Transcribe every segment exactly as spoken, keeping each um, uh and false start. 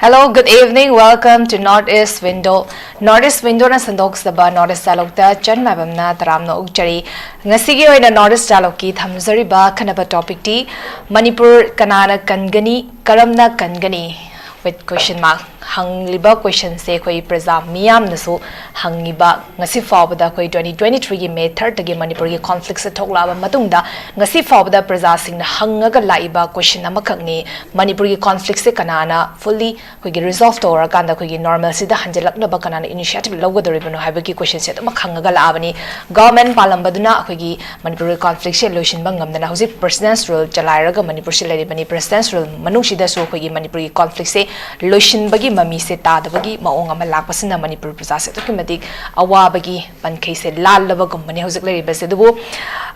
Hello, good evening. Welcome to North East Window. North East Window ꯅ ꯁꯟꯗꯣꯛꯆꯕ North East Dialogue ꯇ ꯆꯟ ꯃꯥꯏꯕꯝꯅ ꯇꯔꯥꯝꯅ ꯑꯣꯛꯆꯔꯤ꯫ ꯉꯁꯤꯒꯤ ꯑꯣꯏꯅ North East Dialogue ꯀꯤ ꯊꯝꯖꯔꯤꯕ ꯑꯈꯟꯅꯕ topic ꯇꯤ ꯃꯅꯤꯄꯨꯔ ꯀꯅꯥꯅ ꯀꯟꯒꯅꯤ, ꯀꯔꯝꯅ ꯀꯟꯒꯅꯤ? With question mark꯫ ꯍꯪꯂꯤꯕ question ꯁꯦ ꯑꯩꯈꯣꯏ ꯄ꯭ꯔꯖꯥ ꯃꯤꯌꯥꯝꯅꯁꯨ ꯍꯪꯉꯤꯕ, ꯉꯁꯤ ꯐꯥꯎꯕꯗ ꯑꯩꯈꯣꯏ twenty twenty three ꯒꯤ May third ꯇꯒꯤ ꯃꯅꯤꯄꯨꯔꯒꯤ conflict ꯁꯦ ꯊꯣꯛꯂꯛꯑꯕ ꯃꯇꯨꯡꯗ ꯉꯁꯤ ꯐꯥꯎꯕꯗ ꯄ꯭ꯔꯖꯥꯁꯤꯡꯅ ꯍꯪꯉꯒ ꯂꯥꯛꯏꯕ question ꯑꯃꯈꯛꯅꯤ꯫ ꯃꯅꯤꯄꯨꯔꯒꯤ conflict ꯁꯦ ꯀꯅꯥꯅ fully ꯑꯩꯈꯣꯏꯒꯤ resolve ꯇꯧꯔꯀꯥꯟꯗ ꯑꯩꯈꯣꯏꯒꯤ normalcy ꯗ ꯍꯟꯖꯤꯜꯂꯛꯅꯕ ꯀꯅꯥꯅ initiative ꯂꯧꯒꯗꯧꯔꯤꯕꯅꯣ ꯍꯥꯏꯕꯒꯤ question ꯁꯦ ꯑꯗꯨꯃꯛ ꯍꯪꯉꯒ ꯂꯥꯛꯑꯕꯅꯤ꯫ Government ꯄꯥꯜꯂꯝꯕꯗꯨꯅ ꯑꯩꯈꯣꯏꯒꯤ ꯃꯅꯤꯄꯨꯔꯒꯤ conflict ꯁꯦ ꯂꯣꯏꯁꯤꯟꯕ ꯉꯝꯗꯅ ꯍꯧꯖꯤꯛ President's Rule ꯆꯂꯥꯏꯔꯒ ꯃꯅꯤꯄꯨꯔꯁꯤ ꯂꯩꯔꯤꯕꯅꯤ꯫ President's Rule ꯃꯅꯨꯡꯁꯤꯗꯁꯨ ꯑꯩꯈꯣꯏꯒꯤ ꯃꯅꯤꯄꯨꯔꯒꯤ conflict ꯁꯦ ꯂꯣꯏꯁꯤꯟꯕꯒꯤ ꯃꯃꯤꯁꯦ ꯇꯥꯗꯕꯒꯤ ꯃꯑꯣꯡ ꯑꯃ ꯂꯥꯛꯄꯁꯤꯅ ꯃꯅꯤꯄꯨꯔ ꯄ꯭ꯔꯖꯥꯁꯦ ꯑꯗꯨꯛꯀꯤ ꯃꯇꯤꯛ ꯑꯋꯥꯕꯒꯤ ꯄꯟꯈꯩꯁꯦ ꯂꯥꯜꯂꯕꯒꯨꯝꯕꯅꯤ ꯍꯧꯖꯤꯛ ꯂꯩꯔꯤꯕꯁꯦ꯫ ꯑꯗꯨꯕꯨ,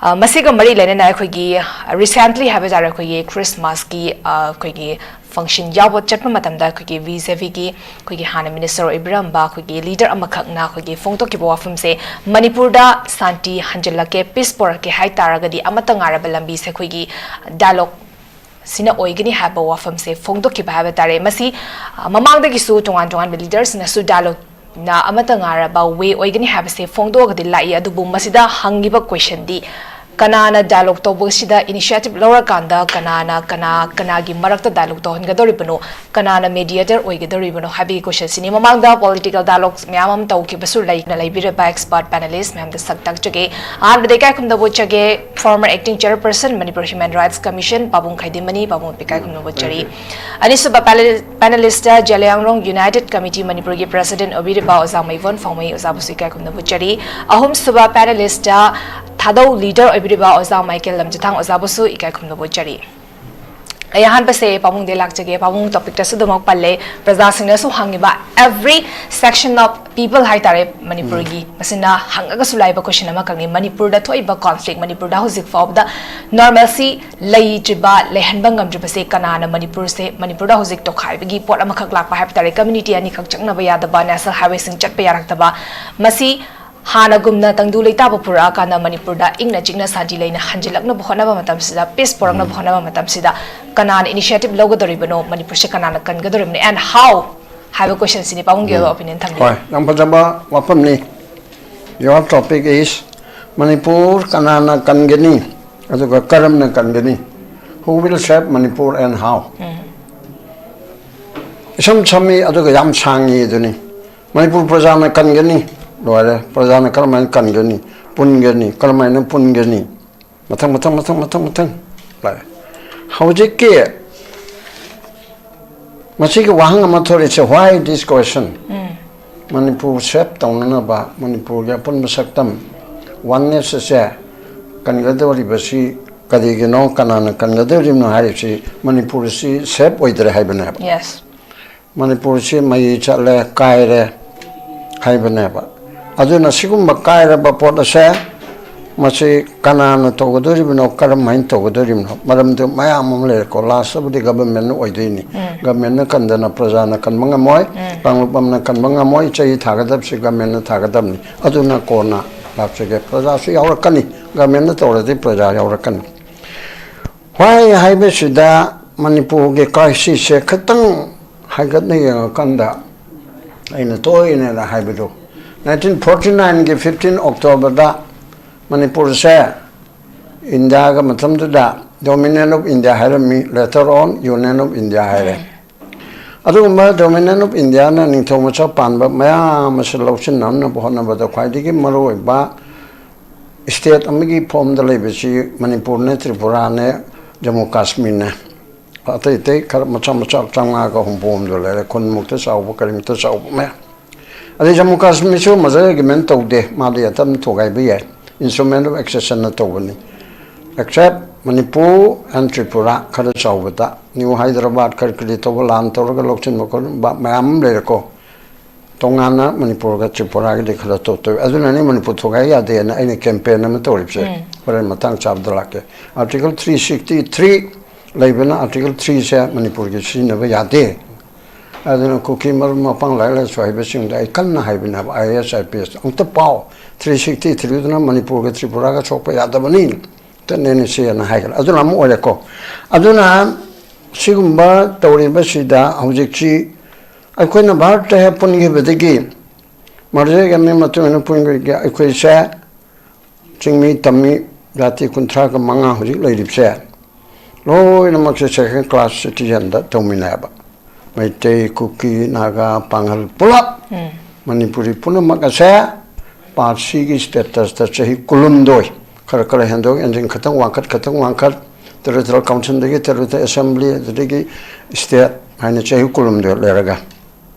ꯑ, ꯃꯁꯤꯒ ꯃꯔꯤ ꯂꯩꯅꯅ ꯑꯩꯈꯣꯏꯒꯤ, ꯑ, recently ꯍꯥꯏꯕ ꯇꯥꯔꯦ, ꯑꯩꯈꯣꯏꯒꯤ Christmasꯀꯤ, ꯑ, ꯑꯩꯈꯣꯏꯒꯤ function ꯌꯥꯎꯕ ꯆꯠꯄ ꯃꯇꯝꯗ ꯑꯩꯈꯣꯏꯒꯤ ꯕꯤ ꯖꯦ ꯄꯤꯒꯤ ꯑꯩꯈꯣꯏꯒꯤ ꯍꯥꯟꯅ minister ꯑꯣꯏꯕꯤꯔꯝꯕ ꯑꯩꯈꯣꯏꯒꯤ leader ꯑꯃꯈꯛꯅ ꯑꯩꯈꯣꯏꯒꯤ ꯐꯣꯡꯗꯣꯛꯈꯤꯕ ꯋꯥꯐꯝꯁꯦ, ꯃꯅꯤꯄꯨꯔꯗ ꯁꯥꯟꯇꯤ ꯍꯟꯖꯤꯜꯂꯛꯀꯦ, peace ꯄꯣꯔꯛꯀꯦ ꯍꯥꯏ ꯇꯥꯔꯒꯗꯤ ꯑꯃꯠꯇ ꯉꯥꯏꯔꯕ ꯂꯝꯕꯤꯁꯦ ꯑꯩꯈꯣꯏꯒꯤ dialogue ꯁꯤꯅ ꯑꯣꯏꯒꯅꯤ ꯍꯥꯏꯕ ꯋꯥꯐꯝꯁꯦ ꯐꯣꯡꯗꯣꯛꯈꯤꯕ ꯍꯥꯏꯕ ꯇꯥꯔꯦ꯫ ꯃꯁꯤ, ꯑ, ꯃꯃꯥꯡꯗꯒꯤꯁꯨ ꯇꯣꯉꯥꯟ ꯇꯣꯉꯥꯟꯕ leaderꯁꯤꯡꯅꯁꯨ dialogueꯅ ꯑꯃꯠꯇ ꯉꯥꯏꯔꯕ way ꯑꯣꯏꯒꯅꯤ ꯍꯥꯏꯕꯁꯦ ꯐꯣꯡꯗꯣꯛꯑꯒꯗꯤ ꯂꯥꯛꯏ꯫ ꯑꯗꯨꯕꯨ ꯃꯁꯤꯗ ꯍꯪꯉꯤꯕ questionꯗꯤ, ꯀꯅꯥꯅ dialogue ꯇꯧꯕꯁꯤꯗ initiative ꯂꯧꯔꯀꯥꯟꯗ ꯀꯅꯥꯅ ꯀꯅꯥ ꯀꯅꯥꯒꯤ ꯃꯔꯛꯇ dialogue ꯇꯧꯍꯟꯒꯗꯧꯔꯤꯕꯅꯣ, ꯀꯅꯥꯅ mediator ꯑꯣꯏꯒꯗꯧꯔꯤꯕꯅꯣ ꯍꯥꯏꯕꯒꯤ questionꯁꯤꯅꯤ꯫ ꯃꯃꯥꯡꯗ political dialogue ꯃꯌꯥꯝ ꯑꯃ ꯇꯧꯈꯤꯕꯁꯨ ꯂꯩꯅ ꯂꯩꯕꯤꯔꯕ expert panelist ꯃꯌꯥꯝꯗ ꯁꯛ ꯇꯥꯛꯆꯒꯦ꯫ ꯑꯍꯥꯟꯕꯗ ꯏꯀꯥꯏ ꯈꯨꯝꯅꯕ ꯎꯠꯆꯒꯦ former acting chairperson Manipur Human Rights Commission ꯄꯥꯕꯨꯡ ꯈꯥꯏꯗꯤꯃꯅꯤ, ꯄꯥꯕꯨꯡ ꯏꯀꯥꯏ ꯈꯨꯝꯅꯕ ꯎꯠꯆꯔꯤ꯫ ꯑꯅꯤꯁꯨꯕ panel-, panelist Zeliangrong United Committee ꯃꯅꯤꯄꯨꯔꯒꯤ president ꯑꯣꯏꯕꯤꯔꯤꯕ ꯑꯣꯖꯥ ꯃꯩꯕꯣꯟ ꯐꯥꯎꯃꯩ, ꯑꯣꯖꯥꯕꯨꯁꯨ ꯏꯀꯥꯏ ꯈꯨꯝꯅꯕ ꯎꯠꯆꯔꯤ꯫ ꯑꯍꯨꯝꯁꯨꯕ panelist ꯊꯥꯗꯧ leader ꯑꯣꯏꯕꯤꯔꯤꯕ ꯑꯣꯖꯥ ꯃꯥꯏꯀꯦꯜ ꯂꯝꯖꯤꯊꯥꯡ, ꯑꯣꯖꯥꯕꯨꯁꯨ ꯏꯀꯥꯏ ꯈꯨꯝꯅꯕ ꯎꯠꯆꯔꯤ꯫ ꯑꯩ ꯑꯍꯥꯟꯕꯁꯦ ꯄꯥꯕꯨꯡꯗꯩ ꯂꯥꯛꯆꯒꯦ꯫ ꯄꯥꯕꯨꯡ topicꯇꯁꯨ ꯑꯗꯨꯃꯛ ꯄꯜꯂꯦ, ꯄ꯭ꯔꯖꯥꯁꯤꯡꯅꯁꯨ ꯍꯪꯉꯤꯕ every section of people ꯍꯥꯏꯇꯥꯔꯦ ꯃꯅꯤꯄꯨꯔꯒꯤ, ꯃꯁꯤꯅ ꯍꯪꯉꯒꯁꯨ ꯂꯥꯛꯏꯕ question ꯑꯃꯈꯛꯅꯤ꯫ ꯃꯅꯤꯄꯨꯔꯗ ꯊꯣꯛꯏꯕ conflict, ꯃꯅꯤꯄꯨꯔꯗ ꯍꯧꯖꯤꯛ ꯐꯥꯎꯕꯗ normalcy ꯂꯩꯇ꯭ꯔꯤꯕ, ꯂꯩꯍꯟꯕ ꯉꯝꯗ꯭ꯔꯤꯕꯁꯦ ꯀꯅꯥꯅ? ꯃꯅꯤꯄꯨꯔꯁꯦ, ꯃꯅꯤꯄꯨꯔꯗ ꯍꯧꯖꯤꯛ ꯇꯣꯈꯥꯏꯕꯒꯤ ꯄꯣꯠ ꯑꯃꯈꯛ ꯂꯥꯛꯄ ꯍꯥꯏꯕ ꯇꯥꯔꯦ꯫ Community ꯑꯅꯤꯈꯛ ꯆꯪꯅꯕ ꯌꯥꯗꯕ, national highwayꯁꯤꯡ ꯆꯠꯄ ꯌꯥꯔꯛꯇꯕ, ꯃꯁꯤ ꯍꯥꯟꯅꯒꯨꯝꯅ ꯇꯪꯗꯨ ꯂꯩꯇꯥꯕ ꯄꯨꯔꯛꯑꯀꯥꯟꯗ ꯃꯅꯤꯄꯨꯔꯗ ꯏꯪꯅ ꯆꯤꯛꯅ ꯁꯥꯟꯇꯤ ꯂꯩꯅ ꯍꯟꯖꯤꯜꯂꯛꯅꯕ ꯍꯣꯠꯅꯕ ꯃꯇꯝꯁꯤꯗ, peace ꯄꯨꯔꯛꯅꯕ ꯍꯣꯠꯅꯕ ꯃꯇꯝꯁꯤꯗ ꯀꯅꯥꯅ initiative ꯂꯧꯒꯗꯧꯔꯤꯕꯅꯣ, ꯃꯅꯤꯄꯨꯔꯁꯦ ꯀꯅꯥꯅ ꯀꯟꯒꯗꯧꯔꯤꯕꯅꯣ, and how ꯍꯥꯏꯕ question ꯁꯤꯅꯤ ꯄꯥꯕꯨꯡꯒꯤ ꯑꯣꯏꯕ opinion ꯊꯝꯕꯤꯌꯨ꯫ ꯍꯣꯏ, ꯌꯥꯝ ꯐꯖꯕ ꯋꯥꯐꯝꯅꯤ꯫ Your topic is ꯃꯅꯤꯄꯨꯔ ꯀꯅꯥꯅ ꯀꯟꯒꯅꯤ ꯑꯗꯨꯒ ꯀꯔꯝꯅ ꯀꯟꯒꯅꯤ? Who will save Manipur and how? ꯏꯁꯝ ꯁꯝꯃꯤ ꯑꯗꯨꯒ ꯌꯥꯝ ꯁꯥꯡꯉꯤ ꯑꯗꯨꯅꯤ꯫ ꯃꯅꯤꯄꯨꯔ ꯄ꯭ꯔꯖꯥꯅ ꯀꯟꯒꯅꯤ꯫ ꯂꯣꯏꯔꯦ꯫ ꯄ꯭ꯔꯖꯥꯅ ꯀꯔꯝꯍꯥꯏꯅ ꯀꯟꯒꯅꯤ, ꯄꯨꯟꯒꯅꯤ, ꯀꯔꯝꯍꯥꯏꯅ ꯄꯨꯟꯒꯅꯤ? ꯃꯊꯪ ꯃꯊꯪ ꯃꯊꯪ ꯃꯊꯪ ꯃꯊꯪ ꯂꯥꯛꯑꯦ꯫ ꯍꯧꯖꯤꯛꯀꯤ ꯃꯁꯤꯒꯤ ꯋꯥꯍꯪ ꯑꯃ ꯊꯣꯔꯛꯏꯁꯦ, why this question? Manipur save ꯇꯧꯅꯅꯕ, ꯃꯅꯤꯄꯨꯔꯒꯤ ꯑꯄꯨꯟꯕ ꯁꯛꯇꯝ, oneness ꯑꯁꯦ ꯀꯟꯒꯗꯧꯔꯤꯕꯁꯤ ꯀꯔꯤꯒꯤꯅꯣ, ꯀꯅꯥꯅ ꯀꯟꯒꯗꯧꯔꯤꯕꯅꯣ ꯍꯥꯏꯔꯤꯕꯁꯤ ꯃꯅꯤꯄꯨꯔ ꯑꯁꯤ save ꯑꯣꯏꯗ꯭ꯔꯦ ꯍꯥꯏꯕꯅꯦꯕ꯫ Yes. ꯃꯅꯤꯄꯨꯔꯁꯤ ꯃꯩ ꯆꯠꯂꯦ, ꯀꯥꯏꯔꯦ ꯍꯥꯏꯕꯅꯦꯕ꯫ ꯑꯗꯨꯅ ꯁꯤꯒꯨꯝꯕ ꯀꯥꯏꯔꯕ ꯄꯣꯠ ꯑꯁꯦ ꯃꯁꯤ ꯀꯅꯥꯅ ꯇꯧꯒꯗꯧꯔꯤꯕꯅꯣ, ꯀꯔꯝ ꯍꯥꯏꯅ ꯇꯧꯒꯗꯧꯔꯤꯕꯅꯣ? ꯃꯔꯝꯗꯨ ꯃꯌꯥꯝ ꯑꯃ ꯂꯩꯔꯦꯀꯣ꯫ Last ꯇꯕꯨꯗꯤ government ꯅ ꯑꯣꯏꯗꯣꯏꯅꯤ꯫ Government ꯅ ꯀꯟꯗꯅ ꯄ꯭ꯔꯖꯥꯅ ꯀꯟꯕ ꯉꯝꯃꯣꯏ, ꯀꯥꯡꯂꯨꯞ ꯑꯃꯅ ꯀꯟꯕ ꯉꯝꯃꯣꯏ꯫ ꯆꯍꯤ ꯊꯥꯒꯗꯕꯁꯤ government ꯅ ꯊꯥꯒꯗꯕꯅꯤ꯫ ꯑꯗꯨꯅ ꯀꯣꯟꯅ ꯂꯥꯛꯆꯒꯦ꯫ ꯄ꯭ꯔꯖꯥꯁꯨ ꯌꯥꯎꯔꯛꯀꯅꯤ꯫ Government ꯅ ꯇꯧꯔꯗꯤ ꯄ꯭ꯔꯖꯥ ꯌꯥꯎꯔꯛꯀꯅꯤ꯫ Why ꯍꯥꯏꯕꯁꯤꯗ ꯃꯅꯤꯄꯨꯔꯒꯤ crisis ꯁꯦ ꯈꯤꯇꯪ ꯍꯥꯏꯒꯠꯅ ꯌꯦꯡꯉꯀꯥꯟꯗ ꯑꯩꯅ ꯇꯣꯏꯅ ꯍꯥꯏꯕꯗꯨ, nineteen forty nine ꯒꯤ fifteen October ꯗ ꯃꯅꯤꯄꯨꯔꯁꯦ ꯏꯟꯗꯤꯌꯥꯒ ꯃꯇꯝꯗꯨꯗ Dominion of India ꯍꯥꯏꯔꯝꯃꯤ, later on Union of India ꯍꯥꯏꯔꯦ꯫ ꯑꯗꯨꯒꯨꯝꯕ Dominion of India ꯅ ꯅꯤꯡꯊꯧ ꯃꯆꯥ ꯄꯥꯟꯕ ꯃꯌꯥꯝ ꯑꯁꯤ ꯂꯧꯁꯤꯟꯅꯅꯕ ꯍꯣꯠꯅꯕꯗ ꯈ꯭ꯋꯥꯏꯗꯒꯤ ꯃꯔꯨꯑꯣꯏꯕ state ꯑꯃꯒꯤ form ꯗ ꯂꯩꯕꯁꯤ ꯃꯅꯤꯄꯨꯔꯅꯦ, ꯇ꯭ꯔꯤꯄꯨꯔꯥꯅꯦ, ꯖꯝꯃꯨ ꯀꯥꯁꯃꯤꯔꯅꯦ꯫ ꯑꯇꯩ ꯑꯇꯩ ꯈꯔ ꯃꯆꯥ ꯃꯆꯥ ꯆꯥꯝꯃꯉꯥꯒ ꯍꯨꯝꯐꯨ ꯍꯨꯝꯗꯣꯏ ꯂꯩꯔꯦ, ꯈꯨꯟꯃꯨꯛꯇ ꯆꯥꯎꯕ, ꯀꯔꯤꯃꯨꯛꯇ ꯆꯥꯎꯕ ꯃꯌꯥꯝ꯫ ꯑꯗꯩ ꯖꯝꯃꯨ ꯀꯥꯁꯃꯤꯔꯁꯨ merger agreement ꯇꯧꯗꯦ, ꯃꯥꯗꯤ ꯑꯇꯝ ꯊꯨꯒꯥꯏꯕ ꯌꯥꯏ, instrument of accession ꯅ ꯇꯧꯕꯅꯤ꯫ Except ꯃꯅꯤꯄꯨꯔ and ꯇ꯭ꯔꯤꯄꯨꯔꯥ ꯈꯔ ꯆꯥꯎꯕꯗ, ꯅ꯭ꯌꯨ ꯍꯥꯏꯗ꯭ꯔꯕꯥꯗ ꯀꯔꯤ ꯀꯔꯤ ꯇꯧꯕ, ꯂꯥꯟ ꯇꯧꯔꯒ ꯂꯧꯁꯤꯟꯕ ꯈꯣꯠꯆꯤꯟꯕ ꯃꯌꯥꯝ ꯑꯃ ꯂꯩꯔꯦꯀꯣ꯫ ꯇꯣꯉꯥꯟꯅ ꯃꯅꯤꯄꯨꯔꯒ ꯇ꯭ꯔꯤꯄꯨꯔꯥꯒꯤꯗꯤ ꯈꯔ ꯇꯧ ꯇꯧꯏ꯫ ꯑꯗꯨꯅꯅꯤ ꯃꯅꯤꯄꯨꯔ ꯊꯨꯒꯥꯏ ꯌꯥꯗꯦꯅ ꯑꯩꯅ campaign ꯑꯃ ꯇꯧꯔꯤꯕꯁꯦ꯫ ꯍꯣꯔꯦꯟ ꯃꯇꯥꯡ ꯆꯥꯕꯗ ꯂꯥꯛꯀꯦ꯫ Article three sixty three ꯂꯩꯕꯅ, Article three ꯁꯦ ꯃꯅꯤꯄꯨꯔꯒꯤ ꯁꯤꯖꯤꯟꯅꯕ ꯌꯥꯗꯦ꯫ ꯑꯗꯨꯅ ꯀꯨꯀꯤ ꯃꯔꯨꯞ ꯃꯄꯥꯡ ꯂꯥꯏꯔꯤꯛ ꯂꯥꯏꯁꯨ ꯍꯩꯕꯁꯤꯡꯗ ꯑꯩ ꯀꯟꯅ ꯍꯥꯏꯕꯅꯦꯕ, IAS IPS ꯑꯝꯇ ꯄꯥꯎ꯫ Three sixty three ꯗꯨꯅ ꯃꯅꯤꯄꯨꯔꯒ ꯇ꯭ꯔꯤꯄꯨꯔꯥꯒ ꯁꯣꯛꯄ ꯌꯥꯗꯕꯅꯤ꯫ ꯇꯠꯅꯦꯅ ꯁꯦꯅ ꯍꯥꯏꯈ꯭ꯔꯦ꯫ ꯑꯗꯨꯅ ꯑꯃ ꯑꯣꯏꯔꯦꯀꯣ꯫ ꯑꯗꯨꯅ ꯁꯤꯒꯨꯝꯕ ꯇꯧꯔꯤꯕꯁꯤꯗ ꯍꯧꯖꯤꯛꯁꯤ ꯑꯩꯈꯣꯏꯅ ꯚꯥꯔꯠꯇ ꯍꯦꯛ ꯄꯨꯟꯈꯤꯕꯗꯒꯤ, ꯃꯔꯖꯔꯒꯤ ꯃꯇꯨꯡ ꯏꯟꯅ ꯄꯨꯟꯈꯤꯕꯗꯒꯤ ꯑꯩꯈꯣꯏꯁꯦ ꯆꯤꯡꯃꯤ ꯇꯝꯃꯤ ꯖꯥꯇꯤ ꯀꯨꯟꯊ꯭ꯔꯥꯒ ꯃꯉꯥ ꯍꯧꯖꯤꯛ ꯂꯩꯔꯤꯕꯁꯦ ꯂꯣꯏꯅꯃꯛꯁꯦ second class citizenꯗ ꯇꯧꯃꯤꯟꯅꯩꯕ꯫ ꯃꯩꯇꯩ, ꯀꯨꯀꯤ, ꯅꯥꯒꯥ, ꯄꯥꯡꯒꯜ ꯄꯨꯂꯞ, ꯃꯅꯤꯄꯨꯔꯤ ꯄꯨꯝꯅꯃꯛ ꯑꯁꯦ ꯄꯥꯔꯁꯤꯒꯤ statusꯇ ꯆꯍꯤ ꯀꯨꯟꯍꯨꯝꯗꯣꯏ, ꯈꯔ ꯈꯔ ꯍꯦꯟꯗꯣꯛ ꯍꯦꯟꯖꯤꯟ, ꯈꯇꯪ ꯋꯥꯡꯈꯠ ꯈꯇꯪ ꯋꯥꯡꯈꯠ, territorial councilꯗꯒꯤ territorial assembly, ꯑꯗꯨꯗꯒꯤ state ꯍꯥꯏꯅ ꯆꯍꯤ ꯀꯨꯟꯍꯨꯝꯗꯣꯏ ꯂꯩꯔꯒ,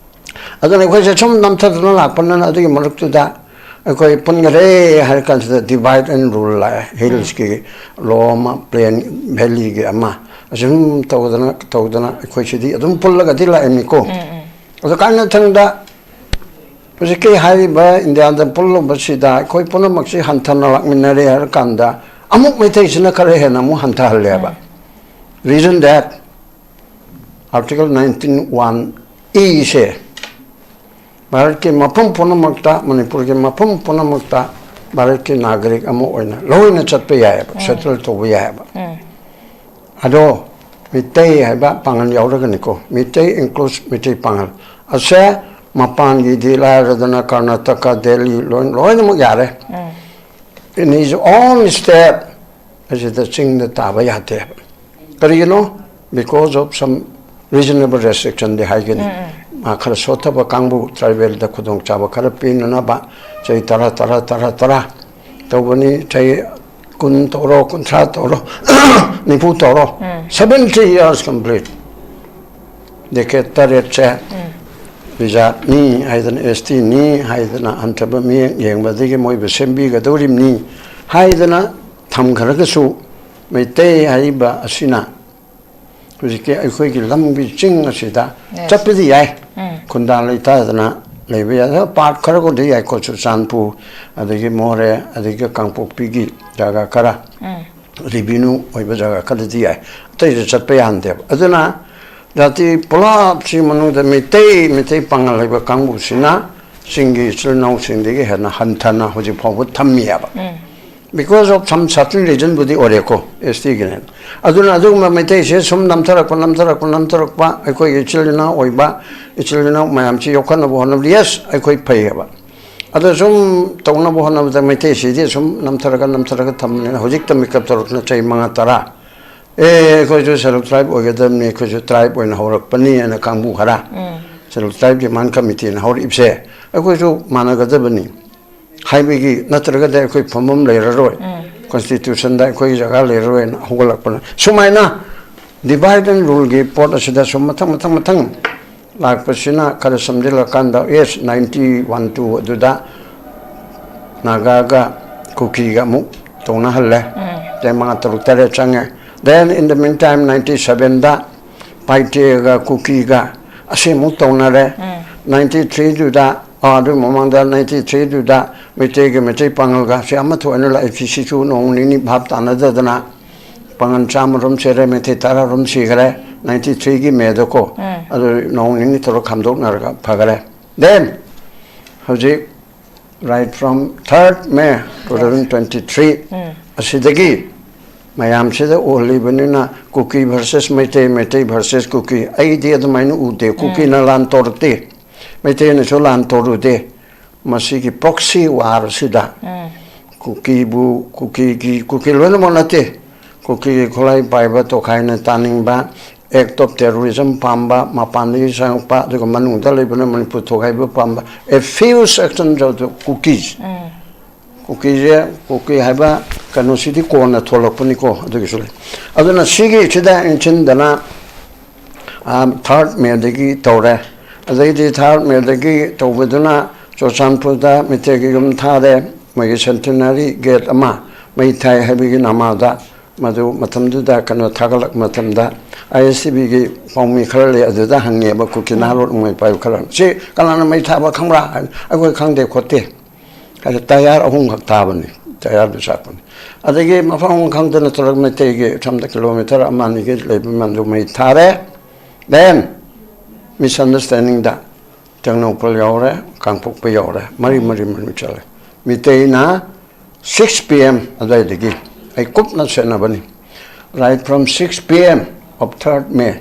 ꯑꯗꯨꯅ ꯑꯩꯈꯣꯏꯁꯦ ꯁꯨꯝ ꯅꯝꯊꯗꯨꯅ ꯂꯥꯛꯄꯅꯤꯅ ꯑꯗꯨꯒꯤ ꯃꯔꯛꯇꯨꯗ ꯑꯩꯈꯣꯏ ꯄꯨꯟꯈꯔꯦ ꯍꯥꯏꯔ ꯀꯥꯟꯁꯤꯗ divide and rule ꯂꯥꯛꯑꯦ꯫ Hillsꯀꯤ law ꯑꯃ, plain valleyꯒꯤ ꯑꯃ, ꯑꯁꯨꯝ ꯇꯧꯗꯅ ꯇꯧꯗꯅ ꯑꯩꯈꯣꯏ ꯁꯤꯗꯤ ꯑꯗꯨꯝ ꯄꯨꯜꯂꯒꯗꯤ ꯂꯥꯛꯏꯅꯤꯀꯣ꯫ ꯑꯗꯣ ꯀꯥꯏꯅꯊꯪꯗ ꯍꯧꯖꯤꯛꯀꯤ ꯍꯥꯏꯔꯤꯕ ꯏꯟꯗꯤꯌꯥꯗ ꯄꯨꯜꯂꯨꯕꯁꯤꯗ ꯑꯩꯈꯣꯏ ꯄꯨꯝꯅꯃꯛꯁꯤ ꯍꯟꯊꯅ ꯂꯥꯛꯃꯤꯟꯅꯔꯦ ꯍꯥꯏꯔ ꯀꯥꯟꯗ ꯑꯃꯨꯛ ꯃꯩꯇꯩꯁꯤꯅ ꯈꯔ ꯍꯦꯟꯅ ꯑꯃꯨꯛ ꯍꯟꯊꯍꯜꯂꯦꯕ꯫ Reason that Article nineteen one Eꯁꯦ ꯚꯥꯔꯠꯀꯤ ꯃꯐꯝ ꯄꯨꯝꯅꯃꯛꯇ, ꯃꯅꯤꯄꯨꯔꯒꯤ ꯃꯐꯝ ꯄꯨꯝꯅꯃꯛꯇ ꯚꯥꯔꯠꯀꯤ ꯅꯥꯒꯔꯤꯛ ꯑꯃ ꯑꯣꯏꯅ ꯂꯣꯏꯅ ꯆꯠꯄ ꯌꯥꯏꯑꯕ, settle ꯇꯧꯕ ꯌꯥꯏꯑꯕ꯫ ꯑꯗꯣ ꯃꯤꯇꯩ ꯍꯥꯏꯕ ꯄꯥꯡꯒꯜ ꯌꯥꯎꯔꯒꯅꯤꯀꯣ, ꯃꯤꯇꯩ includes ꯃꯤꯇꯩ ꯄꯥꯡꯒꯜ ꯑꯁꯦ ꯃꯄꯥꯟꯒꯤꯗꯤ ꯂꯥꯏꯔꯗꯅ ꯀꯔꯅꯥꯇꯀꯥ, ꯗꯦꯜꯂꯤ ꯂꯣꯏ, ꯂꯣꯏꯅꯃꯛ ꯌꯥꯔꯦ꯫ In his own state ꯑꯁꯤꯗ ꯆꯤꯡꯗ ꯇꯥꯕ ꯌꯥꯗꯦ ꯍꯥꯏꯕ꯫ ꯀꯔꯤꯒꯤꯅꯣ? Because of some reasonable restrictionꯗꯤ ꯍꯥꯏꯒꯅꯤ꯫ ꯃꯥ ꯈꯔ ꯁꯣꯠꯊꯕ ꯀꯥꯡꯕꯨ tribalꯗ ꯈꯨꯗꯣꯡꯆꯥꯕ ꯈꯔ ꯄꯤꯅꯅꯕ ꯆꯍꯤ ꯇꯔꯥ, ꯇꯔꯥ, ꯇꯔꯥ, ꯇꯔꯥ ꯇꯧꯕꯅꯤ꯫ ꯆꯍꯤ ꯀꯨꯟ ꯇꯧꯔꯣ, ꯀꯨꯟꯊ꯭ꯔꯥ ꯇꯧꯔꯣ, ꯅꯤꯐꯨ ꯇꯧꯔꯣ, seventy years complete꯫ Decade ꯇꯔꯦꯠꯁꯦ reservedꯅꯤ ꯍꯥꯏꯗꯅ, STꯅꯤ ꯍꯥꯏꯗꯅ, ꯍꯟꯊꯕ ꯃꯤꯠꯌꯦꯡ ꯌꯦꯡꯕꯗꯒꯤ ꯃꯣꯏꯕꯨ ꯁꯦꯝꯕꯤꯒꯗꯧꯔꯤꯕꯅꯤ ꯍꯥꯏꯗꯅ ꯊꯝꯈ꯭ꯔꯒꯁꯨ, ꯃꯩꯇꯩ ꯍꯥꯏꯔꯤꯕ ꯑꯁꯤꯅ ꯍꯧꯖꯤꯛꯀꯤ ꯑꯩꯈꯣꯏꯒꯤ ꯂꯝꯒꯤ ꯆꯤꯡ ꯑꯁꯤꯗ Yes. ꯆꯠꯄꯗꯤ ꯌꯥꯏ꯫ ꯎꯝ꯫ ꯈꯨꯟꯗꯥ ꯂꯩꯇꯥꯗꯅ ꯂꯩꯕ ꯌꯥꯏ꯫ ꯑꯗꯣ part ꯈꯔꯕꯨꯗꯤ ꯌꯥꯏꯀꯣ, ꯆꯨꯔꯆꯥꯟꯄꯨꯔ, ꯑꯗꯒꯤ ꯃꯣꯔꯦ, ꯑꯗꯒꯤ ꯀꯥꯡꯄꯣꯛꯄꯤꯒꯤ ꯖꯒꯥ ꯈꯔ, ꯎꯝ꯫ Revenue ꯑꯣꯏꯕ ꯖꯒꯥ ꯈꯔꯗꯤ ꯌꯥꯏ, ꯑꯇꯩꯗ ꯆꯠꯄ ꯌꯥꯍꯟꯗꯦꯕ꯫ ꯑꯗꯨꯅ ꯖꯥꯇꯤ ꯄꯨꯂꯞꯁꯤ ꯃꯅꯨꯡꯗ ꯃꯩꯇꯩ, ꯃꯩꯇꯩ ꯄꯥꯉꯜ ꯂꯩꯕ ꯀꯥꯡꯕꯨꯁꯤꯅ ꯆꯤꯡꯒꯤ ꯏꯆꯤꯜ ꯏꯅꯥꯎꯁꯤꯡꯗꯒꯤ ꯍꯦꯟꯅ ꯍꯟꯊꯅ ꯍꯧꯖꯤꯛ ꯐꯥꯎꯕ ꯊꯝꯃꯤꯑꯕ꯫ ꯎꯝ꯫ Because of some certain reason ꯕꯨꯗꯤ ꯑꯣꯏꯔꯦꯀꯣ, ꯑꯦꯁ ꯇꯤꯒꯤꯅꯦ꯫ ꯑꯗꯨꯅ ꯑꯗꯨꯒꯨꯝꯕ ꯃꯩꯇꯩꯁꯦ ꯁꯨꯝ ꯅꯝꯊꯔꯛꯄ, ꯅꯝꯊꯔꯛꯄ, ꯅꯝꯊꯔꯛꯄ, ꯑꯩꯈꯣꯏꯒꯤ ꯏꯆꯤꯜ ꯏꯅꯥꯎ ꯑꯣꯏꯕ, ꯏꯆꯤꯜ ꯏꯅꯥꯎ ꯃꯌꯥꯝꯁꯤ ꯌꯣꯛꯈꯠꯅꯕ ꯍꯣꯠꯅꯕꯗ, yes, ꯑꯩꯈꯣꯏ ꯐꯩꯌꯦꯕ꯫ ꯑꯗꯣ ꯁꯨꯝ ꯇꯧꯅꯕ ꯍꯣꯠꯅꯕꯗ ꯃꯩꯇꯩꯁꯤꯗꯤ ꯁꯨꯝ ꯅꯝꯊꯔꯒ, ꯅꯝꯊꯔꯒ ꯊꯝꯕꯅꯤꯅ ꯍꯧꯖꯤꯛꯇ ꯃꯤꯀꯞ ꯊꯣꯛꯂꯛꯇꯅ ꯆꯍꯤ ꯃꯉꯥ, ꯇꯔꯥ, "ꯑꯦ, ꯑꯩꯈꯣꯏꯁꯨ ꯁꯦꯗꯨꯜ ꯇ꯭ꯔꯥꯏꯕ ꯑꯣꯏꯒꯗꯕꯅꯤ, ꯑꯩꯈꯣꯏꯁꯨ ꯇ꯭ꯔꯥꯏꯕ ꯑꯣꯏꯅ ꯍꯧꯔꯛꯄꯅꯤ" ꯍꯥꯏꯅ ꯀꯥꯡꯕꯨ ꯈꯔ, ꯁꯦꯗꯨꯜ ꯇ꯭ꯔꯥꯏꯕ ꯗꯤꯃꯥꯟ ꯀꯃꯤꯇꯤꯅ ꯍꯧꯔꯛꯏꯕꯁꯦ ꯑꯩꯈꯣꯏꯁꯨ ꯃꯥꯟꯅꯒꯗꯕꯅꯤ ꯍꯥꯏꯕꯒꯤ, ꯅꯠꯇ꯭ꯔꯒꯗꯤ ꯑꯩꯈꯣꯏ ꯐꯝꯐꯝ ꯂꯩꯔꯔꯣꯏ, ꯀꯣꯟꯁꯇꯤꯇ꯭ꯌꯨꯁꯟꯗ ꯑꯩꯈꯣꯏꯒꯤ ꯖꯒꯥ ꯂꯩꯔꯔꯣꯏꯅ ꯍꯧꯒꯠꯂꯛꯄꯅ, ꯁꯨꯃꯥꯏꯅ ꯗꯤꯚꯥꯏꯠ ꯑꯦꯟ ꯔꯨꯜꯒꯤ ꯄꯣꯠ ꯑꯁꯤꯗ ꯁꯨꯝ ꯃꯊꯪ, ꯃꯊꯪ, ꯃꯊꯪ ꯂꯥꯛꯄꯁꯤꯅ ꯈꯔ ꯁꯝꯖꯤꯜꯂꯀꯥꯟꯗ, yes, ꯅꯥꯏꯟꯇꯤ ꯋꯥꯟ ꯇꯨ ꯑꯗꯨꯗ ꯅꯥꯒꯥꯒ ꯀꯨꯀꯤꯒ ꯑꯃꯨꯛ ꯇꯧꯅꯍꯜꯂꯦ꯫ ꯆꯍꯤ ꯃꯉꯥ, ꯇꯔꯨꯛ, ꯇꯔꯦꯠ ꯆꯪꯉꯦ꯫ Then in the meantime, ninety ꯁꯚꯦꯟꯗ ꯄꯥꯏꯇꯦꯒ ꯀꯨꯀꯤꯒ ꯑꯁꯤ ꯑꯃꯨꯛ ꯇꯧꯅꯔꯦ꯫ ꯅꯥꯏꯟꯇꯤ ꯊ꯭ꯔꯤꯗꯨꯗ, ꯑꯥ, ꯑꯗꯨ ꯃꯃꯥꯡꯗ ꯅꯥꯏꯟꯇꯤ ꯊ꯭ꯔꯤꯗꯨꯗ ꯃꯩꯇꯩꯒ ꯃꯩꯇꯩ ꯄꯥꯉꯜꯒ ꯁꯤ ꯑꯃ ꯊꯣꯛꯑꯦꯅ ꯂꯥꯛꯏ꯫ ꯁꯤꯁꯨ ꯅꯣꯡ ꯅꯤꯅꯤ ꯚꯥꯞ ꯇꯥꯅꯗꯗꯅ ꯄꯥꯉꯜ ꯆꯥꯝꯃ ꯔꯣꯝ ꯁꯤꯔꯦ, ꯃꯩꯇꯩ ꯇꯔꯥ ꯔꯣꯝ ꯁꯤꯈꯔꯦ, ꯅꯥꯏꯟꯇꯤ ꯊ꯭ꯔꯤꯒꯤ ꯃꯦꯗꯀꯣ꯫ ꯑꯗꯨ ꯅꯣꯡ ꯅꯤꯅꯤ ꯇꯧꯔ ꯈꯥꯝꯗꯣꯛꯅꯔꯒ ꯐꯈꯔꯦ꯫ Then ꯍꯧꯖꯤꯛ, right from third May two thousand twenty three, ꯑꯁꯤꯗꯒꯤ ꯃꯌꯥꯝꯁꯤꯗ ꯎꯍꯜꯂꯤꯕꯅꯤꯅ, ꯀꯨꯀꯤ versus ꯃꯩꯇꯩ, ꯃꯩꯇꯩ versus ꯀꯨꯀꯤ꯫ ꯑꯩꯗꯤ ꯑꯗꯨꯃꯥꯏꯅ ꯎꯗꯦ꯫ ꯀꯨꯀꯤꯅ ꯂꯥꯟ ꯇꯧꯔꯛꯇꯦ, ꯃꯩꯇꯩꯅꯁꯨ ꯂꯥꯟ ꯇꯧꯔꯨꯗꯦ꯫ ꯃꯁꯤꯒꯤ proxy war ꯑꯁꯤꯗ ꯀꯨꯀꯤꯕꯨ, ꯀꯨꯀꯤꯒꯤ, ꯀꯨꯀꯤ ꯂꯣꯏꯅꯃꯛ ꯅꯠꯇꯦ, ꯀꯨꯀꯤꯒꯤ ꯈꯨꯠꯂꯥꯏ ꯄꯥꯏꯕ, ꯇꯣꯈꯥꯏꯅ ꯇꯥꯅꯤꯡꯕ, act of terrorism ꯄꯥꯝꯕ, ꯃꯄꯥꯟꯗꯒꯤ ꯆꯪꯉꯛꯄ, ꯑꯗꯨꯒ ꯃꯅꯨꯡꯗ ꯂꯩꯕꯅ ꯃꯅꯤꯄꯨꯔ ꯊꯣꯒꯥꯏꯕ ꯄꯥꯝꯕ, a few sections of the Kukis꯫ ꯀꯨꯀꯤꯁꯦ, ꯀꯨꯀꯤ ꯍꯥꯏꯕ ꯀꯩꯅꯣꯁꯤꯗꯤ ꯀꯣꯟꯅ ꯊꯣꯛꯂꯛꯄꯅꯤꯀꯣ, ꯑꯗꯨꯒꯤꯁꯨ ꯂꯩ꯫ ꯑꯗꯨꯅ ꯁꯤꯒꯤꯁꯤꯗ ꯏꯟꯁꯤꯟꯗꯅ, ꯊꯥꯔꯠ ꯃꯦꯗꯒꯤ ꯇꯧꯔꯦ꯫ ꯑꯗꯩꯗꯤ ꯊꯥꯔꯠ ꯃꯦꯗꯒꯤ ꯇꯧꯕꯗꯨꯅ ꯆꯨꯔꯆꯥꯟꯄꯨꯔꯗ ꯃꯩꯇꯩꯒꯤ ꯌꯨꯝ ꯊꯥꯔꯦ, ꯃꯣꯏꯒꯤ centenary gate ꯑꯃ ꯃꯩ ꯊꯥꯏ ꯍꯥꯏꯕꯒꯤ ꯅꯃꯥꯗ꯫ ꯃꯗꯨ ꯃꯇꯝꯗꯨꯗ ꯀꯩꯅꯣ ꯊꯥꯒꯠꯂꯛꯄ ꯃꯇꯝꯗ, ꯑꯥꯏ ꯑꯦꯁ ꯇꯤ ꯚꯤꯒꯤ ꯄꯥꯎꯃꯤ ꯈꯔ ꯂꯩ, ꯑꯗꯨꯗ ꯍꯪꯉꯦꯕ, ꯀꯨꯀꯤ ꯅꯍꯥꯔꯣꯜ ꯅꯣꯡꯃꯩ ꯄꯥꯏꯕ ꯈꯔ, "ꯁꯤ ꯀꯅꯥꯅ ꯃꯩ ꯊꯥꯕ ꯈꯪꯕ꯭ꯔꯥ?" ꯍꯥꯏ, "ꯑꯩꯈꯣꯏ ꯈꯪꯗꯦ ꯈꯣꯠꯇꯦ" ꯍꯥꯏꯗꯤ, ꯇꯌꯥꯔ ꯑꯍꯨꯝꯈꯛ ꯊꯥꯕꯅꯤ, ꯇꯌꯥꯔꯗꯨ ꯆꯥꯛꯄꯅꯤ꯫ ꯑꯗꯒꯤ ꯃꯐꯝ ꯑꯃ ꯈꯪꯗꯅ ꯇꯧꯔꯒ ꯃꯩꯇꯩꯒꯤ ꯁꯣꯝꯗ ꯀꯤꯂꯣꯃꯤꯇꯔ ꯑꯃ ꯑꯅꯤꯒꯤ ꯂꯩꯕ ꯃꯌꯥꯝꯗꯨ ꯃꯩ ꯊꯥꯔꯦ꯫ Then misunderstandingꯗ ꯇꯦꯡꯅꯧꯄꯜ ꯌꯧꯔꯦ, ꯀꯥꯡꯄꯣꯛꯄꯤ ꯌꯧꯔꯦ, ꯃꯔꯤ, ꯃꯔꯤ, ꯃꯔꯤ ꯆꯠꯂꯦ꯫ ꯃꯤꯇꯩꯅ ꯁꯤꯛꯁ ꯄꯤ ꯑꯦꯝ ꯑꯗꯨꯋꯥꯏꯗꯒꯤ ꯑꯩ ꯀꯨꯞꯅ ꯁꯦꯟꯅꯕꯅꯤ꯫ Right from six P M of third May,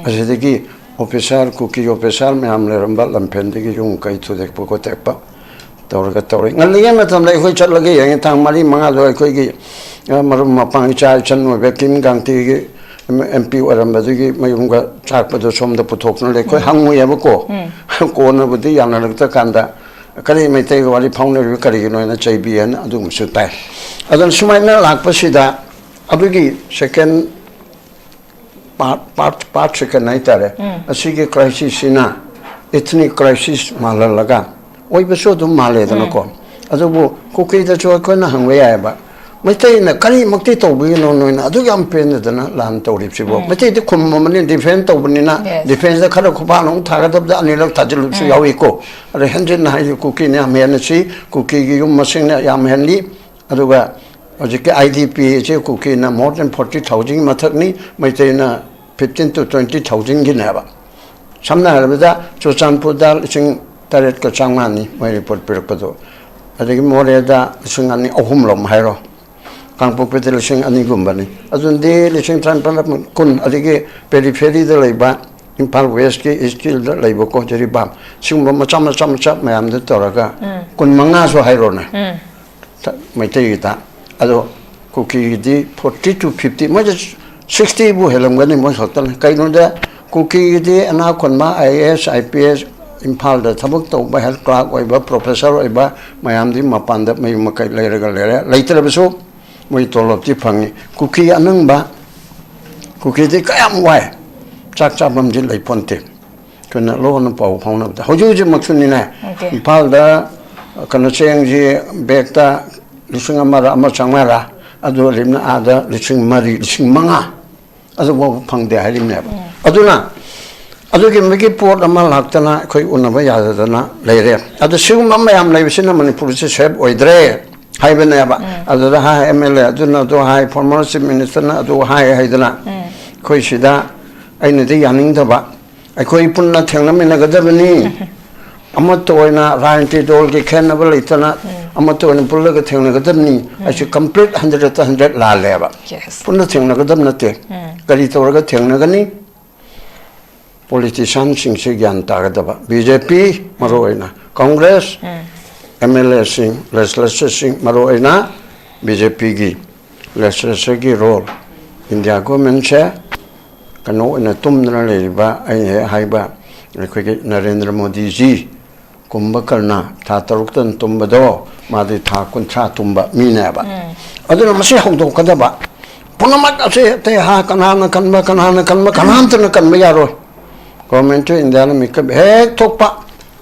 ꯑꯁꯤꯗꯒꯤ ꯑꯣꯐꯤꯁꯥꯔ, ꯀꯨꯀꯤ ꯑꯣꯐꯤꯁꯥꯔ ꯃꯌꯥꯝ ꯂꯩꯔꯝꯕ ꯂꯝꯐꯦꯟꯗꯒꯤ ꯌꯨꯝ ꯀꯩ ꯊꯨꯗꯦꯛꯄ ꯈꯣꯠꯇꯦꯛꯄ ꯇꯧꯔꯒ ꯇꯧꯔꯦ꯫ ꯉꯜꯂꯤꯉꯩ ꯃꯇꯝꯗ ꯑꯩꯈꯣꯏ ꯆꯠꯂꯒ ꯌꯦꯡꯉꯦ, ꯇꯥꯡ ꯃꯔꯤ ꯃꯉꯥꯗꯣ ꯑꯩꯈꯣꯏꯒꯤ, ꯑ, ꯃꯔꯨꯞ ꯃꯄꯥꯡ, ꯏꯆꯥ ꯏꯆꯟ ꯑꯣꯏꯕ ꯀꯤꯝ ꯒꯥꯡꯇꯤꯒꯤ ꯑꯦꯝ ꯄꯤ ꯑꯣꯏꯔꯝꯕꯗꯨꯒꯤ ꯃꯌꯨꯝꯒ ꯆꯥꯛꯄꯗꯣ ꯁꯣꯝꯗ ꯄꯨꯊꯣꯛꯇꯨꯅ ꯂꯩ꯫ ꯑꯩꯈꯣꯏ ꯍꯪꯉꯨꯏꯌꯦꯕꯀꯣ, ꯀꯣꯟꯅꯕꯨꯗꯤ ꯌꯥꯅꯔꯛꯇ ꯀꯥꯟꯗ ꯀꯔꯤ ꯃꯩꯇꯩꯒ ꯋꯥꯔꯤ ꯐꯥꯎꯅꯔꯤꯕ ꯀꯔꯤꯒꯤꯅꯣ ꯍꯥꯏꯅ ꯆꯩꯕꯤ ꯍꯥꯏꯅ ꯑꯗꯨꯒꯨꯝꯕꯁꯨ ꯇꯥꯏ꯫ ꯑꯗꯨꯅ ꯁꯨꯃꯥꯏꯅ ꯂꯥꯛꯄꯁꯤꯗ ꯑꯗꯨꯒꯤ second part, part, part second ꯍꯥꯏꯇꯥꯔꯦ, ꯑꯁꯤꯒꯤ crisis ꯁꯤꯅ ethnic crisis ꯃꯥꯜꯍꯜꯂꯒ ꯑꯣꯏꯕꯁꯨ ꯑꯗꯨꯝ ꯃꯥꯜꯂꯦꯗꯅꯀꯣ꯫ ꯑꯗꯨꯕꯨ ꯀꯨꯀꯤꯗꯁꯨ ꯑꯩꯈꯣꯏꯅ ꯍꯪꯕ ꯌꯥꯏꯑꯕ, ꯃꯩꯇꯩꯅ ꯀꯔꯤꯃꯛꯇꯤ ꯇꯧꯕꯤꯒꯅꯣ ꯅꯣꯏꯅ ꯑꯗꯨꯛ ꯌꯥꯝ ꯄꯦꯟꯗꯗꯅ ꯂꯥꯟ ꯇꯧꯔꯤꯕꯁꯤꯕꯣ? ꯎꯝ꯫ ꯃꯩꯇꯩꯗꯤ ꯈꯨꯝꯃꯕꯅꯤ, defend ꯇꯧꯕꯅꯤꯅ, Yes. defence ꯗ ꯈꯔ ꯈꯨꯄꯥꯛ ꯑꯃꯨꯛ ꯊꯥꯒꯗꯕꯗ ꯑꯅꯤꯔꯛ ꯊꯥꯖꯤꯜꯂꯨꯕꯁꯨ ꯎꯝ꯫ ꯌꯥꯎꯏꯀꯣ꯫ ꯑꯗ ꯍꯦꯟꯖꯤꯟꯅ ꯍꯥꯏꯔꯤ, ꯀꯨꯀꯤꯅ ꯌꯥꯝ ꯍꯦꯟꯅ ꯁꯤ, ꯀꯨꯀꯤꯒꯤ ꯌꯨꯝ ꯃꯁꯤꯡꯅ ꯌꯥꯝ ꯍꯦꯜꯂꯤ꯫ ꯑꯗꯨꯒ ꯍꯧꯖꯤꯛꯀꯤ I D P ꯑꯁꯤ ꯀꯨꯀꯤꯅ more than forty thousand ꯃꯊꯛꯅꯤ, ꯃꯩꯇꯩꯅ fifteen to twenty thousand ꯒꯤꯅꯦꯕ꯫ ꯁꯝꯅ ꯍꯥꯏꯔꯕꯗ ꯆꯨꯔꯆꯥꯟꯄꯨꯔꯗ ꯂꯤꯁꯤꯡ ꯇꯔꯦꯠꯀ ꯆꯥꯝꯃꯉꯥꯅꯤ ꯃꯣꯏ report ꯄꯤꯔꯛꯄꯗꯣ, ꯑꯗꯒꯤ ꯃꯣꯔꯦꯗ ꯂꯤꯁꯤꯡ ꯑꯅꯤ ꯑꯍꯨꯝꯂꯣꯝ ꯍꯥꯏꯔꯣ, ꯀꯥꯡꯄꯣꯛꯄꯤꯗ ꯂꯤꯁꯤꯡ ꯑꯅꯤꯒꯨꯝꯕꯅꯤ꯫ ꯑꯗꯨꯗꯤ ꯂꯤꯁꯤꯡ ꯇꯔꯥꯅꯤꯄꯥꯜ ꯀꯨꯟ, ꯑꯗꯒꯤ periphery ꯗ ꯂꯩꯕ ꯏꯝꯐꯥꯜ West ꯀꯤ East Hill ꯗ ꯂꯩꯕꯀꯣ, ꯖꯤꯔꯤꯕꯥꯝ, ꯁꯤꯒꯨꯝꯕ ꯃꯆꯥ ꯃꯆꯥ ꯃꯆꯥ ꯃꯌꯥꯝꯗꯨ ꯇꯧꯔꯒ ꯎꯝ꯫ ꯀꯨꯟꯃꯉꯥꯁꯨ ꯍꯥꯏꯔꯣꯅꯦ꯫ ꯎꯝ꯫ ꯊ-, ꯃꯩꯇꯩꯒꯤꯗ꯫ ꯑꯗꯣ ꯀꯨꯀꯤꯒꯤꯗꯤ forty to fifty, ꯃꯣꯏꯗ sixty ꯕꯨ ꯍꯦꯜꯂꯝꯒꯅꯤ ꯃꯣꯏ ꯈꯛꯇꯅ꯫ ꯀꯩꯅꯣꯗ ꯀꯨꯀꯤꯒꯤꯗꯤ ꯏꯅꯥꯛ ꯈꯨꯟꯕ I A S, I P S, ꯏꯝꯐꯥꯜꯗ ꯊꯕꯛ ꯇꯧꯕ, health clerk ꯑꯣꯏꯕ, professor ꯑꯣꯏꯕ ꯃꯌꯥꯝꯗꯤ ꯃꯄꯥꯟꯗ ꯃꯌꯨꯝ ꯃꯀꯩ ꯂꯩꯔꯒ ꯂꯩꯔꯦ꯫ ꯂꯩꯇ꯭ꯔꯕꯁꯨ ꯃꯣꯏ ꯇꯣꯂꯣꯞꯇꯤ ꯐꯪꯉꯤ꯫ ꯀꯨꯀꯤ ꯑꯅꯪꯕ, ꯀꯨꯀꯤꯗꯤ ꯀꯌꯥꯝ ꯋꯥꯏ꯫ ꯆꯥꯛ ꯆꯥꯐꯝꯗꯤ ꯂꯩꯄꯣꯟꯇꯦ꯫ ꯑꯩꯈꯣꯏꯅ ꯂꯣꯟꯅ ꯄꯥꯎ ꯐꯥꯎꯅꯕꯗ ꯍꯧꯖꯤꯛ ꯍꯧꯖꯤꯛꯃꯛꯁꯨꯅꯤꯅꯦ꯫ Okay. ꯏꯝꯐꯥꯜꯗ ꯀꯩꯅꯣ ꯆꯦꯡꯁꯤ ꯕꯦꯛꯇ ꯂꯤꯁꯤꯡ ꯑꯃꯔ ꯑꯃ ꯆꯥꯝꯃꯉꯥꯔ, ꯑꯗꯨ ꯑꯣꯏꯔꯤꯕꯅ ꯑꯥꯗ ꯂꯤꯁꯤꯡ ꯃꯔꯤ, ꯂꯤꯁꯤꯡ ꯃꯉꯥ ꯑꯗꯨꯐꯥꯎꯕ ꯐꯪꯗꯦ ꯍꯥꯏꯔꯤꯕꯅꯦꯕ꯫ ꯎꯝ꯫ ꯑꯗꯨꯅ ꯑꯗꯨꯒꯤ ꯃꯤꯒꯤ ꯄꯣꯠ ꯑꯃ ꯂꯥꯛꯇꯅ ꯑꯩꯈꯣꯏ ꯎꯅꯕ ꯌꯥꯗꯗꯅ ꯂꯩꯔꯦ꯫ ꯑꯗꯨ ꯁꯤꯒꯨꯝꯕ ꯃꯌꯥꯝ ꯂꯩꯕꯁꯤꯅ ꯃꯅꯤꯄꯨꯔꯁꯦ safe ꯑꯣꯏꯗ꯭ꯔꯦ ꯍꯥꯏꯕꯅꯦꯕ꯫ ꯎꯝ꯫ ꯑꯗꯨꯗ ꯍꯥꯏ, M L A ꯑꯗꯨꯅ ꯑꯗꯨ ꯍꯥꯏ, former chief minister ꯅ ꯑꯗꯨ ꯍꯥꯏ ꯍꯥꯏꯗꯅ ꯎꯝ꯫ ꯑꯩꯈꯣꯏ ꯁꯤꯗ ꯑꯩꯅꯗꯤ ꯌꯥꯅꯤꯡꯗꯕ, ꯑꯩꯈꯣꯏ ꯄꯨꯟꯅ ꯊꯦꯡꯅꯃꯤꯟꯅꯒꯗꯕꯅꯤ꯫ ꯑꯃꯠꯇ ꯑꯣꯏꯅ ꯔꯥꯖꯅꯤꯇꯤ ꯗꯜꯒꯤ ꯈꯦꯠꯅꯕ ꯂꯩꯇꯅ ꯎꯝ꯫ ꯑꯃꯠꯇ ꯑꯣꯏꯅ ꯄꯨꯜꯂꯒ ꯊꯦꯡꯅꯒꯗꯕꯅꯤ꯫ ꯑꯩꯁꯦ complete hundred ꯇ hundred ꯂꯥꯜꯂꯦꯕ꯫ Yes. ꯄꯨꯟꯅ ꯊꯦꯡꯅꯒꯗꯕ ꯅꯠꯇꯦ꯫ ꯎꯝ. ꯀꯔꯤ ꯇꯧꯔꯒ ꯊꯦꯡꯅꯒꯅꯤ? ꯄꯣꯂꯤꯇꯤꯁꯤꯌꯥꯟꯁꯤꯡꯁꯦ ꯒ꯭ꯌꯥꯟ ꯇꯥꯒꯗꯕ꯫ ꯕꯤ ꯖꯦ ꯄꯤ ꯃꯔꯨꯑꯣꯏꯅ, ꯀꯪꯒ꯭ꯔꯦꯁ, ꯎꯝ. ꯑꯦꯝ ꯑꯦꯜ ꯑꯦꯁꯤꯡ, ꯂꯦꯖꯤꯁꯂꯦꯆꯔꯁꯤꯡ, ꯃꯔꯨꯑꯣꯏꯅ ꯕꯤ ꯖꯦ ꯄꯤꯒꯤ ꯂꯦꯖꯤꯁꯂꯦꯆꯔꯒꯤ ꯔꯣꯜ, ꯏꯟꯗꯤꯌꯥ ꯒꯣꯔꯃꯦꯟꯁꯦ ꯀꯩꯅꯣ ꯑꯣꯏꯅ ꯇꯨꯝꯗꯅ ꯂꯩꯔꯤꯕ, ꯑꯩꯅ ꯍꯦꯛ ꯍꯥꯏꯕ ꯑꯩꯈꯣꯏꯒꯤ ꯅꯔꯦꯟꯗ꯭ꯔ ꯃꯣꯗꯤꯖꯤ, ꯀꯨꯝꯚꯀꯔꯅ, ꯊꯥ ꯇꯔꯨꯛꯇꯪ ꯇꯨꯝꯕꯗꯣ, ꯃꯥꯗꯤ ꯊꯥ ꯀꯨꯟꯊ꯭ꯔꯥ ꯇꯨꯝꯕ ꯃꯤꯅꯦꯕ꯫ ꯑꯗꯨꯅ ꯃꯁꯤ ꯍꯧꯗꯣꯛꯀꯗꯕ꯫ ꯄꯨꯝꯅꯃꯛ ꯑꯁꯦ ꯑꯇꯩ ꯍꯥ, ꯀꯅꯥꯅ ꯀꯟꯕ, ꯀꯅꯥꯅ ꯀꯟꯕ, ꯀꯅꯥꯝꯇꯅ ꯀꯟꯕ ꯌꯥꯔꯣꯏ꯫ ꯒꯣꯔꯃꯦꯟ ꯑꯣꯐ ꯏꯟꯗꯤꯌꯥꯅ ꯃꯤꯀꯞ ꯍꯦꯛ ꯊꯣꯛꯄ,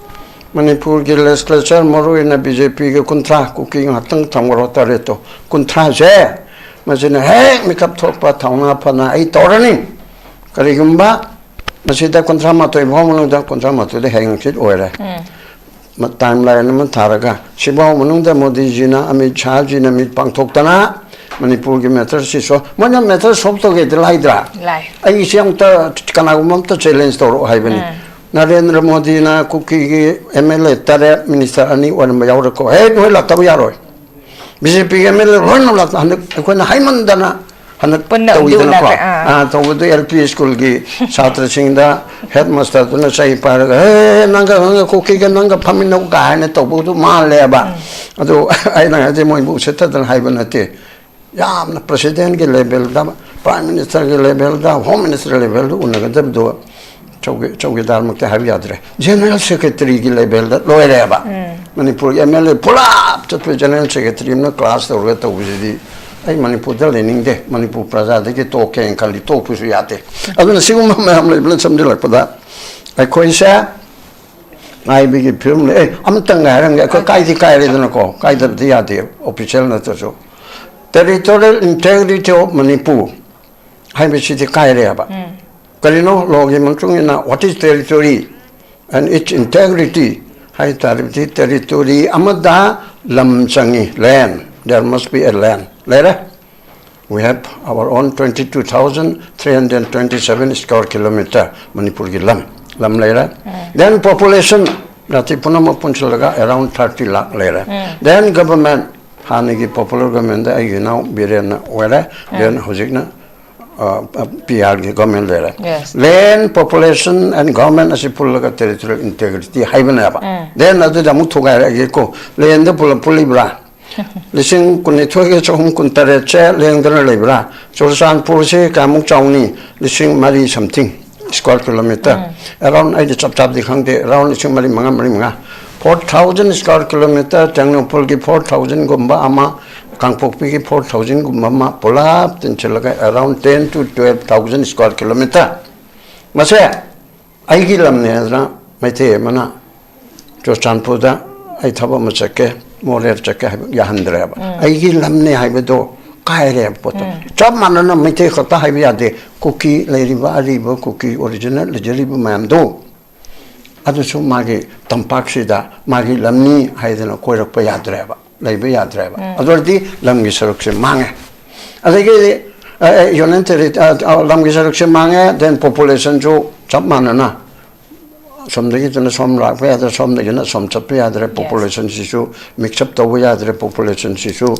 ꯃꯅꯤꯄꯨꯔꯒꯤ ꯂꯦꯖꯤꯁꯂꯦꯆꯔ, ꯃꯔꯨꯑꯣꯏꯅ ꯕꯤ ꯖꯦ ꯄꯤꯒꯤ ꯀꯨꯟꯊ꯭ꯔꯥ, ꯀꯨꯀꯤ ꯉꯥꯛꯇꯪ ꯊꯝꯈ꯭ꯔꯣ, ꯇꯔꯦꯠꯇꯣ, ꯀꯨꯟꯊ꯭ꯔꯥꯁꯦ, ꯃꯁꯤꯅ ꯍꯦꯛ ꯃꯤꯀꯞ ꯊꯣꯛꯄ, ꯊꯧꯅꯥ ꯐꯅ ꯑꯩ ꯇꯧꯔꯅꯤ꯫ ꯀꯔꯤꯒꯨꯝꯕ ꯃꯁꯤꯗ ꯀꯨꯟꯊ꯭ꯔꯥ ꯃꯥꯊꯣꯏ ꯐꯥꯎ ꯃꯅꯨꯡꯗ, ꯀꯨꯟꯊ꯭ꯔꯥ ꯃꯥꯊꯣꯏꯗ ꯍꯌꯦꯡ ꯍꯪꯆꯤꯠ ꯑꯣꯏꯔꯦ꯫ ꯃ-, ꯇꯥꯏꯝ ꯂꯥꯏꯟ ꯑꯃ ꯊꯥꯔꯒ, ꯁꯤꯐꯥꯎ ꯃꯅꯨꯡꯗ ꯃꯣꯗꯤꯖꯤꯅ, ꯑꯃꯤꯠ ꯁꯥꯍꯖꯤꯅ ꯃꯤꯠ ꯄꯥꯡꯊꯣꯛꯇꯅ ꯃꯅꯤꯄꯨꯔꯒꯤ ꯃꯦꯇꯔꯁꯤ ꯁꯣ-, ꯃꯣꯏꯅ ꯃꯦꯇꯔ ꯁꯣꯜꯕ ꯇꯧꯒꯦꯗꯤ ꯂꯥꯏꯗ꯭ꯔꯥ? ꯂꯥꯏ꯫ ꯑꯩꯁꯦ ꯑꯝꯇ ꯀꯅꯥꯒꯨꯝꯕ ꯑꯝꯇ ꯆꯦꯂꯦꯟꯖ ꯇꯧꯔꯛꯑꯣ ꯍꯥꯏꯕꯅꯤ꯫ ꯅꯔꯦꯟꯗ꯭ꯔ ꯃꯣꯗꯤꯅ ꯀꯨꯀꯤꯒꯤ ꯑꯦꯝ ꯑꯦꯜ ꯑꯦ ꯇꯔꯦꯠ, ꯃꯤꯅꯤꯁꯇꯔ ꯑꯅꯤ ꯑꯣꯏꯔꯝꯕ ꯌꯥꯎꯔꯛꯀꯣ꯫ ꯍꯦ, ꯅꯣꯏ ꯂꯥꯛꯇꯕ ꯌꯥꯔꯣꯏ꯫ ꯕꯤ ꯖꯦ ꯄꯤꯒꯤ ꯑꯦꯝ ꯑꯦꯜ ꯑꯦ ꯂꯣꯏꯅꯃꯛ ꯂꯥꯛꯇ-, ꯍꯟꯗꯛ ꯑꯩꯈꯣꯏꯅ ꯍꯥꯏꯃꯟꯗꯅ ꯍꯟꯗꯛ ꯄꯨꯟꯅ ꯇꯧꯋꯤꯗꯅꯀꯣ꯫ ꯎꯠꯅꯈ꯭ꯔꯦ, ꯑꯥ꯫ ꯑꯥ, ꯇꯧꯕꯗꯨ ꯑꯦꯜ ꯄꯤ ꯁ꯭ꯀꯨꯜꯒꯤ ꯁꯥꯇ꯭ꯔꯁꯤꯡꯗ ꯍꯦꯗ ꯃꯥꯁꯇꯔꯗꯨꯅ ꯆꯩ ꯄꯥꯏꯔꯒ, "ꯍꯦ, ꯅꯪꯒ, ꯅꯪꯒ ꯀꯨꯀꯤꯒ ꯅꯪꯒ ꯐꯝꯃꯤꯟꯅꯧ" ꯀꯥꯏꯅ ꯇꯧꯕꯗꯨ ꯃꯥꯜꯂꯦꯕ꯫ ꯑꯗꯨ ꯑꯩꯅ ꯍꯥꯏꯁꯦ ꯃꯣꯏꯕꯨ ꯎꯁꯤꯠꯇꯗꯅ ꯍꯥꯏꯕ ꯅꯠꯇꯦ꯫ ꯌꯥꯝꯅ ꯄ꯭ꯔꯁꯤꯗꯦꯟꯒꯤ ꯂꯦꯚꯦꯜꯗ, ꯄ꯭ꯔꯥꯏꯝ ꯃꯤꯅꯤꯁꯇꯔꯒꯤ ꯂꯦꯚꯦꯜꯗ, ꯍꯣꯝ ꯃꯤꯅꯤꯁꯇꯔ ꯂꯦꯚꯦꯜꯗ ꯎꯅꯒꯗꯕꯗꯣ ꯆꯧꯀꯤ-, ꯆꯧꯀꯤꯗꯥꯔꯃꯛꯇꯤ ꯍꯥꯏꯕ ꯌꯥꯗ꯭ꯔꯦ, ꯖꯦꯅꯔꯦꯜ ꯁꯦꯀ꯭ꯔꯦꯇꯔꯤꯒꯤ ꯂꯦꯚꯦꯜꯗ ꯂꯣꯏꯔꯦꯕ꯫ ꯃꯅꯤꯄꯨꯔꯒꯤ ꯑꯦꯝ ꯑꯦꯜ ꯑꯦ ꯄꯨꯂꯞ ꯆꯠꯄ ꯖꯦꯅꯔꯦꯜ ꯁꯦꯀ꯭ꯔꯦꯇꯔꯤ ꯑꯃꯅ ꯀ꯭ꯂꯥꯁ ꯇꯧꯔꯒ ꯇꯧꯕꯁꯤꯗꯤ ꯑꯩ ꯃꯅꯤꯄꯨꯔꯗ ꯂꯩꯅꯤꯡꯗꯦ, ꯃꯅꯤꯄꯨꯔ ꯄ꯭ꯔꯖꯥꯗꯒꯤ ꯇꯣꯛꯀꯦꯅ ꯈꯜꯂꯤ, ꯇꯣꯛꯄꯁꯨ ꯌꯥꯗꯦ꯫ ꯑꯗꯨꯅ ꯁꯤꯒꯨꯝꯕ ꯃꯌꯥꯝ ꯂꯩꯕꯅ ꯁꯝꯖꯤꯜꯂꯛꯄꯗ ꯑꯩꯈꯣꯏꯁꯦ ꯉꯥꯏꯕꯒꯤ ꯐꯤꯕꯝ ꯂꯩ꯫ ꯑꯦ, ꯑꯃꯇꯪꯒ ꯍꯥꯏꯔꯝꯒꯦ, ꯑꯩꯈꯣꯏ ꯀꯥꯏꯗꯤ ꯀꯥꯏꯔꯦꯗꯅꯀꯣ, ꯀꯥꯏꯗꯕꯗꯤ ꯌꯥꯗꯦ, ꯑꯣꯐꯤꯁꯤꯌꯦꯜ ꯅꯠꯇ꯭ꯔꯁꯨ꯫ Territorial integrity of Manipur ꯍꯥꯏꯕꯁꯤꯗꯤ ꯀꯥꯏꯔꯦꯕ꯫ ꯀꯔꯤꯅꯣ? Law ꯒꯤ ꯃꯇꯨꯡ ꯏꯟꯅ, what is territory and its integrity ꯍꯥꯏ ꯇꯥꯔꯕꯗꯤ, territory ꯑꯃꯗ ꯂꯝ ꯆꯪꯉꯤ, land, there must be a land꯫ ꯂꯩꯔꯦ꯫ We have our own twenty two thousand three hundred twenty seven square kilometer ꯃꯅꯤꯄꯨꯔꯒꯤ ꯂꯝ, ꯂꯝ ꯂꯩꯔꯦ꯫ Then population, ꯖꯥꯇꯤ ꯄꯨꯝꯅꯃꯛ ꯄꯨꯟꯁꯤꯜꯂꯒ around thirty lakh ꯂꯩꯔꯦ꯫ Then government, ꯍꯥꯟꯅꯒꯤ popular governmentꯗ ꯑꯩꯒꯤ ꯏꯅꯥꯎ ꯕꯤꯔꯦꯟꯅ ꯑꯣꯏꯔꯦ, then ꯍꯧꯖꯤꯛꯅ ꯄꯤ ꯑꯥꯔꯒꯤ government ꯂꯩꯔꯦ꯫ Yes. Land, population and government ꯑꯁꯤ ꯄꯨꯜꯂꯒ territorial integrity ꯍꯥꯏꯕꯅꯦꯕ꯫ Then ꯑꯗꯨꯗ ꯑꯃꯨꯛ ꯊꯨꯒꯥꯏꯔꯛꯑꯒꯦꯀꯣ, landꯗ ꯄꯨꯜꯂ ꯄꯨꯜꯂꯤꯕ꯭ꯔꯥ? ꯂꯤꯁꯤꯡ ꯀꯨꯟꯅꯤꯊꯣꯏꯒ ꯆꯍꯨꯝ ꯀꯨꯟꯇꯔꯦꯠꯁꯦ ꯂꯦꯡꯗꯅ ꯂꯩꯕ꯭ꯔꯥ? ꯆꯨꯔꯆꯥꯟꯄꯨꯔꯁꯤ ꯀꯌꯥꯃꯨꯛ ꯆꯥꯎꯅꯤ? ꯂꯤꯁꯤꯡ ꯃꯔꯤ something square kilometre꯫ Around, ꯑꯩꯗꯤ ꯆꯞ ꯆꯥꯕꯗꯤ ꯈꯪꯗꯦ, around ꯂꯤꯁꯤꯡ ꯃꯔꯤ ꯃꯉꯥ, ꯃꯔꯤ ꯃꯉꯥ꯫ Four thousand square kilometre, ꯇꯦꯡꯅꯧꯄꯜꯒꯤ four thousandꯒꯨꯝꯕ ꯑꯃ, ꯀꯥꯡꯄꯣꯛꯄꯤꯒꯤ four thousandꯒꯨꯝꯕ ꯑꯃ, ꯄꯨꯂꯞ ꯇꯤꯟꯁꯤꯜꯂꯒ around ten to twelve thousand square kilometre꯫ ꯃꯁꯦ ꯑꯩꯒꯤ ꯂꯝꯅꯦ ꯍꯥꯏꯗꯅ ꯃꯩꯇꯩ ꯑꯃꯅ ꯆꯨꯔꯆꯥꯟꯄꯨꯔꯗ ꯑꯩ ꯊꯕꯛ ꯑꯃ ꯆꯠꯀꯦ, ꯃꯣꯔꯦꯗ ꯆꯠꯀꯦ ꯍꯥꯏꯕ ꯌꯥꯍꯟꯗ꯭ꯔꯦꯕ꯫ ꯑꯩꯒꯤ ꯂꯝꯅꯦ ꯍꯥꯏꯕꯗꯣ ꯀꯥꯏꯔꯦꯕ ꯄꯣꯠꯇꯣ꯫ ꯆꯞ ꯃꯥꯟꯅꯅ ꯃꯩꯇꯩ ꯈꯛꯇ ꯍꯥꯏꯕ ꯌꯥꯗꯦ꯫ ꯀꯨꯀꯤ ꯂꯩꯔꯤꯕ, ꯑꯔꯤꯕ ꯀꯨꯀꯤ original ꯂꯩꯖꯔꯤꯕ ꯃꯌꯥꯝꯗꯣ, ꯑꯗꯨꯁꯨ ꯃꯥꯒꯤ ꯇꯝꯄꯥꯛꯁꯤꯗ ꯃꯥꯒꯤ ꯂꯝꯅꯤ ꯍꯥꯏꯗꯅ ꯀꯣꯏꯔꯛꯄ ꯌꯥꯗ꯭ꯔꯦꯕ, ꯂꯩꯕ ꯌꯥꯗ꯭ꯔꯦꯕ꯫ ꯑꯗꯨ ꯑꯣꯏꯔꯗꯤ ꯂꯝꯒꯤ ꯁꯔꯨꯛꯁꯦ ꯃꯥꯡꯉꯦ꯫ ꯑꯗꯒꯤꯗꯤ, ꯑ, ꯑ, Union Terri-, ꯑ, ꯑ, ꯂꯝꯒꯤ ꯁꯔꯨꯛꯁꯦ ꯃꯥꯡꯉꯦ, then populationꯁꯨ ꯆꯞ ꯃꯥꯟꯅꯅ ꯑꯁꯣꯝꯗꯒꯤꯗꯨꯅ ꯁꯣꯝ ꯂꯥꯛꯄ ꯌꯥꯗ꯭ꯔꯦ, ꯁꯣꯝꯗꯒꯤꯅ ꯑꯁꯣꯝ ꯆꯠꯄ ꯌꯥꯗ꯭ꯔꯦ, populationꯁꯤꯁꯨ mix up ꯇꯧꯕ ꯌꯥꯗ꯭ꯔꯦ, populationꯁꯤꯁꯨ꯫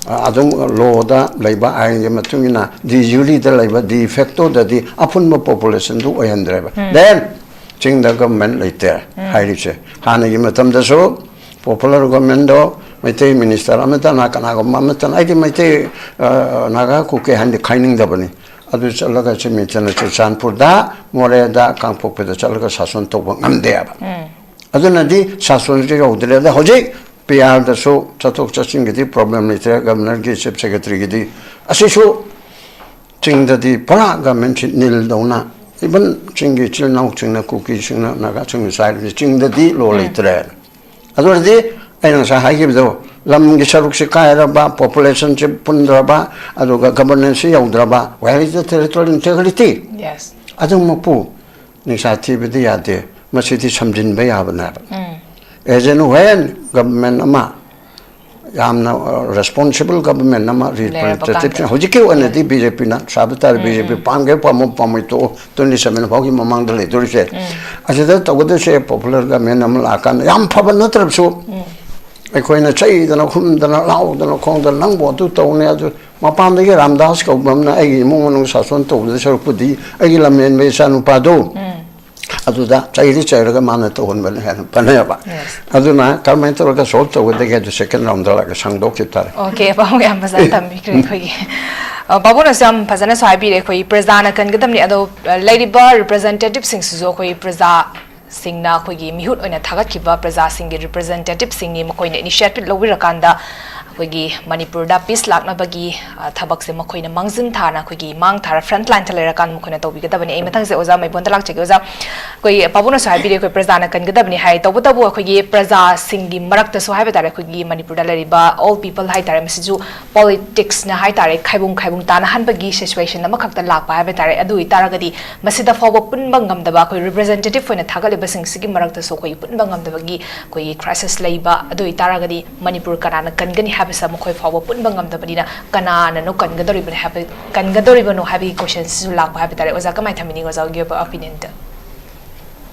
ꯑ, ꯑꯗꯨꯝ lawꯗ ꯂꯩꯕ ꯑꯥꯏꯟꯒꯤ ꯃꯇꯨꯡ ꯏꯟꯅ de jureꯗ ꯂꯩꯕ, de factoꯗꯗꯤ ꯑꯄꯨꯟꯕ populationꯗꯨ ꯑꯣꯏꯍꯟꯗ꯭ꯔꯦꯕ꯫ Then ꯆꯤꯡꯗ government ꯂꯩꯇꯦ ꯍꯥꯏꯔꯤꯁꯦ꯫ ꯍꯥꯟꯅꯒꯤ ꯃꯇꯝꯗꯁꯨ popular governmentꯗꯣ ꯃꯩꯇꯩ minister ꯑꯃꯠꯇꯅ, ꯀꯅꯥꯒꯨꯝꯕ ꯑꯃꯠꯇꯅ, ꯑꯩꯗꯤ ꯃꯩꯇꯩ, ꯑ, ꯅꯥꯒꯥ, ꯀꯨꯀꯤ ꯍꯥꯏꯅ ꯈꯥꯏꯅꯤꯡꯗꯕꯅꯤ꯫ ꯑꯗꯨ ꯆꯠꯂꯒ ꯆꯤꯃꯤꯟꯆꯅ ꯆꯨꯔꯆꯥꯟꯄꯨꯔꯗ, ꯃꯣꯔꯦꯗ, ꯀꯥꯡꯄꯣꯛꯄꯤꯗ ꯆꯠꯂꯒ ꯁꯥꯁꯟ ꯇꯧꯕ ꯉꯝꯗꯦꯕ꯫ ꯑꯗꯨꯅꯗꯤ ꯁꯥꯁꯟꯁꯨ ꯌꯧꯗ꯭ꯔꯦ꯫ ꯑꯗ ꯍꯧꯖꯤꯛ ꯄꯤ ꯑꯥꯔꯗꯁꯨ ꯆꯠꯊꯣꯛ ꯆꯠꯁꯤꯟꯒꯤꯗꯤ problem ꯂꯩꯇ꯭ꯔꯦ, governorꯒꯤ, chief secretaryꯒꯤꯗꯤ꯫ ꯑꯁꯤꯁꯨ ꯆꯤꯡꯗꯗꯤ ꯄꯨꯔꯥ governmentꯁꯤ ꯅꯤꯜꯗꯧꯅ, even ꯆꯤꯡꯒꯤ ꯏꯆꯤꯜ ꯏꯅꯥꯎꯁꯤꯡꯅ, ꯀꯨꯀꯤꯁꯤꯡꯅ, ꯅꯥꯒꯥꯁꯤꯡꯅ ꯆꯥꯏꯔꯤꯕꯁꯤ ꯆꯤꯡꯗꯗꯤ law ꯂꯩꯇ꯭ꯔꯦ꯫ ꯑꯗꯨ ꯑꯣꯏꯔꯗꯤ ꯑꯩꯅ ꯉꯁꯥꯏ ꯍꯥꯏꯈꯤꯕꯗꯣ, ꯂꯝꯒꯤ ꯁꯔꯨꯛꯁꯤ ꯀꯥꯏꯔꯕ, populationꯁꯤ ꯄꯨꯟꯗ꯭ꯔꯕ, ꯑꯗꯨꯒ governanceꯁꯤ ꯌꯧꯗ꯭ꯔꯕ, where is the territorial integrity? Yes. ꯑꯗꯨꯃꯛꯄꯨ ꯅꯤꯡꯁꯥ ꯊꯤꯕꯗꯤ ꯌꯥꯗꯦ, ꯃꯁꯤꯗꯤ ꯁꯝꯖꯤꯟꯕ ꯌꯥꯕꯅꯦꯕ꯫ As and when government ꯑꯃ ꯌꯥꯝꯅ ꯔꯦꯁꯄꯣꯟꯁꯤꯕꯜ ꯒꯕꯔꯟꯃꯦꯟ ꯑꯃ ꯔꯤꯄ꯭ꯔꯖꯦꯟꯇꯦꯇꯤꯚꯁꯤꯡ ꯍꯧꯖꯤꯛꯀꯤ ꯑꯣꯏꯅꯗꯤ ꯕꯤ ꯖꯦ ꯄꯤꯅ ꯁꯥꯕ ꯇꯥꯔꯦ꯫ ꯕꯤ ꯖꯦ ꯄꯤ ꯄꯥꯝꯒꯦ ꯄꯥꯝꯃꯣ ꯄꯥꯝꯃꯣꯏ ꯇꯣꯛꯑꯣ, ꯇ꯭ꯋꯦꯟꯇꯤ ꯁꯚꯦꯟ ꯐꯥꯎꯒꯤ ꯃꯃꯥꯡꯗ ꯂꯩꯗꯣꯔꯤꯁꯦ꯫ ꯑꯁꯤꯗ ꯇꯧꯒꯗꯣꯏꯁꯦ ꯄꯣꯄꯨꯂꯔ ꯒꯕꯔꯟꯃꯦꯟ ꯑꯃ ꯂꯥꯛꯑꯀꯥꯟꯗ ꯌꯥꯝ ꯐꯕ ꯅꯠꯇ꯭ꯔꯕꯁꯨ ꯑꯩꯈꯣꯏꯅ ꯆꯩꯗꯅ ꯍꯨꯝꯗꯅ ꯂꯥꯎꯗꯅ ꯈꯣꯡꯗꯅ ꯅꯪꯕꯨ ꯑꯗꯨ ꯇꯧꯅꯤ ꯑꯗꯨ ꯃꯄꯥꯟꯗꯒꯤ ꯔꯥꯝꯗꯥꯁ ꯀꯧꯕ ꯑꯃꯅ ꯑꯩꯒꯤ ꯏꯃꯨꯡ ꯃꯅꯨꯡ ꯁꯥꯁꯣꯟ ꯇꯧꯕꯗ ꯁꯔꯨꯛꯄꯨꯗꯤ ꯑꯩꯒꯤ ꯂꯝꯍꯦꯟꯕ ꯏꯆꯥꯅꯨꯄꯥꯗꯣ ꯑꯗꯨꯗ ꯆꯩꯗꯤ ꯆꯩꯔꯒ ꯃꯥꯅ ꯇꯧꯍꯟꯕꯅꯤ ꯍꯥꯏꯅ ꯄꯟꯅꯩꯑꯕ꯫ ꯑꯗꯨꯅ ꯀꯔꯝꯍꯥꯏꯅ ꯇꯧꯔꯒ ꯁꯣꯜꯕ ꯇꯧꯒꯗꯒꯦ ꯑꯗꯨ ꯁꯦꯀꯦꯟ ꯔꯥꯎꯟꯗ ꯂꯥꯛꯑꯒ ꯁꯪꯗꯣꯛꯈꯤꯕ ꯇꯥꯔꯦ꯫ ꯑꯣꯀꯦ, ꯄꯥꯕꯨꯡ ꯌꯥꯝ ꯐꯖꯅ ꯊꯝꯕꯤꯈ꯭ꯔꯦ꯫ ꯑꯩꯈꯣꯏꯒꯤ ꯑ, ꯄꯥꯕꯨꯡꯅꯁꯨ ꯌꯥꯝ ꯐꯖꯅꯁꯨ ꯍꯥꯏꯕꯤꯔꯦ꯫ ꯑꯩꯈꯣꯏ ꯄ꯭ꯔꯖꯥꯅ ꯀꯟꯒꯗꯕꯅꯤ꯫ ꯑꯗꯣ ꯑ, ꯂꯩꯔꯤꯕ ꯔꯤꯄ꯭ꯔꯖꯦꯟꯇꯦꯇꯤꯚꯁꯤꯡꯁꯤꯁꯨ ꯑꯩꯈꯣꯏ ꯄ꯭ꯔꯖꯥꯁꯤꯡꯅ ꯑꯩꯈꯣꯏꯒꯤ ꯃꯤꯍꯨꯠ ꯑꯣꯏꯅ ꯊꯥꯒꯠꯈꯤꯕ ꯄ꯭ꯔꯖꯥꯁꯤꯡꯒꯤ ꯔꯤꯄ꯭ꯔꯖꯦꯟꯇꯦꯇꯤꯚꯁꯤꯡꯅꯤ꯫ ꯃꯈꯣꯏꯅ ꯏꯅꯤꯁꯤꯌꯦꯇꯤꯚ ꯂꯧꯕꯤꯔꯀꯥꯟꯗ ꯑꯩꯈꯣꯏꯒꯤ ꯃꯅꯤꯄꯨꯔꯗ ꯄꯤꯁ ꯂꯥꯛꯅꯕꯒꯤ ꯑ, ꯊꯕꯛꯁꯦ ꯃꯈꯣꯏꯅ ꯃꯥꯡꯖꯤꯟ ꯊꯥꯅ ꯑꯩꯈꯣꯏꯒꯤ ꯃꯥꯡ ꯊꯥꯔ ꯐ꯭ꯔꯟꯠ ꯂꯥꯏꯟꯗ ꯂꯩꯔꯀꯥꯟꯗ ꯃꯈꯣꯏꯅ ꯇꯧꯕꯤꯒꯗꯕꯅꯤ꯫ ꯑꯩ ꯃꯊꯪꯁꯦ ꯑꯣꯖꯥ ꯃꯩꯕꯣꯟꯗ ꯂꯥꯛꯆꯒꯦ꯫ ꯑꯣꯖꯥ, ꯑꯩꯈꯣꯏꯒꯤ ꯄꯥꯕꯨꯡꯅꯁꯨ ꯍꯥꯏꯕꯤꯔꯦ ꯑꯩꯈꯣꯏ ꯄ꯭ꯔꯖꯥꯅ ꯀꯟꯒꯗꯕꯅꯤ ꯍꯥꯏ꯫ ꯇꯧꯕꯇꯕꯨ ꯑꯩꯈꯣꯏꯒꯤ ꯄ꯭ꯔꯖꯥꯁꯤꯡꯒꯤ ꯃꯔꯛꯇꯁꯨ ꯍꯥꯏꯕ ꯇꯥꯔꯦ, ꯑꯩꯈꯣꯏꯒꯤ ꯃꯅꯤꯄꯨꯔꯗ ꯂꯩꯔꯤꯕ ꯑꯣꯜ ꯄꯤꯄꯜ ꯍꯥꯏ ꯇꯥꯔꯦ, ꯃꯁꯤꯁꯨ ꯄꯣꯂꯤꯇꯤꯛꯁꯅ ꯍꯥꯏ ꯇꯥꯔꯦ, ꯈꯥꯏꯕꯨꯡ ꯈꯥꯏꯕꯨꯡ ꯇꯥꯅꯍꯟꯕꯒꯤ ꯁꯤꯆꯨꯋꯦꯁꯟ ꯑꯃꯈꯛꯇ ꯂꯥꯛꯄ ꯍꯥꯏꯕ ꯇꯥꯔꯦ꯫ ꯑꯗꯨ ꯑꯣꯏꯇꯥꯔꯒꯗꯤ ꯃꯁꯤꯗ ꯐꯥꯎꯕ ꯄꯨꯟꯕ ꯉꯝꯗꯕ ꯑꯩꯈꯣꯏ ꯔꯤꯄ꯭ꯔꯖꯦꯟꯇꯦꯇꯤꯚ ꯑꯣꯏꯅ ꯊꯥꯒꯠꯂꯤꯕꯁꯤꯡꯁꯤꯒꯤ ꯃꯔꯛꯇꯁꯨ ꯑꯩꯈꯣꯏꯒꯤ ꯄꯨꯟꯕ ꯉꯝꯗꯕꯒꯤ ꯑꯩꯈꯣꯏꯒꯤ ꯀ꯭ꯔꯥꯏꯁꯤꯁ ꯂꯩꯕ꯫ ꯑꯗꯨ ꯑꯣꯏꯇꯥꯔꯒꯗꯤ ꯃꯅꯤꯄꯨꯔ ꯀꯅꯥꯅ ꯀꯟꯒꯅꯤ ꯍꯥꯏꯕꯁꯦ ꯃꯈꯣꯏ ꯐꯥꯎꯕ ꯄꯨꯟꯕ ꯉꯝꯗꯕꯅꯤꯅ ꯀꯅꯥꯅꯅꯣ ꯀꯟꯒꯗꯧꯔꯤꯕꯅꯤ ꯍꯥꯏꯕ, ꯀꯟꯒꯗꯧꯔꯤꯕꯅꯣ ꯍꯥꯏꯕꯒꯤ ꯀꯣꯏꯁꯟꯁꯤꯁꯨ ꯂꯥꯛꯄ ꯍꯥꯏꯕ ꯇꯥꯔꯦ꯫ ꯑꯣꯖꯥ, ꯀꯃꯥꯏꯅ ꯊꯝꯕꯤꯅꯤꯡꯉꯤ ꯑꯣꯖꯥꯒꯤ ꯑꯣꯏꯕ ꯑꯣꯄꯤꯅꯤꯌꯟꯗ?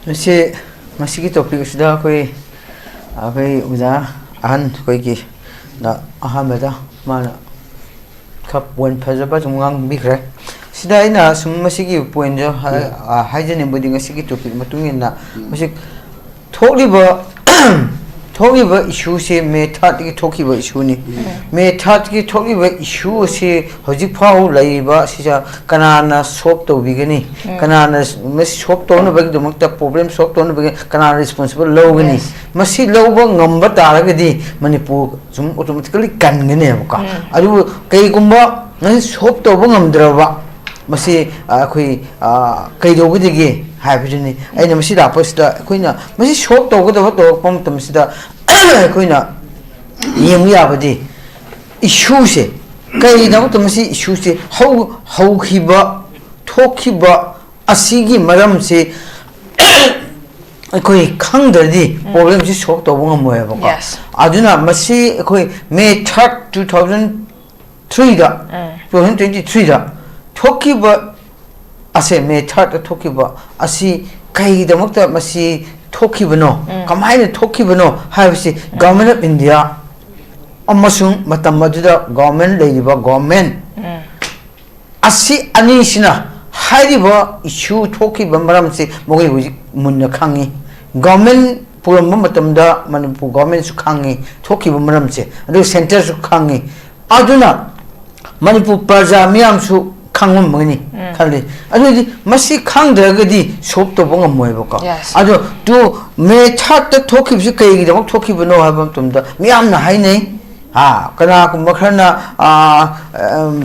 ꯃꯁꯤ, ꯃꯁꯤꯒꯤ ꯇꯣꯄꯤꯛ ꯑꯁꯤꯗ ꯑꯩꯈꯣꯏ, ꯑꯩꯈꯣꯏ ꯑꯣꯖꯥ ꯑꯍꯟ ꯑꯩꯈꯣꯏꯒꯤ ꯗ ꯑꯍꯥꯟꯕꯗ ꯃꯥꯅ ꯈꯔ ꯄꯣꯏꯟ ꯐꯖꯕ ꯁꯨꯝ ꯉꯥꯡꯕꯤꯈ꯭ꯔꯦ꯫ ꯁꯤꯗ ꯑꯩꯅ ꯁꯨꯝ ꯃꯁꯤꯒꯤ ꯄꯣꯏꯟꯁꯦ ꯍꯥꯏ-, ꯎꯝ꯫ ꯑ, ꯍꯥꯏꯖꯅꯤꯡꯕꯗꯤ ꯉꯁꯤꯒꯤ ꯇꯣꯄꯤꯛ ꯃꯇꯨꯡ ꯏꯟꯅ ꯎꯝ꯫ ꯃꯁꯤ ꯊꯣꯛꯂꯤꯕ, ꯊꯣꯛꯂꯤꯕ ꯏꯁꯨꯁꯦ ꯃꯦ ꯊꯥꯔꯠꯇꯒꯤ ꯊꯣꯛꯈꯤꯕ ꯏꯁꯨꯅꯤ꯫ ꯎꯝ꯫ ꯃꯦ ꯊꯥꯔꯠꯀꯤ ꯊꯣꯛꯂꯤꯕ ꯏꯁꯨ ꯑꯁꯤ ꯍꯧꯖꯤꯛ ꯐꯥꯎ ꯂꯩꯔꯤꯕ ꯑꯁꯤꯗ ꯀꯅꯥꯅ ꯁꯣꯜꯕ ꯇꯧꯕꯤꯒꯅꯤ? ꯎꯝ꯫ ꯀꯅꯥꯅ ꯃꯁꯤ ꯁꯣꯜꯕ ꯇꯧꯅꯕꯒꯤꯗꯃꯛꯇ, ꯄ꯭ꯔꯣꯕ꯭ꯂꯦꯝ ꯁꯣꯜꯕ ꯇꯧꯅꯕꯒꯤ ꯀꯅꯥꯅ ꯔꯦꯁꯄꯣꯟꯁꯤꯕꯜ ꯂꯧꯒꯅꯤ? ꯌꯦꯁ꯫ ꯃꯁꯤ ꯂꯧꯕ ꯉꯝꯕ ꯇꯥꯔꯒꯗꯤ ꯃꯅꯤꯄꯨꯔ ꯁꯨꯝ ꯑꯣꯇꯣꯃꯦꯇꯤꯀꯦꯜꯂꯤ ꯀꯟꯒꯅꯦꯕꯀꯣ꯫ ꯎꯝ꯫ ꯑꯗꯨꯕꯨ ꯀꯩꯒꯨꯝꯕ ꯃꯁꯤ ꯁꯣꯜꯕ ꯇꯧꯕ ꯉꯝꯗ꯭ꯔꯕ, ꯃꯁꯤ, ꯑ, ꯑꯩꯈꯣꯏ, ꯑ, ꯀꯩꯗꯧꯒꯗꯒꯦ ꯍꯥꯏꯕꯗꯨꯅꯤ꯫ ꯑꯩꯅ ꯃꯁꯤ ꯂꯥꯛꯄꯁꯤꯗ ꯑꯩꯈꯣꯏꯅ ꯃꯁꯤ ꯁꯣꯜꯕ ꯇꯧꯒꯗꯕ ꯇꯧꯔꯛꯄ ꯃꯇꯝꯁꯤꯗ ꯑꯩꯈꯣꯏꯅ ꯌꯦꯡꯕ ꯌꯥꯕꯗꯤ ꯏꯁꯨꯁꯦ ꯀꯔꯤꯒꯤꯗꯃꯛꯇ ꯃꯁꯤ ꯏꯁꯨꯁꯦ ꯍꯧ-, ꯍꯧꯈꯤꯕ, ꯊꯣꯛꯈꯤꯕ ꯑꯁꯤꯒꯤ ꯃꯔꯝꯁꯦ ꯑꯩꯈꯣꯏ ꯈꯪꯗ꯭ꯔꯗꯤ ꯄ꯭ꯔꯣꯕ꯭ꯂꯦꯝꯁꯤ ꯁꯣꯜꯕ ꯇꯧꯕ ꯉꯝꯃꯣꯏꯕꯀꯣ꯫ Yes. ꯑꯗꯨꯅ ꯃꯁꯤ ꯑꯩꯈꯣꯏ ꯃꯦ ꯊꯥꯔꯠ, ꯇꯨ ꯊꯥꯎꯖꯟ ꯊ꯭ꯔꯤꯗ, ꯇꯨ ꯊꯥꯎꯖꯟ ꯇ꯭ꯋꯦꯟꯇꯤ ꯊ꯭ꯔꯤꯗ ꯊꯣꯛꯈꯤꯕ ꯑꯁꯦ, ꯃꯦ ꯊꯥꯔꯠꯇ ꯊꯣꯛꯈꯤꯕ ꯑꯁꯤ ꯀꯩꯒꯤꯗꯃꯛꯇ ꯃꯁꯤ ꯊꯣꯛꯈꯤꯕꯅꯣ, ꯀꯃꯥꯏꯅ ꯊꯣꯛꯈꯤꯕꯅꯣ ꯍꯥꯏꯕꯁꯤ Government of India ꯑꯃꯁꯨꯡ ꯃꯇꯝ ꯑꯗꯨꯗ ꯒꯣꯚꯔꯟꯃꯦꯟ, ꯂꯩꯔꯤꯕ ꯒꯣꯚꯔꯟꯃꯦꯟ ꯑꯁꯤ ꯑꯅꯤꯁꯤꯅ ꯍꯥꯏꯔꯤꯕ ꯏꯁꯨ ꯊꯣꯛꯈꯤꯕ ꯃꯔꯝꯁꯤ ꯃꯈꯣꯏ ꯍꯧꯖꯤꯛ ꯃꯨꯟꯅ ꯈꯪꯉꯤ꯫ ꯒꯣꯚꯔꯟꯃꯦꯟ ꯄꯨꯔꯝꯕ ꯃꯇꯝꯗ ꯃꯅꯤꯄꯨꯔ ꯒꯣꯚꯔꯟꯃꯦꯟꯁꯨ ꯈꯪꯉꯤ ꯊꯣꯛꯈꯤꯕ ꯃꯔꯝꯁꯦ, ꯑꯗꯨꯒ ꯁꯦꯟꯇꯔꯁꯨ ꯈꯪꯉꯤ꯫ ꯑꯗꯨꯅ ꯃꯅꯤꯄꯨꯔ ꯄ꯭ꯔꯖꯥ ꯃꯤꯌꯥꯝꯁꯨ ꯈꯪꯉꯝꯒꯅꯤ ꯈꯜꯂꯤ꯫ ꯑꯗꯨꯗꯤ ꯃꯁꯤ ꯈꯪꯗ꯭ꯔꯒꯗꯤ ꯁꯣꯜꯕ ꯇꯧꯕ ꯉꯝꯃꯣꯏꯕꯀꯣ꯫ Yes. ꯑꯗꯣ ꯇꯨ ꯃꯦ ꯊꯥꯔꯠꯇ ꯊꯣꯛꯈꯤꯕꯁꯤ ꯀꯩꯒꯤꯗꯃꯛ ꯊꯣꯛꯈꯤꯕꯅꯣ ꯍꯥꯏꯕ ꯃꯇꯝꯗ ꯃꯤꯌꯥꯝꯅ ꯍꯥꯏꯅꯩ, ꯑꯥ, ꯀꯅꯥꯒꯨꯝꯕ ꯈꯔꯅ, ꯑꯥ, ꯑꯝ,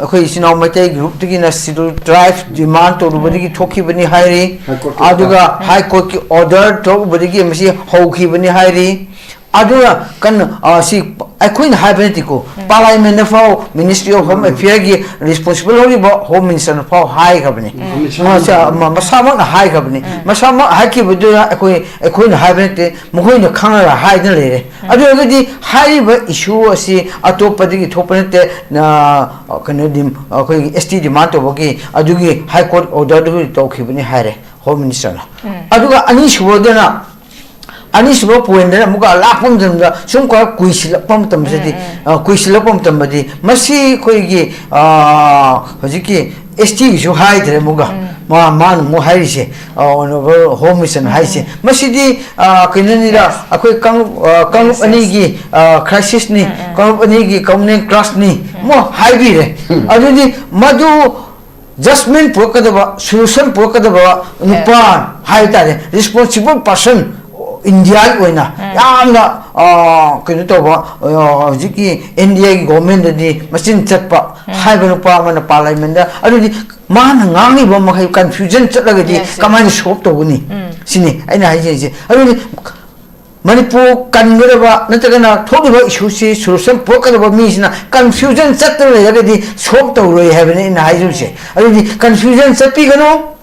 ꯑꯩꯈꯣꯏ ꯏꯆꯤꯟ ꯏꯅꯥꯎ ꯃꯩꯇꯩ ꯒ꯭ꯔꯨꯞꯇꯒꯤꯅ ꯁꯤꯗꯨꯜ ꯇ꯭ꯔꯥꯏꯕ ꯗꯤꯃꯥꯟ ꯇꯧꯔꯨꯕꯗꯒꯤ ꯊꯣꯛꯈꯤꯕꯅꯤ ꯍꯥꯏꯔꯤ꯫ ꯍꯥꯏ ꯀꯣꯔꯠꯀꯤ ꯑꯗꯨꯒ ꯍꯥꯏ ꯀꯣꯔꯠꯀꯤ ꯑꯣꯔꯗꯔ ꯊꯣꯛꯎꯕꯗꯒꯤ ꯃꯁꯤ ꯍꯧꯈꯤꯕꯅꯤ ꯍꯥꯏꯔꯤ꯫ ꯑꯗꯨꯒ ꯀꯟꯅ, ꯑꯥ, ꯁꯤ ꯑꯩꯈꯣꯏꯅ ꯍꯥꯏꯕ ꯅꯠꯇꯦꯀꯣ, ꯄꯥꯔꯂꯥꯃꯦꯟꯗ ꯐꯥꯎ ꯃꯤꯅꯤꯁꯇ꯭ꯔꯤ ꯑꯣꯐ ꯍꯣꯝ ꯑꯦꯐꯤꯌꯔꯒꯤ ꯔꯦꯁꯄꯣꯟꯁꯤꯕꯜ ꯑꯣꯏꯔꯤꯕ ꯍꯣꯝ ꯃꯤꯅꯤꯁꯇꯔꯅ ꯐꯥꯎ ꯍꯥꯏꯈ꯭ꯔꯕꯅꯤ꯫ ꯃꯁꯥꯃꯛꯅ ꯃꯁꯥ-, ꯃ-, ꯃꯁꯥꯃꯛꯅ ꯍꯥꯏꯈ꯭ꯔꯕꯅꯤ꯫ ꯃꯁꯥꯃꯛ ꯍꯥꯏꯈꯤꯕꯗꯨꯅ ꯑꯩꯈꯣꯏ, ꯑꯩꯈꯣꯏꯅ ꯍꯥꯏꯕ ꯅꯠꯇꯦ, ꯃꯈꯣꯏꯅ ꯈꯪꯉꯒ ꯍꯥꯏꯗꯅ ꯂꯩꯔꯦ꯫ ꯑꯗꯨ ꯑꯣꯏꯔꯒꯗꯤ ꯍꯥꯏꯔꯤꯕ ꯏꯁꯨ ꯑꯁꯤ ꯑꯇꯣꯞꯄꯗꯒꯤ ꯊꯣꯛꯄ ꯅꯠꯇꯦ, ꯅ-, ꯀꯩꯅꯣ ꯗꯤꯝ-, ꯑꯩꯈꯣꯏꯒꯤ ꯑꯦꯁ ꯇꯤ ꯗꯤꯃꯥꯟ ꯇꯧꯕꯒꯤ ꯑꯗꯨꯒꯤ ꯍꯥꯏ ꯀꯣꯔꯠ ꯑꯣꯔꯗꯔꯗꯨ ꯇꯧꯈꯤꯕꯅꯤ ꯍꯥꯏꯔꯦ ꯍꯣꯝ ꯃꯤꯅꯤꯁꯇꯔꯅ꯫ ꯑꯗꯨꯒ ꯑꯅꯤꯁꯨꯕꯗꯅ, ꯑꯅꯤꯁꯨꯕ ꯄꯣꯏꯟꯗꯅ ꯑꯃꯨꯛꯀ ꯂꯥꯛꯄ ꯃꯇꯝꯗ ꯁꯨꯝ ꯈꯔ ꯀꯨꯏꯁꯤꯜꯂꯛꯄ ꯃꯇꯝꯁꯤꯗꯤ, ꯑ, ꯀꯨꯏꯁꯤꯜꯂꯛꯄ ꯃꯇꯝꯗꯗꯤ ꯃꯁꯤ ꯑꯩꯈꯣꯏꯒꯤ, ꯑ, ꯍꯧꯖꯤꯛꯀꯤ ꯑꯦꯁ ꯇꯤꯒꯤꯁꯨ ꯍꯥꯏꯗ꯭ꯔꯦ ꯑꯃꯨꯛꯀ꯫ ꯃꯥ-, ꯃꯥꯅ ꯑꯃꯨꯛ ꯍꯥꯏꯔꯤꯁꯦ, ꯑ, ꯑꯣꯅꯔꯦꯕꯜ ꯍꯣꯝ ꯃꯤꯅꯤꯁꯇꯔꯅ ꯍꯥꯏꯔꯤꯁꯦ, ꯃꯁꯤꯗꯤ, ꯑ, ꯀꯩꯅꯣꯅꯤꯗ, ꯑꯩꯈꯣꯏ ꯀꯥꯡꯂꯨꯞ, ꯑ, ꯀꯥꯡꯂꯨꯞ Yes, yes. ꯑꯅꯤꯒꯤ, ꯑ, ꯀ꯭ꯔꯥꯏꯁꯤꯁꯅꯤ, ꯀꯥꯡꯂꯨꯞ ꯑꯅꯤꯒꯤ ꯀꯃꯟ ꯀ꯭ꯔꯥꯁꯅꯤ ꯑꯃꯨꯛ ꯍꯥꯏꯕꯤꯔꯦ꯫ ꯑꯗꯨꯗꯤ ꯃꯗꯨ ꯖꯁꯃꯦꯟ ꯄꯨꯔꯛꯀꯗꯕ, ꯁꯣꯂꯨꯁꯟ ꯄꯨꯔꯛꯀꯗꯕ ꯅꯨꯄꯥ ꯍꯥꯏꯕ ꯇꯥꯔꯦ, ꯔꯦꯁꯄꯣꯟꯁꯤꯕꯜ ꯄꯥꯔꯁꯟ, ꯏꯟꯗꯤꯌꯥꯒꯤ ꯑꯣꯏꯅ ꯌꯥꯝꯅ, ꯑ, ꯀꯩꯅꯣ ꯇꯧꯕ, ꯑ, ꯍꯧꯖꯤꯛꯀꯤ ꯏꯟꯗꯤꯌꯥꯒꯤ ꯒꯣꯚꯔꯟꯃꯦꯟꯗꯗꯤ ꯃꯆꯤꯟ ꯆꯠꯄ ꯍꯥꯏꯕ ꯅꯨꯄꯥ ꯑꯃꯅ ꯄꯥꯔꯂꯥꯃꯦꯟꯗ, ꯑꯗꯨꯗꯤ ꯃꯥꯅ ꯉꯥꯡꯂꯤꯕ ꯃꯈꯩ ꯀꯟꯐ꯭ꯌꯨꯖꯟ ꯆꯠꯂꯒꯗꯤ Yes, yes. ꯀꯃꯥꯏꯅ ꯁꯣꯜꯕ ꯇꯧꯒꯅꯤ? ꯁꯤꯅꯤ ꯑꯩꯅ ꯍꯥꯏꯖꯔꯤꯁꯦ꯫ ꯑꯗꯨꯗꯤ ꯃꯅꯤꯄꯨꯔ ꯀꯟꯒꯗꯕ ꯅꯠꯇ꯭ꯔꯒꯅ ꯊꯣꯛꯂꯤꯕ ꯏꯁꯨꯁꯤ ꯁꯣꯂꯨꯁꯟ ꯄꯨꯔꯛꯀꯗꯕ ꯃꯤꯁꯤꯅ ꯀꯟꯐ꯭ꯌꯨꯖꯟ ꯆꯠꯇꯅ ꯂꯩꯔꯒꯗꯤ ꯁꯣꯜꯕ ꯇꯧꯔꯣꯏ ꯍꯥꯏꯕꯅꯤ ꯑꯩꯅ ꯍꯥꯏꯖꯔꯤꯁꯦ꯫ ꯑꯗꯨꯗꯤ ꯀꯟꯐ꯭ꯌꯨꯖꯟ ꯆꯠꯄꯤꯒꯅꯨ,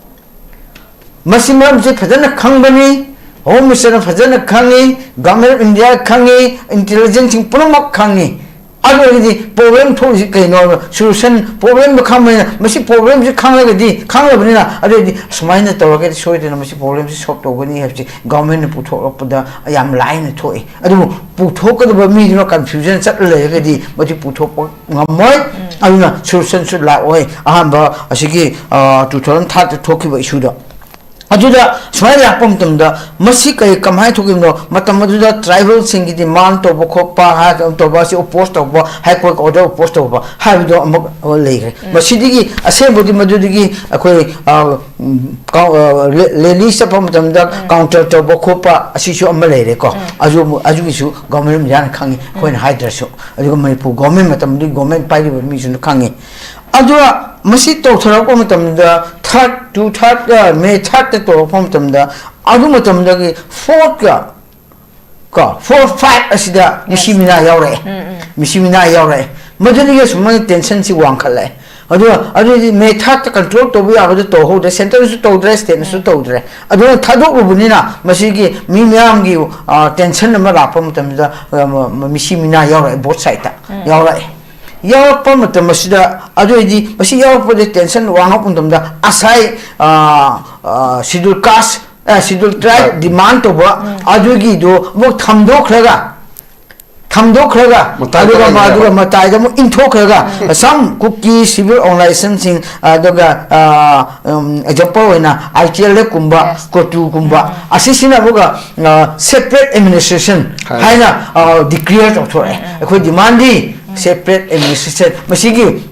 ꯃꯁꯤ ꯃꯔꯝꯁꯦ ꯐꯖꯅ ꯈꯪꯕꯅꯤ, Home Minister ꯐꯖꯅ ꯈꯪꯉꯤ, Government of India ꯈꯪꯉꯤ, intelligence ꯁꯤꯡ ꯄꯨꯝꯅꯃꯛ ꯈꯪꯉꯤ꯫ ꯑꯗꯨ ꯑꯣꯏꯔꯒꯗꯤ problem ꯊꯣꯛꯏꯁꯤ ꯀꯩꯅꯣ ꯍꯥꯏꯕ solution, problem ꯗꯣ ꯈꯪꯕꯅꯤꯅ, ꯃꯁꯤ problem ꯁꯤ ꯈꯪꯂꯒꯗꯤ, ꯈꯪꯂꯕꯅꯤꯅ, ꯑꯗꯨ ꯑꯣꯏꯔꯗꯤ ꯁꯨꯃꯥꯏꯅ ꯇꯧꯔꯒꯗꯤ ꯁꯣꯏꯗꯅ ꯃꯁꯤ problem ꯁꯤ solve ꯇꯧꯒꯅꯤ ꯍꯥꯏꯕꯁꯤ government ꯅ ꯄꯨꯊꯣꯛꯂꯛꯄꯗ ꯌꯥꯝ ꯂꯥꯏꯅ ꯊꯣꯛꯏ꯫ ꯑꯗꯨꯕꯨ ꯄꯨꯊꯣꯛꯀꯗꯕ ꯃꯤꯗꯨꯅ confusion ꯆꯠꯂ ꯂꯩꯔꯒꯗꯤ ꯃꯗꯨ ꯄꯨꯊꯣꯛꯄ ꯉꯝꯃꯣꯏ꯫ ꯑꯗꯨꯅ solution ꯁꯨ ꯂꯥꯛꯑꯣꯏ꯫ ꯑꯍꯥꯟꯕ ꯑꯁꯤꯒꯤ, ꯑ, two thousand third ꯗ ꯊꯣꯛꯈꯤꯕ issue ꯗꯣ꯫ ꯑꯗꯨꯗ ꯁꯨꯃꯥꯏꯅ ꯂꯥꯛꯄ ꯃꯇꯝꯗ ꯃꯁꯤ ꯀꯔꯤ, ꯀꯃꯥꯏꯅ ꯊꯣꯛꯈꯤꯕꯅꯣ? ꯃꯇꯝ ꯑꯗꯨꯗ tribal ꯁꯤꯡꯒꯤ demand ꯇꯧꯕ ꯈꯣꯠꯄ, ꯍꯥꯏ ꯇꯧꯕ ꯑꯁꯤ oppose ꯇꯧꯕ, High Court order oppose ꯇꯧꯕ ꯍꯥꯏꯕꯗꯣ ꯑꯃ ꯂꯩꯈ꯭ꯔꯦ꯫ ꯃꯁꯤꯗꯒꯤ ꯑꯁꯦꯡꯕꯗꯤ ꯃꯗꯨꯗꯒꯤ ꯑꯩꯈꯣꯏ, ꯑ, ꯎꯝ, ꯀꯥꯎ-, ꯑ, ꯔꯦ-, rally ꯆꯠꯄ ꯃꯇꯝꯗ counter ꯇꯧꯕ ꯈꯣꯠꯄ ꯑꯁꯤꯁꯨ ꯑꯃ ꯂꯩꯔꯦꯀꯣ꯫ ꯑꯗꯨ, ꯑꯗꯨꯒꯤꯁꯨ Government of India ꯅ ꯈꯪꯉꯤ, ꯑꯩꯈꯣꯏꯅ ꯍꯥꯏꯗ꯭ꯔꯁꯨ꯫ ꯑꯗꯨꯒ ꯃꯅꯤꯄꯨꯔ government, ꯃꯇꯝꯗꯨꯒꯤ government ꯄꯥꯏꯔꯤꯕ ꯃꯤꯁꯤꯡꯅ ꯈꯪꯉꯤ꯫ ꯑꯗꯨꯒ ꯃꯁꯤ ꯇꯧꯊꯔꯛꯄ ꯃꯇꯝꯗ third, two third, ꯑ, May third ꯇ ꯇꯧꯔꯛꯄ ꯃꯇꯝꯗ, ꯑꯗꯨ ꯃꯇꯝꯗꯒꯤ fourth ꯀ, ꯀꯣ, four, five ꯑꯁꯤꯗ ꯃꯤꯁꯤ ꯃꯤꯅꯥ ꯌꯥꯎꯔꯛꯑꯦ꯫ ꯃꯤꯁꯤ ꯃꯤꯅꯥ ꯌꯥꯎꯔꯛꯑꯦ꯫ ꯃꯗꯨꯗꯒꯤ ꯑꯁꯨꯝꯅ tension ꯁꯤ ꯋꯥꯡꯈꯠꯂꯛꯑꯦ꯫ ꯑꯗꯨꯒ ꯑꯗꯨꯗꯤ May third ꯇ control ꯇꯧꯕ ꯌꯥꯕꯗ ꯇꯧꯍꯧꯗ꯭ꯔꯦ, centre ꯁꯨ ꯇꯧꯗ꯭ꯔꯦ, state ꯅꯁꯨ ꯇꯧꯗ꯭ꯔꯦ꯫ ꯑꯗꯨꯅ ꯊꯥꯗꯣꯛꯂꯨꯕꯅꯤꯅ ꯃꯁꯤꯒꯤ ꯃꯤ ꯃꯌꯥꯝꯒꯤ, ꯑ, tension ꯑꯃ ꯂꯥꯛꯄ ꯃꯇꯝꯗ, ꯑ, ꯃ-, ꯃ-, ꯃꯤꯁꯤ ꯃꯤꯅꯥ ꯌꯥꯎꯔꯛꯑꯦ, both side ꯇ ꯌꯥꯎꯔꯛꯑꯦ꯫ ꯌꯥꯎꯔꯛꯄ ꯃꯇꯝ ꯑꯁꯤꯗ, ꯑꯗꯨ ꯑꯣꯏꯗꯤ ꯃꯁꯤ ꯌꯥꯎꯔꯛꯄꯗ tension ꯋꯥꯡꯉꯛꯄ ꯃꯇꯝꯗ ꯑꯁꯥꯏ, ꯑ, ꯑ, schedule caste, ꯑ, schedule tribe demand ꯇꯧꯕ ꯑꯗꯨꯒꯤꯗꯣ ꯑꯃꯨꯛ ꯊꯝꯗꯣꯛꯈ꯭ꯔꯒ, ꯊꯝꯗꯣꯛꯈ꯭ꯔꯒ, ꯃꯇꯥꯏꯗ ꯑꯗꯨꯒ ꯃ-, ꯂꯩꯈ꯭ꯔꯦꯕ꯫ ꯑꯗꯨꯒ ꯃꯇꯥꯏꯗ ꯑꯃꯨꯛ ꯏꯟꯊꯣꯛꯈ꯭ꯔꯒ, some ꯀꯨꯀꯤ civil organization ꯁꯤꯡ, ꯑꯗꯨꯒ, ꯑ, ꯎꯝ, example ꯑꯣꯏꯅ I T L F ꯀꯨꯝꯕ, ꯀꯣꯇꯨꯒꯨꯝꯕ, ꯑꯁꯤꯁꯤꯅ ꯑꯃꯨꯛꯀ, ꯑ, separate administration ꯍꯥꯏꯅ, ꯑ, declare ꯇꯧꯊꯣꯔꯛꯑꯦ꯫ ꯑꯩꯈꯣꯏ demand ꯗꯤ separate administration, ꯃꯁꯤꯒꯤ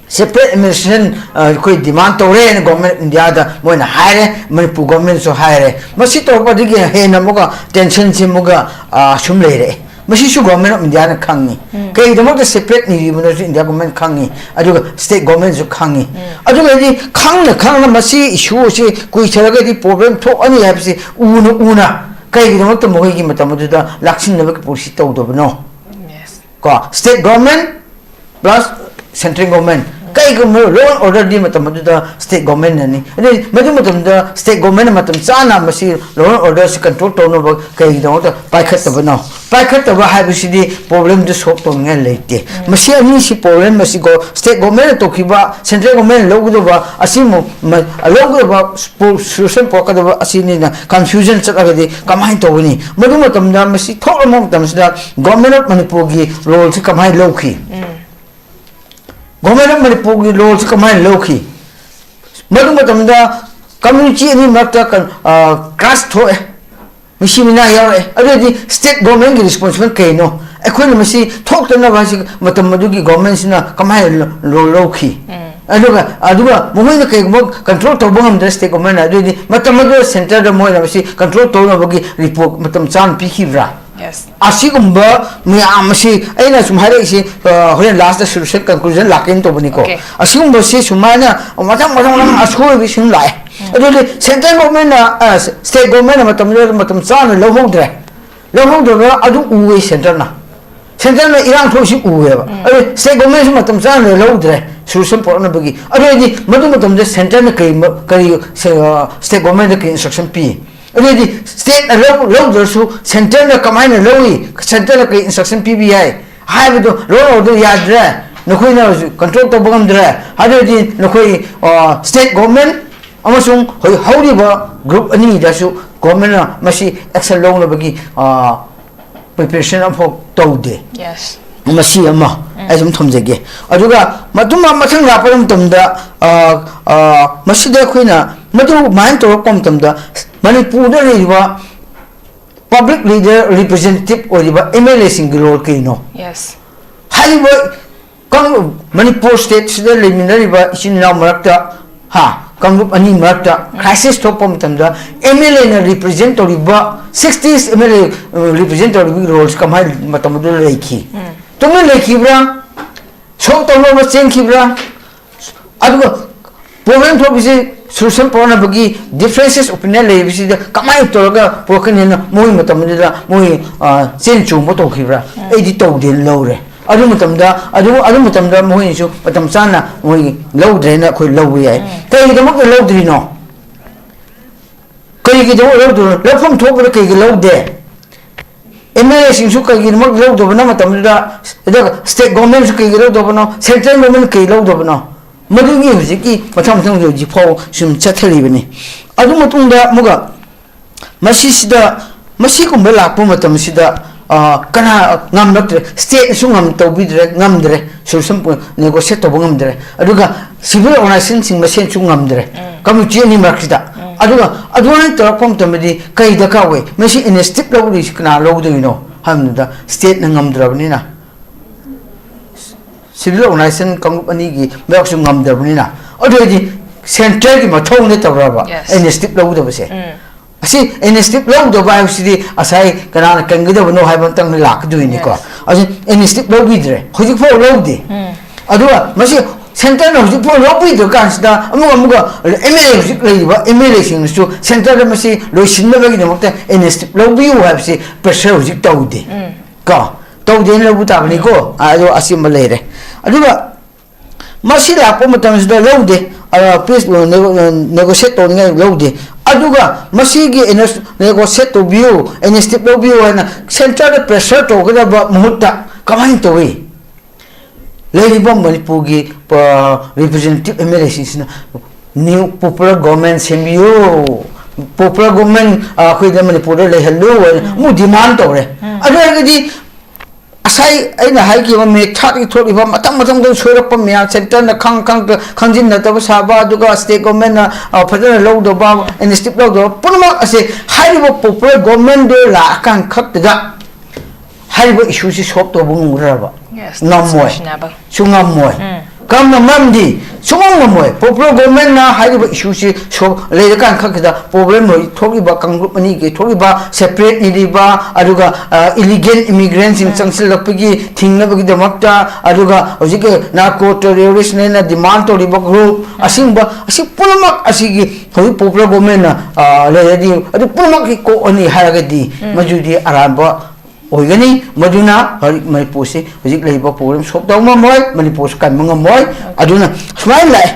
separate administration, ꯑ, ꯑꯩꯈꯣꯏ demand ꯇꯧꯔꯦꯅ Government of India ꯗ ꯃꯣꯏꯅ ꯍꯥꯏꯔꯦ, ꯃꯅꯤꯄꯨꯔ government ꯁꯨ ꯍꯥꯏꯔꯦ꯫ ꯃꯁꯤ ꯇꯧꯔꯛꯄꯗꯒꯤ ꯍꯦꯟꯅ ꯑꯃꯨꯛꯀ tension ꯁꯤ ꯑꯃꯨꯛꯀ, ꯑ, ꯁꯨꯝ ꯂꯩꯔꯛꯑꯦ꯫ ꯃꯁꯤꯁꯨ Government of India ꯅ ꯈꯪꯉꯤ꯫ ꯀꯩꯒꯤꯗꯃꯛꯇ separate ꯅꯤꯔꯤꯕꯅꯣꯁꯨ India government ꯈꯪꯉꯤ, ꯑꯗꯨꯒ state government ꯁꯨ ꯈꯪꯉꯤ꯫ ꯑꯗꯨꯒꯗꯤ ꯈꯪꯅ ꯈꯪꯅ ꯃꯁꯤ issue ꯑꯁꯤ ꯀꯨꯏꯊꯔꯒꯗꯤ problem ꯊꯣꯛꯑꯅꯤ ꯍꯥꯏꯕꯁꯤ ꯎꯅ ꯎꯅ ꯀꯩꯒꯤꯗꯃꯛꯇ ꯃꯈꯣꯏꯒꯤ ꯃꯇꯝ ꯑꯗꯨꯗ ꯂꯥꯛꯁꯤꯟꯅꯕꯒꯤ policy ꯇꯧꯗꯕꯅꯣ? ꯀꯣ, state government plus central government ꯀꯩꯒꯨꯝꯕ law and order ꯗꯤ ꯃꯇꯝ ꯑꯗꯨꯗ state government ꯅꯅꯤ꯫ ꯑꯗꯨꯗꯤ ꯃꯗꯨ ꯃꯇꯝꯗ state government ꯅ ꯃꯇꯝ ꯆꯥꯅ ꯃꯁꯤ law and order ꯁꯤ control ꯇꯧꯅꯕ ꯀꯩꯒꯤꯗꯃꯛꯇ ꯄꯥꯏꯈꯠꯇꯕꯅꯣ? ꯄꯥꯏꯈꯠꯇꯕ ꯍꯥꯏꯕꯁꯤꯗꯤ problem ꯗꯨ solve ꯇꯧꯅꯤꯡꯉꯥꯏ ꯂꯩꯇꯦ꯫ ꯃꯁꯤ ꯑꯅꯤꯁꯤ problem ꯑꯁꯤ ꯒꯣ-, state government ꯅ ꯇꯧꯈꯤꯕ, central government ꯅ ꯂꯧꯒꯗꯕ ꯑꯁꯤꯃꯨ-, ꯃ-, ꯂꯧꯒꯗꯕ ꯄꯣ-, solution ꯄꯨꯔꯛꯀꯗꯕ ꯑꯁꯤꯅꯤꯅ confusion ꯆꯠꯂꯒꯗꯤ ꯀꯃꯥꯏꯅ ꯇꯧꯒꯅꯤ? ꯃꯗꯨ ꯃꯇꯝꯗ ꯃꯁꯤ ꯊꯣꯛꯂꯕ ꯃꯇꯝꯁꯤꯗ Government of ꯃꯅꯤꯄꯨꯔꯒꯤ role ꯁꯤ ꯀꯃꯥꯏꯅ ꯂꯧꯈꯤ? Government of ꯃꯅꯤꯄꯨꯔꯒꯤ role ꯁꯤ ꯀꯃꯥꯏꯅ ꯂꯧꯈꯤ? ꯃꯗꯨ ꯃꯇꯝꯗ community ꯑꯅꯤ ꯃꯔꯛꯇ ꯀꯟ-, ꯑ, clash ꯊꯣꯛꯑꯦ, ꯃꯤꯁꯤ ꯃꯤꯅꯥ ꯌꯥꯎꯔꯛꯑꯦ꯫ ꯑꯗꯨꯗꯤ state government ꯀꯤ responsible ꯀꯩꯅꯣ? ꯑꯩꯈꯣꯏꯅ ꯃꯁꯤ ꯊꯣꯛꯇꯅꯕ ꯍꯥꯏꯁꯤ ꯃꯇꯝ ꯑꯗꯨꯒꯤ government ꯁꯤꯅ ꯀꯃꯥꯏꯅ ꯂꯧ-, ꯂꯧꯈꯤ? ꯑꯗꯨꯒ, ꯑꯗꯨꯒ ꯃꯈꯣꯏꯅ ꯀꯩꯒꯨꯝꯕ control ꯇꯧꯕ ꯉꯝꯗ꯭ꯔꯦ state government ꯅ, ꯑꯗꯨꯗꯤ ꯃꯇꯝ ꯑꯗꯨꯗ centre ꯗ ꯃꯣꯏꯅ ꯃꯁꯤ control ꯇꯧꯅꯕꯒꯤ report ꯃꯇꯝ ꯆꯥꯅ ꯄꯤꯈꯤꯕ꯭ꯔꯥ? Yes. ꯑꯁꯤꯒꯨꯝꯕ ꯃꯌꯥꯝ ꯑꯁꯤ ꯑꯩꯅ ꯁꯨꯝ ꯍꯥꯏꯔꯛꯏꯁꯤ, ꯑ, ꯍꯣꯔꯦꯟ last ꯇ solution conclusion ꯂꯥꯛꯀꯦꯅ ꯇꯧꯕꯅꯤꯀꯣ꯫ Okay. ꯑꯁꯤꯒꯨꯝꯕꯁꯤ ꯁꯨꯃꯥꯏꯅ ꯃꯊꯪ ꯃꯊꯪ ꯃꯊꯪ ꯑꯁꯣꯏꯕ ꯁꯨꯝ ꯂꯥꯛꯑꯦ꯫ ꯑꯗꯨꯗꯤ central government ꯅ, ꯑ, state government ꯅ ꯃꯇꯝꯗꯨꯗ ꯃꯇꯝ ꯆꯥꯅ ꯂꯧꯍꯧꯗ꯭ꯔꯦ꯫ ꯂꯧꯍꯧꯗꯕ ꯑꯗꯨ ꯎꯋꯦ centre ꯅ꯫ Centre ꯅ ꯏꯔꯥꯡ ꯊꯣꯛꯏꯁꯤ ꯎꯋꯦꯕ꯫ ꯑꯗꯨ state government ꯁꯨ ꯃꯇꯝ ꯆꯥꯅ ꯂꯧꯗ꯭ꯔꯦ solution ꯄꯨꯔꯛꯅꯕꯒꯤ꯫ ꯑꯗꯨ ꯑꯣꯏꯔꯗꯤ ꯃꯗꯨ ꯃꯇꯝꯗ centre ꯅ ꯀꯔꯤ ꯃ-, ꯀꯔꯤ ꯁ-, ꯑ, state government ꯗ ꯀꯔꯤ instruction ꯄꯤ? ꯑꯗꯨ ꯑꯣꯏꯔꯗꯤ state ꯅ ꯂꯧ-, ꯂꯧꯗ꯭ꯔꯁꯨ centre ꯅ ꯀꯃꯥꯏꯅ ꯂꯧꯏ? Centre ꯅ ꯀꯔꯤ instruction ꯄꯤꯕ ꯌꯥꯏ? ꯍꯥꯏꯕꯗꯣ law and order ꯌꯥꯗ꯭ꯔꯦ, ꯅꯈꯣꯏꯅ ꯍꯧꯖꯤꯛ control ꯇꯧꯕ ꯉꯝꯗ꯭ꯔꯦ꯫ ꯑꯗꯨ ꯑꯣꯏꯔꯗꯤ ꯅꯈꯣꯏ, ꯑ, state government ꯑꯃꯁꯨꯡ ꯍꯧꯖꯤꯛ ꯍꯧꯔꯤꯕ group ꯑꯅꯤꯗꯁꯨ government ꯅ ꯃꯁꯤ action ꯂꯧꯅꯕꯒꯤ, ꯑ, preparation ꯑꯃꯐꯥꯎ ꯇꯧꯗꯦ꯫ Yes. ꯃꯁꯤ ꯑꯃ ꯑꯩ ꯁꯨꯝ ꯊꯝꯖꯒꯦ꯫ ꯑꯗꯨꯒ ꯃꯇꯨꯡ ꯃꯊꯪ ꯂꯥꯛꯄ ꯃꯇꯝꯗ, ꯑ, ꯑ, ꯃꯁꯤꯗ ꯑꯩꯈꯣꯏꯅ ꯃꯗꯨ ꯃꯥꯏꯟ ꯇꯧꯔꯛꯄ ꯃꯇꯝꯗ ꯃꯅꯤꯄꯨꯔꯗ ꯂꯩꯔꯤꯕ public leader representative ꯑꯣꯏꯔꯤꯕ M L A ꯁꯤꯡꯒꯤ role ꯀꯩꯅꯣ? Yes. ꯍꯥꯏꯔꯤꯕ ꯀꯪ-, ꯃꯅꯤꯄꯨꯔ state ꯁꯤꯗ ꯂꯩꯃꯤꯟꯅꯔꯤꯕ ꯏꯆꯤꯟ ꯏꯅꯥꯎ ꯃꯔꯛꯇ, ꯍꯥ, ꯀꯥꯡꯂꯨꯞ ꯑꯅꯤ ꯃꯔꯛꯇ crisis ꯊꯣꯛꯄ ꯃꯇꯝꯗ M L A ꯅ represent ꯇꯧꯔꯤꯕ, sixty M L A, ꯑ, represent ꯇꯧꯔꯤꯕ role ꯁꯤ ꯀꯃꯥꯏꯅ ꯃꯇꯝ ꯑꯗꯨꯗ ꯂꯩꯈꯤ? ꯇꯨꯃꯤꯟ ꯂꯩꯈꯤꯕ꯭ꯔꯥ? Solve ꯇꯧꯅꯕ ꯆꯦꯟꯈꯤꯕ꯭ꯔꯥ? ꯑꯗꯨꯒ problem ꯊꯣꯛꯄꯁꯤ solution ꯄꯨꯔꯛꯅꯕꯒꯤ differences opinion ꯂꯩꯕꯁꯤꯗ ꯀꯃꯥꯏꯅ ꯇꯧꯔꯒ ꯄꯨꯔꯛꯀꯅꯤ ꯍꯥꯏꯅ ꯃꯣꯏ ꯃꯇꯝꯗꯨꯗ ꯃꯣꯏ, ꯑ, ꯆꯦꯟ ꯆꯣꯡꯕ ꯇꯧꯈꯤꯕ꯭ꯔꯥ? ꯑꯩꯗꯤ ꯇꯧꯗꯦꯅ ꯂꯧꯔꯦ꯫ ꯑꯗꯨ ꯃꯇꯝꯗ ꯑꯗꯨ ꯑꯗꯨ ꯃꯇꯝꯗ ꯃꯈꯣꯏꯅꯁꯨ ꯃꯇꯝ ꯆꯥꯅ ꯃꯣꯏꯒꯤ ꯂꯧꯗ꯭ꯔꯦꯅ ꯑꯩꯈꯣꯏ ꯂꯧꯕ ꯌꯥꯏ꯫ ꯀꯩꯒꯤꯗꯃꯛꯇ ꯂꯧꯗ꯭ꯔꯤꯅꯣ? ꯀꯩꯒꯤꯗꯃꯛ ꯂꯧꯗ꯭ꯔꯤꯅꯣ? ꯂꯧꯐꯝ ꯊꯣꯛꯄꯗ ꯀꯩꯒꯤ ꯂꯧꯗꯦ? ꯑꯦꯝ ꯑꯦꯜ ꯑꯦꯁꯤꯡꯁꯨ ꯀꯩꯒꯤꯗꯃꯛ ꯂꯧꯗꯕꯅꯣ ꯃꯇꯝꯗꯨꯗ? ꯑꯗꯨꯒ ꯁ꯭ꯇꯦꯠ ꯒꯣꯔꯃꯦꯟꯁꯨ ꯀꯩꯒꯤ ꯂꯧꯗꯕꯅꯣ? ꯁꯦꯟꯇ꯭ꯔꯦꯜ ꯒꯣꯔꯃꯦꯟ ꯀꯩ ꯂꯧꯗꯕꯅꯣ? ꯃꯗꯨꯒꯤ ꯍꯧꯖꯤꯛꯀꯤ ꯃꯊꯪ ꯃꯊꯪ ꯍꯧꯖꯤꯛ ꯐꯥꯎ ꯁꯨꯝ ꯆꯠꯊꯔꯤꯕꯅꯤ꯫ ꯑꯗꯨ ꯃꯇꯨꯡꯗ ꯑꯃꯨꯛꯀ ꯃꯁꯤꯁꯤꯗ, ꯃꯁꯤꯒꯨꯝꯕ ꯂꯥꯛꯄ ꯃꯇꯝꯁꯤꯗ, ꯑ, ꯀꯅꯥ ꯉꯝꯂꯛꯇ꯭ꯔꯦ? ꯁ꯭ꯇꯦꯠꯅꯁꯨ ꯉꯝ-, ꯇꯧꯕꯤꯗ꯭ꯔꯦ, ꯉꯝꯗ꯭ꯔꯦ, ꯁꯣꯂꯨꯁꯟ ꯄꯨ-, ꯅꯦꯒꯣꯁꯤꯌꯦꯠ ꯇꯧꯕ ꯉꯝꯗ꯭ꯔꯦ꯫ ꯑꯗꯨꯒ ꯁꯤꯚꯤꯜ ꯑꯣꯔꯒꯅꯥꯏꯖꯦꯁꯟꯁꯤꯡ ꯃꯁꯦꯟꯁꯨ ꯉꯝꯗ꯭ꯔꯦ꯫ ꯀꯝꯃ꯭ꯌꯨꯅꯤꯇꯤ ꯑꯅꯤ ꯃꯔꯛꯁꯤꯗ꯫ ꯑꯗꯨꯒ ꯑꯗꯨꯃꯥꯏꯅ ꯇꯧꯔꯛꯄ ꯃꯇꯝꯗꯗꯤ ꯀꯩ ꯗꯔꯀꯥꯔ ꯑꯣꯏ? ꯃꯁꯤ ꯏꯅꯤꯁꯤꯌꯦꯇꯤꯚ ꯂꯧꯔꯤꯁꯤ ꯀꯅꯥ ꯂꯧꯗꯣꯏꯅꯣ ꯍꯥꯏꯕꯗ, ꯁ꯭ꯇꯦꯠꯅ ꯉꯝꯗ꯭ꯔꯕꯅꯤꯅ, ꯁꯤꯚꯤꯜ ꯑꯣꯔꯒꯅꯥꯏꯖꯦꯁꯟ ꯀꯥꯡꯂꯨꯞ ꯑꯅꯤꯒꯤ ꯃꯔꯛꯁꯨ ꯉꯝꯗ꯭ꯔꯕꯅꯤꯅ, ꯑꯗꯨ ꯑꯣꯏꯔꯗꯤ ꯁꯦꯟꯇ꯭ꯔꯦꯜꯒꯤ ꯃꯊꯧ ꯅꯠꯇꯕ꯭ꯔꯕ Yes. ꯏꯅꯤꯁꯤꯌꯦꯇꯤꯚ ꯂꯧꯒꯗꯕꯁꯦ? ꯎꯝ꯫ ꯑꯁꯤ ꯏꯅꯤꯁꯤꯌꯦꯇꯤꯚ ꯂꯧꯗꯕ ꯍꯥꯏꯕꯁꯤꯗꯤ ꯉꯁꯥꯏ ꯀꯅꯥꯅ ꯀꯟꯒꯗꯕꯅꯣ ꯍꯥꯏꯕ ꯃꯇꯥꯡꯗ ꯂꯥꯛꯀꯗꯣꯏꯅꯤꯀꯣ꯫ Yes. ꯑꯁꯤ ꯏꯅꯤꯁꯤꯌꯦꯇꯤꯚ ꯂꯧꯕꯤꯗ꯭ꯔꯦ, ꯍꯧꯖꯤꯛꯐꯥꯎ ꯂꯧꯗꯦ꯫ ꯎꯝ꯫ ꯑꯗꯨꯒ ꯃꯁꯤ ꯁꯦꯟꯇꯔꯅ ꯍꯧꯖꯤꯛꯐꯥꯎ ꯂꯧꯕꯤꯗ꯭ꯔ ꯀꯥꯟꯁꯤꯗ, ꯑꯃꯨꯛ ꯑꯃꯨꯛꯀ ꯑꯦꯝ ꯑꯦꯜ ꯑꯦ, ꯍꯧꯖꯤꯛ ꯂꯩꯔꯤꯕ ꯑꯦꯝ ꯑꯦꯜ ꯑꯦꯁꯤꯡꯅꯁꯨ ꯁꯦꯟꯇꯔꯗ ꯃꯁꯤ ꯂꯣꯏꯁꯤꯟꯅꯕꯒꯤꯗꯃꯛꯇ ꯏꯅꯤꯁꯤꯌꯦꯇꯤꯚ ꯂꯧꯕꯤꯌꯨ ꯍꯥꯏꯕꯁꯤ ꯄ꯭ꯔꯦꯁꯔ ꯍꯧꯖꯤꯛ ꯇꯧꯗꯦ꯫ ꯎꯝ꯫ ꯀꯣ, ꯇꯧꯗꯦꯅ ꯂꯧꯕ ꯇꯥꯕꯅꯤꯀꯣ꯫ ꯎꯝ꯫ ꯑꯗꯣ ꯑꯁꯤꯃ ꯂꯩꯔꯦ꯫ ꯑꯗꯨꯒ ꯃꯁꯤ ꯂꯥꯛꯄ ꯃꯇꯝꯁꯤꯗ ꯂꯧꯗꯦ꯫ ꯑ, ꯄꯤꯁ, ꯑ, ꯅꯦꯒꯣ-, ꯑ, ꯅꯦꯒꯣꯁꯤꯌꯦꯠ ꯇꯧꯅꯤꯡꯉꯥꯏ ꯂꯧꯗꯦ꯫ ꯑꯗꯨꯒ ꯃꯁꯤꯒꯤ ꯏꯅꯤꯁ-, ꯅꯦꯒꯣꯁꯤꯌꯦꯠ ꯇꯧꯕꯤꯌꯨ, ꯏꯅꯤꯁꯤꯌꯦꯇꯤꯚ ꯂꯧꯕꯤꯌꯨ ꯍꯥꯏꯅ ꯁꯦꯟꯇꯔꯗ ꯄ꯭ꯔꯦꯁꯔ ꯇꯧꯒꯗꯕ ꯃꯍꯨꯠꯇ ꯀꯃꯥꯏꯅ ꯇꯧꯏ? ꯂꯩꯔꯤꯕ ꯃꯅꯤꯄꯨꯔꯒꯤ, ꯑ, ꯔꯤꯄ꯭ꯔꯖꯦꯟꯇꯦꯇꯤꯚ ꯑꯦꯝ ꯑꯦꯜ ꯑꯦꯁꯤꯡꯁꯤꯅ ꯅ꯭ꯌꯨ ꯄꯣꯄꯨꯂꯔ ꯒꯣꯔꯃꯦꯟ ꯁꯦꯝꯕꯤꯌꯨ, ꯄꯣꯄꯨꯂꯔ ꯒꯣꯔꯃꯦꯟ, ꯑ, ꯑꯩꯈꯣꯏꯗ ꯃꯅꯤꯄꯨꯔꯗ ꯂꯩꯍꯜꯂꯨ ꯍꯥꯏꯅ ꯎꯝ꯫ ꯑꯃꯨꯛ ꯗꯤꯃꯥꯟ ꯇꯧꯔꯦ꯫ ꯎꯝ꯫ ꯑꯗꯨ ꯑꯣꯏꯔꯒꯗꯤ ꯉꯁꯥꯏ ꯑꯩꯅ ꯍꯥꯏꯈꯤꯕ ꯃꯦꯊꯥꯠꯀꯤ ꯊꯣꯛꯂꯤꯕ ꯃꯊꯪ ꯃꯊꯪꯗ ꯁꯣꯏꯔꯛꯄ ꯃꯌꯥꯝ, ꯁꯦꯟꯇꯔꯅ ꯈꯪ ꯈꯪ ꯈꯪꯖꯤꯟꯅꯗꯕ ꯁꯥꯕ, ꯑꯗꯨꯒ ꯁ꯭ꯇꯦꯠ ꯒꯣꯔꯃꯦꯟꯅ, ꯑ, ꯐꯖꯅ ꯂꯧꯗꯕ, ꯏꯅꯤꯁꯤꯌꯦꯇꯤꯚ ꯂꯧꯗꯕ, ꯄꯨꯝꯅꯃꯛ ꯑꯁꯦ ꯍꯥꯏꯔꯤꯕ ꯄꯣꯄꯨꯂꯔ ꯒꯣꯔꯃꯦꯟꯗꯨ ꯂꯥꯛꯑꯀꯥꯟ ꯈꯛꯇꯗ ꯍꯥꯏꯔꯤꯕ ꯏꯁꯨꯁꯤ ꯁꯣꯜꯕ ꯇꯧꯕ ꯉꯝꯒꯗ꯭ꯔꯕ? Yes, ꯉꯝꯃꯣꯏ꯫ Sustainable. ꯁꯨ ꯉꯝꯃꯣꯏ꯫ ꯎꯝ꯫ ꯀꯔꯝꯅ? ꯃꯔꯝꯗꯤ ꯁꯨꯡꯉꯝ ꯉꯝꯃꯣꯏ꯫ ꯄꯣꯄꯨꯂꯔ ꯒꯣꯔꯃꯦꯟꯅ ꯍꯥꯏꯔꯤꯕ ꯏꯁꯨꯁꯤ ꯁꯣꯜꯕ ꯂꯩꯔꯀꯥꯟ ꯈꯛꯇꯗ ꯄ꯭ꯔꯣꯕ꯭ꯂꯦꯝ ꯂꯣꯏ ꯊꯣꯛꯂꯤꯕ ꯀꯥꯡꯂꯨꯞ ꯑꯅꯤꯒꯤ ꯊꯣꯛꯂꯤꯕ ꯁꯦꯄꯔꯦꯠ ꯂꯩꯔꯤꯕ, ꯑꯗꯨꯒ, ꯑ, ꯏꯂꯤꯒꯦꯜ ꯏꯃꯤꯒ꯭ꯔꯦꯟꯁꯤꯡ ꯎꯝ꯫ ꯆꯪꯁꯤꯜꯂꯛꯄꯒꯤ ꯊꯤꯡꯅꯕꯒꯤꯗꯃꯛꯇ, ꯑꯗꯨꯒ ꯍꯧꯖꯤꯛꯀꯤ ꯅꯥꯔꯀꯣ ꯇꯦꯔꯣꯔꯤꯁꯅꯦꯅ ꯗꯤꯃꯥꯟ ꯇꯧꯔꯤꯕ ꯒ꯭ꯔꯨꯞ, ꯎꯝ꯫ ꯑꯁꯤꯒꯨꯝꯕ, ꯑꯁꯤ ꯄꯨꯝꯅꯃꯛ ꯑꯁꯤꯒꯤ ꯍꯧꯖꯤꯛ ꯄꯣꯄꯨꯂꯔ ꯒꯣꯔꯃꯦꯟꯅ, ꯑ, ꯂꯩꯔꯗꯤ ꯑꯗꯨ ꯄꯨꯝꯅꯃꯛꯀꯤ ꯀꯣꯛꯑꯅꯤ ꯍꯥꯏꯔꯒꯗꯤ ꯎꯝ꯫ ꯃꯗꯨꯗꯤ ꯑꯔꯥꯟꯕ ꯑꯣꯏꯒꯅꯤ꯫ ꯃꯗꯨꯅ ꯍꯧꯖꯤꯛ ꯃꯅꯤꯄꯨꯔꯁꯤ ꯍꯧꯖꯤꯛ ꯂꯩꯔꯤꯕ ꯄ꯭ꯔꯣꯕ꯭ꯂꯦꯝ ꯁꯣꯜꯕ ꯇꯧꯕ ꯉꯝꯃꯣꯏ, ꯃꯅꯤꯄꯨꯔꯁꯨ ꯀꯟꯕ ꯉꯝꯃꯣꯏ꯫ ꯑꯗꯨꯅ ꯁꯨꯃꯥꯏꯅ ꯂꯥꯛꯑꯦ꯫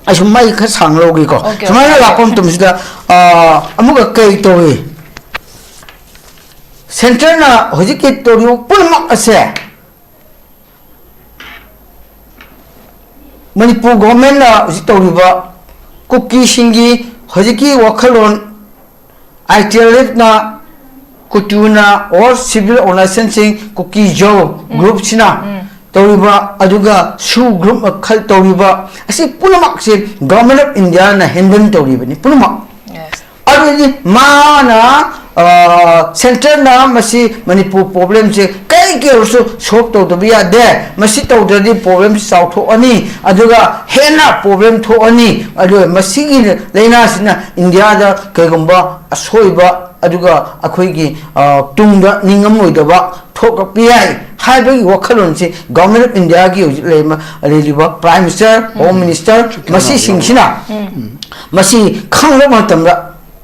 ꯑꯩꯁꯨ ꯃꯩ ꯈꯔ ꯁꯥꯡꯅ ꯂꯧꯒꯦꯀꯣ꯫ Okay, ꯁꯨꯃꯥꯏꯅ okay. ꯂꯥꯛꯄ ꯃꯇꯝꯁꯤꯗ ꯑꯥ, ꯑꯃꯨꯛꯀ ꯀꯩ ꯇꯧꯏ? ꯁꯦꯟꯇꯔꯅ ꯍꯧꯖꯤꯛꯀꯤ ꯇꯧꯔꯤꯕ ꯄꯨꯝꯅꯃꯛ ꯑꯁꯦ ꯃꯅꯤꯄꯨꯔ ꯒꯣꯚꯔꯟꯃꯦꯟꯠꯅ ꯍꯧꯖꯤꯛ ꯇꯧꯔꯤꯕ ꯀꯨꯀꯤꯁꯤꯡꯒꯤ ꯍꯧꯖꯤꯛꯀꯤ ꯋꯥꯈꯜꯂꯣꯟ, ꯑꯥꯏ ꯇꯤ ꯑꯦꯜ ꯑꯦꯐꯅ, ꯀꯨꯇꯨꯅ, ꯑꯣꯔ ꯁꯤꯚꯤꯜ ꯑꯣꯔꯒꯅꯥꯏꯖꯦꯁꯟꯁꯤꯡ, ꯀꯨꯀꯤ ꯖꯧ ꯒ꯭ꯔꯨꯞꯁꯤꯅ ꯇꯧꯔꯤꯕ, ꯑꯗꯨꯒ ꯁꯨ ꯒ꯭ꯔꯨꯞ ꯃꯈꯜ ꯇꯧꯔꯤꯕ ꯑꯁꯤ ꯄꯨꯝꯅꯃꯛꯁꯦ ꯒꯣꯚꯔꯟꯃꯦꯟꯠ ꯑꯣꯐ ꯏꯟꯗꯤꯌꯥꯅ ꯍꯦꯟꯗꯜ ꯇꯧꯔꯤꯕꯅꯤ ꯄꯨꯝꯅꯃꯛ꯫ Yes. ꯑꯗꯨꯗꯤ ꯃꯥꯅ, ꯑ, ꯁꯦꯟꯇꯔꯅ ꯃꯁꯤ ꯃꯅꯤꯄꯨꯔ ꯄ꯭ꯔꯣꯕ꯭ꯂꯦꯝꯁꯦ ꯀꯩꯒꯤ ꯑꯣꯏꯔꯁꯨ ꯁꯣꯜꯕ ꯇꯧꯗꯕ ꯌꯥꯗꯦ, ꯃꯁꯤ ꯇꯧꯗ꯭ꯔꯗꯤ ꯄ꯭ꯔꯣꯕ꯭ꯂꯦꯝꯁꯤ ꯆꯥꯎꯊꯣꯛꯑꯅꯤ, ꯑꯗꯨꯒ ꯍꯦꯟꯅ ꯄ꯭ꯔꯣꯕ꯭ꯂꯦꯝ ꯊꯣꯛꯑꯅꯤ, ꯑꯗꯨꯒ ꯃꯁꯤꯒꯤ ꯂꯥꯏꯅꯥꯁꯤꯅ ꯏꯟꯗꯤꯌꯥꯗ ꯀꯩꯒꯨꯝꯕ ꯑꯁꯣꯏꯕ, ꯑꯗꯨꯒ ꯑꯩꯈꯣꯏꯒꯤ, ꯑ, ꯇꯨꯡꯗ ꯅꯤꯡꯉꯝꯃꯣꯏꯗꯕ ꯊꯣꯛꯂꯛꯄ ꯌꯥꯏ ꯍꯥꯏꯕꯒꯤ ꯋꯥꯈꯜꯂꯣꯟꯁꯤ ꯒꯣꯚꯔꯟꯃꯦꯟꯠ ꯑꯣꯐ ꯏꯟꯗꯤꯌꯥꯒꯤ ꯍꯧꯖꯤꯛ ꯂꯩꯔꯤꯕ, ꯂꯩꯔꯤꯕ ꯄ꯭ꯔꯥꯏꯝ ꯃꯤꯅꯤꯁꯇꯔ, ꯍꯣꯝ ꯃꯤꯅꯤꯁꯇꯔ, ꯃꯁꯤꯁꯤꯡꯁꯤꯅ ꯃꯁꯤ ꯈꯪꯂꯕ ꯃꯇꯝꯗ,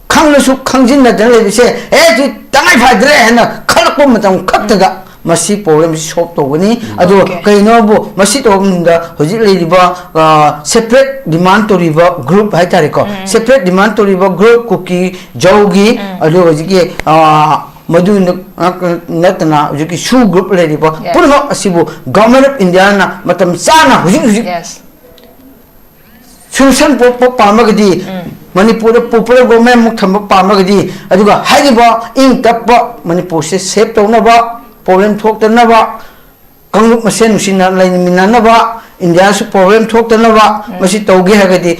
ꯈꯪꯂꯁꯨ ꯈꯪꯖꯤꯟꯅꯗꯅ ꯂꯩꯕꯁꯦ, "ꯑꯦ, ꯁꯤ ꯇꯉꯥꯏ ꯐꯗ꯭ꯔꯦ" ꯍꯥꯏꯅ ꯈꯜꯂꯛꯄ ꯃꯇꯝ ꯈꯛꯇꯗ ꯃꯁꯤ ꯄ꯭ꯔꯣꯕ꯭ꯂꯦꯝꯁꯤ ꯁꯣꯜꯕ ꯇꯧꯒꯅꯤ꯫ ꯑꯗꯨꯒ Okay. ꯀꯩꯅꯣꯕꯨ ꯃꯁꯤ ꯇꯧꯕ ꯃꯇꯝꯗ ꯍꯧꯖꯤꯛ ꯂꯩꯔꯤꯕ, ꯑ, ꯁꯦꯄꯔꯦꯠ ꯗꯤꯃꯥꯟ ꯇꯧꯔꯤꯕ ꯒ꯭ꯔꯨꯞ ꯍꯥꯏꯇꯥꯔꯦꯀꯣ, ꯁꯦꯄꯔꯦꯠ ꯗꯤꯃꯥꯟ ꯇꯧꯔꯤꯕ ꯒ꯭ꯔꯨꯞ ꯀꯨꯀꯤ ꯖꯧꯒꯤ, ꯑꯗꯨꯒ ꯍꯧꯖꯤꯛꯀꯤ, ꯑ, ꯃꯗꯨ ꯅꯠꯇꯅ ꯍꯧꯖꯤꯛꯀꯤ ꯁꯨ ꯒ꯭ꯔꯨꯞ ꯂꯩꯔꯤꯕ Yes. ꯄꯨꯝꯅꯃꯛ ꯑꯁꯤꯕꯨ ꯒꯣꯚꯔꯟꯃꯦꯟꯠ ꯑꯣꯐ ꯏꯟꯗꯤꯌꯥꯅ ꯃꯇꯝ ꯆꯥꯅ ꯍꯧꯖꯤꯛ ꯍꯧꯖꯤꯛ Yes. ꯁꯣꯂꯨꯁꯟ ꯄꯨꯔꯛꯄ ꯄꯥꯝꯃꯒꯗꯤ, ꯃꯅꯤꯄꯨꯔꯗ ꯄꯣꯄꯨꯂꯔ ꯒꯣꯚꯔꯟꯃꯦꯟꯠ ꯑꯃꯨꯛ ꯊꯝꯕ ꯄꯥꯝꯃꯒꯗꯤ, ꯑꯗꯨꯒ ꯍꯥꯏꯔꯤꯕ ꯏꯪ ꯇꯞꯄ ꯃꯅꯤꯄꯨꯔꯁꯦ ꯁꯦꯚ ꯇꯧꯅꯕ, ꯄ꯭ꯔꯣꯕ꯭ꯂꯦꯝ ꯊꯣꯛꯇꯅꯕ, ꯀꯥꯡꯂꯨꯞ ꯃꯁꯦꯟ ꯅꯨꯡꯁꯤꯅ ꯂꯩꯃꯤꯟꯅꯅꯕ, ꯏꯟꯗꯤꯌꯥꯁꯨ ꯄ꯭ꯔꯣꯕ꯭ꯂꯦꯝ ꯊꯣꯛꯇꯅꯕ, ꯃꯁꯤ ꯇꯧꯒꯦ ꯍꯥꯏꯔꯒꯗꯤ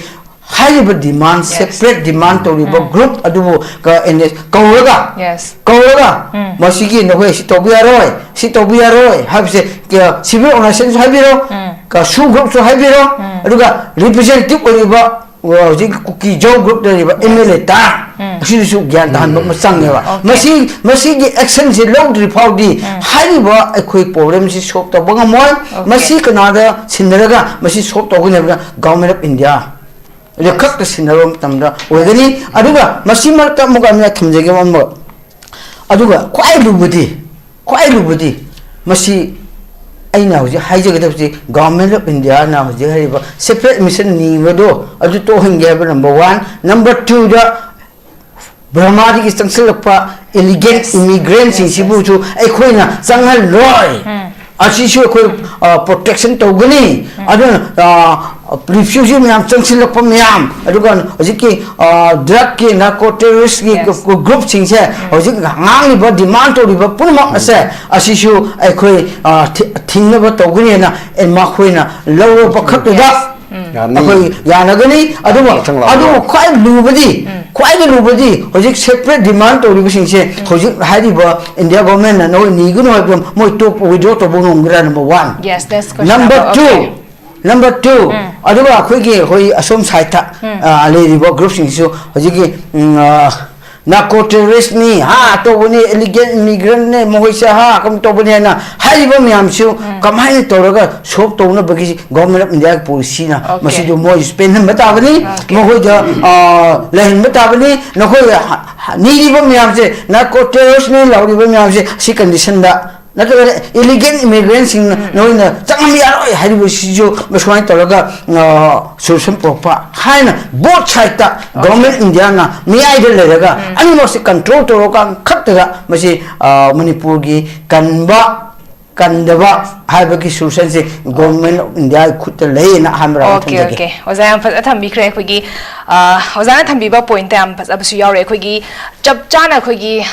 ꯍꯥꯏꯔꯤꯕ ꯗꯤꯃꯥꯟ, Yes. ꯁꯦꯄꯔꯦꯠ ꯗꯤꯃꯥꯟ ꯇꯧꯔꯤꯕ ꯒ꯭ꯔꯨꯞ ꯑꯗꯨꯕꯨ ꯀ-, ꯑꯦꯟ-, ꯀꯧꯔꯒ, Yes. ꯀꯧꯔꯒ ꯎꯝ. ꯃꯁꯤꯒꯤ ꯅꯈꯣꯏ ꯁꯤ ꯇꯧꯕ ꯌꯥꯔꯣꯏ, ꯁꯤ ꯇꯧꯕ ꯌꯥꯔꯣꯏ ꯍꯥꯏꯕꯁꯦ, ꯀ-, ꯁꯤꯚꯤꯜ ꯑꯣꯔꯒꯅꯥꯏꯖꯦꯁꯟꯁꯨ ꯍꯥꯏꯕꯤꯔꯣ, ꯎꯝ. ꯀ-, ꯁꯨ ꯒ꯭ꯔꯨꯞꯁꯨ ꯍꯥꯏꯕꯤꯔꯣ, ꯎꯝ. ꯑꯗꯨꯒ ꯔꯤꯄ꯭ꯔꯖꯦꯟꯇꯦꯇꯤꯚ ꯑꯣꯏꯔꯤꯕ, ꯑ, ꯍꯧꯖꯤꯛ ꯀꯨꯀꯤ ꯖꯧ ꯒ꯭ꯔꯨꯞ ꯂꯩꯔꯤꯕ Yes. ꯑꯦꯝ ꯑꯦꯜ ꯑꯦ ꯇꯔꯥ, ꯎꯝ. ꯑꯁꯤꯗꯁꯨ ꯒ꯭ꯌꯥꯟ ꯇꯥꯍꯟꯕ ꯑꯃ ꯆꯪꯉꯦꯕ꯫ Okay. ꯃꯁꯤ, ꯃꯁꯤꯒꯤ ꯑꯦꯛꯁꯟꯁꯤ ꯂꯧꯗ꯭ꯔꯤ ꯐꯥꯎꯗꯤ ꯍꯥꯏꯔꯤꯕ ꯑꯩꯈꯣꯏ ꯄ꯭ꯔꯣꯕ꯭ꯂꯦꯝꯁꯤ ꯁꯣꯜꯕ ꯇꯧꯕ ꯉꯝꯃꯣꯏ꯫ Okay. ꯃꯁꯤ ꯀꯅꯥꯗ ꯁꯤꯟꯅꯔꯒ ꯃꯁꯤ ꯁꯣꯜꯕ ꯇꯧꯒꯅꯤ ꯍꯥꯏꯕꯗ ꯒꯣꯚꯔꯟꯃꯦꯟꯠ ꯑꯣꯐ ꯏꯟꯗꯤꯌꯥ ꯑꯗꯨ ꯈꯛꯇ ꯁꯤꯟꯅꯕ ꯃꯇꯝꯗ ꯑꯣꯏꯒꯅꯤ꯫ ꯑꯗꯨꯒ ꯃꯁꯤ ꯃꯔꯛꯇ ꯑꯃꯨꯛꯀ ꯑꯩꯅ ꯊꯝꯖꯒꯦ ꯑꯃ, ꯑꯗꯨꯒ ꯈ꯭ꯋꯥꯏ ꯂꯨꯕꯗꯤ ꯈ꯭ꯋꯥꯏ ꯂꯨꯕꯗꯤ ꯃꯁꯤ ꯑꯩꯅ ꯍꯧꯖꯤꯛ ꯍꯥꯏꯖꯒꯗꯕꯁꯤ, Government of Indiaꯅ ꯍꯧꯖꯤꯛ ꯍꯥꯏꯔꯤꯕ separate admission ꯅꯤꯕꯗꯣ ꯑꯗꯨ ꯇꯣꯛꯍꯟꯒꯦ ꯍꯥꯏꯕ number one. Number twoꯗ ꯕꯔꯃꯥꯗꯒꯤ ꯆꯪꯁꯤꯜꯂꯛꯄ illegal immigrantꯁꯤꯡꯁꯤꯕꯨꯁꯨ ꯑꯩꯈꯣꯏꯅ ꯆꯪꯍꯜꯂꯣꯏ꯫ ꯑꯁꯤꯁꯨ ꯑꯩꯈꯣꯏ protection ꯇꯧꯒꯅꯤ꯫ ꯑꯗꯨꯅ refugee ꯃꯌꯥꯝ ꯆꯪꯁꯤꯜꯂꯛꯄ ꯃꯌꯥꯝ, ꯑꯗꯨꯒ ꯍꯧꯖꯤꯛꯀꯤ drugꯀꯤ, narco terroristꯀꯤ groupꯁꯤꯡꯁꯦ ꯍꯧꯖꯤꯛ ꯉꯥꯡꯂꯤꯕ, demand ꯇꯧꯔꯤꯕ ꯄꯨꯝꯅꯃꯛ ꯑꯁꯦ ꯑꯁꯤꯁꯨ ꯑꯩꯈꯣꯏ ꯊꯤꯡꯅꯕ ꯇꯧꯒꯅꯤ ꯍꯥꯏꯅ ꯃꯈꯣꯏꯅ ꯂꯧꯔꯕ ꯈꯛꯇꯗ ꯑꯩꯈꯣꯏ ꯌꯥꯅꯒꯅꯤ꯫ ꯑꯗꯨꯕꯨ, ꯑꯗꯨꯕꯨ ꯈ꯭ꯋꯥꯏ ꯂꯨꯕꯗꯤ, ꯈ꯭ꯋꯥꯏꯗꯒꯤ ꯂꯨꯕꯗꯤ ꯍꯧꯖꯤꯛ separate demand ꯇꯧꯔꯤꯕꯁꯤꯡꯁꯦ ꯍꯧꯖꯤꯛ ꯍꯥꯏꯔꯤꯕ India governmentꯅ ꯅꯈꯣꯏ ꯅꯤꯒꯅꯨ ꯍꯥꯏꯕꯗꯣ ꯃꯣꯏ ꯇꯣꯛꯄ, withdraw ꯇꯧꯕ ꯉꯝꯒꯗ꯭ꯔꯥ? Number one. Yes, that's question number number two. Okay. Number two, ꯑꯗꯨꯒ ꯑꯩꯈꯣꯏꯒꯤ ꯍꯣꯏ ꯑꯁꯣꯝ sideꯇ ꯂꯩꯔꯤꯕ groupꯁꯤꯡꯁꯤꯁꯨ ꯍꯧꯖꯤꯛꯀꯤ narco terroristꯅꯤ, ꯍꯥ, ꯇꯧꯕꯅꯤ, illegal immigrantꯅꯦ, ꯃꯈꯣꯏꯁꯦ ꯍꯥ ꯀꯝ ꯇꯧꯕꯅꯤ ꯍꯥꯏꯅ ꯍꯥꯏꯔꯤꯕ ꯃꯌꯥꯝꯁꯤꯁꯨ ꯀꯃꯥꯏꯅ ꯇꯧꯔꯒ solve ꯇꯧꯅꯕꯒꯤ Government of Indiaꯒꯤ policyꯅ ꯃꯁꯤꯗꯨ ꯃꯣꯏꯁꯨ ꯄꯦꯟꯍꯟꯕ ꯇꯥꯕꯅꯤ, ꯃꯈꯣꯏꯗ ꯂꯩꯍꯟꯕ ꯇꯥꯕꯅꯤ꯫ ꯅꯈꯣꯏ ꯅꯤꯔꯤꯕ ꯃꯌꯥꯝꯁꯦ, narco terroristꯅꯤ ꯂꯥꯎꯔꯤꯕ ꯃꯌꯥꯝꯁꯦ, ꯁꯤ conditionꯗ ꯅꯠꯇ꯭ꯔꯒ illegal immigrantꯁꯤꯡ ꯅꯣꯏꯅ ꯆꯪꯍꯟꯕ ꯌꯥꯔꯣꯏ ꯍꯥꯏꯔꯤꯕꯁꯤꯁꯨ ꯁꯨꯃꯥꯏꯅ ꯇꯧꯔꯒ solution ꯄꯨꯔꯛꯄ ꯍꯥꯏꯅ both sideꯇ Government of Indiaꯅ ꯃꯌꯥꯏꯗ ꯂꯩꯔꯒ ꯑꯅꯤꯃꯛꯁꯤ control ꯇꯧꯔꯀꯥꯟ ꯈꯛꯇꯗ ꯃꯁꯤ ꯃꯅꯤꯄꯨꯔꯒꯤ ꯀꯟꯕ ꯀꯟꯗꯕ ꯍꯥꯏꯕꯒꯤ solutionꯁꯦ Government of Indiaꯒꯤ ꯈꯨꯠꯇ ꯂꯩꯌꯦꯅ ꯑꯍꯥꯟꯕ round Okay, ꯊꯝꯖꯒꯦ꯫ Okay. ꯑꯣꯖꯥ ꯌꯥꯝ ꯐꯖꯅ ꯊꯝꯕꯤꯈ꯭ꯔꯦ꯫ ꯑꯩꯈꯣꯏꯒꯤ ꯑꯣꯖꯥꯅ ꯊꯝꯕꯤꯕ pointꯇ ꯌꯥꯝ ꯐꯖꯕꯁꯨ ꯌꯥꯎꯔꯦ꯫ ꯑꯩꯈꯣꯏꯒꯤ ꯆꯞ ꯆꯥꯅ ꯑꯩꯈꯣꯏꯒꯤ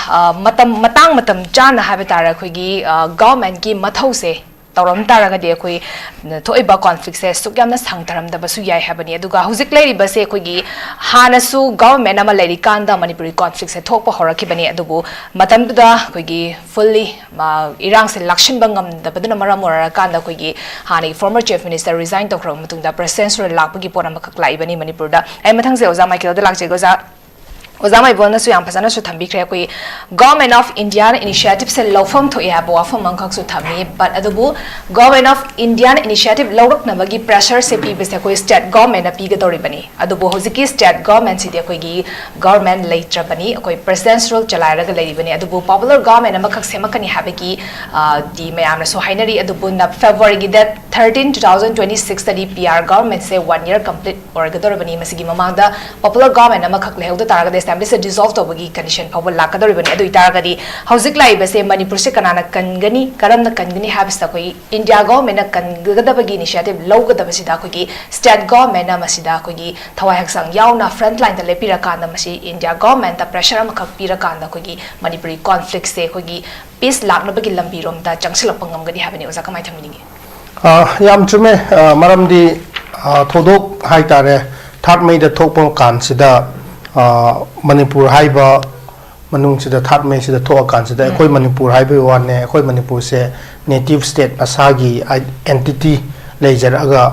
ꯃꯇꯝ, ꯃꯇꯥꯡ ꯃꯇꯝ ꯆꯥꯅ ꯍꯥꯏꯕ ꯇꯥꯔꯦ, ꯑꯩꯈꯣꯏꯒꯤ governmentꯀꯤ ꯃꯊꯧꯁꯦ ꯇꯧꯔꯝ ꯇꯥꯔꯒꯗꯤ ꯑꯩꯈꯣꯏ ꯊꯣꯛꯏꯕ conflictꯁꯦ ꯑꯁꯨꯛ ꯌꯥꯝꯅ ꯁꯥꯡꯊꯔꯝꯗꯕꯁꯨ ꯌꯥꯏ ꯍꯥꯏꯕꯅꯤ꯫ ꯑꯗꯨꯒ ꯍꯧꯖꯤꯛ ꯂꯩꯔꯤꯕꯁꯦ ꯑꯩꯈꯣꯏꯒꯤ ꯍꯥꯟꯅꯁꯨ government ꯑꯃ ꯂꯩꯔꯤꯀꯥꯟꯗ ꯃꯅꯤꯄꯨꯔꯒꯤ conflictꯁꯦ ꯊꯣꯛꯄ ꯍꯧꯔꯛꯈꯤꯕꯅꯤ꯫ ꯑꯗꯨꯕꯨ ꯃꯇꯝꯗꯨꯗ ꯑꯩꯈꯣꯏꯒꯤ fully ꯏꯔꯥꯡꯁꯦ ꯂꯥꯛꯁꯤꯟꯕ ꯉꯝꯗꯕꯗꯨꯅ ꯃꯔꯝ ꯑꯣꯏꯔꯀꯥꯟꯗ ꯑꯩꯈꯣꯏꯒꯤ ꯍꯥꯟꯅꯒꯤ former Chief Minister resign ꯇꯧꯈ꯭ꯔꯕ ꯃꯇꯨꯡꯗ President rule ꯂꯥꯛꯄꯒꯤ ꯄꯣꯠ ꯑꯃꯈꯛ ꯂꯥꯛꯏꯕꯅꯤ ꯃꯅꯤꯄꯨꯔꯗ꯫ ꯑꯩ ꯃꯊꯪꯁꯦ ꯑꯣꯖꯥ ꯃꯥꯏꯀꯦꯜꯗ ꯂꯥꯛꯆꯒꯦ꯫ ꯑꯣꯖꯥ, ꯑꯣꯖꯥ ꯃꯥꯏꯕꯣꯟꯅꯁꯨ ꯌꯥꯝ ꯐꯖꯅꯁꯨ ꯊꯝꯕꯤꯈ꯭ꯔꯦ꯫ ꯑꯩꯈꯣꯏ Government of Indiaꯅ initiativeꯁꯦ ꯂꯧꯐꯝ ꯊꯣꯛꯑꯦ ꯍꯥꯏꯕ ꯋꯥꯐꯝ ꯑꯃꯈꯛꯁꯨ ꯊꯝꯃꯤ꯫ But ꯑꯗꯨꯕꯨ Government of Indiaꯅ initiative ꯂꯧꯔꯛꯅꯕꯒꯤ pressureꯁꯦ ꯄꯤꯕꯁꯦ ꯑꯩꯈꯣꯏ state governmentꯅ ꯄꯤꯒꯗꯧꯔꯤꯕꯅꯤ꯫ ꯑꯗꯨꯕꯨ ꯍꯧꯖꯤꯛꯀꯤ state governmentꯁꯤꯗꯤ ꯑꯩꯈꯣꯏꯒꯤ government ꯂꯩꯇ꯭ꯔꯕꯅꯤ, ꯑꯩꯈꯣꯏ president's rule ꯆꯂꯥꯏꯔꯒ ꯂꯩꯔꯤꯕꯅꯤ꯫ ꯑꯗꯨꯕꯨ popular government ꯑꯃꯈꯛ ꯁꯦꯝꯃꯛꯀꯅꯤ ꯍꯥꯏꯕꯒꯤ, ꯑ, ꯗꯤ ꯃꯌꯥꯝꯅꯁꯨ ꯍꯥꯏꯅꯔꯤ꯫ ꯑꯗꯨꯕꯨ ꯅ-, Februaryꯒꯤ date thirteen, two thousand twenty sixꯇꯗꯤ PR governmentꯁꯦ one year complete ꯑꯣꯏꯒꯗꯧꯔꯕꯅꯤ꯫ ꯃꯁꯤꯒꯤ ꯃꯃꯥꯡꯗ popular government ꯑꯃꯈꯛ ꯂꯩꯍꯧꯗ ꯇꯥꯔꯒꯗꯤ assemblyꯁꯦ dissolve ꯇꯧꯕꯒꯤ condition ꯐꯥꯎꯕ ꯂꯥꯛꯀꯗꯧꯔꯤꯕꯅꯤ꯫ ꯑꯗꯨ ꯑꯣꯏꯇꯥꯔꯒꯗꯤ ꯍꯧꯖꯤꯛ ꯂꯥꯛꯏꯕꯁꯦ ꯃꯅꯤꯄꯨꯔꯁꯦ ꯀꯅꯥꯅ ꯀꯟꯒꯅꯤ, ꯀꯔꯝꯅ ꯀꯟꯒꯅꯤ ꯍꯥꯏꯕꯁꯤꯗ ꯑꯩꯈꯣꯏ India governmentꯅ ꯀꯟꯒꯗꯕꯒꯤ initiative ꯂꯧꯒꯗꯕꯁꯤꯗ ꯑꯩꯈꯣꯏꯒꯤ state governmentꯅ ꯃꯁꯤꯗ ꯑꯩꯈꯣꯏꯒꯤ ꯊꯋꯥꯏ ꯍꯛꯆꯥꯡ ꯌꯥꯎꯅ frontlineꯗ ꯂꯦꯞꯄꯤꯔꯀꯥꯟꯗ ꯃꯁꯤ India governmentꯇ pressure ꯑꯃꯈꯛ ꯄꯤꯔꯀꯥꯟꯗ ꯑꯩꯈꯣꯏꯒꯤ ꯃꯅꯤꯄꯨꯔꯤ conflictꯁꯦ ꯑꯩꯈꯣꯏꯒꯤ peace ꯂꯥꯛꯅꯕꯒꯤ ꯂꯝꯕꯤꯔꯣꯝꯗ ꯆꯪꯁꯤꯜꯂꯛꯄ ꯉꯝꯒꯅꯤ ꯍꯥꯏꯕꯅꯤ꯫ ꯑꯣꯖꯥ, ꯀꯃꯥꯏꯅ ꯊꯝꯕꯤꯅꯤꯡꯉꯤ? ꯑ, ꯌꯥꯝ ꯆꯨꯝꯃꯦ꯫ ꯑ, ꯃꯔꯝꯗꯤ, ꯑ, ꯊꯧꯗꯣꯛ ꯍꯥꯏꯇꯥꯔꯦ, third Mayꯗ ꯊꯣꯛꯄ ꯀꯥꯟꯁꯤꯗ, ꯑ, ꯃꯅꯤꯄꯨꯔ ꯍꯥꯏꯕ ꯃꯅꯨꯡꯁꯤꯗ third Mayꯁꯤꯗ ꯊꯣꯛꯑꯀꯥꯟꯁꯤꯗ ꯎꯝ꯫ ꯑꯩꯈꯣꯏ ꯃꯅꯤꯄꯨꯔ ꯍꯥꯏꯕꯒꯤ ꯋꯥꯅꯦ, ꯑꯩꯈꯣꯏ ꯃꯅꯤꯄꯨꯔꯁꯦ native state ꯃꯁꯥꯒꯤ ꯑꯥꯏ-, entity ꯂꯩꯖꯔꯛꯑꯒ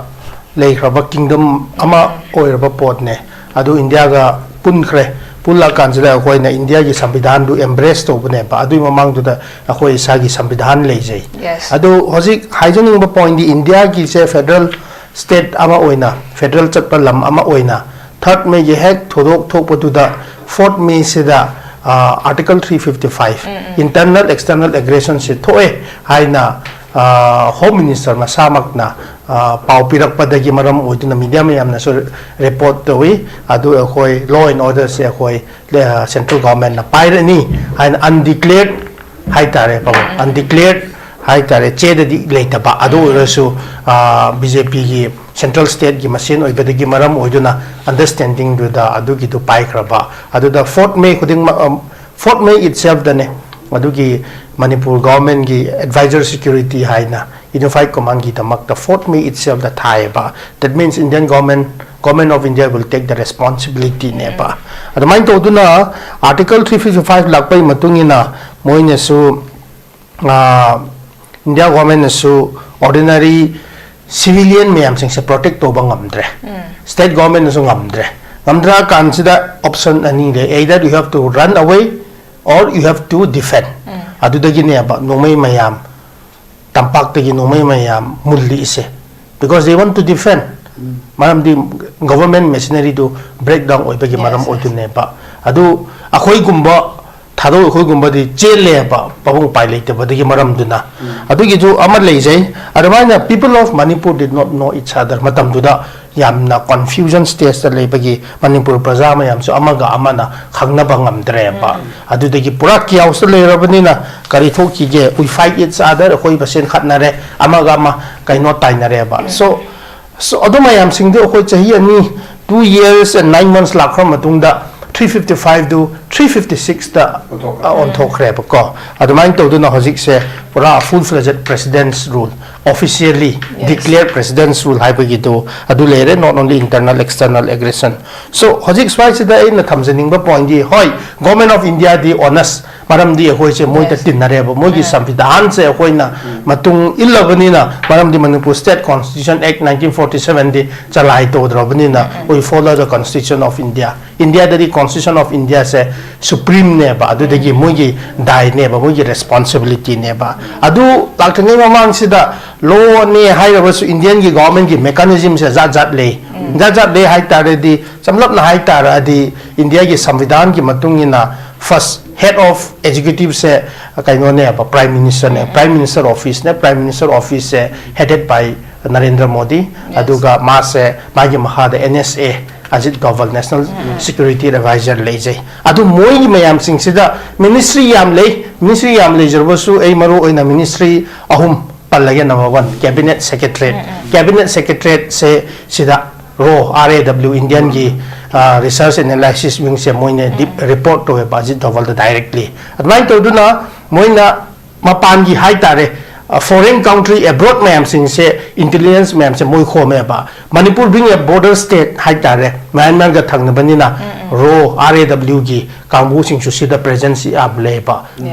ꯂꯩꯈ꯭ꯔꯕ kingdom ꯑꯃ ꯎꯝ꯫ ꯑꯣꯏꯔꯕ ꯄꯣꯠꯅꯦ꯫ ꯑꯗꯨ ꯏꯟꯗꯤꯌꯥꯒ ꯄꯨꯟꯈ꯭ꯔꯦ꯫ ꯄꯨꯜꯂꯀꯥꯟꯁꯤꯗ ꯑꯩꯈꯣꯏꯅ ꯏꯟꯗꯤꯌꯥꯒꯤ ꯁꯪꯕꯤꯙꯥꯟꯗꯨ embrace ꯇꯧꯕꯅꯦꯕ꯫ ꯑꯗꯨꯒꯤ ꯃꯃꯥꯡꯗꯨꯗ ꯑꯩꯈꯣꯏ ꯏꯁꯥꯒꯤ ꯁꯪꯕꯤꯙꯥꯟ ꯂꯩꯖꯩ꯫ Yes꯫ ꯑꯗꯨ ꯍꯧꯖꯤꯛ ꯍꯥꯏꯖꯅꯤꯡꯕ pointꯗꯤ ꯏꯟꯗꯤꯌꯥꯒꯤꯁꯦ federal state ꯑꯃ ꯑꯣꯏꯅ, federal ꯆꯠꯄ ꯂꯝ ꯑꯃ ꯑꯣꯏꯅ third Mayꯒꯤ ꯍꯦꯛ ꯊꯧꯗꯣꯛ ꯊꯣꯛꯄꯗꯨꯗ fourth Mayꯁꯤꯗ, ꯑ, Article three fifty five, ꯎꯝ, ꯎꯝ꯫ Internal external aggressionꯁꯤ ꯊꯣꯛꯑꯦ ꯍꯥꯏꯅ, ꯑ, Home Minister ꯃꯁꯥꯃꯛꯅ, ꯑ, ꯄꯥꯎ ꯄꯤꯔꯛꯄꯗꯒꯤ ꯃꯔꯝ ꯑꯣꯏꯗꯨꯅ media ꯃꯌꯥꯝꯅꯁꯨ report ꯇꯧꯏ꯫ ꯑꯗꯨ ꯑꯩꯈꯣꯏ law and orderꯁꯦ ꯑꯩꯈꯣꯏ, ꯑ, central governmentꯅ ꯄꯥꯏꯔꯅꯤ ꯍꯥꯏꯅ undeclared ꯍꯥꯏꯇꯥꯔꯦ, ꯄꯥꯕꯨꯡ, ꯎꯝ꯫ Undeclared ꯍꯥꯏꯇꯥꯔꯦ, ꯆꯦꯗꯗꯤ ꯂꯩꯇꯕ꯫ ꯑꯗꯨ ꯎꯝ꯫ ꯑꯣꯏꯔꯁꯨ, ꯑ, BJPꯒꯤ central stateꯀꯤ ꯃꯁꯦꯟ ꯑꯣꯏꯕꯗꯒꯤ ꯃꯔꯝ ꯑꯣꯏꯗꯨꯅ understandingꯗꯨꯗ ꯑꯗꯨꯒꯤꯗꯨ ꯄꯥꯏꯈ꯭ꯔꯕ꯫ ꯑꯗꯨꯗ fourth May ꯈꯨꯗꯤꯡꯃꯛ, ꯑ, fourth May itselfꯗꯅꯦ, ꯑꯗꯨꯒꯤ ꯃꯅꯤꯄꯨꯔ governmentꯀꯤ advisor security ꯍꯥꯏꯅ Unified Commandꯒꯤꯗꯃꯛꯇ fourth May itselfꯗ ꯊꯥꯏꯌꯦꯕ꯫ That means Indian government, Government of India will take the responsibilityꯅꯦꯕ꯫ ꯎꯝ꯫ ꯑꯗꯨꯃꯥꯏꯅ ꯇꯧꯗꯨꯅ Article three fifty five ꯂꯥꯛꯄꯒꯤ ꯃꯇꯨꯡ ꯏꯟꯅ ꯃꯣꯏꯅꯁꯨ, ꯑ, India governmentꯅꯁꯨ ordinary civilian ꯃꯌꯥꯝꯁꯤꯡꯁꯦ protect ꯇꯧꯕ ꯉꯝꯗ꯭ꯔꯦ꯫ ꯎꯝ꯫ State governmentꯅꯁꯨ ꯉꯝꯗ꯭ꯔꯦ꯫ ꯉꯝꯗ꯭ꯔꯀꯥꯟꯁꯤꯗ option ꯑꯅꯤ ꯂꯩ, either you have to run away or you have to defend. ꯑꯗꯨꯗꯒꯤꯅꯦꯕ ꯅꯣꯡꯃꯩ ꯃꯌꯥꯝ, ꯇꯝꯄꯥꯛꯇꯒꯤ ꯅꯣꯡꯃꯩ ꯃꯌꯥꯝ ꯃꯨꯜꯂꯤꯁꯦ, because they want to defend. ꯃꯔꯝꯗꯤ government machineryꯗꯨ breakdown ꯑꯣꯏꯕꯒꯤ ꯃꯔꯝ ꯑꯣꯏꯗꯣꯏꯅꯦꯕ꯫ ꯑꯗꯨ ꯑꯩꯈꯣꯏꯒꯨꯝꯕ ꯊꯥꯗꯣꯛ ꯑꯩꯈꯣꯏꯒꯨꯝꯕꯗꯤ ꯆꯦꯜꯂꯦꯕ, ꯃꯐꯝ ꯎꯄꯥꯏ ꯂꯩꯇꯕꯗꯒꯤ ꯃꯔꯝꯗꯨꯅ꯫ ꯑꯗꯨꯒꯤꯁꯨ ꯑꯃ ꯂꯩꯖꯩ꯫ ꯑꯗꯨꯃꯥꯏꯅ people of Manipur did not know each other, ꯃꯇꯝꯗꯨꯗ ꯌꯥꯝꯅ confusion stageꯇ ꯂꯩꯕꯒꯤ ꯃꯅꯤꯄꯨꯔ ꯄ꯭ꯔꯖꯥ ꯃꯌꯥꯝꯁꯨ ꯑꯃꯒ ꯑꯃꯅ ꯈꯪꯅꯕ ꯉꯝꯗ꯭ꯔꯦꯕ꯫ ꯑꯗꯨꯗꯒꯤ ꯄꯨꯔꯥ chaosꯇ ꯂꯩꯔꯕꯅꯤꯅ ꯀꯔꯤ ꯊꯣꯛꯈꯤꯒꯦ? We fight each other, ꯑꯩꯈꯣꯏ ꯃꯁꯦꯟ ꯈꯠꯅꯔꯦ, ꯑꯃꯒ ꯑꯃ ꯀꯩꯅꯣ ꯇꯥꯏꯅꯔꯦꯕ꯫ So, so ꯑꯗꯨ ꯃꯌꯥꯝꯁꯤꯡꯗꯨ ꯑꯩꯈꯣꯏ ꯆꯍꯤ ꯑꯅꯤ, two years and nine months ꯂꯥꯛꯈ꯭ꯔ ꯃꯇꯨꯡꯗ three fifty fiveꯗꯨ three fifty sixꯇ ꯑꯣꯟꯊꯣꯛꯈ꯭ꯔꯦ꯫ ꯑ, ꯑꯣꯟꯊꯣꯛꯈ꯭ꯔꯦꯕꯀꯣ꯫ ꯑꯗꯨꯃꯥꯏꯅ ꯇꯧꯗꯨꯅ ꯍꯧꯖꯤꯛꯁꯦ ꯄꯨꯔꯥ full fledged president's rule, officially declared president's rule ꯍꯥꯏꯕꯒꯤꯗꯨ ꯑꯗꯨ ꯂꯩꯔꯦ, not only internal, external aggression꯫ So, ꯍꯧꯖꯤꯛ ꯁ꯭ꯋꯥꯏꯁꯤꯗ ꯑꯩꯅ ꯊꯝꯖꯅꯤꯡꯕ pointꯗꯤ, ꯍꯣꯏ, Government of Indiaꯗꯤ honest, ꯃꯔꯝꯗꯤ ꯑꯩꯈꯣꯏꯁꯦ ꯃꯣꯏꯗ ꯇꯤꯟꯅꯔꯦꯕ, ꯃꯣꯏꯒꯤ ꯁꯪꯕꯤꯙꯥꯟꯁꯦ ꯑꯩꯈꯣꯏꯅ ꯃꯇꯨꯡ ꯏꯜꯂꯕꯅꯤꯅ, ꯃꯔꯝꯗꯤ Manipur State Constitution Act nineteen forty sevenꯗꯤ ꯆꯂꯥꯏ ꯇꯧꯗ꯭ꯔꯕꯅꯤꯅ, we follow the Constitution of India꯫ ꯏꯟꯗꯤꯌꯥꯗꯗꯤ Constitution of Indiaꯁꯦ supremeꯅꯦꯕ, ꯑꯗꯨꯗꯒꯤ ꯃꯣꯏꯒꯤ ꯗꯥꯏꯅꯦꯕ, ꯃꯣꯏꯒꯤ responsibilityꯅꯦꯕ꯫ ꯑꯗꯨ ꯂꯥꯛꯇ꯭ꯔꯤꯉꯩ ꯃꯃꯥꯡꯁꯤꯗ lawꯅꯦ ꯍꯥꯏꯔꯕꯁꯨ Indianꯒꯤ governmentꯀꯤ mechanismꯁꯦ ꯖꯥꯠ ꯖꯥꯠ ꯂꯩ꯫ ꯖꯥꯠ ꯖꯥꯠ ꯂꯩ ꯍꯥꯏ ꯇꯥꯔꯗꯤ, ꯆꯝꯂꯞꯅ ꯍꯥꯏ ꯇꯥꯔꯗꯤ, ꯏꯟꯗꯤꯌꯥꯒꯤ ꯁꯪꯕꯤꯙꯥꯟꯒꯤ ꯃꯇꯨꯡ ꯏꯟꯅ first head of executiveꯁꯦ ꯀꯩꯅꯣꯅꯦꯕ, Prime Ministerꯅꯦ꯫ Prime Minister officeꯅꯦ, Prime Minister officeꯁꯦ headed by Narendra Modi. ꯑꯗꯨꯒ ꯃꯥꯁꯦ, ꯃꯥꯒꯤ ꯃꯈꯥꯗ NSA, Ajit ꯗꯣꯚꯜ, National Security Advisor ꯂꯩꯖꯩ꯫ ꯑꯗꯨ ꯃꯣꯏꯒꯤ ꯃꯌꯥꯝꯁꯤꯡꯁꯤꯗ ministry ꯌꯥꯝ ꯂꯩ꯫ Ministry ꯌꯥꯝ ꯂꯩꯖꯔꯕꯁꯨ ꯑꯩ ꯃꯔꯨ ꯑꯣꯏꯅ ministry ꯑꯍꯨꯝ ꯄꯜꯂꯒꯦ꯫ Number one, Cabinet Secretariat꯫ Cabinet Secretariatꯁꯦ ꯁꯤꯗ RAW, R A W, Indianꯒꯤ, ꯑ, Research and Analysis Wingꯁꯦ ꯃꯣꯏꯅ deep report ꯇꯧꯋꯦꯕ ꯑꯖꯤꯠ ꯗꯣꯚꯜꯗ directly꯫ ꯑꯗꯨꯃꯥꯏꯅ ꯇꯧꯗꯨꯅ ꯃꯣꯏꯅ ꯃꯄꯥꯟꯒꯤ ꯍꯥꯏ ꯇꯥꯔꯦ, ꯑ, foreign country, abroad ꯃꯌꯥꯝꯁꯤꯡꯁꯦ, intelligence ꯃꯌꯥꯝꯁꯦ ꯃꯣꯏ ꯈꯣꯝꯃꯦꯕ꯫ Manipur being a border state ꯍꯥꯏ ꯇꯥꯔꯦ, ꯃ꯭ꯌꯥꯟꯃꯥꯔꯒ ꯊꯪꯅꯕꯅꯤꯅ RAW, R A Wꯒꯤ ꯀꯥꯡꯕꯨꯁꯤꯡꯁꯨ ꯁꯤꯗ presence ꯌꯥꯝ ꯂꯩꯕ꯫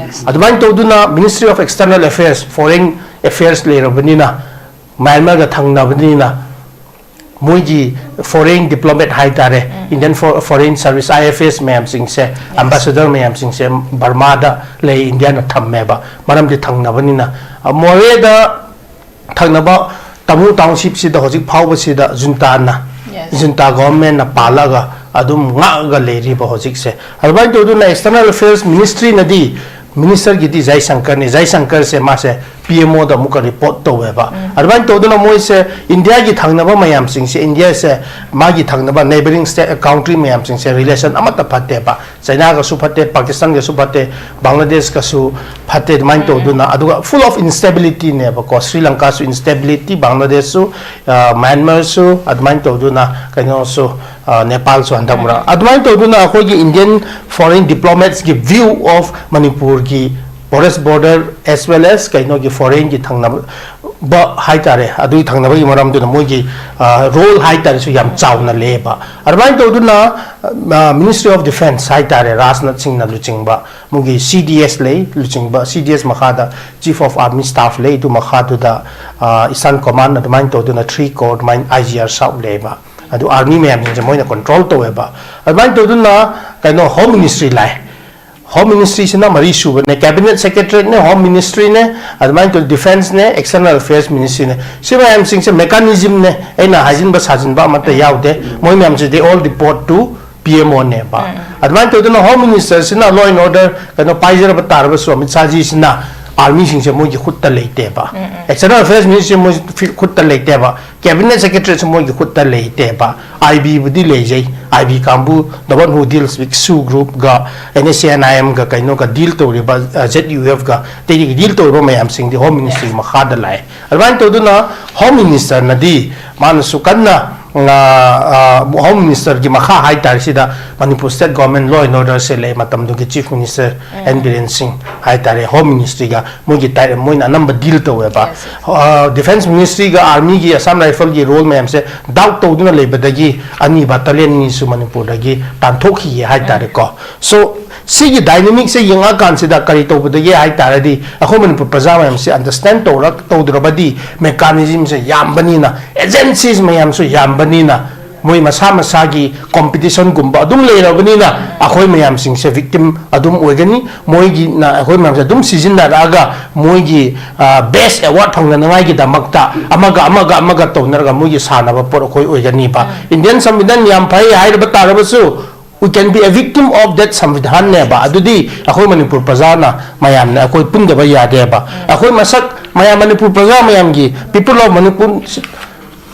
ꯑꯗꯨꯃꯥꯏꯅ ꯇꯧꯗꯨꯅ Ministry of External Affairs, Foreign Affairs ꯂꯩꯔꯕꯅꯤꯅ, ꯃ꯭ꯌꯥꯟꯃꯥꯔꯒ ꯊꯪꯅꯕꯅꯤꯅ, ꯃꯣꯏꯒꯤ foreign diplomat ꯍꯥꯏꯇꯥꯔꯦ, Indian for- foreign service, I F S ꯃꯌꯥꯝꯁꯤꯡꯁꯦ, ambassador ꯃꯌꯥꯝꯁꯤꯡꯁꯦ ꯕꯔꯃꯥꯗ ꯂꯩ, ꯏꯟꯗꯤꯌꯥꯅ ꯊꯝꯃꯦꯕ, ꯃꯔꯝꯗꯤ ꯊꯪꯅꯕꯅꯤꯅ꯫ ꯑ, ꯃꯣꯔꯦꯗ ꯊꯪꯅꯕ ꯇꯥꯃꯨ township ꯁꯤꯗ ꯍꯧꯖꯤꯛ ꯐꯥꯎꯕꯁꯤꯗ ꯖꯨꯟꯇꯥꯅ, Yes. ꯖꯨꯟꯇꯥ government ꯅ ꯄꯥꯜꯂꯒ ꯑꯗꯨꯝ ꯉꯥꯛꯑꯒ ꯂꯩꯔꯤꯕ ꯍꯧꯖꯤꯛꯁꯦ꯫ ꯑꯗꯨꯃꯥꯏꯅ ꯇꯧꯗꯨꯅ external affairs ministry ꯅꯗꯤ, minister ꯒꯤꯗꯤ ꯖꯌꯁꯪꯀꯔꯅꯤ꯫ ꯖꯌꯁꯪꯀꯔꯁꯦ ꯃꯥꯁꯦ P M O ꯗ ꯑꯃꯨꯛꯀ report ꯇꯧꯋꯦꯕ꯫ ꯑꯗꯨꯃꯥꯏꯅ ꯇꯧꯗꯨꯅ ꯃꯣꯏꯁꯦ ꯏꯟꯗꯤꯌꯥꯒꯤ ꯊꯪꯅꯕ ꯃꯌꯥꯝꯁꯤꯡꯁꯦ, ꯏꯟꯗꯤꯌꯥꯁꯦ ꯃꯥꯒꯤ ꯊꯪꯅꯕ neighbouring state, country ꯃꯌꯥꯝꯁꯤꯡꯁꯦ relation ꯑꯃꯠꯇ ꯐꯠꯇꯦꯕ꯫ ꯆꯩꯅꯥꯒꯁꯨ ꯐꯠꯇꯦ, ꯄꯥꯀꯤꯁꯇꯥꯟꯒꯁꯨ ꯐꯠꯇꯦ, ꯕꯪꯒ꯭ꯂꯥꯗꯦꯁꯀꯁꯨ ꯐꯠꯇꯦ꯫ ꯑꯗꯨꯃꯥꯏꯅ ꯇꯧꯗꯨꯅ, ꯑꯗꯨꯒ full of instability ꯅꯦꯕꯀꯣ꯫ Shri ꯂꯪꯀꯥꯁꯨ instability, ꯕꯪꯒ꯭ꯂꯥꯗꯦꯁꯁꯨ, ꯑ, ꯃ꯭ꯌꯥꯟꯃꯥꯔꯁꯨ, ꯑꯗꯨꯃꯥꯏꯅ ꯇꯧꯗꯨꯅ ꯀꯩꯅꯣꯁꯨ, ꯑ, ꯅꯦꯄꯥꯜꯁꯨ ꯍꯟꯗꯛ ꯃꯔꯛ꯫ ꯑꯗꯨꯃꯥꯏꯅ ꯇꯧꯗꯨꯅ ꯑꯩꯈꯣꯏꯒꯤ Indian foreign diplomats ꯀꯤ view of ꯃꯅꯤꯄꯨꯔꯒꯤ porous border as well as ꯀꯩꯅꯣꯒꯤ foreign ꯒꯤ ꯊꯪꯅꯕ ꯍꯥꯏꯇꯥꯔꯦ, ꯑꯗꯨꯒꯤ ꯊꯪꯅꯕꯒꯤ ꯃꯔꯝꯗꯨꯅ ꯃꯣꯏꯒꯤ, ꯑ, role ꯍꯥꯏꯇꯥꯔꯦꯁꯨ ꯌꯥꯝ ꯆꯥꯎꯅ ꯂꯩꯌꯦꯕ꯫ ꯑꯗꯨꯃꯥꯏꯅ ꯇꯧꯗꯨꯅ, ꯑ, Ministry of Defence ꯍꯥꯏꯇꯥꯔꯦ, ꯔꯥꯖꯅꯥꯊ ꯁꯤꯡꯅ ꯂꯨꯆꯤꯡꯕ ꯃꯣꯏꯒꯤ C D S ꯂꯩ, ꯂꯨꯆꯤꯡꯕ, C D S ꯃꯈꯥꯗ Chief of Army Staff ꯂꯩ, ꯑꯗꯨ ꯃꯈꯥꯗꯨꯗ, ꯑ, Eastern Command, ꯑꯗꯨꯃꯥꯏꯅ ꯇꯧꯗꯨꯅ three corps ꯑꯗꯨꯃꯥꯏꯅ I G R ꯁꯥꯎ ꯂꯩꯌꯦꯕ꯫ ꯑꯗꯨ army ꯃꯌꯥꯝꯁꯤꯡꯁꯦ ꯃꯣꯏꯅ control ꯇꯧꯋꯦꯕ꯫ ꯑꯗꯨꯃꯥꯏꯅ ꯇꯧꯗꯨꯅ ꯀꯩꯅꯣ Home Ministry ꯂꯥꯛꯑꯦ꯫ Home Ministry ꯁꯤꯅ ꯃꯔꯤ ꯁꯨꯕꯅꯦ, Cabinet Secretary ꯅꯦ, Home Ministry ꯅꯦ, ꯑꯗꯨꯃꯥꯏꯅ ꯇꯧꯗꯅ Defence ꯅꯦ, External Affairs Ministry ꯅꯦ꯫ ꯁꯤ ꯃꯌꯥꯝꯁꯤꯡꯁꯦ mechanism ꯅꯦ, ꯑꯩꯅ ꯍꯥꯏꯖꯤꯟꯕ ꯁꯥꯖꯤꯟꯕ ꯑꯃꯠꯇ ꯌꯥꯎꯗꯦ꯫ ꯃꯣꯏ ꯃꯌꯥꯝꯁꯦ they all report to P M O ꯅꯦꯕ꯫ ꯑꯗꯨꯃꯥꯏꯅ ꯇꯧꯗꯅ Home Minister ꯁꯤꯅ law and order ꯀꯩꯅꯣ ꯄꯥꯏꯖꯔꯕ ꯇꯥꯔꯕꯁꯨ, ꯑꯃꯤꯠ ꯁꯥꯍꯖꯤ ꯁꯤꯅ army ꯁꯤꯡꯁꯦ ꯃꯣꯏꯒꯤ ꯈꯨꯠꯇ ꯂꯩꯇꯦꯕ꯫ External Affairs Ministry ꯁꯦ ꯃꯣꯏ ꯈꯨꯠꯇ ꯂꯩꯇꯦꯕ꯫ Cabinet Secretary ꯁꯨ ꯃꯣꯏꯒꯤ ꯈꯨꯠꯇ ꯂꯩꯇꯦꯕ꯫ I B ꯕꯨꯗꯤ ꯂꯩꯖꯩ꯫ I B ꯀꯥꯡꯕꯨ, the one who deals with S O O group ꯒ, N S C N I M ꯒ, ꯀꯩꯅꯣꯒ deal ꯇꯧꯔꯤꯕ, ꯑ, Z U F ꯒ, ꯑꯇꯩꯗꯒꯤ deal ꯇꯧꯔꯤꯕ ꯃꯌꯥꯝꯁꯤꯡꯗꯤ Home Ministry ꯒꯤ ꯃꯈꯥꯗ ꯂꯥꯛꯑꯦ꯫ ꯑꯗꯨꯃꯥꯏꯅ ꯇꯧꯗꯨꯅ Home Minister ꯅꯗꯤ ꯃꯥꯅꯁꯨ ꯀꯟꯅ, ꯑ, ꯑ, Home Minister ꯒꯤ ꯃꯈꯥ ꯍꯥꯏꯇꯥꯔꯦ, ꯁꯤꯗ Manipur State Government law and order ꯁꯦ ꯂꯩ, ꯃꯇꯝꯗꯨꯒꯤ Chief Minister N ꯕꯤꯔꯦꯟ ꯁꯤꯡ ꯍꯥꯏꯇꯥꯔꯦ, Home Ministry ꯒ ꯃꯣꯏꯒꯤ ꯇꯥꯏ-, ꯃꯣꯏꯅ ꯑꯅꯝꯕ deal ꯇꯧꯋꯦꯕ꯫ Yes, yes. ꯑ, Defence Ministry ꯒ Army ꯒꯤ Assam Rifle ꯒꯤ role ꯃꯌꯥꯝꯁꯦ doubt ꯇꯧꯗꯨꯅ ꯂꯩꯕꯗꯒꯤ ꯑꯅꯤ battalion ꯑꯅꯤꯁꯨ ꯃꯅꯤꯄꯨꯔꯗꯒꯤ ꯇꯥꯟꯊꯣꯛꯈꯤꯌꯦ ꯍꯥꯏꯇꯥꯔꯦꯀꯣ꯫ So, ꯁꯤꯒꯤ ꯗꯥꯏꯅꯥꯃꯤꯛꯁꯦ ꯌꯦꯡꯉꯛꯑꯀꯥꯟꯁꯤꯗ ꯀꯔꯤ ꯇꯧꯕꯗꯒꯦ ꯍꯥꯏ ꯇꯥꯔꯗꯤ, ꯑꯩꯈꯣꯏ ꯃꯅꯤꯄꯨꯔ ꯄ꯭ꯔꯖꯥ ꯃꯌꯥꯝꯁꯦ ꯑꯟꯗꯔꯁꯇꯦꯟ ꯇꯧꯔ ꯇꯧꯗ꯭ꯔꯕꯗꯤ, ꯃꯦꯀꯥꯅꯤꯖꯝꯁꯦ ꯌꯥꯝꯕꯅꯤꯅ, ꯑꯦꯖꯦꯟꯁꯤꯁ ꯃꯌꯥꯝꯁꯨ ꯌꯥꯝꯕꯅꯤꯅ, ꯃꯣꯏ ꯃꯁꯥ ꯃꯁꯥꯒꯤ ꯀꯣꯝꯄꯤꯇꯤꯁꯟꯒꯨꯝꯕ ꯑꯗꯨꯝ ꯂꯩꯔꯕꯅꯤꯅ, ꯑꯩꯈꯣꯏ ꯃꯌꯥꯝꯁꯤꯡꯁꯦ ꯚꯤꯛꯇꯤꯝ ꯑꯗꯨꯝ ꯑꯣꯏꯒꯅꯤ꯫ ꯃꯣꯏꯒꯤꯅ ꯑꯩꯈꯣꯏ ꯃꯌꯥꯝꯁꯦ ꯑꯗꯨꯝ ꯁꯤꯖꯤꯟꯅꯔꯛꯑꯒ, ꯃꯣꯏꯒꯤ ꯕꯦꯁ ꯑꯦꯋꯥꯔꯗ ꯐꯪꯅꯅꯉꯥꯏꯒꯤꯗꯃꯛꯇ ꯑꯃꯒ ꯑꯃꯒ ꯑꯃꯒ ꯇꯧꯅꯔꯒ ꯃꯣꯏꯒꯤ ꯁꯥꯟꯅꯕ ꯄꯣꯠ ꯑꯩꯈꯣꯏ ꯑꯣꯏꯒꯅꯤꯕ꯫ ꯏꯟꯗꯤꯌꯟ ꯁꯪꯕꯤꯙꯥꯟ ꯌꯥꯝ ꯐꯩ ꯍꯥꯏꯔꯕ ꯇꯥꯔꯕꯁꯨ, we can be a victim of that ꯁꯪꯕꯤꯙꯥꯟꯅꯦꯕ꯫ ꯑꯗꯨꯗꯤ ꯑꯩꯈꯣꯏ ꯃꯅꯤꯄꯨꯔ ꯄ꯭ꯔꯖꯥꯅ, ꯃꯌꯥꯝꯅ ꯑꯩꯈꯣꯏ ꯄꯨꯟꯗꯕ ꯌꯥꯗꯦꯕ꯫ ꯑꯩꯈꯣꯏ ꯃꯁꯛ, ꯃꯌꯥꯝ, ꯃꯅꯤꯄꯨꯔ ꯄ꯭ꯔꯖꯥ ꯃꯌꯥꯝꯒꯤ, people of Manipur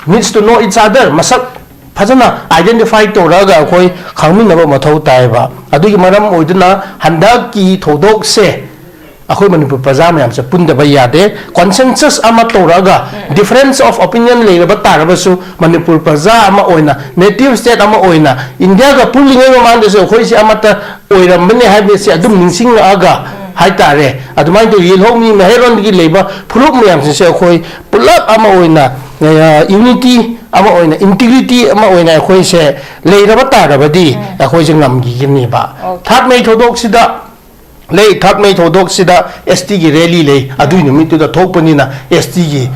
needs to know each other, ꯃꯁꯛ ꯐꯖꯅ ꯑꯥꯏꯗꯦꯟꯇꯤꯐꯥꯏ ꯇꯧꯔꯒ ꯑꯩꯈꯣꯏ ꯈꯪꯃꯤꯟꯅꯕ ꯃꯊꯧ ꯇꯥꯏꯕ꯫ ꯑꯗꯨꯒꯤ ꯃꯔꯝ ꯑꯣꯏꯗꯨꯅ ꯍꯟꯗꯛꯀꯤ ꯊꯧꯗꯣꯛꯁꯦ ꯑꯩꯈꯣꯏ ꯃꯅꯤꯄꯨꯔ ꯄ꯭ꯔꯖꯥ ꯃꯌꯥꯝꯁꯦ ꯄꯨꯟꯗꯕ ꯌꯥꯗꯦ꯫ ꯀꯣꯟꯁꯦꯟꯁꯁ ꯑꯃ ꯇꯧꯔꯒ, ꯗꯤꯐꯔꯦꯟꯁ ꯑꯣꯐ ꯑꯣꯄꯤꯅꯤꯌꯟ ꯂꯩꯔꯕ ꯇꯥꯔꯕꯁꯨ, ꯃꯅꯤꯄꯨꯔ ꯄ꯭ꯔꯖꯥ ꯑꯃ ꯑꯣꯏꯅ, ꯅꯦꯇꯤꯚ ꯁ꯭ꯇꯦꯠ ꯑꯃ ꯑꯣꯏꯅ, ꯏꯟꯗꯤꯌꯥꯒ ꯄꯨꯜꯂꯤꯉꯩ ꯃꯃꯥꯡꯗꯁꯨ ꯑꯩꯈꯣꯏꯁꯦ ꯑꯃꯠꯇ ꯑꯣꯏꯔꯝꯕꯅꯦ ꯍꯥꯏꯕꯁꯦ ꯑꯗꯨꯝ ꯅꯤꯡꯁꯤꯡꯂꯛꯑꯒ ꯍꯥꯏꯇꯥꯔꯦ, ꯑꯗꯨꯃꯥꯏꯅ ꯇꯧ ꯌꯦꯜꯍꯧꯃꯤ ꯃꯍꯩꯔꯣꯟꯗꯒꯤ ꯂꯩꯕ ꯐꯨꯔꯨꯞ ꯃꯌꯥꯝꯁꯤꯡꯁꯦ ꯑꯩꯈꯣꯏ ꯄꯨꯂꯞ ꯑꯃ ꯑꯣꯏꯅ, ꯌꯨꯅꯤꯇꯤ ꯑꯃ ꯑꯣꯏꯅ, ꯏꯟꯇꯤꯒ꯭ꯔꯤꯇꯤ ꯑꯃ ꯑꯣꯏꯅ ꯑꯩꯈꯣꯏꯁꯦ ꯂꯩꯔꯕ ꯇꯥꯔꯕꯗꯤ, ꯑꯩꯈꯣꯏꯁꯦ ꯉꯝꯈꯤꯒꯅꯦꯕ꯫ ꯊꯥꯔꯠ ꯃꯦ ꯊꯧꯗꯣꯛꯁꯤꯗ ꯂꯩ, ꯊꯥꯔꯠ ꯃꯦ ꯊꯧꯗꯣꯛꯁꯤꯗ ꯑꯦꯁ ꯇꯤꯒꯤ ꯔꯦꯂꯤ ꯂꯩ꯫ ꯑꯗꯨꯒꯤ ꯅꯨꯃꯤꯠꯇꯨꯗ ꯊꯣꯛꯄꯅꯤꯅ, ꯑꯦꯁ ꯇꯤꯒꯤ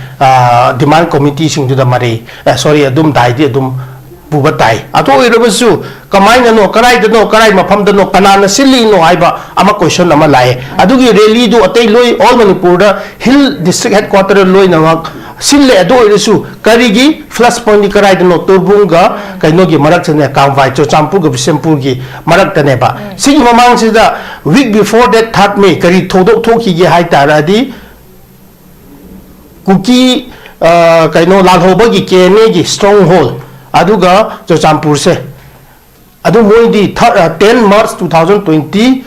ꯗꯤꯃꯥꯟ ꯀꯣꯃꯤꯇꯤꯁꯤꯡꯗꯨꯗ ꯃꯔꯩ, ꯁꯣꯔꯤ, ꯑꯗꯨꯝ ꯗꯥꯏꯗꯤ ꯑꯗꯨꯝ ꯄꯨꯕ ꯇꯥꯏ꯫ ꯑꯗꯨ ꯑꯣꯏꯔꯕꯁꯨ, ꯀꯃꯥꯏꯅꯅꯣ, ꯀꯗꯥꯏꯗꯅꯣ, ꯀꯗꯥꯏ ꯃꯐꯝꯗꯅꯣ, ꯀꯅꯥꯅ ꯁꯤꯜꯂꯤꯅꯣ ꯍꯥꯏꯕ ꯑꯃ ꯀꯣꯏꯁꯟ ꯑꯃ ꯂꯥꯛꯑꯦ꯫ ꯑꯗꯨꯒꯤ ꯔꯦꯂꯤꯗꯨ ꯑꯇꯩ ꯂꯣꯏ, ꯑꯣꯜ ꯃꯅꯤꯄꯨꯔꯗ ꯍꯤꯜ ꯗꯤꯁꯇ꯭ꯔꯤꯛ ꯍꯦꯗ ꯀ꯭ꯋꯥꯇꯔ ꯂꯣꯏꯅꯃꯛ ꯁꯤꯜꯂꯦ꯫ ꯑꯗꯨ ꯑꯣꯏꯔꯁꯨ, ꯀꯔꯤꯒꯤ ꯐ꯭ꯂꯁ ꯄꯣꯏꯟꯠ ꯀꯗꯥꯏꯗꯅꯣ? ꯇꯣꯔꯕꯨꯡꯒ ꯀꯩꯅꯣꯒꯤ ꯃꯔꯛꯇꯅꯦ, ꯀꯥꯡꯕꯥꯏ, ꯆꯨꯔꯆꯥꯟꯄꯨꯔꯒ ꯕꯤꯁꯦꯝꯄꯨꯔꯒꯤ ꯃꯔꯛꯇꯅꯦꯕ꯫ ꯁꯤꯒꯤ ꯃꯃꯥꯡꯁꯤꯗ, week before that, ꯊꯥꯔꯠ ꯃꯦ, ꯀꯔꯤ ꯊꯧꯗꯣꯛ ꯊꯣꯛꯈꯤꯒꯦ ꯍꯥꯏ ꯇꯥꯔꯗꯤ, ꯀꯨꯀꯤ, ꯑ, ꯀꯩꯅꯣ, ꯂꯥꯜꯍꯧꯕꯒꯤ ꯀꯦ ꯑꯦꯟ ꯑꯦꯒꯤ ꯁ꯭ꯇꯔꯣꯡ ꯍꯣꯜ, ꯑꯗꯨꯒ ꯆꯨꯔꯆꯥꯟꯄꯨꯔꯁꯦ, ꯑꯗꯨ ꯃꯣꯏꯗꯤ ꯊꯥꯔ-, ꯑ, ten March two thousand twenty,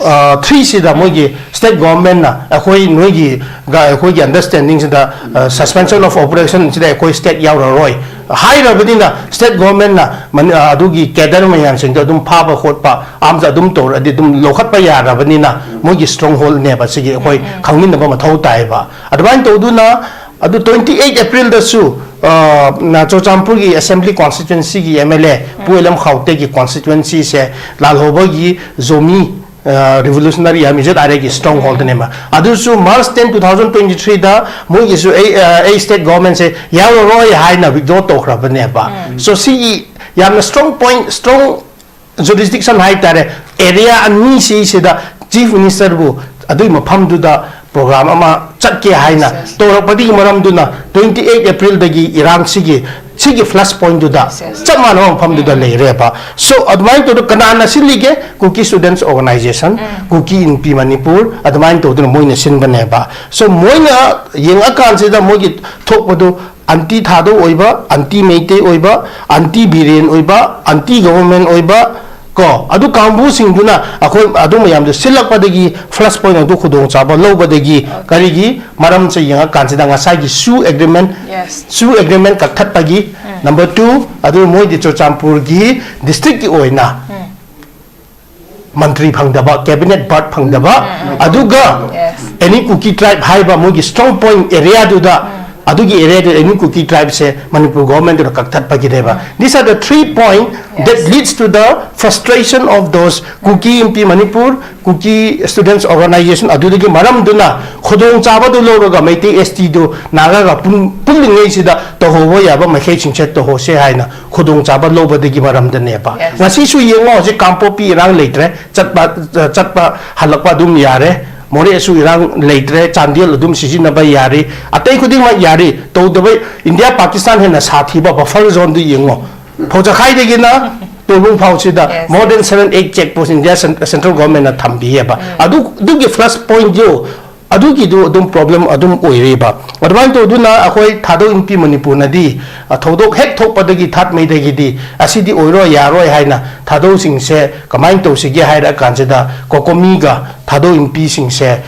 ꯑ, three ꯁꯤꯗ ꯃꯣꯏꯒꯤ ꯁ꯭ꯇꯦꯠ ꯒꯣꯚꯔꯟꯃꯦꯟꯠꯅ ꯑꯩꯈꯣꯏ ꯅꯣꯏꯒꯤ ꯒ-, ꯑꯩꯈꯣꯏꯒꯤ ꯑꯟꯗꯔꯁ꯭ꯇꯦꯟꯗꯤꯡꯁꯤꯗ, ꯑ, suspension of operation ꯁꯤꯗ ꯑꯩꯈꯣꯏ ꯁ꯭ꯇꯦꯠ ꯌꯥꯎꯔꯔꯣꯏ ꯍꯥꯏꯔꯕꯅꯤꯅ, ꯁ꯭ꯇꯦꯠ ꯒꯣꯚꯔꯟꯃꯦꯟꯠꯅ ꯃꯅꯤ-, ꯑ, ꯑꯗꯨꯒꯤ ꯀꯦꯗꯔ ꯃꯌꯥꯝꯁꯤꯡꯗꯣ ꯑꯗꯨꯝ ꯐꯥꯕ ꯈꯣꯠꯄ, ꯑꯥꯔꯝꯁ ꯑꯗꯨꯝ ꯇꯧꯔꯗꯤ ꯑꯗꯨꯝ ꯂꯧꯈꯠꯄ ꯌꯥꯔꯕꯅꯤꯅ, ꯃꯣꯏꯒꯤ ꯁ꯭ꯇꯔꯣꯡ ꯍꯣꯜꯅꯦꯕ ꯁꯤꯒꯤ, ꯑꯩꯈꯣꯏ ꯈꯪꯃꯤꯟꯅꯕ ꯃꯊꯧ ꯇꯥꯏꯌꯦꯕ꯫ ꯑꯗꯨꯃꯥꯏꯅ ꯇꯧꯗꯨꯅ, ꯑꯗꯨ twenty eight April ꯗꯁꯨ ꯑ, ꯅ ꯆꯨꯔꯆꯥꯟꯄꯨꯔꯒꯤ ꯑꯦꯁꯦꯝꯕ꯭ꯂꯤ ꯀꯣꯟꯁꯇꯤꯇ꯭ꯋꯦꯟꯁꯤꯒꯤ M L A Pu L M ꯈꯥꯎꯇꯦꯒꯤ ꯀꯣꯟꯁꯇꯤꯇ꯭ꯋꯦꯟꯁꯤꯁꯦ ꯂꯥꯜꯍꯧꯕꯒꯤ ꯖꯣꯃꯤ, ꯑ, ꯔꯤꯚꯣꯂꯨꯁꯅꯔꯤ ꯑꯥꯔꯃꯤ, ꯖꯦꯠ ꯑꯥꯔ ꯑꯦꯒꯤ ꯁ꯭ꯇ꯭ꯔꯣꯡ ꯍꯣꯜꯗꯅꯦꯕ꯫ ꯑꯗꯨꯁꯨ March ten, two thousand twenty ꯊ꯭ꯔꯤꯗ ꯃꯣꯏꯒꯤꯁꯨ ꯑꯩ, ꯑ, ꯑꯩ ꯁ꯭ꯇꯦꯠ ꯒꯣꯚꯔꯟꯃꯦꯟꯁꯦ ꯌꯥꯎꯔꯔꯣꯏ ꯍꯥꯏꯅ ꯋꯤꯗ꯭ꯔꯣ ꯇꯧꯈ꯭ꯔꯕꯅꯦꯕ꯫ ꯁꯣ ꯁꯤꯒꯤ ꯌꯥꯝꯅ ꯁ꯭ꯇ꯭ꯔꯣꯡ ꯄꯣꯏꯟꯠ, ꯁ꯭ꯇ꯭ꯔꯣꯡ ꯖꯨꯔꯤꯁꯗꯤꯛꯁꯟ ꯍꯥꯏꯇꯥꯔꯦ, ꯑꯦꯔꯤꯌꯥ ꯑꯅꯤꯁꯤꯁꯤꯗ ꯆꯤꯐ ꯃꯤꯅꯤꯁꯇꯔꯕꯨ ꯑꯗꯨꯒꯤ ꯃꯐꯝꯗꯨꯗ ꯄ꯭ꯔꯣꯒ꯭ꯔꯥꯝ ꯑꯃ ꯆꯠꯀꯦ ꯍꯥꯏꯅ ꯇꯧꯔꯛꯄꯗꯒꯤ ꯃꯔꯝꯗꯨꯅ ꯇ꯭ꯋꯦꯟꯇꯤ ꯑꯩꯠ ꯑꯦꯄ꯭ꯔꯤꯜꯗꯒꯤ ꯏꯔꯥꯡꯁꯤꯒꯤ, ꯁꯤꯒꯤ ꯐ꯭ꯂꯁ ꯄꯣꯏꯟꯠꯇꯨꯗ ꯆꯞ ꯃꯥꯟꯅꯕ ꯃꯐꯝꯗꯨꯗ ꯂꯩꯔꯦꯕ꯫ ꯁꯣ ꯑꯗꯨꯃꯥꯏꯅ ꯇꯧꯗꯅ ꯀꯅꯥꯅ ꯁꯤꯜꯂꯤꯒꯦ? ꯀꯨꯀꯤ ꯁ꯭ꯇꯨꯗꯦꯟꯠꯁ ꯑꯣꯔꯒꯅꯥꯏꯖꯦꯁꯟ, ꯀꯨꯀꯤ ꯏꯟꯄꯤ ꯃꯅꯤꯄꯨꯔ, ꯑꯗꯨꯃꯥꯏꯅ ꯇꯧꯗꯅ ꯃꯣꯏꯅ ꯁꯤꯟꯕꯅꯦꯕ꯫ ꯁꯣ ꯃꯣꯏꯅ ꯌꯦꯡꯉꯀꯥꯟꯁꯤꯗ ꯃꯣꯏꯒꯤ ꯊꯣꯛꯄꯗꯨ ꯑꯟꯇꯤ ꯊꯥꯗꯧ ꯑꯣꯏꯕ, ꯑꯟꯇꯤ ꯃꯩꯇꯩ ꯑꯣꯏꯕ, ꯑꯟꯇꯤ ꯕꯤꯔꯦꯟ ꯑꯣꯏꯕ, ꯑꯟꯇꯤ ꯒꯣꯚꯔꯟꯃꯦꯟꯠ ꯑꯣꯏꯕ, ꯀꯣ, ꯑꯗꯨ ꯀꯥꯡꯕꯨꯁꯤꯡꯗꯨꯅ ꯑꯩꯈꯣꯏ ꯑꯗꯨ ꯃꯌꯥꯝꯗꯨ ꯁꯤꯜꯂꯛꯄꯗꯒꯤ ꯐ꯭ꯂꯁ ꯄꯣꯏꯟꯠ ꯑꯗꯨ ꯈꯨꯗꯣꯡꯆꯥꯕ ꯂꯧꯕꯗꯒꯤ ꯀꯔꯤꯒꯤ ꯃꯔꯝꯁꯦ ꯌꯦꯡꯉꯀꯥꯟꯁꯤꯗ ꯉꯁꯥꯏꯒꯤ ꯁꯨ ꯑꯦꯒ꯭ꯔꯤꯃꯦꯟꯠ, ꯁꯨ ꯑꯦꯒ꯭ꯔꯤꯃꯦꯟꯠ ꯀꯛꯊꯠꯄꯒꯤ, ꯅꯝꯕꯔ ꯇꯨ, ꯑꯗꯨ ꯃꯣꯏꯗꯤ ꯆꯨꯔꯆꯥꯟꯄꯨꯔꯒꯤ ꯗꯤꯁꯇ꯭ꯔꯤꯛꯀꯤ ꯑꯣꯏꯅ ꯃꯟꯇ꯭ꯔꯤ ꯐꯪꯗꯕ, ꯀꯦꯕꯤꯅꯦꯠ ꯕꯔꯠ ꯐꯪꯗꯕ, ꯑꯗꯨꯒ ꯑꯦꯅꯤ ꯀꯨꯀꯤ ꯇ꯭ꯔꯥꯏꯕ ꯍꯥꯏꯕ ꯃꯣꯏꯒꯤ ꯁ꯭ꯇ꯭ꯔꯣꯡ ꯄꯣꯏꯟꯠ ꯑꯦꯔꯤꯌꯥꯗꯨꯗ, ꯑꯗꯨꯒꯤ ꯑꯦꯔꯤꯌꯥꯗꯨꯗ ꯑꯦꯅꯤ ꯀꯨꯀꯤ ꯇ꯭ꯔꯥꯏꯕꯁꯦ Manipur ꯒꯣꯚꯔꯟꯃꯦꯟꯠꯇꯨꯅ ꯀꯛꯊꯠꯄꯒꯤꯅꯦꯕ꯫ These are the three point that leads to the frustration of those Kuki Inpi Manipur, Kuki students organization ꯑꯗꯨꯗꯒꯤ ꯃꯔꯝꯗꯨꯅ ꯈꯨꯗꯣꯡꯆꯥꯕꯗꯨ ꯂꯧꯔꯒ ꯃꯩꯇꯩ ꯑꯦꯁ ꯇꯤꯗꯨ ꯅꯥꯒꯥꯒ ꯄꯨꯟ-, ꯄꯨꯜꯂꯤꯉꯩꯁꯤꯗ ꯇꯧꯍꯧꯕ ꯌꯥꯕ ꯃꯈꯩꯁꯤꯡꯁꯦ ꯇꯧꯍꯧꯁꯦ ꯍꯥꯏꯅ ꯈꯨꯗꯣꯡꯆꯥꯕ ꯂꯧꯕꯗꯒꯤ ꯃꯔꯝꯗꯅꯦꯕ꯫ Yes. ꯉꯁꯤꯁꯨ ꯌꯦꯡꯉꯣ, ꯍꯧꯖꯤꯛ ꯀꯥꯡꯄꯣꯛꯄꯤ ꯏꯔꯥꯡ ꯂꯩꯇ꯭ꯔꯦ, ꯆꯠꯄ, ꯆꯠꯄ ꯍꯜꯂꯛꯄ ꯑꯗꯨꯝ ꯌꯥꯔꯦ꯫ ꯃꯣꯔꯦꯁꯨ ꯏꯔꯥꯡ ꯂꯩꯇ꯭ꯔꯦ, ꯆꯥꯟꯗꯦꯜ ꯑꯗꯨꯝ ꯁꯤꯖꯤꯟꯅꯕ ꯌꯥꯔꯤ, ꯑꯇꯩ ꯈꯨꯗꯤꯡꯃꯛ ꯌꯥꯔꯤ꯫ ꯇꯧꯗꯕ, ꯏꯟꯗꯤꯌꯥ ꯄꯥꯀꯤꯁꯇꯥꯟ ꯍꯦꯟꯅ ꯁꯥꯊꯤꯕ ꯕꯐꯔ ꯖꯣꯟꯗꯨ ꯌꯦꯡꯉꯣ, ꯐꯧꯖꯈꯥꯏꯗꯒꯤꯅ ꯇꯣꯏꯕꯨꯡ ꯐꯥꯎꯁꯤꯗ Yes, more than seven, eight check post India ꯁꯦꯟ-, ꯁꯦꯟꯇ꯭ꯔꯦꯜ ꯒꯣꯚꯔꯟꯃꯦꯟꯠꯅ ꯊꯝꯕꯤꯌꯦꯕ꯫ ꯑꯗꯨ, ꯑꯗꯨꯒꯤ ꯐ꯭ꯂꯁ ꯄꯣꯏꯟꯠꯇꯨ, ꯑꯗꯨꯒꯤꯗꯨ ꯑꯗꯨꯝ ꯄ꯭ꯔꯣꯕ꯭ꯂꯦꯝ ꯑꯗꯨꯝ ꯑꯣꯏꯔꯤꯕ꯫ ꯑꯗꯨꯃꯥꯏꯅ ꯇꯧꯗꯨꯅ ꯑꯩꯈꯣꯏ ꯊꯥꯗꯧ ꯏꯟꯄꯤ ꯃꯅꯤꯄꯨꯔꯅꯗꯤ, ꯑ, ꯊꯧꯗꯣꯛ ꯍꯦꯛ ꯊꯣꯛꯄꯗꯒꯤ ꯊꯥꯔꯠ ꯃꯦꯗꯒꯤꯗꯤ ꯑꯁꯤꯗꯤ ꯑꯣꯏꯔꯣꯏ, ꯌꯥꯔꯣꯏ ꯍꯥꯏꯅ ꯊꯥꯗꯧꯁꯤꯡꯁꯦ ꯀꯃꯥꯏꯅ ꯇꯧꯁꯤꯒꯦ ꯍꯥꯏꯔ ꯀꯥꯟꯁꯤꯗ ꯀꯣꯀꯣꯃꯤꯒ ꯊꯥꯗꯧ ꯏꯟꯄꯤꯁꯤꯡꯁꯦ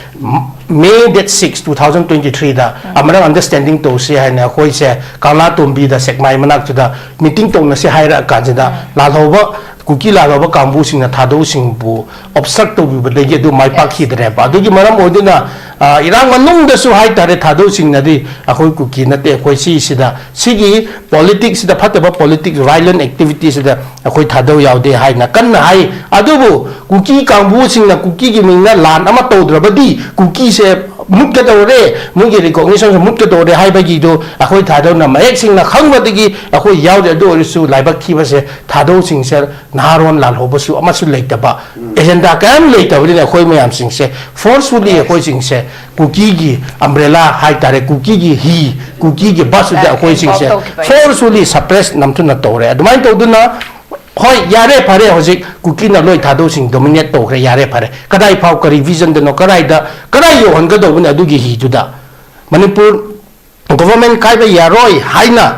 ꯃꯦ ꯗꯦꯠ ꯁꯤꯛꯁ, ꯇꯨ ꯊꯥꯎꯖꯟ ꯇ꯭ꯋꯦꯟꯇꯤ ꯊ꯭ꯔꯤꯗ ꯑꯃꯔꯛ ꯑꯟꯗꯔꯁ꯭ꯇꯦꯟꯗꯤꯡ ꯇꯧꯁꯤ ꯍꯥꯏꯅ ꯑꯩꯈꯣꯏꯁꯦ ꯀꯪꯂꯥꯇꯣꯝꯕꯤꯗ ꯁꯦꯛꯃꯥꯏ ꯃꯅꯥꯛꯇꯨꯗ ꯃꯤꯇꯤꯡ ꯇꯧꯅꯁꯤ ꯍꯥꯏꯔꯛꯑ ꯀꯥꯟꯁꯤꯗ ꯂꯥꯜꯍꯧꯕ ꯀꯨꯀꯤ ꯂꯥꯜꯍꯧꯕ ꯀꯥꯡꯕꯨꯁꯤꯡꯅ ꯊꯥꯗꯧꯁꯤꯡꯕꯨ ꯑꯣꯕꯁꯇ꯭ꯔꯛ ꯇꯧꯕꯤꯕꯗꯒꯤ ꯑꯗꯨ ꯃꯥꯏ ꯄꯥꯛꯈꯤꯗ꯭ꯔꯦꯕ꯫ ꯑꯗꯨꯒꯤ ꯃꯔꯝ ꯑꯣꯏꯗꯨꯅ, ꯑ, ꯏꯔꯥꯡ ꯃꯅꯨꯡꯗꯁꯨ ꯍꯥꯏꯇꯥꯔꯦ, ꯊꯥꯗꯧꯁꯤꯡꯅꯗꯤ "ꯑꯩꯈꯣꯏ ꯀꯨꯀꯤ ꯅꯠꯇꯦ, ꯑꯩꯈꯣꯏ ꯁꯤꯁꯤꯗ, ꯁꯤꯒꯤ ꯄꯣꯂꯤꯇꯤꯛꯁꯁꯤꯗ, ꯐꯠꯇꯕ ꯄꯣꯂꯤꯇꯤꯛꯁ, ꯚꯥꯏꯂꯦꯟ ꯑꯦꯛꯇꯤꯚꯤꯇꯤꯁꯤꯗ ꯑꯩꯈꯣꯏ ꯊꯥꯗꯧ ꯌꯥꯎꯗꯦ" ꯍꯥꯏꯅ ꯀꯟꯅ ꯍꯥꯏ꯫ ꯑꯗꯨꯕꯨ ꯀꯨꯀꯤ ꯀꯥꯡꯕꯨꯁꯤꯡꯅ ꯀꯨꯀꯤꯒꯤ ꯃꯤꯡꯅ ꯂꯥꯟ ꯑꯃ ꯇꯧꯗ꯭ꯔꯕꯗꯤ ꯀꯨꯀꯤꯁꯦ ꯃꯨꯠꯀꯗꯧꯔꯦ, ꯃꯣꯏꯒꯤ ꯔꯤꯀꯣꯒꯅꯤꯁꯟꯁꯨ ꯃꯨꯠꯀꯗꯧꯔꯦ ꯍꯥꯏꯕꯒꯤꯗꯨ ꯑꯩꯈꯣꯏ ꯊꯥꯗꯧꯅ ꯃꯌꯦꯛ ꯁꯦꯡꯅ ꯈꯪꯕꯗꯒꯤ ꯑꯩꯈꯣꯏ ꯌꯥꯎꯔꯤ꯫ ꯑꯗꯨ ꯑꯣꯏꯔꯁꯨ ꯂꯥꯏꯕꯛ ꯊꯤꯕꯁꯦ, ꯊꯥꯗꯧꯁꯤꯡꯁꯦ ꯅꯍꯥꯔꯣꯟ ꯂꯥꯜꯍꯧꯕꯁꯨ ꯑꯃꯁꯨ ꯂꯩꯇꯕ, ꯑꯦꯖꯦꯟꯗꯥ ꯀꯌꯥꯝ ꯂꯩꯇꯕꯅꯤꯅ ꯑꯩꯈꯣꯏ ꯃꯌꯥꯝꯁꯤꯡꯁꯦ ꯐꯣꯔꯁꯐꯨꯜꯂꯤ ꯑꯩꯈꯣꯏꯁꯤꯡꯁꯦ ꯀꯨꯀꯤꯒꯤ ꯑꯝꯕ꯭ꯔꯦꯂꯥ ꯍꯥꯏꯇꯥꯔꯦ, ꯀꯨꯀꯤꯒꯤ ꯍꯤ, ꯀꯨꯀꯤꯒꯤ ꯕꯁꯇꯨꯗ ꯑꯩꯈꯣꯏꯁꯤꯡꯁꯦ ꯐꯣꯔꯁꯐꯨꯜꯂꯤ ꯁꯄ꯭ꯔꯦꯁ ꯅꯝꯊꯨꯅ ꯇꯧꯔꯦ꯫ ꯑꯗꯨꯃꯥꯏꯅ ꯇꯧꯗꯨꯅ, ꯍꯣꯏ, ꯌꯥꯔꯦ, ꯐꯔꯦ, ꯍꯧꯖꯤꯛ ꯀꯨꯀꯤꯅ ꯂꯣꯏ ꯊꯥꯗꯧꯁꯤꯡ ꯗꯣꯃꯤꯅꯦꯠ ꯇꯧꯈ꯭ꯔꯦ, ꯌꯥꯔꯦ, ꯐꯔꯦ꯫ ꯀꯗꯥꯏ ꯐꯥꯎ, ꯀꯔꯤ ꯚꯤꯖꯟꯗꯅꯣ, ꯀꯗꯥꯏꯗ, ꯀꯗꯥꯏ ꯌꯧꯍꯟꯒꯗꯧꯕꯅꯤ ꯑꯗꯨꯒꯤ ꯍꯤꯗꯨꯗ? ꯃꯅꯤꯄꯨꯔ ꯒꯣꯚꯔꯟꯃꯦꯟ ꯀꯥꯏꯕ ꯌꯥꯔꯣꯏ ꯍꯥꯏꯅ,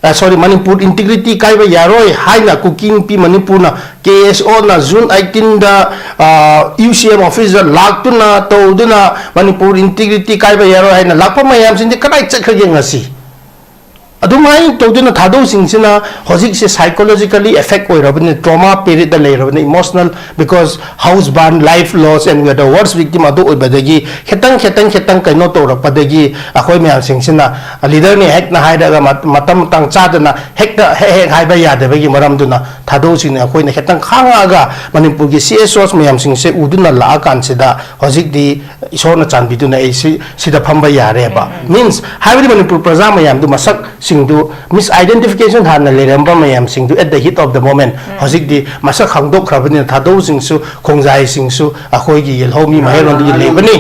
ꯑ, ꯁꯣꯔꯤ, ꯃꯅꯤꯄꯨꯔ ꯏꯟꯇꯤꯒ꯭ꯔꯤꯇꯤ ꯀꯥꯏꯕ ꯌꯥꯔꯣꯏ ꯍꯥꯏꯅ ꯀꯨꯀꯤ ꯅꯨꯄꯤ ꯃꯅꯤꯄꯨꯔꯅ, ꯀꯦ ꯑꯦꯁ ꯑꯣꯅ ꯖꯨꯟ ꯑꯩꯠꯇꯤꯟꯗ, ꯑ, ꯌꯨ ꯁꯤ ꯑꯦꯝ ꯑꯣꯐꯤꯁꯇ ꯂꯥꯛꯇꯨꯅ ꯇꯧꯗꯨꯅ ꯃꯅꯤꯄꯨꯔ ꯏꯟꯇꯤꯒ꯭ꯔꯤꯇꯤ ꯀꯥꯏꯕ ꯌꯥꯔꯣꯏ ꯍꯥꯏꯅ ꯂꯥꯛꯄ ꯃꯌꯥꯝꯁꯤꯡꯗꯤ ꯀꯗꯥꯏ ꯆꯠꯈ꯭ꯔꯒꯦ ꯉꯁꯤ? ꯑꯗꯨꯃꯥꯏꯅ ꯇꯧꯗꯨꯅ ꯊꯥꯗꯧꯁꯤꯡꯁꯤꯅ ꯍꯧꯖꯤꯛꯁꯦ psychologically affect ꯑꯣꯏꯔꯕꯅꯤ, trauma periodꯇ ꯂꯩꯔꯕꯅꯤ, emotional, because house burn, life loss and we are the worst victim ꯑꯗꯨ ꯑꯣꯏꯕꯗꯒꯤ ꯈꯤꯇꯪ, ꯈꯤꯇꯪ, ꯈꯤꯇꯪ ꯀꯩꯅꯣ ꯇꯧꯔꯛꯄꯗꯒꯤ ꯑꯩꯈꯣꯏ ꯃꯌꯥꯝꯁꯤꯡꯁꯤꯅ ꯂꯤꯗꯔꯅꯤ ꯍꯦꯛꯅ ꯍꯥꯏꯔꯒ ꯃ-, ꯃꯇꯝ ꯃꯇꯥꯡ ꯆꯥꯗꯅ ꯍꯦꯛꯇ ꯍꯦꯛ ꯍꯦꯛ ꯍꯥꯏꯕ ꯌꯥꯗꯕꯒꯤ ꯃꯔꯝꯗꯨꯅ ꯊꯥꯗꯧꯁꯤꯡꯅ ꯑꯩꯈꯣꯏꯅ ꯈꯤꯇꯪ ꯈꯥꯡꯉꯛꯑꯒ ꯃꯅꯤꯄꯨꯔꯒꯤ ꯁꯤ ꯑꯦꯁ ꯑꯣꯁ ꯃꯌꯥꯝꯁꯤꯡꯁꯦ ꯎꯗꯨꯅ ꯂꯥꯛꯑꯀꯥꯟꯁꯤꯗ ꯍꯧꯖꯤꯛꯇꯤ ꯏꯁꯣꯔꯅ ꯆꯥꯟꯕꯤꯗꯨꯅ ꯑꯩ ꯁꯤ, ꯁꯤꯗ ꯐꯝꯕ ꯌꯥꯔꯦꯕ꯫ ꯃꯤꯟꯁ ꯍꯥꯏꯕꯗꯤ ꯃꯅꯤꯄꯨꯔ ꯄ꯭ꯔꯖꯥ ꯃꯌꯥꯝꯗꯨ ꯃꯁꯛꯁꯤꯡꯗꯨ, ꯃꯤꯁ ꯑꯥꯏꯗꯦꯟꯇꯤꯐꯤꯀꯦꯁꯟ ꯍꯥꯟꯅ ꯂꯩꯔꯝꯕ ꯃꯌꯥꯝꯁꯤꯡꯗꯨ at the heat of the moment ꯍꯧꯖꯤꯛꯇꯤ ꯃꯁꯛ ꯈꯪꯗꯣꯛꯈ꯭ꯔꯕꯅꯤꯅ ꯊꯥꯗꯧꯁꯤꯡꯁꯨ, ꯈꯣꯡꯖꯥꯏꯁꯤꯡꯁꯨ ꯑꯩꯈꯣꯏꯒꯤ ꯌꯦꯜꯍꯧꯃꯤ ꯃꯍꯩꯔꯣꯟꯗꯒꯤ ꯂꯩꯕꯅꯤ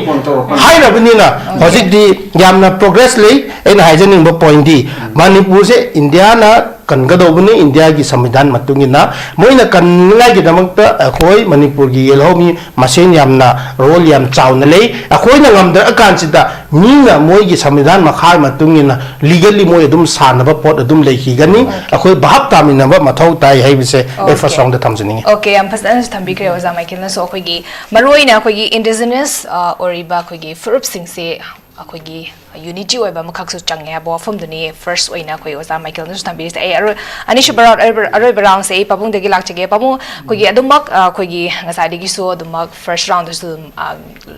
ꯍꯥꯏꯔꯕꯅꯤꯅ ꯍꯧꯖꯤꯛꯇꯤ ꯌꯥꯝꯅ ꯄ꯭ꯔꯣꯒ꯭ꯔꯦꯁ ꯂꯩ꯫ ꯑꯩꯅ ꯍꯥꯏꯖꯅꯤꯡꯕ ꯄꯣꯏꯟꯗꯤ ꯃꯅꯤꯄꯨꯔꯁꯦ ꯏꯟꯗꯤꯌꯥꯅ ꯀꯟꯒꯗꯧꯕꯅꯤ, ꯏꯟꯗꯤꯌꯥꯒꯤ ꯁꯪꯕꯤꯙꯥꯟ ꯃꯇꯨꯡ ꯏꯟꯅ꯫ ꯃꯣꯏꯅ ꯀꯟꯅꯤꯡꯉꯥꯏꯒꯤꯗꯃꯛꯇ ꯑꯩꯈꯣꯏ ꯃꯅꯤꯄꯨꯔꯒꯤ ꯌꯦꯜꯍꯧꯃꯤ ꯃꯁꯦꯟ ꯌꯥꯝꯅ ꯔꯣꯜ ꯌꯥꯝ ꯆꯥꯎꯅ ꯂꯩ꯫ ꯑꯩꯈꯣꯏꯅ ꯉꯝꯗ꯭ꯔꯀꯥꯟꯁꯤꯗ ꯃꯤꯅ ꯃꯣꯏꯒꯤ ꯁꯪꯕꯤꯙꯥꯟ ꯃꯈꯥ ꯃꯇꯨꯡ ꯏꯟꯅ ꯂꯤꯒꯜꯂꯤ ꯃꯣꯏ ꯑꯗꯨꯝ ꯁꯥꯟꯅꯕ ꯄꯣꯠ ꯑꯗꯨꯝ ꯂꯩꯈꯤꯒꯅꯤ꯫ ꯑꯩꯈꯣꯏ ꯚꯥꯞ ꯇꯥꯃꯤꯟꯅꯕ ꯃꯊꯧ ꯇꯥꯏ ꯍꯥꯏꯕꯁꯦ ꯑꯩ ꯐꯥꯔꯁ ꯔꯥꯎꯟꯗ ꯊꯝꯖꯅꯤꯡꯉꯤ꯫ ꯑꯣꯀꯦ, ꯌꯥꯝ ꯐꯖꯅꯁꯨ ꯊꯝꯕꯤꯈ꯭ꯔꯦ ꯑꯣꯖꯥ ꯃꯥꯏꯀꯦꯜꯅꯁꯨ꯫ ꯑꯩꯈꯣꯏꯒꯤ ꯃꯔꯨꯑꯣꯏꯅ ꯑꯩꯈꯣꯏꯒꯤ ꯏꯟꯗꯤꯖꯤꯅꯁ, ꯑ, ꯑꯣꯏꯔꯤꯕ ꯑꯩꯈꯣꯏꯒꯤ ꯐꯨꯔꯨꯞꯁꯤꯡꯁꯦ ꯑꯩꯈꯣꯏꯒꯤ ꯌꯨꯅꯤꯇꯤ ꯑꯣꯏꯕ ꯑꯃꯈꯛꯁꯨ ꯆꯪꯉꯦ ꯍꯥꯏꯕ ꯋꯥꯐꯝꯗꯨꯅꯤ ꯐꯥꯔꯁ ꯑꯣꯏꯅ ꯑꯩꯈꯣꯏ ꯑꯣꯖꯥ ꯃꯥꯏꯀꯦꯜꯅꯁꯨ ꯊꯝꯕꯤꯔꯤꯁꯦ꯫ ꯑꯩ ꯑꯔꯣꯏ ꯑꯅꯤꯁꯨꯕ ꯔꯥꯎꯟ, ꯑꯔꯣꯏꯕ, ꯑꯔꯣꯏꯕ ꯔꯥꯎꯟꯁꯦ ꯑꯩ ꯄꯥꯕꯨꯡꯗꯒꯤ ꯂꯥꯛꯆꯒꯦ꯫ ꯄꯥꯕꯨꯡ, ꯑꯩꯈꯣꯏꯒꯤ ꯑꯗꯨꯃꯛ, ꯑ, ꯑꯩꯈꯣꯏꯒꯤ ꯉꯁꯥꯏꯗꯒꯤꯁꯨ ꯑꯗꯨꯃꯛ ꯐꯥꯔꯁ ꯔꯥꯎꯟꯗꯁꯨ ꯑꯗꯨꯝ, ꯑ,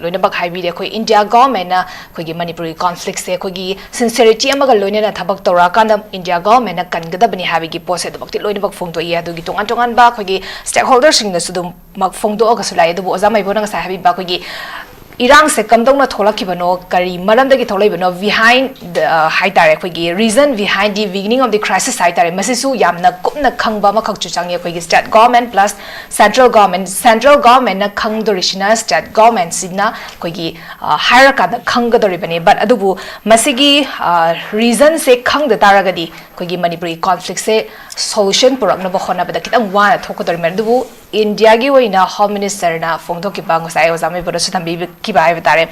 ꯂꯣꯏꯅꯃꯛ ꯍꯥꯏꯕꯤꯔꯦ꯫ ꯑꯩꯈꯣꯏ ꯏꯟꯗꯤꯌꯥ ꯒꯣꯔꯃꯦꯟꯅ ꯑꯩꯈꯣꯏꯒꯤ ꯃꯅꯤꯄꯨꯔꯒꯤ ꯀꯣꯟꯐ꯭ꯂꯤꯛꯁꯦ ꯑꯩꯈꯣꯏꯒꯤ ꯁꯤꯟꯁꯤꯌꯔꯤꯇꯤ ꯑꯃꯒ ꯂꯣꯏꯅꯅ ꯊꯕꯛ ꯇꯧꯔꯛꯑꯀꯥꯟꯗ ꯏꯟꯗꯤꯌꯥ ꯒꯣꯔꯃꯦꯟꯅ ꯀꯟꯒꯗꯕꯅꯤ ꯍꯥꯏꯕꯒꯤ ꯄꯣꯠꯁꯦ ꯑꯗꯨꯃꯛꯇꯤ ꯂꯣꯏꯅꯃꯛ ꯐꯣꯡꯗꯣꯛꯏ꯫ ꯑꯗꯨꯒꯤ ꯇꯣꯉꯥꯟ ꯇꯣꯉꯥꯟꯕ ꯑꯩꯈꯣꯏꯒꯤ ꯁ꯭ꯇꯦꯛ ꯍꯣꯜꯗꯔꯁꯤꯡꯅꯁꯨ ꯑꯗꯨꯝꯃꯛ ꯐꯣꯡꯗꯣꯛꯑꯒꯁꯨ ꯂꯥꯛꯑꯦ꯫ ꯑꯗꯨꯕꯨ ꯑꯣꯖꯥ ꯃꯥꯏꯕꯣꯅ ꯉꯁꯥꯏ ꯍꯥꯏꯕꯤꯕ ꯑꯩꯈꯣꯏꯒꯤ ꯏꯔꯥꯡꯁꯦ ꯀꯝꯗꯧꯅ ꯊꯣꯛꯂꯛꯈꯤꯕꯅꯣ, ꯀꯔꯤ ꯃꯔꯝꯗꯒꯤ ꯊꯣꯛꯂꯛꯏꯕꯅꯣ, behind the, uh, ꯍꯥꯏꯇꯥꯔꯦ, ꯑꯩꯈꯣꯏꯒꯤ reason behind the beginning of the crisis ꯍꯥꯏꯇꯥꯔꯦ, ꯃꯁꯤꯁꯨ ꯌꯥꯝꯅ ꯀꯨꯞꯅ ꯈꯪꯕ ꯑꯃꯈꯛꯁꯨ ꯆꯪꯉꯤ꯫ ꯑꯩꯈꯣꯏꯒꯤ state government plus central government, central governmentꯅ ꯈꯪꯗꯣꯔꯤꯁꯤꯅ state governmentꯁꯤꯅ ꯑꯩꯈꯣꯏꯒꯤ, ꯑ, ꯍꯥꯏꯔꯀꯥꯟꯗ ꯈꯪꯒꯗꯧꯔꯤꯕꯅꯤ꯫ But ꯑꯗꯨꯕꯨ ꯃꯁꯤꯒꯤ, ꯑ, reasonꯁꯦ ꯈꯪꯗ ꯇꯥꯔꯒꯗꯤ ꯑꯩꯈꯣꯏꯒꯤ ꯃꯅꯤꯄꯨꯔꯒꯤ ꯀꯣꯟꯐ꯭ꯂꯤꯛꯁꯦ ꯁꯣꯂꯨꯁꯟ ꯄꯨꯔꯛꯅꯕ ꯍꯣꯠꯅꯕꯗ ꯈꯤꯇꯪ ꯋꯥꯅ ꯊꯣꯛꯀꯗꯧꯔꯤꯕꯅꯤ꯫ ꯑꯗꯨꯕꯨ ꯏꯟꯗꯤꯌꯥꯒꯤ ꯑꯣꯏꯅ ꯍꯣꯝ ꯃꯤꯅꯤꯁꯇꯔꯅ ꯐꯣꯡꯗꯣꯛꯈꯤꯕ, ꯉꯁꯥꯏ ꯑꯣꯖꯥ ꯃꯩꯕꯨꯅꯁꯨ ꯊꯝꯕꯤꯈꯤꯕ ꯍꯥꯏꯕ ꯇꯥꯔꯦ,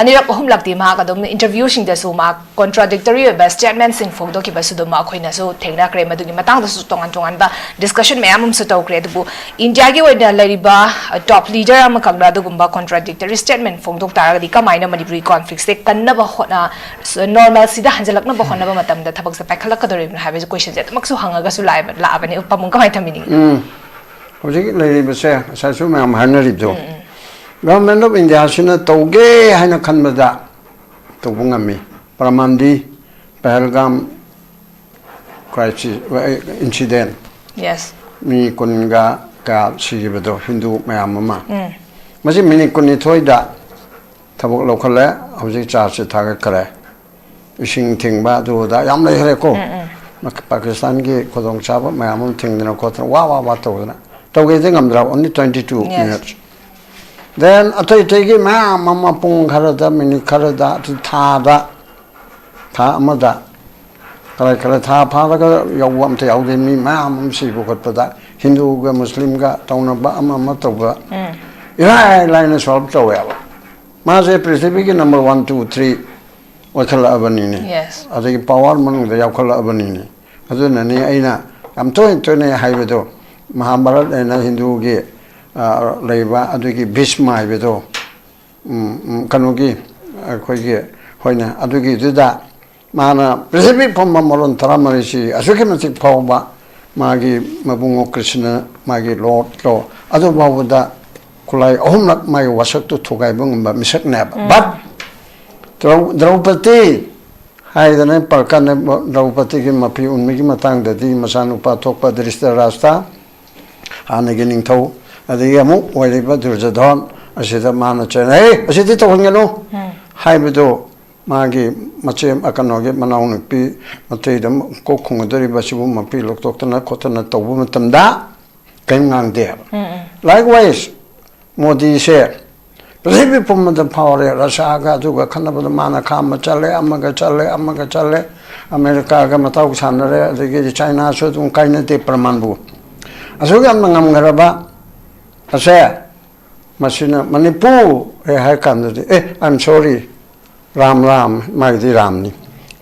ꯑꯅꯤꯔꯛ ꯑꯍꯨꯝꯂꯛꯇꯤ ꯃꯍꯥꯛ ꯑꯗꯨꯝ ꯏꯟꯇꯔꯚ꯭ꯌꯨꯁꯤꯡꯗꯁꯨ ꯃꯍꯥꯛ ꯀꯣꯟꯇ꯭ꯔꯥꯗꯤꯛꯇꯔꯤ ꯑꯣꯏꯕ ꯁ꯭ꯇꯦꯠꯃꯦꯟꯁꯤꯡ ꯐꯣꯡꯗꯣꯛꯈꯤꯕꯁꯨ ꯑꯗꯨꯝ ꯑꯩꯈꯣꯏꯅꯁꯨ ꯊꯦꯡꯅꯈ꯭ꯔꯦ꯫ ꯃꯗꯨꯒꯤ ꯃꯇꯥꯡꯗꯁꯨ ꯇꯣꯉꯥꯟ ꯇꯣꯉꯥꯟꯕ ꯗꯤꯁꯀꯁꯟ ꯃꯌꯥꯝ ꯑꯃꯁꯨ ꯇꯧꯈ꯭ꯔꯦ꯫ ꯑꯗꯨꯕꯨ ꯏꯟꯗꯤꯌꯥꯒꯤ ꯑꯣꯏꯅ ꯂꯩꯔꯤꯕ, ꯑ, ꯇꯣꯞ ꯂꯤꯗꯔ ꯑꯃꯈꯛꯅ ꯑꯗꯨꯒꯨꯝꯕ ꯀꯣꯟꯇ꯭ꯔꯥꯗꯤꯛꯇꯔꯤ ꯁ꯭ꯇꯦꯠꯃꯦꯟ ꯐꯣꯡꯗꯣꯛ ꯇꯥꯔꯒꯗꯤ ꯀꯃꯥꯏꯅ ꯃꯅꯤꯄꯨꯔꯤ ꯀꯣꯟꯐ꯭ꯂꯤꯛꯁꯦ ꯀꯟꯅꯕ ꯍꯣꯠꯅ-, ꯅꯣꯔꯃꯦꯜꯁꯤꯗ ꯍꯟꯖꯤꯜꯂꯛꯅꯕ ꯍꯣꯠꯅꯕ ꯃꯇꯝꯗ ꯊꯕꯛꯁꯦ ꯄꯥꯏꯈꯠꯂꯛꯀꯗꯧꯔꯤꯕꯅꯣ ꯍꯥꯏꯕꯁꯦ ꯀꯣꯏꯁꯟꯁꯦ ꯑꯗꯨꯃꯛꯁꯨ ꯍꯪꯉꯒꯁꯨ ꯂꯥꯛꯑꯦꯕ-, ꯂꯥꯛꯑꯕꯅꯦ꯫ ꯄꯥꯕꯨꯡ ꯀꯃꯥꯏꯅ ꯊꯝꯕꯤꯅꯤꯡꯉꯤ? ꯎꯝ꯫ ꯍꯧꯖꯤꯛ ꯂꯩꯔꯤꯕꯁꯦ ꯉꯁꯥꯏꯁꯨ ꯃꯌꯥꯝ ꯍꯥꯏꯅꯔꯤꯕꯗꯣ, ꯎꯝ, ꯎꯝ꯫ ꯒꯚꯔꯟꯃꯦꯟꯠ ꯑꯣꯐ ꯏꯟꯗꯤꯌꯥꯁꯤꯅ ꯇꯧꯒꯦ ꯍꯥꯏꯅ ꯈꯟꯕꯗ ꯇꯧꯕ ꯉꯝꯃꯤ꯫ ꯄ꯭ꯔꯃꯥꯟꯗꯤ, ꯄꯍꯜꯒꯥꯝ ꯀ꯭ꯔꯥꯏꯁꯤꯁ, ꯏꯟꯁꯤꯗꯦꯟꯠ, ꯌꯦꯁ꯫ ꯃꯤ ꯀꯨꯟꯒ ꯀꯌꯥ ꯁꯤꯈꯤꯕꯗꯣ, ꯍꯤꯟꯗꯨ ꯃꯌꯥꯝ ꯑꯃ꯫ ꯎꯝ꯫ ꯃꯁꯤ ꯃꯤꯅꯤꯠ ꯀꯨꯟꯅꯤꯊꯣꯏꯗ ꯊꯕꯛ ꯂꯧꯈꯠꯂꯦ, ꯍꯧꯖꯤꯛ ꯆꯥꯔꯖꯁꯦ ꯊꯥꯒꯠꯈ꯭ꯔꯦ꯫ ꯏꯁꯤꯡ ꯊꯤꯡꯕ, ꯑꯗꯨ ꯑꯗꯥ ꯌꯥꯝ ꯂꯩꯈ꯭ꯔꯦꯀꯣ꯫ ꯎꯝ, ꯎꯝ꯫ ꯃ-, ꯄꯥꯀꯤꯁꯇꯥꯟꯒꯤ ꯈꯨꯗꯣꯡꯆꯥꯕ ꯃꯌꯥꯝ ꯑꯃ ꯊꯤꯡꯗꯅ ꯈꯣꯠꯇꯅ, ꯋꯥ ꯋꯥ ꯋꯥ ꯇꯧꯗꯅ꯫ ꯇꯧꯒꯦꯗꯤ ꯉꯝꯗ꯭ꯔꯕ, only twenty two yes. Minutes꯫ Then ꯑꯇꯩ ꯑꯇꯩꯒꯤ ꯃꯌꯥꯝ ꯑꯃ ꯄꯨꯡ ꯈꯔꯗ, ꯃꯤꯅꯤꯠ ꯈꯔꯗ, ꯑꯗꯨ ꯊꯥꯗ, ꯊꯥ ꯑꯃꯗ ꯈꯔ ꯈꯔ ꯊꯥ ꯐꯥꯔꯒ ꯌꯧꯕ ꯑꯝꯇ ꯌꯥꯎꯗꯦ꯫ ꯃꯤ ꯃꯌꯥꯝ ꯑꯃ ꯁꯤꯕ ꯈꯣꯠꯄꯗ, ꯍꯤꯟꯗꯨꯒ ꯃꯨꯁꯂꯤꯝꯒ ꯇꯧꯅꯕ, ꯑꯃ ꯑꯃ ꯇꯧꯕ, ꯎꯝ꯫ ꯏꯔꯥꯏ ꯂꯥꯏꯅ solve ꯇꯧꯋꯦꯕ꯫ ꯃꯥꯁꯦ ꯄ꯭ꯔꯤꯊꯤꯕꯤꯒꯤ number one, two, three ꯑꯣꯏꯈꯠꯂꯛꯑꯕꯅꯤꯅꯦ꯫ ꯌꯦꯁ꯫ ꯑꯗꯒꯤ power ꯃꯅꯨꯡꯗ ꯌꯥꯎꯈꯠꯂꯛꯑꯕꯅꯤꯅꯦ꯫ ꯑꯗꯨꯅꯅꯤ ꯑꯩꯅ ꯌꯥꯝ ꯇꯣꯏꯅ ꯇꯣꯏꯅ ꯍꯥꯏꯕꯗꯣ, ꯃꯍꯥꯚꯥꯔꯠ ꯍꯥꯏꯅ ꯍꯤꯟꯗꯨꯒꯤ, ꯑ, ꯂꯩꯕ ꯑꯗꯨꯒꯤ ꯚꯤꯁꯃ ꯍꯥꯏꯕꯗꯣ, ꯎꯝ, ꯎꯝ, ꯀꯩꯅꯣꯒꯤ, ꯑꯩꯈꯣꯏꯒꯤ ꯍꯣꯏꯅꯦ, ꯑꯗꯨꯒꯤꯗꯨꯗ ꯃꯥꯅ ꯄ꯭ꯔꯤꯊꯤꯕꯤ ꯄꯨꯝꯕ ꯃꯔꯣꯟ ꯇꯔꯥꯃꯔꯤꯁꯤ ꯑꯁꯨꯛꯀꯤ ꯃꯇꯤꯛ ꯐꯥꯎꯕ, ꯃꯥꯒꯤ ꯃꯕꯨꯡꯉꯣ ꯀ꯭ꯔꯤꯁꯅ, ꯃꯥꯒꯤ ꯂꯣꯔꯗꯇꯣ, ꯑꯗꯨ ꯐꯥꯎꯕꯗ ꯈꯨꯠꯂꯥꯏ ꯑꯍꯨꯝꯂꯛ ꯃꯥꯒꯤ ꯋꯥꯁꯛꯇꯨ ꯊꯨꯒꯥꯏꯕ ꯉꯝꯕ ꯃꯤꯁꯛꯅꯦꯕ꯫ ꯎꯝ꯫ But ꯗ꯭ꯔꯧ-, ꯗ꯭ꯔꯧꯄꯗꯤ ꯍꯥꯏꯗꯅ ꯄꯜꯀꯥꯟꯗ, ꯗ꯭ꯔꯧꯄꯗꯤꯒꯤ ꯃꯐꯤ ꯎꯟꯕꯒꯤ ꯃꯇꯥꯡꯗꯗꯤ ꯃꯆꯥꯅꯨꯄꯥ ꯊꯣꯛꯄ ꯙ꯭ꯔꯤꯁꯇꯔꯥꯁꯇ, ꯍꯥꯟꯅꯒꯤ ꯅꯤꯡꯊꯧ, ꯑꯗꯒꯤ ꯑꯃꯨꯛ ꯑꯣꯏꯔꯤꯕ ꯗꯨꯔꯖꯣꯙꯣꯟ ꯑꯁꯤꯗ ꯃꯥꯅ ꯆꯩꯅꯩ, "ꯑꯦ, ꯑꯁꯤꯗꯤ ꯇꯧꯍꯟꯒꯅꯨ" ꯎꯝ꯫ ꯍꯥꯏꯕꯗꯨ ꯃꯥꯒꯤ ꯃꯆꯦ, ꯀꯩꯅꯣꯒꯤ ꯃꯅꯥꯎꯅꯨꯄꯤ ꯃꯇꯩꯗ ꯀꯣꯛ ꯈꯨꯝꯒꯗꯧꯔꯤꯕ ꯑꯁꯤꯕꯨ ꯃꯄꯤ ꯂꯧꯊꯣꯛꯇꯅ ꯈꯣꯠꯇꯅ ꯇꯧꯕ ꯃꯇꯝꯗ ꯀꯔꯤꯝ ꯉꯥꯡꯗꯦꯕ꯫ ꯎꯝ, ꯎꯝ꯫ Likewise, ꯃꯣꯗꯤꯁꯦ ꯄ꯭ꯔꯤꯊꯤꯕꯤ ꯄꯨꯝꯕꯗ ꯐꯥꯎꯔꯦ꯫ ꯔꯁꯤꯌꯥꯒ ꯑꯗꯨꯒ ꯈꯠꯅꯕꯗ ꯃꯥꯅ ꯈꯥꯝꯕ ꯆꯠꯂꯦ, ꯑꯃꯒ ꯆꯠꯂꯦ, ꯑꯃꯒ ꯆꯠꯂꯦ, ꯑꯃꯦꯔꯤꯀꯥꯒ ꯃꯇꯥꯎ ꯁꯥꯟꯅꯔꯦ, ꯑꯗꯒꯤꯗꯤ ꯆꯥꯏꯅꯥꯁꯨ ꯑꯗꯨꯝ ꯀꯥꯏꯅꯗꯦ ꯄ꯭ꯔꯃꯥꯟꯕꯨ꯫ ꯑꯁꯨꯛ ꯌꯥꯝꯅ ꯉꯝꯈ꯭ꯔꯕ ꯑꯁꯦ, ꯃꯁꯤꯅ ꯃꯅꯤꯄꯨꯔ ꯍꯦꯛ ꯍꯥꯏ ꯀꯥꯟꯗꯗꯤ, "ꯑꯦ, I am sorry, Ram Ram, ꯃꯥꯒꯤꯗꯤ ꯔꯥꯝꯅꯤ,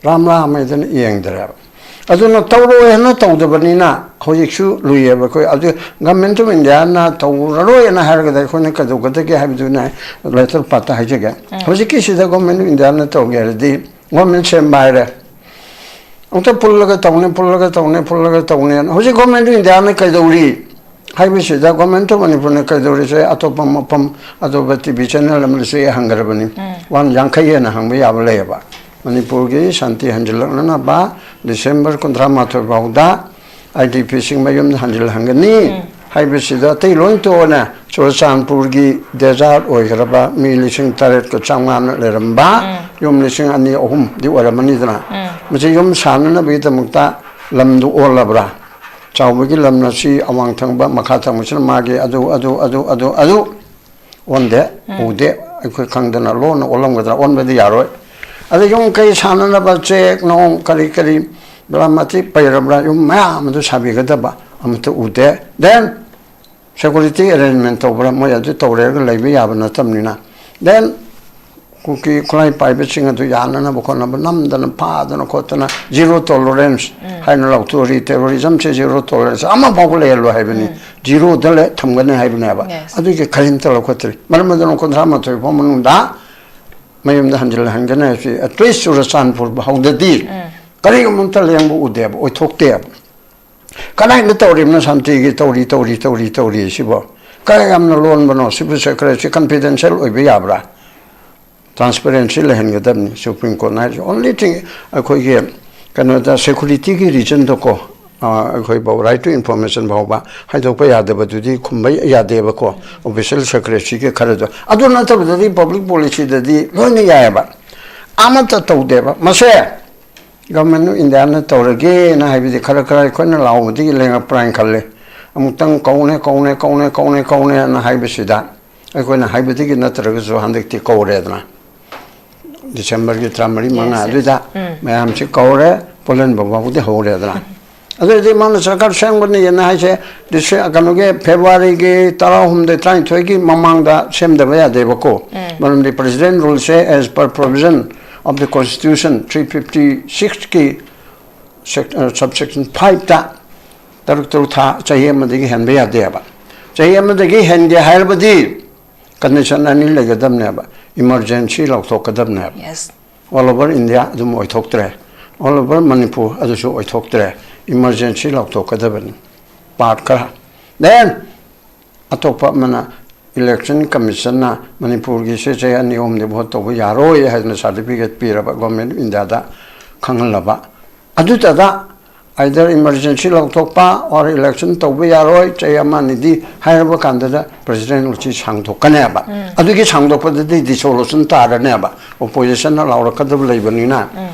ꯔꯥꯝ ꯔꯥꯝ" ꯍꯥꯏꯗꯅ ꯌꯦꯡꯗ꯭ꯔꯦꯕ꯫ ꯑꯗꯨꯅ ꯇꯧꯔꯣꯏ ꯍꯥꯏꯅ ꯇꯧꯗꯕꯅꯤꯅ ꯍꯧꯖꯤꯛꯁꯨ ꯂꯨꯏꯌꯦꯕ ꯑꯩꯈꯣꯏ꯫ ꯑꯗꯨ Government of Indiaꯅ ꯇꯧꯔꯔꯣꯏꯅ ꯍꯥꯏꯔꯒꯗꯤ ꯑꯩꯈꯣꯏꯅ ꯀꯩꯗꯧꯒꯗꯒꯦ ꯍꯥꯏꯕꯗꯨꯅ latter partꯇ ꯍꯥꯏꯖꯒꯦ꯫ ꯎꯝ꯫ ꯍꯧꯖꯤꯛꯀꯤꯁꯤꯗ Government of Indiaꯅ ꯇꯧꯒꯦ ꯍꯥꯏꯔꯗꯤ, government ꯁꯦꯝꯕ ꯍꯥꯏꯔꯦ, ꯑꯃꯨꯛꯇ ꯄꯨꯜꯂꯒ ꯇꯧꯅꯤ, ꯄꯨꯜꯂꯒ ꯇꯧꯅꯤ, ꯄꯨꯜꯂꯒ ꯇꯧꯅꯤꯅ꯫ ꯍꯧꯖꯤꯛ Government of Indiaꯅ ꯀꯩꯗꯧꯔꯤ ꯍꯥꯏꯕꯁꯤꯗ, Government of ꯃꯅꯤꯄꯨꯔꯅ ꯀꯩꯗꯧꯔꯤꯁꯦ? ꯑꯇꯣꯞꯄ ꯃꯐꯝ, ꯑꯇꯣꯞꯄ TV channel ꯑꯃꯗꯁꯨ ꯑꯩ ꯍꯪꯈ꯭ꯔꯕꯅꯤ꯫ ꯎꯝ꯫ ꯋꯥꯟ ꯌꯥꯡꯈꯩ ꯍꯦꯟꯅ ꯍꯪꯕ ꯌꯥꯕ ꯂꯩꯌꯦꯕ꯫ ꯃꯅꯤꯄꯨꯔꯒꯤ ꯁꯥꯟꯇꯤ ꯍꯟꯖꯤꯜꯂꯛꯅꯅꯕ December ꯀꯨꯟꯊ꯭ꯔꯥ ꯃꯥꯊꯣꯏ ꯐꯥꯎꯗ IDPꯁꯤꯡ ꯃꯌꯨꯝꯗ ꯍꯟꯖꯤꯜꯍꯟꯒꯅꯤ꯫ ꯎꯝ꯫ ꯍꯥꯏꯕꯁꯤꯗ ꯑꯇꯩ ꯂꯣꯏ ꯇꯣꯛꯑꯅ ꯆꯨꯔꯆꯥꯟꯄꯨꯔꯒꯤ desert ꯑꯣꯏꯈ꯭ꯔꯕ ꯃꯤ ꯂꯤꯁꯤꯡ ꯇꯔꯦꯠꯀ ꯆꯥꯝꯃꯉꯥꯅ ꯂꯩꯔꯝꯕ ꯎꯝ꯫ ꯌꯨꯝ ꯂꯤꯁꯤꯡ ꯑꯅꯤ ꯑꯍꯨꯝꯗꯤ ꯑꯣꯏꯔꯝꯃꯅꯤꯗꯅ꯫ ꯎꯝ꯫ ꯃꯁꯤ ꯌꯨꯝ ꯁꯥꯅꯅꯕꯒꯤꯗꯃꯛꯇ ꯂꯝꯗꯨ ꯑꯣꯜꯂꯕ꯭ꯔꯥ? ꯆꯥꯎꯕꯒꯤ ꯂꯝ ꯑꯁꯤ ꯑꯋꯥꯡ ꯊꯪꯕ, ꯃꯈꯥ ꯊꯪꯕꯁꯤꯅ ꯃꯥꯒꯤ ꯑꯗꯨ, ꯑꯗꯨ, ꯑꯗꯨ, ꯑꯗꯨ, ꯑꯗꯨ꯫ ꯑꯣꯟꯗꯦ, ꯎꯝ꯫ ꯎꯗꯦ꯫ ꯑꯩꯈꯣꯏ ꯈꯪꯗꯅ ꯂꯣꯟꯅ ꯑꯣꯜꯂꯝꯒꯗ꯭ꯔꯥ? ꯑꯣꯟꯕꯗꯤ ꯌꯥꯔꯣꯏ꯫ ꯑꯗ ꯌꯨꯝ ꯀꯩ ꯁꯥꯟꯅꯅꯕ ꯆꯦꯛ ꯅꯣꯡ ꯀꯔꯤ ꯀꯔꯤ ꯕꯂꯥ ꯃꯇꯤꯛ ꯄꯩꯔꯕ꯭ꯔꯥ? ꯌꯨꯝ ꯃꯌꯥꯝ ꯑꯗꯨ ꯁꯥꯕꯤꯒꯗꯕ ꯑꯃꯠꯇ ꯎꯗꯦ꯫ Then security arrangement ꯇꯧꯕ꯭ꯔꯥ? ꯃꯣꯏ ꯑꯗꯨ ꯇꯧꯔꯦꯒ ꯂꯩꯕ ꯌꯥꯕ ꯅꯠꯇꯕꯅꯤꯅ꯫ Then ꯀꯨꯀꯤ ꯈꯨꯠꯂꯥꯏ ꯄꯥꯏꯕꯁꯤꯡ ꯑꯗꯨ ꯌꯥꯅꯅꯕ ꯈꯣꯠꯅꯕ ꯅꯝꯗꯅ ꯐꯥꯗꯅ ꯈꯣꯠꯇꯅ zero tolerance ꯎꯝ꯫ ꯍꯥꯏꯅ ꯂꯥꯎꯊꯣꯛꯑꯔꯤ꯫ Terrorismꯁꯦ zero tolerance ꯑꯃ ꯐꯥꯎꯕ ꯂꯩꯍꯜꯂꯣꯏ ꯍꯥꯏꯕꯅꯤ꯫ ꯎꯝ꯫ Zeroꯗ ꯂꯩ ꯊꯝꯒꯅꯤ ꯍꯥꯏꯕꯅꯦꯕ꯫ Yes꯫ ꯑꯗꯨꯒꯤ ꯀꯔꯤꯝꯇ ꯂꯧꯈꯠꯇ꯭ꯔꯤ꯫ ꯃꯔꯝ ꯑꯗꯨꯅ ꯀꯨꯟꯊ꯭ꯔꯥ ꯃꯥꯊꯣꯏ ꯐꯥꯎ ꯃꯅꯨꯡꯗ ꯃꯌꯨꯝꯗ ꯍꯟꯖꯤꯜꯍꯟꯒꯅꯤ ꯍꯥꯏꯕꯁꯤ, at least ꯆꯨꯔꯆꯥꯟꯄꯨꯔ ꯐꯥꯎꯗꯗꯤ ꯀꯔꯤꯒꯨꯝꯕ ꯑꯝꯇ ꯂꯦꯡꯕ ꯎꯗꯦꯕ, ꯑꯣꯏꯊꯣꯛꯇꯦꯕ꯫ ꯀꯗꯥꯏꯗ ꯇꯧꯔꯤꯕꯅꯣ ꯁꯥꯟꯇꯤꯒꯤ ꯇꯧꯔꯤ, ꯇꯧꯔꯤ, ꯇꯧꯔꯤ, ꯇꯧꯔꯤ ꯁꯤꯕꯣ? ꯀꯌꯥ ꯌꯥꯝꯅ ꯂꯣꯟꯕꯅꯣ? ꯁꯤꯕꯨ ꯁꯦꯀ꯭ꯔꯦꯠꯁꯤ ꯀꯟꯐꯤꯗꯦꯟꯁꯤꯌꯦꯜ ꯑꯣꯏꯕ ꯌꯥꯕ꯭ꯔꯥ? ꯇ꯭ꯔꯥꯟꯁꯄꯦꯔꯦꯟꯁꯤ ꯂꯩꯍꯟꯒꯗꯕꯅꯤ ꯁꯨꯄ꯭ꯔꯤꯝ ꯀꯣꯔꯠꯅ ꯍꯥꯏꯔꯤꯁꯦ꯫ ꯑꯣꯟꯂꯤ ꯊꯤꯡ ꯑꯩꯈꯣꯏꯒꯤ ꯀꯩꯅꯣꯗ ꯁꯦꯀꯨꯔꯤꯇꯤꯒꯤ ꯔꯤꯖꯟꯗꯀꯣ, ꯑꯩꯈꯣꯏ ꯐꯥꯎ ꯔꯥꯏꯠ ꯇꯨ ꯏꯟꯐꯣꯔꯃꯦꯁꯟ ꯐꯥꯎꯕ ꯍꯥꯏꯗꯣꯛꯄ ꯌꯥꯗꯕꯗꯨꯗꯤ ꯈꯨꯝꯕ ꯌꯥꯗꯦꯕꯀꯣ, ꯑꯣꯐꯤꯁꯤꯌꯦꯜ ꯁꯦꯀ꯭ꯔꯦꯠꯁꯤꯒꯤ ꯈꯔꯗꯣ꯫ ꯑꯗꯨ ꯅꯠꯇꯕꯗꯗꯤ ꯄꯕ꯭ꯂꯤꯛ ꯄꯣꯂꯤꯁꯤꯗꯗꯤ ꯂꯣꯏꯅ ꯌꯥꯏꯑꯕ꯫ ꯑꯃꯠꯇ ꯇꯧꯗꯦꯕ꯫ ꯃꯁꯦ ꯒꯚꯔꯟꯃꯦꯟ ꯑꯣꯐ ꯏꯟꯗꯤꯌꯥꯅ ꯇꯧꯔꯒꯦꯅ ꯍꯥꯏꯕꯗꯤ ꯈꯔ ꯈꯔ ꯑꯩꯈꯣꯏꯅ ꯂꯥꯎꯕꯗꯒꯤ ꯂꯦꯡꯉꯛꯄ꯭ꯔꯥ ꯍꯥꯏꯅ ꯈꯜꯂꯤ꯫ ꯑꯃꯨꯛꯇꯪ ꯀꯧꯅꯦ, ꯀꯧꯅꯦ, ꯀꯧꯅꯦ, ꯀꯧꯅꯦꯅ ꯍꯥꯏꯕꯁꯤꯗ ꯑꯩꯈꯣꯏꯅ ꯍꯥꯏꯕꯗꯒꯤ ꯅꯠꯇ꯭ꯔꯒꯁꯨ ꯍꯟꯗꯛꯇꯤ ꯀꯧꯔꯦꯗꯅ꯫ ꯗꯤꯁꯦꯝꯕꯔꯒꯤ ꯇꯔꯥꯃꯔꯤ, ꯃꯉꯥ Yes, yes. ꯑꯗꯨꯏꯗ ꯎꯝ. ꯃꯌꯥꯝꯁꯤ ꯀꯧꯔꯦ, ꯄꯣꯂꯦꯟꯕ ꯐꯥꯎꯕꯗꯤ ꯍꯧꯔꯦꯗꯅ꯫ ꯑꯗꯨꯗꯤ ꯃꯥꯅ ꯁꯔꯀꯥꯔ ꯁꯦꯝꯒꯅꯤꯅ ꯍꯥꯏꯁꯦ, ꯗꯤꯁꯦ-, ꯀꯩꯅꯣꯒꯤ ꯐꯦꯕ꯭ꯔꯨꯋꯥꯔꯤꯒꯤ ꯇꯔꯥꯍꯨꯝꯗꯣꯏ, ꯇꯔꯥꯅꯤꯊꯣꯏꯒꯤ ꯃꯃꯥꯡꯗ ꯁꯦꯝꯗꯕ ꯌꯥꯗꯦꯕꯀꯣ꯫ ꯎꯝ. ꯃꯔꯝꯗꯤ ꯄ꯭ꯔꯦꯁꯤꯗꯦꯟ ꯔꯨꯜꯁꯦ, as per provision of the constitution three fifty sixꯀꯤ ꯁꯕꯁꯦꯛꯁꯟ ꯐꯥꯏꯚꯇ ꯇꯔꯨꯛ ꯇꯔꯨꯛ ꯊꯥ, ꯆꯍꯤ ꯑꯃꯗꯒꯤ ꯍꯦꯟꯕ ꯌꯥꯗꯦꯕ꯫ ꯆꯍꯤ ꯑꯃꯗꯒꯤ ꯍꯦꯟꯒꯦ ꯍꯥꯏꯔꯕꯗꯤ ꯀꯟꯗꯤꯁꯟ ꯑꯅꯤ ꯂꯩꯒꯗꯕꯅꯦꯕ꯫ ꯏꯃꯔꯖꯦꯟꯁꯤ ꯂꯥꯎꯊꯣꯛꯀꯗꯕꯅꯦꯕ꯫ Yes. ꯑꯣꯜ ꯑꯣꯚꯔ ꯏꯟꯗꯤꯌꯥ ꯑꯗꯨꯝ ꯑꯣꯏꯊꯣꯛꯇ꯭ꯔꯦ, ꯑꯣꯜ ꯑꯣꯚꯔ ꯃꯅꯤꯄꯨꯔ ꯑꯗꯨꯁꯨ ꯑꯣꯏꯊꯣꯛꯇ꯭ꯔꯦ꯫ ꯏꯃꯔꯖꯦꯟꯁꯤ ꯂꯥꯎꯊꯣꯛꯀꯗꯕꯅꯤ ꯄꯥꯔꯠ ꯈꯔ꯫ ꯗꯦꯟ ꯑꯇꯣꯞꯄ ꯑꯃꯅ, ꯏꯂꯦꯛꯁꯟ ꯀꯃꯤꯁꯟꯅ ꯃꯅꯤꯄꯨꯔꯒꯤꯁꯦ ꯆꯍꯤ ꯑꯅꯤ ꯑꯍꯨꯝꯗꯤ ꯚꯣꯠ ꯇꯧꯕ ꯌꯥꯔꯣꯏ ꯍꯥꯏꯗꯅ ꯁꯥꯔꯇꯤꯐꯤꯀꯦꯠ ꯄꯤꯔꯕ, ꯒꯣꯔꯃꯦꯟ ꯑꯣꯐ ꯏꯟꯗꯤꯌꯥꯗ ꯈꯪꯍꯜꯂꯕ꯫ ꯑꯗꯨꯇꯗ ꯑꯥꯏꯗꯔ ꯏꯃꯔꯖꯦꯟꯁꯤ ꯂꯧꯊꯣꯛꯄ ꯑꯣꯔ ꯏꯂꯦꯛꯁꯟ ꯇꯧꯕ ꯌꯥꯔꯣꯏ ꯆꯍꯤ ꯑꯃ ꯑꯅꯤꯗꯤ ꯍꯥꯏꯔꯕ ꯀꯥꯟꯗꯗ ꯄ꯭ꯔꯦꯁꯤꯗꯦꯟ ꯔꯨꯜꯁꯤ ꯁꯥꯡꯗꯣꯛꯀꯅꯦꯕ꯫ ꯑꯗꯨꯒꯤ ꯁꯥꯡꯗꯣꯛꯄꯗꯗꯤ ꯗꯤꯁꯣꯂꯨꯁꯟ ꯇꯥꯔꯅꯦꯕ꯫ ꯑꯣꯄꯣꯖꯤꯁꯟꯅ ꯂꯥꯎꯔꯛꯀꯗꯕ ꯂꯩꯕꯅꯤꯅ,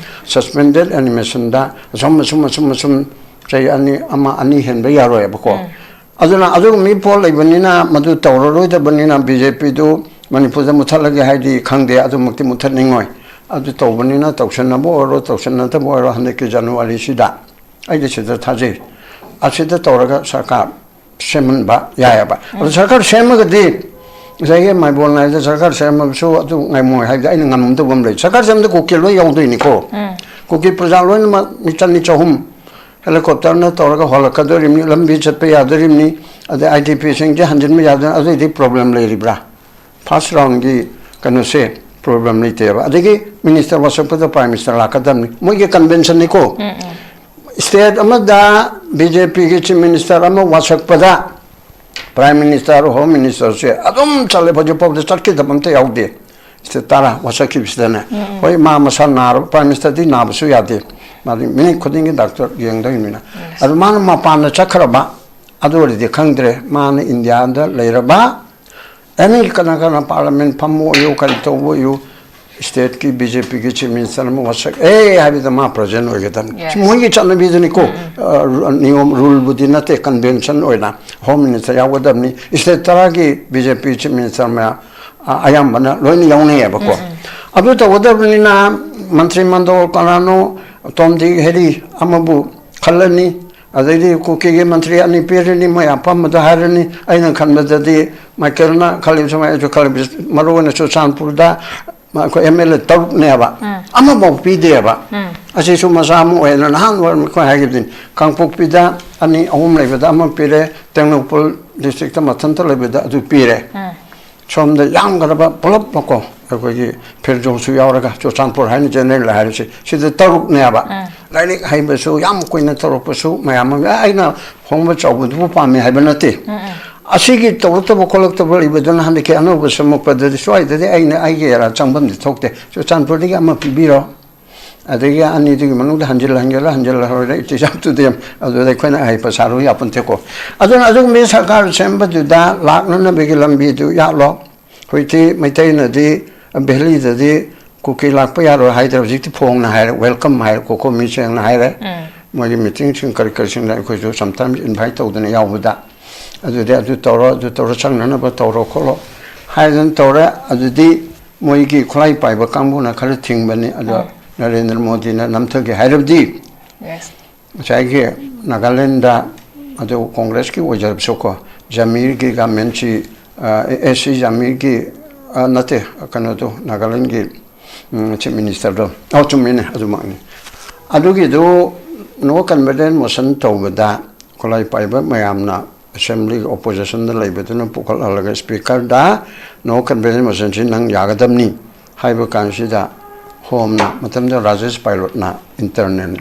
ꯁꯁꯄꯦꯟꯗꯦꯠ ꯑꯦꯅꯤꯃꯦꯁꯟꯗ ꯑꯁꯨꯝ ꯑꯁꯨꯝ ꯑꯁꯨꯝ ꯑꯁꯨꯝ ꯆꯍꯤ ꯑꯅꯤ, ꯑꯃ ꯑꯅꯤ ꯍꯦꯟꯕ ꯌꯥꯔꯣꯏꯕꯀꯣ꯫ ꯑꯗꯨꯅ ꯑꯗꯨꯒꯨꯝꯕꯒꯤ ꯄꯣꯠ ꯂꯩꯕꯅꯤꯅ ꯃꯗꯨ ꯇꯧꯔꯔꯣꯏꯗꯕꯅꯤꯅ ꯕꯤ ꯖꯦ ꯄꯤꯗꯨ ꯃꯅꯤꯄꯨꯔꯗ ꯃꯨꯠꯊꯠꯂꯒꯦ ꯍꯥꯏꯗꯤ ꯈꯪꯗꯦ, ꯑꯗꯨꯃꯛꯇꯤ ꯃꯨꯠꯊꯠꯅꯤꯡꯉꯣꯏ꯫ ꯑꯗꯨ ꯇꯧꯕꯅꯤꯅ ꯇꯧꯁꯟꯅꯕ ꯑꯣꯏꯔꯣ, ꯇꯧꯁꯟꯅꯗꯕ ꯑꯣꯏꯔꯣ, ꯍꯟꯗꯛꯀꯤ ꯖꯅꯋꯥꯔꯤꯁꯤꯗ ꯑꯩꯗꯤ ꯁꯤꯗ ꯊꯥꯖꯩ꯫ ꯑꯁꯤꯗ ꯇꯧꯔꯒ ꯁꯔꯀꯥꯔ ꯁꯦꯝꯍꯟꯕ ꯌꯥꯏꯑꯕ꯫ ꯑꯗꯣ ꯁꯔꯀꯥꯔ ꯁꯦꯝꯃꯒꯗꯤ ꯉꯁꯥꯏꯒꯤ ꯃꯥꯏꯕꯣꯟ ꯅꯥꯏꯗ ꯁꯔꯀꯥꯔ ꯁꯦꯝꯃꯕꯁꯨ ꯑꯗꯨ ꯉꯥꯏꯃꯣꯏ ꯍꯥꯏꯕꯗꯤ ꯑꯩꯅ ꯉꯝꯗꯕ ꯑꯃ ꯂꯩ꯫ ꯁꯔꯀꯥꯔ ꯁꯦꯝꯕꯗ ꯀꯨꯀꯤ ꯂꯣꯏ ꯌꯥꯎꯗꯣꯏꯅꯤꯀꯣ꯫ ꯀꯨꯀꯤ ꯄ꯭ꯔꯖꯥ ꯂꯣꯏꯅꯃꯛ ꯃꯤ ꯆꯅꯤ ꯆꯍꯨꯝ ꯍꯦꯂꯤꯀꯣꯞꯇꯔꯅ ꯇꯧꯔꯒ ꯍꯣꯜꯂꯛꯀꯗꯣꯔꯤꯕꯅꯤ, ꯂꯝꯕꯤ ꯆꯠꯄ ꯌꯥꯗꯣꯔꯤꯕꯅꯤ, ꯑꯗꯩ ꯑꯥꯏ ꯗꯤ ꯄꯤꯁꯤꯡꯁꯦ ꯍꯟꯖꯤꯟꯕ ꯌꯥꯗꯣꯔꯤ꯫ ꯑꯗꯨꯏꯗꯤ ꯄ꯭ꯔꯣꯕ꯭ꯂꯦꯝ ꯂꯩꯔꯤꯕ꯭ꯔꯥ? ꯐꯥꯔꯁ ꯔꯥꯎꯟꯒꯤ ꯀꯩꯅꯣꯁꯦ, ꯄ꯭ꯔꯣꯕ꯭ꯂꯦꯝ ꯂꯩꯇꯦꯕ꯫ ꯑꯗꯒꯤ ꯃꯤꯅꯤꯁꯇꯔ ꯋꯥꯁꯛꯄꯗ ꯄ꯭ꯔꯥꯏꯝ ꯃꯤꯅꯤꯁꯇꯔ ꯂꯥꯛꯀꯗꯕꯅꯤ, ꯃꯣꯏꯒꯤ ꯀꯟꯚꯦꯟꯁꯟꯅꯤꯀꯣ꯫ ꯁ꯭ꯇꯦꯠ ꯑꯃꯗ ꯕꯤ ꯖꯦ ꯄꯤꯒꯤ ꯆꯤꯐ ꯃꯤꯅꯤꯁꯇꯔ ꯑꯃ ꯋꯥꯁꯛꯄꯗ ꯄ꯭ꯔꯥꯏꯝ ꯃꯤꯅꯤꯁꯇꯔ, ꯍꯣꯝ ꯃꯤꯅꯤꯁꯇꯔꯁꯦ ꯑꯗꯨꯝ ꯆꯠꯂꯦ, ꯍꯧꯖꯤꯛ ꯐꯥꯎꯗ ꯆꯠꯈꯤꯗꯕ ꯑꯝꯇ ꯌꯥꯎꯗꯦ꯫ ꯁ꯭ꯇꯦꯠ ꯇꯔꯥ ꯋꯥꯁꯛꯈꯤꯕꯁꯤꯗꯅꯦ꯫ ꯍꯣꯏ, ꯃꯥ ꯃꯁꯥ ꯅꯥꯔꯕ, ꯄ꯭ꯔꯥꯏꯝ ꯃꯤꯅꯤꯁꯇꯔꯗꯤ ꯅꯥꯕꯁꯨ ꯌꯥꯗꯦ, ꯃꯥꯗꯤ ꯃꯤꯅꯤꯠ ꯈꯨꯗꯤꯡꯒꯤ ꯗꯥꯛꯇꯔ ꯌꯦꯡꯗꯣꯏꯅꯤꯅ꯫ ꯑꯗꯨ ꯃꯥꯅ ꯃꯄꯥꯟꯗ ꯆꯠꯈ꯭ꯔꯕ, ꯑꯗꯨ ꯑꯣꯏꯔꯗꯤ ꯈꯪꯗ꯭ꯔꯦ꯫ ꯃꯥꯅ ꯏꯟꯗꯤꯌꯥꯗ ꯂꯩꯔꯕ ꯑꯦꯅꯤ ꯀꯅꯥ ꯀꯅꯥ ꯄꯥꯔꯂꯃꯦꯟ ꯐꯝꯕ ꯑꯣꯏꯌꯨ, ꯀꯔꯤ ꯇꯧꯕ ꯑꯣꯏꯌꯨ, ꯁ꯭ꯇꯦꯠꯀꯤ ꯕꯤ ꯖꯦ ꯄꯤꯒꯤ ꯆꯤꯐ ꯃꯤꯅꯤꯁꯇꯔ ꯑꯃ ꯋꯥꯁꯛ ꯑꯦ ꯍꯥꯏꯕꯗ ꯃꯥ ꯄ꯭ꯔꯖꯦꯟ ꯑꯣꯏꯒꯗꯕꯅꯤ꯫ ꯁꯤ Yes. ꯃꯣꯏꯒꯤ ꯆꯠꯅꯕꯤꯗꯨꯅꯤꯀꯣ꯫ ꯑ, ꯔꯨ-, ꯅꯤꯌꯣꯝ, ꯔꯨꯜꯕꯨꯗꯤ ꯅꯠꯇꯦ, ꯀꯟꯚꯦꯟꯁꯟ ꯑꯣꯏꯅ ꯍꯣꯝ ꯃꯤꯅꯤꯁꯇꯔ ꯌꯥꯎꯒꯗꯕꯅꯤ꯫ ꯁ꯭ꯇꯦꯠ ꯇꯔꯥꯒꯤ ꯕꯤ ꯖꯦ ꯄꯤ ꯆꯤꯐ ꯃꯤꯅꯤꯁꯇꯔ ꯃꯌꯥꯝ, ꯑ, ꯑꯌꯥꯝꯕꯅ ꯂꯣꯏꯅ ꯌꯥꯎꯅꯩꯌꯦꯕꯀꯣ꯫ ꯑꯗꯨ ꯇꯧꯒꯗꯕꯅꯤꯅ ꯃꯟꯇ꯭ꯔꯤ ꯃꯟꯗꯣꯜ ꯀꯅꯥꯅꯣ, ꯇꯣꯝ ꯗꯤꯛ ꯍꯦꯔꯤ ꯑꯃꯕꯨ ꯈꯜꯂꯅꯤ, ꯑꯗꯩꯗꯤ ꯀꯨꯀꯤꯒꯤ ꯃꯟꯇ꯭ꯔꯤ ꯑꯅꯤ ꯄꯤꯔꯅꯤ, ꯃꯣꯏ ꯑꯄꯥꯝꯕꯗꯣ ꯍꯥꯏꯔꯅꯤ꯫ ꯑꯩꯅ ꯈꯟꯕꯗꯗꯤ ꯃꯥꯏꯀꯦꯜꯅ ꯈꯜꯂꯤꯕ ꯁꯨꯃꯥꯏꯅ, ꯑꯩꯁꯨ ꯈꯜꯂꯤꯕ, ꯃꯔꯨ ꯑꯣꯏꯅ ꯆꯨꯔꯆꯥꯟꯄꯨꯔꯗ ꯑꯩꯈꯣꯏ ꯑꯦꯝ ꯑꯦꯜ ꯑꯦ ꯇꯔꯨꯛꯅꯦꯕ, ꯑꯃꯐꯥꯎ ꯄꯤꯗꯦꯕ꯫ ꯑꯁꯤꯁꯨ ꯃꯆꯥ ꯑꯃ ꯑꯣꯏꯅ ꯅꯍꯥꯟ ꯑꯩꯈꯣꯏ ꯍꯥꯏꯈꯤꯕꯗꯨꯅꯤ, ꯀꯥꯡꯄꯣꯛꯄꯤꯗ ꯑꯅꯤ ꯑꯍꯨꯝ ꯂꯩꯕꯗ ꯑꯃ ꯄꯤꯔꯦ, ꯇꯦꯡꯅꯧꯄꯜ ꯗꯤꯁꯇ꯭ꯔꯤꯛꯇ ꯃꯊꯟꯇ ꯂꯩꯕꯗ ꯑꯗꯨ ꯄꯤꯔꯦ꯫ ꯁꯣꯝꯗ ꯌꯥꯝꯒꯗꯕ ꯄꯨꯂꯞꯃꯛꯀꯣ, ꯑꯩꯈꯣꯏꯒꯤ ꯐꯤꯔꯖꯧꯁꯨ ꯌꯥꯎꯔꯒ, ꯆꯨꯔꯆꯥꯟꯄꯨꯔ ꯍꯥꯏꯅ ꯖꯦꯅꯔꯦꯜ ꯍꯥꯏꯔꯤꯁꯤ, ꯁꯤꯗ ꯇꯔꯨꯛꯅꯦꯕ꯫ ꯂꯥꯏꯔꯤꯛ ꯍꯩꯕꯁꯨ ꯌꯥꯝ ꯀꯨꯏꯅ ꯇꯧꯔꯛꯄꯁꯨ ꯃꯌꯥꯝ ꯑꯃ, ꯑꯩꯅ ꯍꯣꯡꯕ ꯆꯥꯎꯕꯗꯨꯕꯨ ꯄꯥꯝꯃꯤ ꯍꯥꯏꯕ ꯅꯠꯇꯦ꯫ ꯑꯁꯤꯒꯤ ꯇꯧꯔꯛꯇꯕ ꯈꯣꯠꯂꯛꯇꯕ ꯂꯩꯕꯗꯨꯅ ꯍꯟꯗꯛꯀꯤ ꯑꯅꯧꯕ ꯁꯦꯝꯃꯛꯄꯗꯗꯤ ꯁ꯭ꯋꯥꯏꯗꯗꯤ ꯑꯩꯅ ꯑꯩꯒꯤ ꯑꯦꯔꯥ ꯆꯪꯐꯝꯗꯤ ꯊꯣꯛꯇꯦ꯫ ꯆꯨꯔꯆꯥꯟꯄꯨꯔꯗꯒꯤ ꯑꯃ ꯄꯤꯕꯤꯔꯣ, ꯑꯗꯒꯤ ꯑꯅꯤꯗꯨꯒꯤ ꯃꯅꯨꯡꯗ ꯍꯟꯖꯤꯜ ꯍꯟꯖꯤꯜꯂ ꯍꯟꯖꯤꯜꯂ ꯍꯣꯔꯦꯟ ꯏꯠ ꯏꯁ ꯑꯞ ꯇꯨ ꯗꯦꯝ, ꯑꯗꯨꯗ ꯑꯩꯈꯣꯏꯅ ꯑꯍꯩꯕ ꯁꯥꯔꯨ ꯌꯥꯄꯣꯟꯇꯦꯀꯣ꯫ ꯑꯗꯨꯅ ꯑꯗꯨꯒꯨꯝꯕꯒꯤ ꯁꯔꯀꯥꯔ ꯁꯦꯝꯕꯗꯨꯗ ꯂꯥꯛꯅꯅꯕꯒꯤ ꯂꯝꯕꯤꯗꯨ ꯌꯥꯠꯂꯣ꯫ ꯍꯧꯖꯤꯛꯇꯤ ꯃꯩꯇꯩꯅꯗꯤ ꯚꯦꯂꯤꯗꯗꯤ ꯀꯨꯀꯤ ꯂꯥꯛꯄ ꯌꯥꯔꯣꯏ ꯍꯥꯏꯗ꯭ꯔꯦ, ꯍꯧꯖꯤꯛꯇꯤ ꯐꯣꯡꯅ ꯍꯥꯏꯔꯦ, ꯋꯦꯜꯀꯝ ꯍꯥꯏꯔꯦ, ꯀꯣꯀꯣ ꯃꯤ ꯁꯦꯡꯅ ꯍꯥꯏꯔꯦ꯫ ꯃꯣꯏꯒꯤ ꯃꯤꯇꯤꯡꯁꯤꯡ ꯀꯔꯤ ꯀꯔꯤꯁꯤꯡꯗ ꯑꯩꯈꯣꯏꯁꯨ ꯁꯝꯇꯥꯏꯝꯁ ꯏꯟꯚꯥꯏꯠ ꯇꯧꯗꯅ ꯌꯥꯎꯕꯗ, ꯑꯗꯨꯗꯤ ꯑꯗꯨ ꯇꯧꯔꯣ, ꯑꯗꯨ ꯇꯧꯔꯣ, ꯆꯪꯅꯅꯕ ꯇꯧꯔꯣ ꯈꯣꯠꯂꯣ ꯍꯥꯏꯗꯅ ꯇꯧꯔꯦ꯫ ꯑꯗꯨꯗꯤ ꯃꯣꯏꯒꯤ ꯈꯨꯠꯂꯥꯏ ꯄꯥꯏꯕ ꯀꯥꯡꯕꯨꯅ ꯈꯔ ꯊꯤꯡꯕꯅꯤ꯫ ꯑꯗꯣ ꯅꯔꯦꯟꯗ꯭ꯔ ꯃꯣꯗꯤꯅ ꯅꯝꯊꯒꯦ ꯍꯥꯏꯔꯕꯗꯤ, ꯉꯁꯥꯏꯒꯤ ꯅꯥꯒꯥꯂꯦꯟꯗ ꯑꯗꯨ ꯀꯣꯡꯒ꯭ꯔꯦꯁꯀꯤ ꯑꯣꯏꯖꯔꯕꯁꯨꯀꯣ, ꯖꯃꯤꯔꯒꯤ ꯒꯃꯦꯟꯁꯤ, ꯑꯦ ꯁꯤ ꯖꯃꯤꯔꯒꯤ, ꯑ, ꯅꯠꯇꯦ, ꯀꯩꯅꯣꯗꯣ, ꯅꯥꯒꯥꯂꯦꯟꯒꯤ, ꯎꯝ, ꯆꯤꯐ ꯃꯤꯅꯤꯁꯇꯔꯗꯣ, ꯑꯧ, ꯆꯨꯝꯃꯤꯅꯦ, ꯑꯗꯨꯃꯛꯅꯤ꯫ ꯑꯗꯨꯒꯤꯗꯨ ꯅꯣ ꯀꯟꯐꯤꯗꯦꯟꯁ ꯃꯣꯁꯟ ꯇꯧꯕꯗ ꯈꯨꯠꯂꯥꯏ ꯄꯥꯏꯕ ꯃꯌꯥꯝꯅ ꯑꯦꯁꯦꯝꯕ꯭ꯂꯤꯒꯤ ꯑꯣꯄꯣꯖꯤꯁꯟꯗ ꯂꯩꯕꯗꯨꯅ ꯄꯨꯈꯠꯍꯜꯂꯒ ꯁ꯭ꯄꯤꯀꯔꯗ ꯅꯣ ꯀꯟꯐꯤꯗꯦꯟꯁ ꯃꯣꯁꯟꯁꯤ ꯅꯪ ꯌꯥꯒꯗꯕꯅꯤ, ꯍꯥꯏꯕ ꯀꯥꯟꯁꯤꯗ ꯍꯣꯝꯅ, ꯃꯇꯝꯗ ꯔꯥꯖꯦꯁ ꯄꯥꯏꯂꯣꯠꯅ ꯏꯟꯇꯔꯅꯦꯜ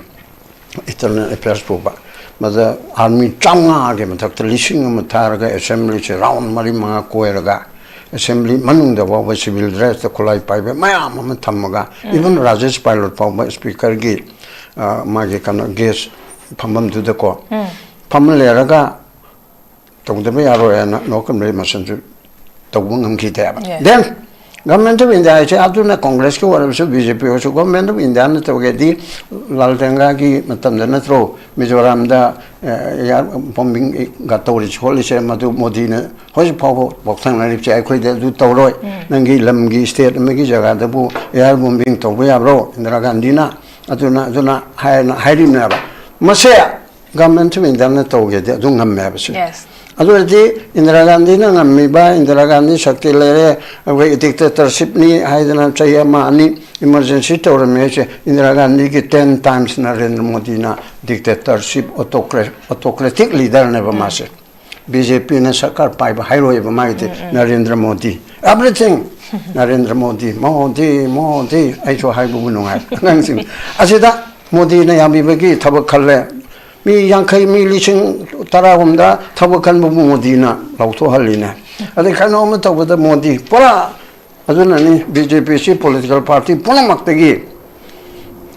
ꯏꯟꯇꯔꯅꯦꯜ ꯑꯦꯐꯤꯌꯔꯁ ꯄꯨꯕ, ꯃꯗ ꯑꯥꯔꯃꯤ ꯆꯥꯝꯃꯉꯥꯒꯤ ꯃꯊꯛꯇ ꯂꯤꯁꯤꯡ ꯑꯃ ꯊꯥꯔꯒ ꯑꯦꯁꯦꯝꯕ꯭ꯂꯤꯁꯦ ꯔꯥꯎꯟ ꯃꯔꯤ ꯃꯉꯥ ꯀꯣꯏꯔꯒ ꯑꯦꯁꯦꯝꯕ꯭ꯂꯤ ꯃꯅꯨꯡꯗ ꯐꯥꯎꯕ ꯁꯤꯚꯤꯜ ꯗ꯭ꯔꯦꯁꯇ ꯈꯨꯠꯂꯥꯏ ꯄꯥꯏꯕ ꯃꯌꯥꯝ ꯑꯃ ꯊꯝꯃꯒ, ꯏꯚꯟ ꯔꯥꯖꯦꯁ ꯄꯥꯏꯂꯣꯠ ꯐꯥꯎꯕ ꯁ꯭ꯄꯤꯀꯔꯒꯤ, ꯑ, ꯃꯥꯒꯤ ꯀꯩꯅꯣ ꯒꯦꯁ ꯐꯝꯐꯝꯗꯨꯗꯀꯣ ꯐꯝꯃ ꯂꯩꯔꯒ ꯇꯧꯗꯕ ꯌꯥꯔꯣꯏ ꯍꯥꯏꯅ ꯅꯣ ꯀꯟꯐꯔꯃꯦꯁꯟꯁꯨ ꯇꯧꯕ ꯉꯝꯈꯤꯗꯦꯕ꯫ Then ꯒꯚꯔꯟꯃꯦꯟꯠ ꯑꯣꯐ ꯏꯟꯗꯤꯌꯥ ꯍꯥꯏꯁꯦ ꯑꯗꯨꯅ ꯀꯣꯡꯒ꯭ꯔꯦꯁꯀꯤ ꯑꯣꯏꯔꯕꯁꯨ, ꯕꯤ ꯖꯦ ꯄꯤ ꯑꯣꯏꯔꯁꯨ, ꯒꯚꯔꯟꯃꯦꯟꯠ ꯑꯣꯐ ꯏꯟꯗꯤꯌꯥꯅ ꯇꯧꯒꯦꯗꯤ ꯂꯥꯜ ꯇꯦꯡꯒꯥꯒꯤ ꯃꯇꯝꯗ ꯅꯠꯇ꯭ꯔꯣ ꯃꯤꯖꯣꯔꯥꯝꯗ, ꯑꯦ, ꯑꯦꯌꯥꯔ ꯕꯣꯝꯕꯤꯡꯒ ꯇꯧꯔꯤꯁꯦ ꯈꯣꯠꯂꯤꯁꯦ? ꯃꯗꯨ ꯃꯣꯗꯤꯅ ꯍꯧꯖꯤꯛ ꯐꯥꯎꯕ ꯄꯣꯛꯊꯪꯅꯔꯤꯕꯁꯦ, "ꯑꯩꯈꯣꯏꯗ ꯑꯗꯨ ꯇꯧꯔꯣꯏ, ꯅꯪꯒꯤ ꯂꯝꯒꯤ ꯁ꯭ꯇꯦꯠ ꯑꯃꯒꯤ ꯖꯒꯥꯗꯕꯨ ꯑꯦꯌꯥꯔ ꯕꯣꯝꯕꯤꯡ ꯇꯧꯕ ꯌꯥꯕ꯭ꯔꯣ?" ꯏꯟꯗꯤꯔꯥ ꯒꯥꯟꯙꯤꯅ ꯑꯗꯨꯅ, ꯑꯗꯨꯅ ꯍꯥꯏꯅ ꯍꯥꯏꯔꯤꯕꯅꯦꯕ꯫ ꯃꯁꯦ ꯒꯚꯔꯟꯃꯦꯟꯠ ꯑꯣꯐ ꯏꯟꯗꯤꯌꯥꯅ ꯇꯧꯒꯦꯗꯤ ꯑꯗꯨ ꯉꯝꯃꯦ ꯍꯥꯏꯕꯁꯦ꯫ ꯑꯗꯨ ꯑꯣꯏꯔꯗꯤ ꯏꯟꯗꯤꯔꯥ ꯒꯥꯟꯙꯤꯅ ꯉꯝꯃꯤꯕ, ꯏꯟꯗꯤꯔꯥ ꯒꯥꯟꯙꯤ ꯁꯛꯇꯤ ꯂꯩꯔꯦ, ꯑꯩꯈꯣꯏ ꯗꯤꯛꯇꯦꯇꯔꯁꯤꯞꯅꯤ ꯍꯥꯏꯗꯅ ꯆꯍꯤ ꯑꯃ ꯑꯅꯤ ꯏꯃꯔꯖꯦꯟꯁꯤ ꯇꯧꯔꯝꯃꯦ ꯍꯥꯏꯁꯦ, ꯏꯟꯗꯤꯔꯥ ꯒꯥꯟꯙꯤꯒꯤ ꯇꯦꯟ ꯇꯥꯏꯝꯁ ꯅꯔꯦꯟꯗ꯭ꯔ ꯃꯣꯗꯤꯅ ꯗꯤꯛꯇꯦꯇꯔꯁꯤꯞ, ꯑꯣꯇꯣꯀ꯭ꯔꯦ-, ꯑꯣꯇꯣꯀ꯭ꯔꯦꯇꯤꯛ ꯂꯤꯗꯔꯅꯦꯕ ꯃꯥꯁꯦ꯫ ꯕꯤ ꯖꯦ ꯄꯤꯅ ꯁꯔꯀꯥꯔ ꯄꯥꯏꯕ ꯍꯥꯏꯔꯣꯏꯕ ꯃꯥꯒꯤꯗꯤ꯫ ꯅꯔꯦꯟꯗ꯭ꯔ ꯃꯣꯗꯤ, ꯑꯦꯚ꯭ꯔꯤꯊꯤꯡ ꯅꯔꯦꯟꯗ꯭ꯔ ꯃꯣꯗꯤ, ꯃꯣꯗꯤ, ꯃꯣꯗꯤ꯫ ꯑꯩꯁꯨ ꯍꯥꯏꯕꯕꯨ ꯅꯨꯡꯉꯥꯏ ꯑꯉꯥꯡꯁꯤꯡ꯫ ꯑꯁꯤꯗ ꯃꯣꯗꯤꯅ ꯌꯥꯕꯤꯕꯒꯤ ꯊꯕꯛ ꯈꯜꯂꯦ꯫ ꯃꯤ ꯌꯥꯡꯈꯩ, ꯃꯤ ꯂꯤꯁꯤꯡ ꯇꯔꯥꯍꯨꯝꯗ ꯊꯕꯛ ꯈꯟꯕꯕꯨ ꯃꯣꯗꯤꯅ ꯂꯧꯊꯣꯛꯍꯜꯂꯤꯅꯦ꯫ ꯑꯗꯩ ꯀꯩꯅꯣꯝꯃ ꯇꯧꯕꯗ ꯃꯣꯗꯤ ꯄꯨꯔꯥ꯫ ꯑꯗꯨꯅꯅꯤ ꯕꯤ ꯖꯦ ꯄꯤꯁꯤ ꯄꯣꯂꯤꯇꯤꯀꯦꯜ ꯄꯥꯔꯇꯤ ꯄꯨꯝꯅꯃꯛꯇꯒꯤ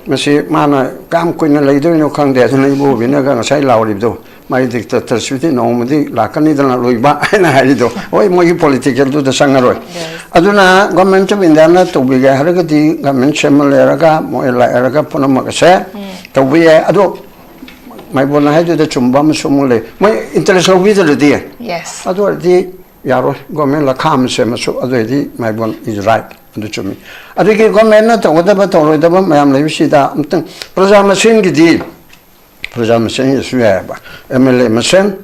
ꯃꯁꯤ ꯃꯥꯅ ꯀꯌꯥꯝ ꯀꯨꯏꯅ ꯂꯩꯗꯣꯏꯅꯣ ꯈꯪꯗꯦ꯫ ꯑꯗꯨꯅ ꯏꯕꯣꯕꯤꯅꯒ ꯉꯁꯥꯏ ꯂꯥꯎꯔꯤꯕꯗꯣ, ꯃꯥꯒꯤ ꯗꯤꯛꯇꯦꯇꯔꯁꯤꯞꯇꯤ ꯅꯣꯡꯃꯗꯤ ꯂꯥꯛꯀꯅꯤꯗꯅ ꯂꯣꯏꯕ ꯍꯥꯏꯅ ꯍꯥꯏꯔꯤꯗꯣ, ꯍꯣꯏ, ꯃꯣꯏꯒꯤ ꯄꯣꯂꯤꯇꯤꯀꯦꯜꯗꯨꯗ ꯆꯪꯉꯔꯣꯏ꯫ ꯑꯗꯨꯅ ꯒꯣꯔꯃꯦꯟ ꯑꯣꯐ ꯏꯟꯗꯤꯌꯥꯅ ꯇꯧꯕꯤꯒꯦ ꯍꯥꯏꯔꯒꯗꯤ ꯒꯣꯔꯃꯦꯟ ꯁꯦꯝꯃ ꯂꯩꯔꯒ, ꯃꯣꯏ ꯂꯥꯛꯑꯔꯒ ꯄꯨꯝꯅꯃꯛ ꯑꯁꯦ ꯇꯧꯕ ꯌꯥꯏ꯫ ꯑꯗꯣ ꯃꯥꯏꯕꯣꯟꯅ ꯍꯥꯏꯗꯨꯗ ꯆꯨꯝꯕ ꯑꯃꯁꯨ ꯑꯃꯨꯛ ꯂꯩ, ꯃꯣꯏ ꯏꯟꯇꯔꯦꯁ ꯂꯧꯕꯤꯗ꯭ꯔꯗꯤ꯫ ꯑꯗꯨ ꯑꯣꯏꯔꯗꯤ ꯌꯥꯔꯣꯏ꯫ ꯒꯣꯔꯃꯦꯟ ꯂꯈꯥ ꯑꯃ ꯁꯦꯝꯃꯁꯨ, ꯑꯗꯨ ꯑꯣꯏꯔꯗꯤ ꯃꯥꯏꯕꯣꯟ is right, ꯑꯗꯨ ꯆꯨꯝꯃꯤ꯫ ꯑꯗꯒꯤ ꯒꯣꯔꯃꯦꯟꯅ ꯇꯧꯒꯗꯕ ꯇꯧꯔꯣꯏꯗꯕ ꯃꯌꯥꯝ ꯂꯩꯕꯁꯤꯗ ꯑꯝꯇꯪ ꯄ꯭ꯔꯖꯥ ꯃꯁꯦꯟꯒꯤꯗꯤ, ꯄ꯭ꯔꯖꯥ ꯃꯁꯦꯟꯒꯤꯁꯨ ꯌꯥꯏꯑꯕ꯫ ꯑꯦꯝ ꯑꯦꯜ ꯑꯦ ꯃꯁꯦꯟ,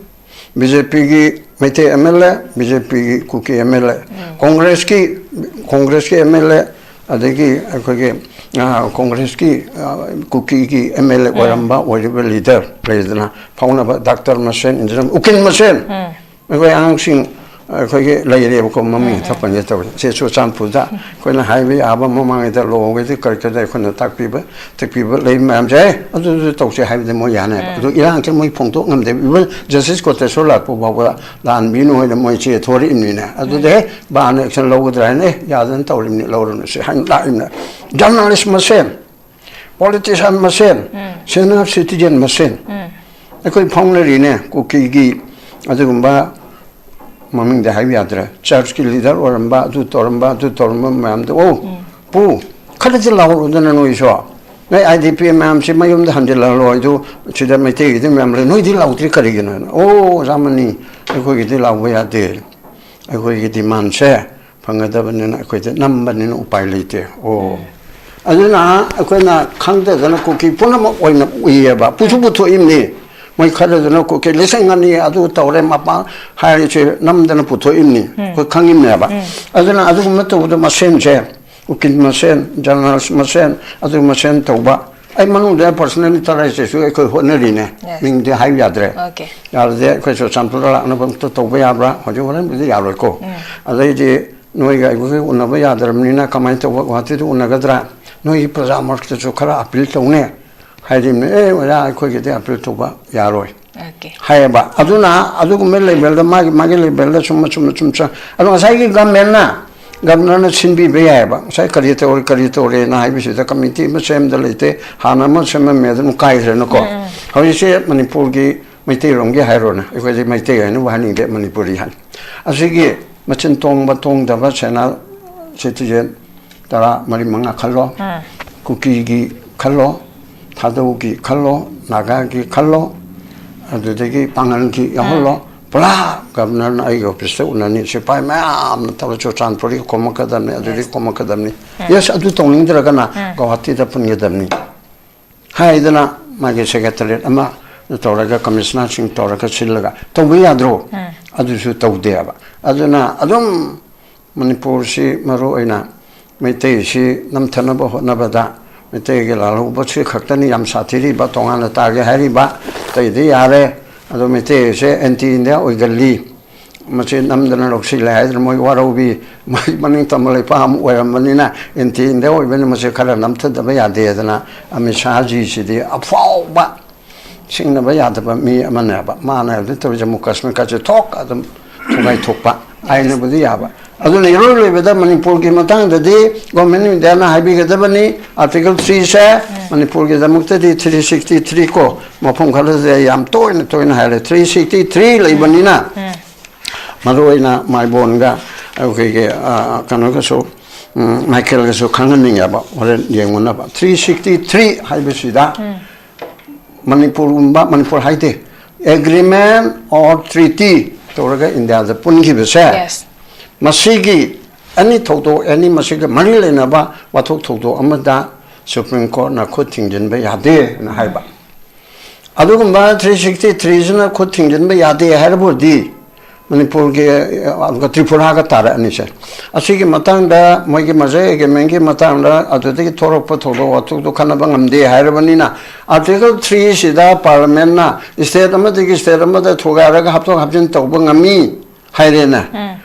ꯕꯤ ꯖꯦ ꯄꯤꯒꯤ Meitei M L A, B J ꯄꯤꯒꯤ ꯀꯨꯀꯤ ꯑꯦꯝ ꯑꯦꯜ ꯑꯦ, ꯀꯣꯡꯒ꯭ꯔꯦꯁꯀꯤ, ꯀꯣꯡꯒ꯭ꯔꯦꯁꯀꯤ ꯑꯦꯝ ꯑꯦꯜ ꯑꯦ, ꯑꯗꯒꯤ ꯑꯩꯈꯣꯏꯒꯤ, ꯑ, ꯀꯣꯡꯒ꯭ꯔꯦꯁꯀꯤ, ꯑ, ꯀꯨꯀꯤꯒꯤ ꯑꯦꯝ ꯑꯦꯜ ꯑꯦ ꯑꯣꯏꯔꯝꯕ, ꯑꯣꯏꯔꯤꯕ ꯂꯤꯗꯔ ꯂꯩꯗꯅ, ꯐꯥꯎꯅꯕ ꯗꯥꯛꯇꯔ ꯃꯁꯦꯟ, ꯏꯟꯖꯤꯅꯤꯌꯥꯔ, ꯎꯀꯤꯜ ꯃꯁꯦꯟ꯫ ꯑꯩꯈꯣꯏ ꯑꯉꯥꯡꯁꯤꯡ ꯑꯩꯈꯣꯏꯒꯤ ꯂꯩꯔꯦꯕꯀꯣ, ꯃꯃꯤꯡ ꯍꯦꯛꯇ ꯄꯟꯒꯦ ꯇꯧꯔꯦ꯫ ꯁꯤ ꯆꯨꯔꯆꯥꯟꯄꯨꯔꯗ ꯑꯩꯈꯣꯏꯅ ꯍꯥꯏꯕ ꯌꯥꯕ, ꯃꯃꯥꯡꯉꯩꯗ ꯂꯣꯒꯩꯗ ꯀꯔꯤ ꯀꯔꯤꯗ ꯑꯩꯈꯣꯏꯅ ꯇꯥꯛꯄꯤꯕ ꯇꯥꯛꯄꯤꯕ ꯂꯩ ꯃꯌꯥꯝꯁꯦ, "ꯑꯦ, ꯑꯗꯨꯗꯨ ꯇꯧꯁꯦ" ꯍꯥꯏꯕꯗꯤ ꯃꯣꯏ ꯌꯥꯅꯦꯕ꯫ ꯑꯗꯨ ꯏꯔꯥꯡꯁꯦ ꯃꯣꯏ ꯐꯣꯡꯗꯣꯛ ꯉꯝꯗꯦꯕ꯫ Even Justice Quarter ꯁꯨ ꯂꯥꯛꯄ ꯐꯥꯎꯕ ꯂꯥꯟꯕꯤꯅꯨ ꯍꯥꯏꯅ ꯃꯣꯏ ꯆꯦ ꯊꯣꯔꯛꯏꯕꯅꯤꯅꯦ꯫ ꯑꯗꯨꯗꯤ, "ꯑꯦ, ꯕꯥꯅ action ꯂꯧꯒꯗ꯭ꯔꯥ?" ꯍꯥꯏꯅ, "ꯑꯦ, ꯌꯥꯗꯅ ꯇꯧꯔꯤꯕꯅꯤ, ꯂꯧꯔꯅꯨ" ꯁꯤ ꯍꯥꯏꯅ ꯂꯥꯛꯏꯕꯅꯦ꯫ Journalist ꯃꯁꯦꯟ, politician ꯃꯁꯦꯟ, senior citizen ꯃꯁꯦꯟ ꯑꯩꯈꯣꯏ ꯐꯥꯎꯅꯔꯤꯅꯦ꯫ ꯀꯨꯀꯤꯒꯤ ꯑꯗꯨꯒꯨꯝꯕ, ꯃꯃꯤꯡꯗꯤ ꯍꯥꯏꯕ ꯌꯥꯗ꯭ꯔꯦ, church ꯀꯤ leader ꯑꯣꯏꯔꯝꯕ, ꯑꯗꯨ ꯇꯧꯔꯝꯕ, ꯑꯗꯨ ꯇꯧꯔꯝꯕ ꯃꯌꯥꯝꯗꯣ, "ꯑꯣ, ꯄꯨ, ꯈꯔꯗꯤ ꯂꯥꯎꯔꯨꯗꯅ ꯅꯣꯏꯁꯨ꯫ ꯅꯣꯏ I D P ꯃꯌꯥꯝꯁꯤ ꯃꯌꯨꯝꯗ ꯍꯟꯖꯤꯜꯍꯜꯂꯣ, ꯑꯗꯨ ꯁꯤꯗ ꯃꯩꯇꯩꯒꯤꯗꯤ ꯃꯌꯥꯝ ꯂꯩ, ꯅꯣꯏꯗꯤ ꯂꯥꯎꯗ꯭ꯔꯤ ꯀꯔꯤꯒꯤꯅꯣ?" ꯍꯥꯏꯅ, "ꯑꯣ, ꯑꯣꯖꯥ ꯃꯅꯤ, ꯑꯩꯈꯣꯏꯒꯤꯗꯤ ꯂꯥꯎꯕ ꯌꯥꯗꯦ, ꯑꯩꯈꯣꯏꯒꯤ demand ꯁꯦ ꯐꯪꯒꯗꯕꯅꯤꯅ ꯑꯩꯈꯣꯏꯗꯤ ꯅꯝꯕꯅꯤꯅ ꯎꯄꯥꯏ ꯂꯩꯇꯦ"꯫ ꯑꯣ, ꯑꯗꯨꯅ ꯑꯩꯈꯣꯏꯅ ꯈꯪꯗꯗꯅ ꯀꯨꯀꯤ ꯄꯨꯝꯅꯃꯛ ꯑꯣꯏꯅ ꯎꯏꯌꯦꯕ, ꯄꯨꯁꯨ ꯄꯨꯊꯣꯛꯏꯕꯅꯤ꯫ ꯃꯣꯏ ꯈꯔꯗꯨꯅ ꯀꯨꯀꯤ ꯂꯤꯁꯤꯡ ꯑꯅꯤ ꯑꯗꯨ ꯇꯧꯔꯦ, ꯃꯄꯥ ꯍꯥꯏꯔꯤꯁꯦ ꯅꯝꯗꯅ ꯄꯨꯊꯣꯛꯏꯕꯅꯤ, ꯑꯩꯈꯣꯏ ꯈꯪꯉꯤꯕꯅꯦꯕ꯫ ꯑꯗꯨꯅ ꯑꯗꯨꯒꯨꯝꯕ ꯇꯧꯕꯗ ꯃꯁꯦꯟꯁꯦ, ꯎꯀꯤꯜ ꯃꯁꯦꯟ, journalist ꯃꯁꯦꯟ, ꯑꯗꯨ ꯃꯁꯦꯟ ꯇꯧꯕ꯫ ꯑꯩ ꯃꯅꯨꯡꯗ personally ꯇꯔꯥꯏꯁꯤꯁꯨ ꯑꯩꯈꯣꯏ ꯍꯣꯠꯅꯔꯤꯅꯦ꯫ Yes. ꯃꯤꯡꯗꯤ ꯍꯥꯏꯕ ꯌꯥꯗ꯭ꯔꯦ꯫ Okay. ꯌꯥꯔꯗꯤ ꯑꯩꯈꯣꯏ ꯆꯨꯔꯆꯥꯟꯄꯨꯔꯗ ꯂꯥꯛꯅꯕ ꯑꯝꯇ ꯇꯧꯕ ꯌꯥꯕ꯭ꯔꯥ? ꯍꯧꯖꯤꯛ ꯍꯣꯔꯦꯟꯕꯨꯗꯤ ꯌꯥꯔꯣꯏꯀꯣ꯫ ꯑꯗꯩꯗꯤ ꯅꯣꯏꯒ ꯑꯩꯈꯣꯏꯒ ꯎꯅꯕ ꯌꯥꯗ꯭ꯔꯕꯅꯤꯅ ꯀꯃꯥꯏꯅ ꯇꯧꯕ, ꯒꯨꯍꯥꯇꯤꯗ ꯎꯅꯒꯗ꯭ꯔꯥ? ꯅꯣꯏꯒꯤ ꯄ꯭ꯔꯖꯥ ꯃꯔꯛꯇꯁꯨ ꯈꯔ appeal ꯇꯧꯅꯦ ꯍꯥꯏꯔꯤꯕꯅꯦ꯫ "ꯑꯦ, ꯑꯣꯖꯥ, ꯑꯩꯈꯣꯏꯒꯤꯗꯤ appeal ꯇꯧꯕ ꯌꯥꯔꯣꯏ" Okay. ꯍꯥꯏꯌꯦꯕ꯫ ꯑꯗꯨꯅ ꯑꯗꯨꯒꯨꯝꯕ level ꯗ, ꯃꯥꯒꯤ, ꯃꯥꯒꯤ level ꯗ ꯁꯨꯝ, ꯁꯨꯝ, ꯁꯨꯝ, ꯁꯨꯝ꯫ ꯑꯗꯣ ꯉꯁꯥꯏꯒꯤ government ꯅ, governor ꯅ ꯁꯤꯟꯕꯤꯕ ꯌꯥꯏꯌꯦꯕ꯫ ꯉꯁꯥꯏ ꯀꯔꯤ ꯇꯧꯔꯦ, ꯀꯔꯤ ꯇꯧꯔꯦꯅ ꯍꯥꯏꯕꯁꯤꯗ committee ꯑꯃ ꯁꯦꯝꯗ ꯂꯩꯇꯦ, ꯍꯥꯟꯅ ꯑꯃ ꯁꯦꯝꯃꯝꯃꯦ, ꯑꯗꯨꯝ ꯀꯥꯏꯈ꯭ꯔꯦꯅꯀꯣ꯫ ꯍꯧꯖꯤꯛꯁꯦ ꯃꯅꯤꯄꯨꯔꯒꯤ ꯃꯩꯇꯩꯔꯣꯝꯒꯤ ꯍꯥꯏꯔꯣꯅꯦ, ꯑꯩꯈꯣꯏꯗꯤ ꯃꯩꯇꯩ ꯍꯥꯏꯅꯕꯨ ꯍꯥꯏꯅꯤꯡꯗꯦ, ꯃꯅꯤꯄꯨꯔꯤ ꯍꯥꯏ꯫ ꯑꯁꯤꯒꯤ ꯃꯆꯤꯟ ꯇꯣꯡꯕ ꯇꯣꯡꯗꯕ ꯁꯦꯅꯥ citizen ꯇꯔꯥ ꯃꯔꯤ ꯃꯉꯥ ꯈꯜꯂꯣ, ꯀꯨꯀꯤꯒꯤ ꯈꯜꯂꯣ, ꯊꯥꯗꯧꯒꯤ ꯈꯜꯂꯣ, ꯅꯥꯒꯥꯒꯤ ꯈꯜꯂꯣ, ꯑꯗꯨꯗꯒꯤ ꯄꯥꯡꯒꯜꯒꯤ ꯌꯥꯎꯍꯜꯂꯣ, ꯄꯨꯔꯥ governor ꯅ ꯑꯩꯒꯤ office ꯇ ꯎꯅꯅꯤ, ꯁꯤꯐꯥꯏ ꯃꯌꯥꯝꯅ ꯇꯧꯔ ꯆꯨꯔꯆꯥꯟꯄꯨꯔꯗꯒꯤ ꯈꯣꯝꯃꯛꯀꯗꯕꯅꯤ, ꯑꯗꯨꯗꯒꯤ ꯈꯣꯝꯃꯛꯀꯗꯕꯅꯤ꯫ Yes, ꯑꯗꯨ ꯇꯧꯅꯤꯡꯗ꯭ꯔꯒꯅ ꯒꯧꯍꯥꯇꯤꯗ ꯄꯨꯟꯒꯗꯕꯅꯤ ꯍꯥꯏꯗꯅ ꯃꯥꯒꯤ secretariat ꯑꯃ ꯇꯧꯔꯒ, commissioner ꯁꯤꯡ ꯇꯧꯔꯒ ꯁꯤꯜꯂꯒ ꯇꯧꯕ ꯌꯥꯗ꯭ꯔꯣ? ꯑꯗꯨꯁꯨ ꯇꯧꯗꯦꯕ꯫ ꯑꯗꯨꯅ ꯑꯗꯨꯝ ꯃꯅꯤꯄꯨꯔꯁꯤ ꯃꯔꯨ ꯑꯣꯏꯅ ꯃꯩꯇꯩꯁꯤ ꯅꯝꯊꯅꯕ ꯍꯣꯠꯅꯕꯗ ꯃꯩꯇꯩꯒꯤ ꯂꯥꯜꯍꯧꯕꯁꯤ ꯈꯛꯇꯅꯤ ꯌꯥꯝ ꯁꯥꯊꯤꯔꯤꯕ, ꯇꯣꯉꯥꯟꯅ ꯇꯥꯒꯦ ꯍꯥꯏꯔꯤꯕ, ꯑꯇꯩꯗꯤ ꯌꯥꯔꯦ꯫ ꯑꯗꯣ ꯃꯩꯇꯩꯁꯦ anti India ꯑꯣꯏꯒꯜꯂꯤ꯫ ꯃꯁꯤ ꯅꯝꯗꯅ ꯂꯧꯁꯤꯜꯂꯦ ꯍꯥꯏꯗꯅ ꯃꯣꯏ ꯋꯥꯔꯧꯕꯤ, ꯃꯣꯏ ꯃꯅꯤꯡ ꯇꯝꯕ ꯂꯩꯄꯥꯛ ꯑꯃ ꯑꯣꯏꯔꯝꯕꯅꯤꯅ, ꯑꯦꯟꯇꯤ ꯏꯟꯗꯤꯌꯥ ꯑꯣꯏꯕꯅꯤꯅ ꯃꯁꯤ ꯈꯔ ꯅꯝꯊꯗꯕ ꯌꯥꯗꯦꯗꯅ ꯑꯃꯤꯠ ꯁꯥꯍꯖꯤꯁꯤꯗꯤ ꯑꯐꯥꯎꯕ ꯁꯤꯡꯅꯕ ꯌꯥꯗꯕ ꯃꯤ ꯑꯃꯅꯦꯕ꯫ ꯃꯥꯅ ꯍꯧꯖꯤꯛ ꯇꯧꯔꯤ ꯖꯃꯨ ꯀꯥꯁꯃꯤꯔ ꯀꯥꯁꯦ ꯊꯣꯛ ꯑꯗꯨꯝ ꯊꯨꯒꯥꯏ ꯊꯣꯛꯄ, ꯑꯥꯏꯟꯅꯕꯨꯗꯤ ꯌꯥꯕ꯫ ꯑꯗꯨꯅ ꯏꯔꯣꯏ ꯂꯣꯏꯕꯗ ꯃꯅꯤꯄꯨꯔꯒꯤ ꯃꯇꯥꯡꯗꯗꯤ ꯒꯣꯔꯃꯦꯟ ꯑꯣꯐ ꯏꯟꯗꯤꯌꯥꯅ ꯍꯥꯏꯕꯤꯒꯗꯕꯅꯤ, ꯑꯥꯔꯇꯤꯀꯜ ꯊ꯭ꯔꯤꯁꯦ ꯃꯅꯤꯄꯨꯔꯒꯤꯗꯃꯛꯇꯗꯤ ꯊ꯭ꯔꯤ ꯁꯤꯛꯁꯇꯤ ꯊ꯭ꯔꯤ ꯀꯣ, ꯃꯐꯝ ꯈꯔꯗ ꯌꯥꯝ ꯇꯣꯏꯅ ꯇꯣꯏꯅ ꯍꯥꯏꯔꯦ, ꯊ꯭ꯔꯤ ꯁꯤꯛꯁꯇꯤ ꯊ꯭ꯔꯤ ꯂꯩꯕꯅꯤꯅ꯫ ꯃꯔꯨ ꯑꯣꯏꯅ ꯃꯥꯏꯕꯣꯟꯒ ꯑꯩꯈꯣꯏꯒꯤ, ꯑ, ꯀꯩꯅꯣꯒꯁꯨ, ꯎꯝ, ꯃꯥꯏꯀꯦꯜꯒꯁꯨ ꯈꯪꯍꯟꯅꯤꯡꯉꯦꯕ, ꯍꯣꯔꯦꯟ ꯌꯦꯡꯉꯨꯅꯕ꯫ ꯊ꯭ꯔꯤ ꯁꯤꯛꯁꯇꯤ ꯊ꯭ꯔꯤ ꯍꯥꯏꯕꯁꯤꯗ ꯃꯅꯤꯄꯨꯔꯒꯨꯝꯕ, ꯃꯅꯤꯄꯨꯔ ꯍꯥꯏꯗꯦ, ꯑꯦꯒ꯭ꯔꯤꯃꯦꯟ ꯑꯣꯔ ꯇ꯭ꯔꯤꯇꯤ ꯇꯧꯔꯒ ꯏꯟꯗꯤꯌꯥꯗ ꯄꯨꯟꯈꯤꯕꯁꯦ, Yes. ꯃꯁꯤꯒꯤ ꯑꯦꯅꯤ ꯊꯧꯗꯣꯛ, ꯑꯦꯅꯤ ꯃꯁꯤꯒ ꯃꯔꯤ ꯂꯩꯅꯕ ꯋꯥꯊꯣꯛ ꯊꯧꯗꯣꯛ ꯑꯃꯗ ꯁꯨꯄ꯭ꯔꯤꯝ ꯀꯣꯔꯠꯅ ꯈꯨꯠ ꯊꯤꯡꯖꯤꯟꯕ ꯌꯥꯗꯦꯅ ꯍꯥꯏꯕ꯫ ꯑꯗꯨꯒꯨꯝꯕ ꯊ꯭ꯔꯤ ꯁꯤꯛꯁꯇꯤ ꯊ꯭ꯔꯤꯁꯤꯅ ꯈꯨꯠ ꯊꯤꯡꯖꯤꯟꯕ ꯌꯥꯗꯦ ꯍꯥꯏꯔꯕꯗꯤ ꯃꯅꯤꯄꯨꯔꯒꯤ, ꯑ, ꯇ꯭ꯔꯤꯄꯨꯔꯥꯒ ꯇꯥꯔꯛꯑꯅꯤꯁꯦ꯫ ꯑꯁꯤꯒꯤ ꯃꯇꯥꯡꯗ, ꯃꯣꯏꯒꯤ ꯃꯖꯥꯏ ꯑꯦꯒ꯭ꯔꯤꯃꯦꯟꯒꯤ ꯃꯇꯥꯡꯗ ꯑꯗꯨꯗꯒꯤ ꯊꯣꯔꯛꯄ ꯊꯧꯗꯣꯛ ꯋꯥꯊꯣꯛꯇꯣ ꯈꯟꯅꯕ ꯉꯝꯗꯦ ꯍꯥꯏꯔꯕꯅꯤꯅ, ꯑꯥꯔꯇꯤꯀꯜ ꯊ꯭ꯔꯤꯁꯤꯗ ꯄꯥꯔꯂꯃꯦꯟꯅ ꯁ꯭ꯇꯦꯠ ꯑꯃꯗꯒꯤ ꯁ꯭ꯇꯦꯠ ꯑꯃꯗ ꯊꯨꯒꯥꯏꯔꯒ ꯍꯥꯞꯇꯣꯛ ꯍꯥꯞꯆꯤꯟ ꯇꯧꯕ ꯉꯝꯃꯤ ꯍꯥꯏꯔꯦꯅ꯫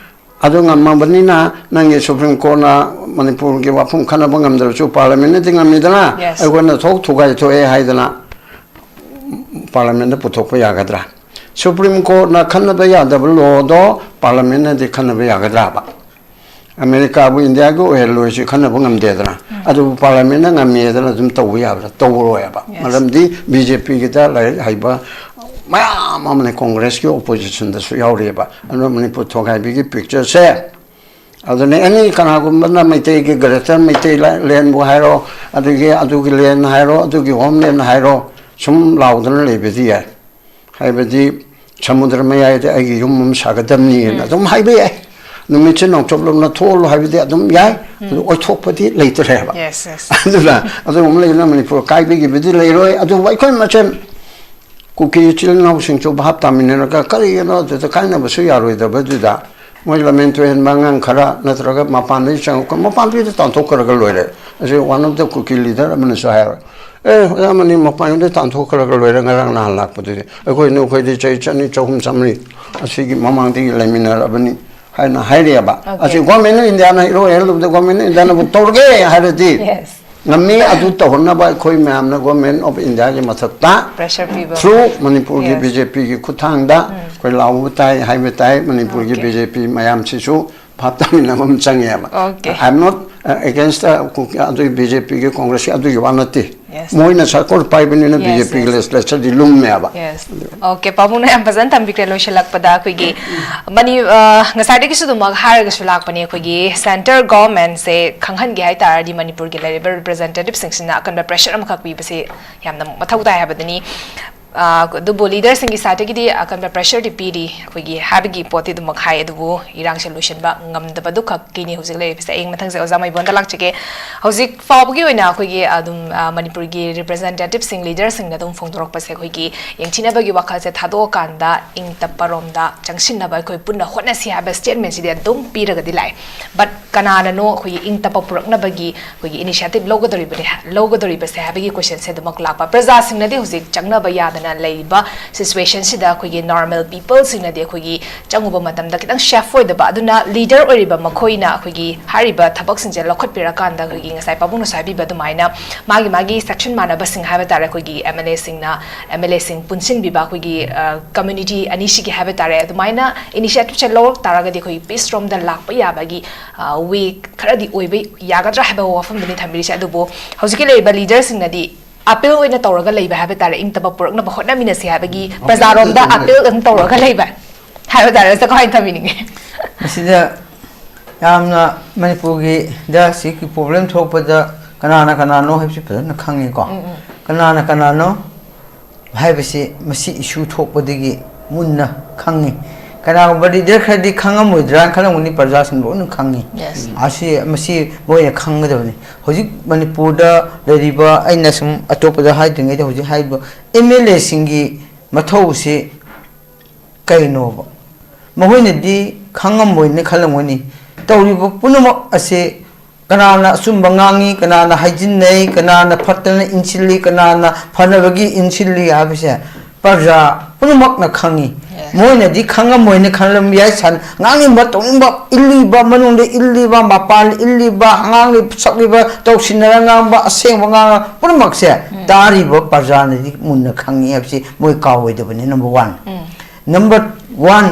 ꯑꯗꯨ ꯉꯝꯃꯕꯅꯤꯅ ꯅꯪꯒꯤ ꯁꯨꯄ꯭ꯔꯤꯝ ꯀꯣꯔꯠꯅ ꯃꯅꯤꯄꯨꯔꯒꯤ ꯋꯥꯐꯝ ꯈꯟꯅꯕ ꯉꯝꯗ꯭ꯔꯁꯨ ꯄꯥꯔꯂꯃꯦꯟꯅꯗꯤ ꯉꯝꯃꯤꯗꯅ, Yes. ꯑꯩꯈꯣꯏꯅ ꯊꯣꯛ ꯊꯨꯒꯥꯏ ꯊꯣꯛꯑꯦ ꯍꯥꯏꯗꯅ ꯄꯥꯔꯂꯃꯦꯟꯗ ꯄꯨꯊꯣꯛꯄ ꯌꯥꯒꯗ꯭ꯔꯥ? ꯁꯨꯄ꯭ꯔꯤꯝ ꯀꯣꯔꯠꯅ ꯈꯟꯅꯕ ꯌꯥꯗꯕ ꯂꯣꯗꯣ ꯄꯥꯔꯂꯃꯦꯟꯅꯗꯤ ꯈꯟꯅꯕ ꯌꯥꯒꯗ꯭ꯔꯥꯕ? ꯑꯃꯦꯔꯤꯀꯥꯕꯨ ꯏꯟꯗꯤꯌꯥꯒꯤ ꯑꯣꯏꯍꯜꯂꯣꯏꯁꯤ ꯈꯟꯅꯕ ꯉꯝꯗꯦꯗꯅ, ꯑꯗꯨꯕꯨ ꯄꯥꯔꯂꯃꯦꯟꯅ ꯉꯝꯃꯦꯗꯅ ꯑꯗꯨꯝ ꯇꯧꯕ ꯌꯥꯕ꯭ꯔꯥ? ꯇꯧꯔꯣꯏꯕ꯫ Yes. ꯃꯔꯝꯗꯤ ꯕꯤ ꯖꯦ ꯄꯤꯒꯤꯗ ꯂꯥꯏꯔꯤꯛ ꯍꯩꯕ ꯃꯌꯥꯝ ꯑꯃꯅ ꯀꯣꯡꯒ꯭ꯔꯦꯁꯀꯤ ꯑꯣꯄꯣꯖꯤꯁꯟꯗꯁꯨ ꯌꯥꯎꯔꯤꯑꯕ꯫ ꯑꯗꯨꯅ ꯃꯅꯤꯄꯨꯔ ꯊꯣꯒꯥꯏꯕꯤꯒꯤ ꯄꯤꯛꯆꯔꯁꯦ, ꯑꯗꯨꯅ ꯑꯦꯅꯤ ꯀꯅꯥꯒꯨꯝꯕꯅ ꯃꯩꯇꯩꯒꯤ ꯒ꯭ꯔꯦꯇꯔ ꯃꯩꯇꯩ ꯂꯦꯟꯕꯨ ꯍꯥꯏꯔꯣ, ꯑꯗꯒꯤ ꯑꯗꯨꯒꯤ ꯂꯦꯟ ꯍꯥꯏꯔꯣ, ꯑꯗꯨꯒꯤ ꯍꯣꯝ ꯂꯦꯟ ꯍꯥꯏꯔꯣ, ꯁꯨꯝ ꯂꯥꯎꯗꯅ ꯂꯩꯕꯗꯤ ꯌꯥꯏ꯫ ꯍꯥꯏꯕꯗꯤ ꯁꯃꯨꯗ꯭ꯔ ꯃꯌꯥꯏꯗ ꯑꯩꯒꯤ ꯌꯨꯝ ꯑꯃ ꯁꯥꯒꯗꯕꯅꯤꯅ ꯑꯗꯨꯝ ꯍꯥꯏꯕ ꯌꯥꯏ꯫ ꯅꯨꯃꯤꯠꯁꯦ ꯅꯣꯡꯆꯨꯞꯂꯣꯝꯅ ꯊꯣꯛꯍꯜꯂꯣ ꯍꯥꯏꯕꯗꯤ ꯑꯗꯨꯝ ꯌꯥꯏ꯫ ꯑꯗꯨ ꯑꯣꯏꯊꯣꯛꯄꯗꯤ ꯂꯩꯇ꯭ꯔꯦꯕ꯫ Yes, yes. ꯑꯗꯨꯅ ꯑꯗꯨꯒꯨꯝꯕ ꯂꯩꯕꯅ ꯃꯅꯤꯄꯨꯔ ꯀꯥꯏꯕꯒꯤꯕꯨꯗꯤ ꯂꯩꯔꯣꯏ꯫ ꯑꯗꯨꯕꯨ ꯑꯩꯈꯣꯏ ꯃꯁꯦꯟ ꯀꯨꯀꯤ ꯏꯆꯤꯜ ꯏꯅꯥꯎꯁꯤꯡꯁꯨ ꯚꯥꯞ ꯇꯥꯃꯤꯟꯅꯔꯒ ꯀꯔꯤꯒꯤꯅꯣ ꯑꯗꯨꯗ ꯀꯥꯏꯅꯕꯁꯨ ꯌꯥꯔꯣꯏꯗꯕꯗꯨꯗ ꯃꯣꯏ ꯂꯝꯍꯦꯟ ꯇꯨꯍꯦꯟꯕ ꯑꯉꯥꯡ ꯈꯔ ꯅꯠꯇ꯭ꯔꯒ ꯃꯄꯥꯟꯗꯒꯤ ꯆꯪꯉꯛꯄ, ꯃꯄꯥꯟꯗꯒꯤꯗꯤ ꯇꯥꯟꯊꯣꯛꯈ꯭ꯔꯒ ꯂꯣꯏꯔꯦ꯫ ꯑꯁꯤ one of the Kuki leader ꯑꯃꯅꯁꯨ ꯍꯥꯏꯔꯣꯏ, "ꯑꯦ, ꯑꯣꯖꯥ ꯃꯅꯤ ꯃꯄꯥꯟꯗꯒꯤ ꯇꯥꯟꯊꯣꯛꯈ꯭ꯔꯒ ꯂꯣꯏꯔꯦ, ꯉꯔꯥꯡ ꯅꯍꯥꯟ ꯂꯥꯛꯄꯗꯨꯗꯤ꯫ ꯑꯩꯈꯣꯏ ꯅꯈꯣꯏꯗꯤ ꯆꯍꯤ ꯆꯅꯤ, ꯆꯍꯨꯝ, ꯆꯥꯃꯔꯤ ꯑꯁꯤꯒꯤ ꯃꯃꯥꯡꯗꯒꯤ ꯂꯩꯃꯤꯟꯅꯔꯕꯅꯤ" ꯍꯥꯏꯅ ꯍꯥꯏꯔꯛꯑꯦꯕ꯫ Okay. ꯑꯁꯤ ꯒꯣꯔꯃꯦꯟ ꯑꯣꯐ ꯏꯟꯗꯤꯌꯥꯅ ꯍꯥꯏꯔꯛꯑꯣ ꯍꯥꯏꯔꯕꯗ, ꯒꯣꯔꯃꯦꯟ ꯑꯣꯐ ꯏꯟꯗꯤꯌꯥꯅꯕꯨ ꯇꯧꯔꯒꯦ ꯍꯥꯏꯔꯗꯤ, Yes. ꯉꯝꯃꯤ꯫ ꯑꯗꯨ ꯇꯧꯍꯟꯅꯕ ꯑꯩꯈꯣꯏ ꯃꯌꯥꯝꯅ ꯒꯣꯔꯃꯦꯟ ꯑꯣꯐ ꯏꯟꯗꯤꯌꯥꯒꯤ ꯃꯊꯛꯇ Pressure ꯄꯤꯕ꯫ Through ꯃꯅꯤꯄꯨꯔꯒꯤ Yes. ꯕꯤ ꯖꯦ ꯄꯤꯒꯤ ꯈꯨꯠꯊꯥꯡꯗ ꯑꯩꯈꯣꯏ ꯂꯥꯎꯕ ꯇꯥꯏ, ꯍꯥꯏꯕ ꯇꯥꯏ꯫ ꯃꯅꯤꯄꯨꯔꯒꯤ Okay. ꯕꯤ ꯖꯦ ꯄꯤ ꯃꯌꯥꯝꯁꯤꯁꯨ ꯚꯥꯞ ꯇꯥꯃꯤꯟꯅꯕ ꯑꯃ ꯆꯪꯉꯦꯕ꯫ Okay. I am not against the Kuki, ꯑꯗꯨꯒꯤ ꯕꯤ ꯖꯦ ꯄꯤꯒꯤ, ꯀꯣꯡꯒ꯭ꯔꯦꯁꯀꯤ ꯑꯗꯨꯒꯤ ꯋꯥ ꯅꯠꯇꯦ꯫ Yes. ꯃꯣꯏꯅ ꯁꯔꯀꯥꯔ ꯄꯥꯏꯕꯅꯤꯅ Yes, ꯕꯤ ꯖꯦ ꯄꯤꯒꯤ yes. ꯂꯦꯖꯤꯁꯂꯦꯆꯔꯗꯤ ꯂꯨꯝꯃꯦꯕ꯫ Yes. Okay, ꯄꯥꯕꯨꯡꯅ ꯌꯥꯝ ꯐꯖꯅ ꯊꯝꯕꯤꯈ꯭ꯔꯦ꯫ ꯂꯣꯏꯁꯤꯜꯂꯛꯄꯗ ꯑꯩꯈꯣꯏꯒꯤ ꯃꯅꯤ-, ꯑ, ꯉꯁꯥꯏꯗꯒꯤꯁꯨ ꯑꯗꯨꯃꯛ ꯍꯥꯏꯔꯒꯁꯨ ꯂꯥꯛꯄꯅꯦ, ꯑꯩꯈꯣꯏꯒꯤ ꯁꯦꯟꯇꯔ ꯒꯣꯔꯃꯦꯟꯁꯦ ꯈꯪꯍꯟꯒꯦ ꯍꯥꯏ ꯇꯥꯔꯗꯤ ꯃꯅꯤꯄꯨꯔꯒꯤ ꯂꯩꯔꯤꯕ ꯔꯤꯄ꯭ꯔꯖꯦꯟꯇꯦꯇꯤꯞꯁꯤꯡꯁꯤꯅ ꯑꯀꯟꯕ ꯄ꯭ꯔꯦꯁꯔ ꯑꯃꯈꯛ ꯄꯤꯕꯁꯦ ꯌꯥꯝꯅ ꯃꯊꯧ ꯇꯥꯏ ꯍꯥꯏꯕꯗꯨꯅꯤ꯫ ꯑ, ꯑꯗꯨꯕꯨ ꯂꯤꯗꯔꯁꯤꯡꯒꯤ ꯁꯥꯏꯠꯇꯒꯤꯗꯤ ꯑꯀꯟꯕ ꯄ꯭ꯔꯦꯁꯔꯗꯤ ꯄꯤꯔꯤ ꯑꯩꯈꯣꯏꯒꯤ ꯍꯥꯏꯕꯒꯤ ꯄꯣꯠꯇꯤ ꯑꯗꯨꯃꯛ ꯍꯥꯏ, ꯑꯗꯨꯕꯨ ꯏꯔꯥꯡꯁꯦ ꯂꯣꯏꯁꯤꯟꯕ ꯉꯝꯗꯕꯗꯨ ꯈꯛꯀꯤꯅꯤ ꯍꯧꯖꯤꯛ ꯂꯩꯔꯤꯕꯁꯦ꯫ ꯑꯩ ꯃꯊꯪꯁꯦ ꯑꯣꯖꯥ ꯃꯩꯕꯣꯟꯗ ꯂꯥꯛꯆꯒꯦ꯫ ꯍꯧꯖꯤꯛ ꯐꯥꯎꯕꯒꯤ ꯑꯣꯏꯅ ꯑꯩꯈꯣꯏꯒꯤ ꯑꯗꯨꯝ, ꯑ, ꯃꯅꯤꯄꯨꯔꯒꯤ ꯔꯤꯄ꯭ꯔꯖꯦꯟꯇꯦꯇꯤꯞꯁꯤꯡ, ꯂꯤꯗꯔꯁꯤꯡꯅ ꯑꯗꯨꯝ ꯐꯣꯡꯗꯣꯔꯛꯄꯁꯦ ꯑꯩꯈꯣꯏꯒꯤ ꯌꯦꯡꯊꯤꯅꯕꯒꯤ ꯋꯥꯈꯜꯁꯦ ꯊꯥꯗꯣꯛꯑꯀꯥꯟꯗ ꯏꯪ ꯇꯞꯄꯔꯣꯝꯗ ꯆꯪꯁꯤꯟꯅꯕ ꯑꯩꯈꯣꯏ ꯄꯨꯟꯅ ꯍꯣꯠꯅꯁꯤ ꯍꯥꯏꯕ ꯁ꯭ꯇꯦꯠꯃꯦꯟꯁꯤꯗꯤ ꯑꯗꯨꯝ ꯄꯤꯔꯒꯗꯤ ꯂꯥꯛꯑꯦ꯫ But ꯀꯅꯥꯅꯅꯣ ꯑꯩꯈꯣꯏꯒꯤ ꯏꯪ ꯇꯞꯄ ꯄꯨꯔꯛꯅꯕꯒꯤ ꯑꯩꯈꯣꯏꯒꯤ ꯏꯅꯤꯁꯤꯌꯦꯇꯤꯞ ꯂꯧꯒꯗꯧꯔꯤꯕꯅꯦ, ꯂꯧꯒꯗꯧꯔꯤꯕꯁꯦ ꯍꯥꯏꯕꯒꯤ ꯀꯣꯏꯁꯟꯁꯦ ꯑꯗꯨꯃꯛ ꯂꯥꯛꯄ꯫ ꯄ꯭ꯔꯖꯥꯁꯤꯡꯅꯗꯤ ꯍꯧꯖꯤꯛ ꯆꯪꯅꯕ ꯌꯥꯗꯅ ꯂꯩꯔꯤꯕ ꯁꯤꯆꯨꯋꯦꯁꯟꯁꯤꯗ ꯑꯩꯈꯣꯏꯒꯤ ꯅꯣꯔꯃꯦꯜ ꯄꯤꯄꯜꯁꯤꯡꯅꯗꯤ ꯑꯩꯈꯣꯏꯒꯤ ꯆꯪꯉꯨꯕ ꯃꯇꯝꯗ ꯈꯤꯇꯪ ꯁꯦꯐ ꯑꯣꯏꯗꯕ, ꯑꯗꯨꯅ ꯂꯤꯗꯔ ꯑꯣꯏꯔꯤꯕ ꯃꯈꯣꯏꯅ ꯑꯩꯈꯣꯏꯒꯤ ꯍꯥꯏꯔꯤꯕ ꯊꯕꯛꯁꯤꯡꯁꯦ ꯂꯧꯈꯠꯄꯤꯔꯀꯥꯟꯗ ꯑꯩꯈꯣꯏꯒꯤ ꯉꯁꯥꯏ ꯄꯥꯕꯨꯡꯅꯁꯨ ꯍꯥꯏꯕꯤꯕ ꯑꯗꯨꯃꯥꯏꯅ ꯃꯥꯒꯤ ꯃꯥꯒꯤ ꯁꯦꯛꯁꯟ ꯃꯥꯟꯅꯕꯁꯤꯡ ꯍꯥꯏꯕ ꯇꯥꯔꯦ, ꯑꯩꯈꯣꯏꯒꯤ ꯑꯦꯝ ꯑꯦꯜ ꯑꯦꯁꯤꯡꯅ ꯑꯦꯝ ꯑꯦꯜ ꯑꯦꯁꯤꯡ ꯄꯨꯟꯁꯤꯟꯕꯤꯕ, ꯑꯩꯈꯣꯏꯒꯤ ꯀꯝꯃ꯭ꯌꯨꯅꯤꯇꯤ ꯑꯅꯤꯁꯤꯒꯤ ꯍꯥꯏꯕ ꯇꯥꯔꯦ, ꯑꯗꯨꯃꯥꯏꯅ ꯏꯅꯤꯁꯤꯌꯦꯇꯤꯞꯁꯦ ꯂꯧꯔꯛ ꯇꯥꯔꯒꯗꯤ ꯑꯩꯈꯣꯏꯒꯤ ꯄꯤꯁ ꯔꯣꯝꯗ ꯂꯥꯛꯄ ꯌꯥꯕꯒꯤ ꯋꯦ ꯈꯔꯗꯤ ꯑꯣꯏꯕ ꯌꯥꯒꯗ꯭ꯔꯥ ꯍꯥꯏꯕ ꯋꯥꯐꯝꯗꯨꯅꯤ ꯊꯝꯕꯤꯔꯤꯁꯦ꯫ ꯑꯗꯨꯕꯨ ꯍꯧꯖꯤꯛꯀꯤ ꯂꯩꯔꯤꯕ ꯂꯤꯗꯔꯁꯤꯡꯅꯗꯤ ꯑꯄꯤꯜ ꯑꯣꯏꯅ ꯇꯧꯔꯒ ꯂꯩꯕ ꯍꯥꯏꯕ ꯇꯥꯔꯦ, ꯏꯪ ꯇꯞꯄ ꯄꯨꯔꯛꯅꯕ ꯍꯣꯠꯅꯃꯤꯟꯅꯁꯤ ꯍꯥꯏꯕꯒꯤ ꯄ꯭ꯔꯖꯥꯔꯣꯝꯗ ꯑꯄꯤꯜ ꯑꯗꯨꯝ ꯇꯧꯔꯒ ꯂꯩꯕ ꯍꯥꯏꯕ ꯇꯥꯔꯦ꯫ ꯁꯤꯗ ꯀꯃꯥꯏꯅ ꯊꯝꯕꯤꯅꯤꯡꯉꯤ? ꯃꯁꯤꯗ ꯌꯥꯝꯅ ꯃꯅꯤꯄꯨꯔꯒꯤꯗ ꯁꯤꯒꯤ ꯄ꯭ꯔꯣꯕ꯭ꯂꯦꯝ ꯊꯣꯛꯄꯗ ꯀꯅꯥꯅ ꯀꯅꯥꯅꯣ ꯍꯥꯏꯕꯁꯤ ꯐꯖꯅ ꯈꯪꯉꯤꯀꯣ꯫ ꯀꯅꯥꯅ ꯀꯅꯥꯅꯣ ꯍꯥꯏꯕꯁꯤ ꯃꯁꯤ ꯏꯁꯨ ꯊꯣꯛꯄꯗꯒꯤ ꯃꯨꯟꯅ ꯈꯪꯉꯤ꯫ ꯀꯅꯥꯒꯨꯝꯕ ꯂꯤꯗꯔ ꯈꯔꯗꯤ ꯈꯪꯉꯝꯃꯣꯏꯗ꯭ꯔꯥꯅ ꯈꯜꯂꯝꯒꯅꯤ, ꯄ꯭ꯔꯖꯥꯁꯤꯡ ꯂꯣꯏꯅ ꯈꯪꯉꯤ꯫ Yes. ꯑꯁꯤ, ꯃꯁꯤ ꯃꯣꯏꯅ ꯈꯪꯒꯗꯕꯅꯤ꯫ ꯍꯧꯖꯤꯛ ꯃꯅꯤꯄꯨꯔꯗ ꯂꯩꯔꯤꯕ, ꯑꯩꯅ ꯁꯨꯝ ꯑꯇꯣꯞꯄꯗ ꯍꯥꯏꯗ꯭ꯔꯤꯉꯩꯗ ꯍꯧꯖꯤꯛ ꯍꯥꯏꯔꯤꯕ ꯑꯦꯝ ꯑꯦꯜ ꯑꯦꯁꯤꯡꯒꯤ ꯃꯊꯧꯁꯤ ꯀꯩꯅꯣꯕ? ꯃꯈꯣꯏꯅꯗꯤ ꯈꯪꯉꯝꯃꯣꯏꯅ ꯈꯜꯂꯝꯒꯅꯤ꯫ ꯇꯧꯔꯤꯕ ꯄꯨꯝꯅꯃꯛ ꯑꯁꯦ ꯀꯅꯥꯅ ꯑꯆꯨꯝꯕ ꯉꯥꯡꯉꯤ, ꯀꯅꯥꯅ ꯍꯥꯏꯖꯤꯟꯅꯩ, ꯀꯅꯥꯅ ꯐꯠꯇꯅ ꯏꯟꯁꯤꯜꯂꯤ, ꯀꯅꯥꯅ ꯐꯅꯕꯒꯤ ꯏꯟꯁꯤꯜꯂꯤ ꯍꯥꯏꯕꯁꯦ ꯄ꯭ꯔꯖꯥ ꯄꯨꯝꯅꯃꯛꯅ ꯈꯪꯉꯤ꯫ ꯃꯣꯏꯅꯗꯤ ꯈꯪꯉꯝꯃꯣꯏꯅ ꯈꯜꯂꯝꯕ ꯌꯥꯏ꯫ ꯁꯟ-, ꯉꯥꯡꯅꯤꯡꯕ ꯇꯧꯅꯤꯡꯕ ꯏꯜꯂꯤꯕ, ꯃꯅꯨꯡꯗ ꯏꯜꯂꯤꯕ, ꯃꯄꯥꯟ ꯏꯜꯂꯤꯕ, ꯑꯉꯥꯡꯅ ꯁꯛꯂꯤꯕ, ꯇꯧꯁꯤꯟꯅꯔ ꯉꯥꯡꯕ, ꯑꯁꯦꯡꯕ ꯉꯥꯡꯕ ꯄꯨꯝꯅꯃꯛꯁꯦ ꯇꯥꯔꯤꯕ ꯄ꯭ꯔꯖꯥꯅꯗꯤ ꯃꯨꯟꯅ ꯈꯪꯉꯤ ꯍꯥꯏꯕꯁꯤ ꯃꯣꯏ ꯀꯥꯎꯔꯣꯏꯗꯕꯅꯤ꯫ Number one. Number one.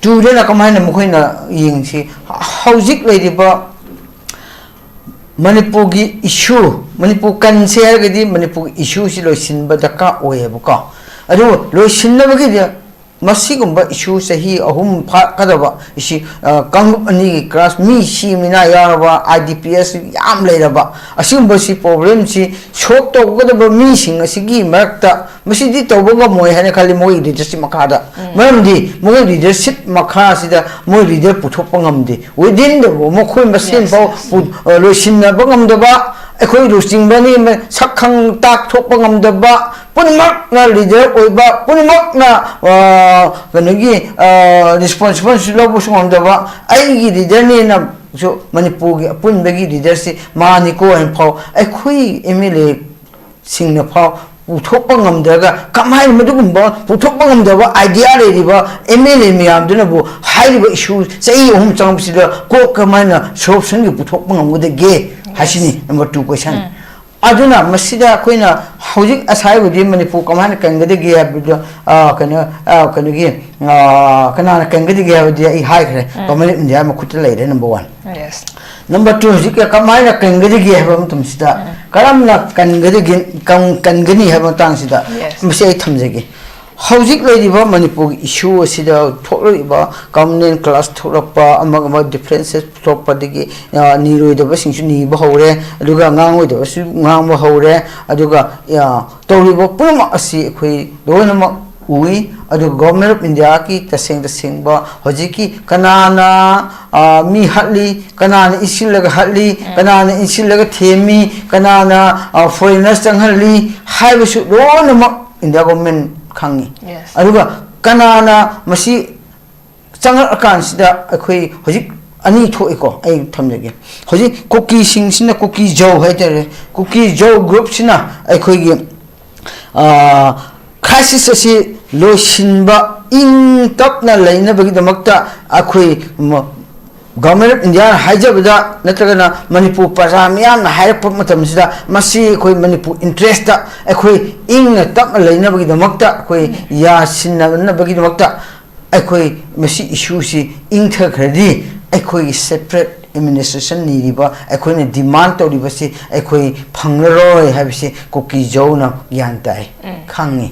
ꯇꯨꯗꯅ ꯀꯃꯥꯏꯅ ꯃꯈꯣꯏꯅ ꯌꯦꯡꯁꯤ? ꯍꯧꯖꯤꯛ ꯂꯩꯔꯤꯕ ꯃꯅꯤꯄꯨꯔꯒꯤ ꯏꯁꯨ, ꯃꯅꯤꯄꯨꯔ ꯀꯟꯁꯦ ꯍꯥꯏꯔꯒꯗꯤ ꯃꯅꯤꯄꯨꯔꯒꯤ ꯏꯁꯨꯁꯤ ꯂꯣꯏꯁꯤꯟꯕ ꯗꯔꯀꯥꯔ ꯑꯣꯏꯌꯦꯕꯀꯣ꯫ ꯑꯗꯨꯕꯨ ꯂꯣꯏꯁꯤꯟꯅꯕꯒꯤꯗꯤ ꯃꯁꯤꯒꯨꯝꯕ ꯏꯁꯨ ꯆꯍꯤ ꯑꯍꯨꯝ ꯐꯥꯀꯗꯕ ꯏꯁꯤ, ꯑ, ꯀꯥꯡꯂꯨꯞ ꯑꯅꯤꯒꯤ ꯀ꯭ꯂꯥꯁ ꯃꯤ ꯁꯤ ꯃꯤꯅꯥ ꯌꯥꯎꯔꯕ, ꯑꯥꯏ ꯗꯤ ꯄꯤ ꯑꯦꯁ ꯌꯥꯝ ꯂꯩꯔꯕ, ꯑꯁꯤꯒꯨꯝꯕꯁꯤ ꯄ꯭ꯔꯣꯕ꯭ꯂꯦꯝꯁꯤ ꯁꯣꯜꯕ ꯇꯧꯒꯗꯕ ꯃꯤꯁꯤꯡ ꯑꯁꯤꯒꯤ ꯃꯔꯛꯇ ꯃꯁꯤꯗꯤ ꯇꯧꯕ ꯉꯝꯃꯣꯏ ꯍꯥꯏꯅ ꯈꯜꯂꯤ ꯃꯣꯏꯒꯤ ꯂꯤꯗꯔꯁꯤꯞ ꯃꯈꯥꯗ꯫ ꯃꯔꯝꯗꯤ ꯃꯣꯏꯒꯤ ꯂꯤꯗꯔꯁꯤꯞ ꯃꯈꯥꯁꯤꯗ ꯃꯣꯏ ꯂꯤꯗꯔ ꯄꯨꯊꯣꯛꯄ ꯉꯝꯗꯦ꯫ Within the ꯃꯈꯣꯏ ꯃꯁꯦꯟ ꯐꯥꯎ ꯄꯨ-, ꯑ, ꯂꯣꯏꯁꯤꯟꯅꯕ ꯉꯝꯗꯕ, ꯑꯩꯈꯣꯏ ꯂꯨꯆꯤꯡꯕꯅꯤ, ꯁꯛ ꯈꯪ ꯇꯥꯛꯊꯣꯛꯄ ꯉꯝꯗꯕ, ꯄꯨꯝꯅꯃꯛꯅ ꯂꯤꯗꯔ ꯑꯣꯏꯕ, ꯄꯨꯝꯅꯃꯛꯅ, ꯑ, ꯀꯩꯅꯣꯒꯤ, ꯑ, ꯔꯦꯁꯄꯣꯟꯁꯤꯕꯜꯁꯨ ꯂꯧꯕꯁꯨ ꯉꯝꯗꯕ, ꯑꯩꯒꯤ ꯂꯤꯗꯔꯅꯦꯅꯁꯨ ꯃꯅꯤꯄꯨꯔꯒꯤ ꯑꯄꯨꯟꯕꯒꯤ ꯂꯤꯗꯔꯁꯤ ꯃꯥꯅꯤꯀꯣ ꯍꯥꯏꯅ ꯐꯥꯎ ꯑꯩꯈꯣꯏ ꯑꯦꯝ ꯑꯦꯜ ꯑꯦ ꯁꯤꯡꯅ ꯐꯥꯎ ꯄꯨꯊꯣꯛꯄ ꯉꯝꯗ꯭ꯔꯒ, ꯀꯃꯥꯏꯅ ꯃꯗꯨꯒꯨꯝꯕ ꯄꯨꯊꯣꯛꯄ ꯉꯝꯗꯕ ꯑꯥꯏꯗꯤꯌꯥ ꯂꯩꯔꯤꯕ ꯑꯦꯝ ꯑꯦꯜ ꯑꯦ ꯃꯌꯥꯝꯗꯨꯅꯕꯨ ꯍꯥꯏꯔꯤꯕ ꯏꯁꯨ ꯆꯍꯤ ꯑꯍꯨꯝ ꯆꯪꯕꯁꯤꯗ ꯀꯣꯛ ꯀꯃꯥꯏꯅ ꯁꯣꯂꯨꯁꯟꯒꯤ ꯄꯨꯊꯣꯛꯄ ꯉꯝꯒꯗꯒꯦ ꯍꯥꯏꯁꯤꯅꯤ꯫ ꯅꯝꯕꯔ ꯇꯨ ꯀꯣꯏꯁꯟ꯫ ꯑꯗꯨꯅ ꯃꯁꯤꯗ ꯑꯩꯈꯣꯏꯅ ꯍꯧꯖꯤꯛ ꯑꯁꯥꯏꯕꯨꯗꯤ ꯃꯅꯤꯄꯨꯔ ꯀꯃꯥꯏꯅ ꯀꯟꯒꯗꯒꯦ ꯍꯥꯏꯕꯗꯣ, ꯑ, ꯀꯩꯅꯣ, ꯑ, ꯀꯩꯅꯣꯒꯤ, ꯑ, ꯀꯅꯥꯅ ꯀꯟꯒꯗꯒꯦ ꯍꯥꯏꯕꯗꯤ ꯑꯩ ꯍꯥꯏꯈ꯭ꯔꯦ꯫ ꯎꯝ꯫ ꯒꯣꯔꯃꯦꯟ ꯑꯣꯐ ꯏꯟꯗꯤꯌꯥ ꯃꯈꯨꯠꯇ ꯂꯩꯔꯦ, number one. Yes. Number two, ꯍꯧꯖꯤꯛ ꯀꯃꯥꯏꯅ ꯀꯟꯒꯗꯒꯦ ꯍꯥꯏꯕ ꯃꯇꯝꯁꯤꯗ, ꯎꯝ꯫ ꯀꯔꯝꯅ ꯀꯟꯒꯗꯒꯦ, ꯀꯝ-, ꯀꯟꯒꯅꯤ ꯍꯥꯏꯕ ꯃꯇꯥꯡꯁꯤꯗ ꯌꯦꯁ꯫ ꯃꯁꯤ ꯑꯩ ꯊꯝꯖꯒꯦ꯫ ꯍꯧꯖꯤꯛ ꯂꯩꯔꯤꯕ ꯃꯅꯤꯄꯨꯔꯒꯤ ꯏꯁꯨ ꯑꯁꯤꯗ ꯊꯣꯛꯂꯛꯂꯤꯕ ꯀꯃꯟ ꯀ꯭ꯂꯥꯁ ꯊꯣꯛꯂꯛꯄ, ꯑꯃꯒ ꯑꯃꯒ ꯗꯤꯐ꯭ꯔꯦꯟꯁꯦꯁ ꯊꯣꯛꯂꯛꯄꯗꯒꯤ, ꯑ, ꯅꯤꯔꯣꯏꯗꯕꯁꯤꯡꯁꯨ ꯅꯤꯕ ꯍꯧꯔꯦ, ꯑꯗꯨꯒ ꯉꯥꯡꯂꯣꯏꯗꯕꯁꯨ ꯉꯥꯡꯕ ꯍꯧꯔꯦ, ꯑꯗꯨꯒ, ꯑ, ꯇꯧꯔꯤꯕ ꯄꯨꯝꯅꯃꯛ ꯑꯁꯤ ꯑꯩꯈꯣꯏ ꯂꯣꯏꯅꯃꯛ ꯎꯏ꯫ ꯑꯗꯨꯒ ꯒꯣꯔꯃꯦꯟ ꯑꯣꯐ ꯏꯟꯗꯤꯌꯥꯒꯤ ꯇꯁꯦꯡ ꯇꯁꯦꯡꯕ ꯍꯧꯖꯤꯛꯀꯤ ꯀꯅꯥꯅ, ꯑ, ꯃꯤ ꯍꯥꯠꯂꯤ, ꯀꯅꯥꯅ ꯏꯟꯁꯤꯜꯂꯒ ꯍꯥꯠꯂꯤ, ꯎꯝ꯫ ꯀꯅꯥꯅ ꯏꯟꯁꯤꯜꯂꯒ ꯊꯦꯝꯃꯤ, ꯀꯅꯥꯅ, ꯑ, ꯐꯣꯔꯦꯅꯔꯁ ꯆꯪꯍꯜꯂꯤ ꯍꯥꯏꯕꯁꯨ ꯂꯣꯏꯅꯃꯛ ꯏꯟꯗꯤꯌꯥ ꯒꯣꯔꯃꯦꯟ ꯈꯪꯉꯤ꯫ ꯌꯦꯁ꯫ ꯑꯗꯨꯒ ꯀꯅꯥꯅ ꯃꯁꯤ ꯆꯪꯉꯛꯑꯀꯥꯟꯁꯤꯗ ꯑꯩꯈꯣꯏ ꯍꯧꯖꯤꯛ ꯑꯅꯤ ꯊꯣꯛꯏꯀꯣ, ꯑꯩ ꯊꯝꯖꯒꯦ꯫ ꯍꯧꯖꯤꯛ ꯀꯨꯀꯤꯁꯤꯡꯁꯤꯅ, ꯀꯨꯀꯤ ꯖꯧ ꯍꯥꯏꯇꯥꯔꯦ, ꯀꯨꯀꯤ ꯖꯧ ꯒ꯭ꯔꯨꯞꯁꯤꯅ ꯑꯩꯈꯣꯏꯒꯤ ꯀ꯭ꯔꯥꯏꯁꯤꯁ ꯑꯁꯤ ꯂꯣꯏꯁꯤꯟꯕ, ꯏꯪ ꯇꯞꯅ ꯂꯩꯅꯕꯒꯤꯗꯃꯛꯇ ꯑꯩꯈꯣꯏ ꯒꯚꯔꯟꯃꯦꯟ ꯑꯣꯐ ꯏꯟꯗꯤꯌꯥꯅ ꯍꯥꯏꯖꯕꯗ ꯅꯠꯇ꯭ꯔꯒꯅ ꯃꯅꯤꯄꯨꯔ ꯄ꯭ꯔꯖꯥ ꯃꯤꯌꯥꯝꯅ ꯍꯥꯏꯔꯛꯄ ꯃꯇꯝꯁꯤꯗ, ꯃꯁꯤ ꯑꯩꯈꯣꯏ ꯃꯅꯤꯄꯨꯔ ꯏꯟꯇꯔꯦꯁꯇ, ꯑꯩꯈꯣꯏ ꯏꯪꯅ ꯇꯞꯅ ꯂꯩꯅꯕꯒꯤꯗꯃꯛꯇ, ꯑꯩꯈꯣꯏ ꯌꯥꯁꯤꯟꯅꯅꯕꯒꯤꯗꯃꯛꯇ ꯑꯩꯈꯣꯏ ꯃꯁꯤ ꯏꯁꯨꯁꯤ ꯏꯪꯊꯈ꯭ꯔꯗꯤ ꯑꯩꯈꯣꯏꯒꯤ ꯁꯦꯄꯔꯦꯠ ꯑꯦꯗꯃꯤꯅꯤꯁꯇ꯭ꯔꯦꯁꯟ ꯅꯤꯔꯤꯕ, ꯑꯩꯈꯣꯏꯅ ꯗꯤꯃꯥꯟ ꯇꯧꯔꯤꯕꯁꯤ ꯑꯩꯈꯣꯏ ꯐꯪꯂꯔꯣꯏ ꯍꯥꯏꯕꯁꯤ ꯀꯨꯀꯤ ꯖꯧꯅ ꯒ꯭ꯌꯥꯟ ꯇꯥꯏ, ꯈꯪꯉꯤ꯫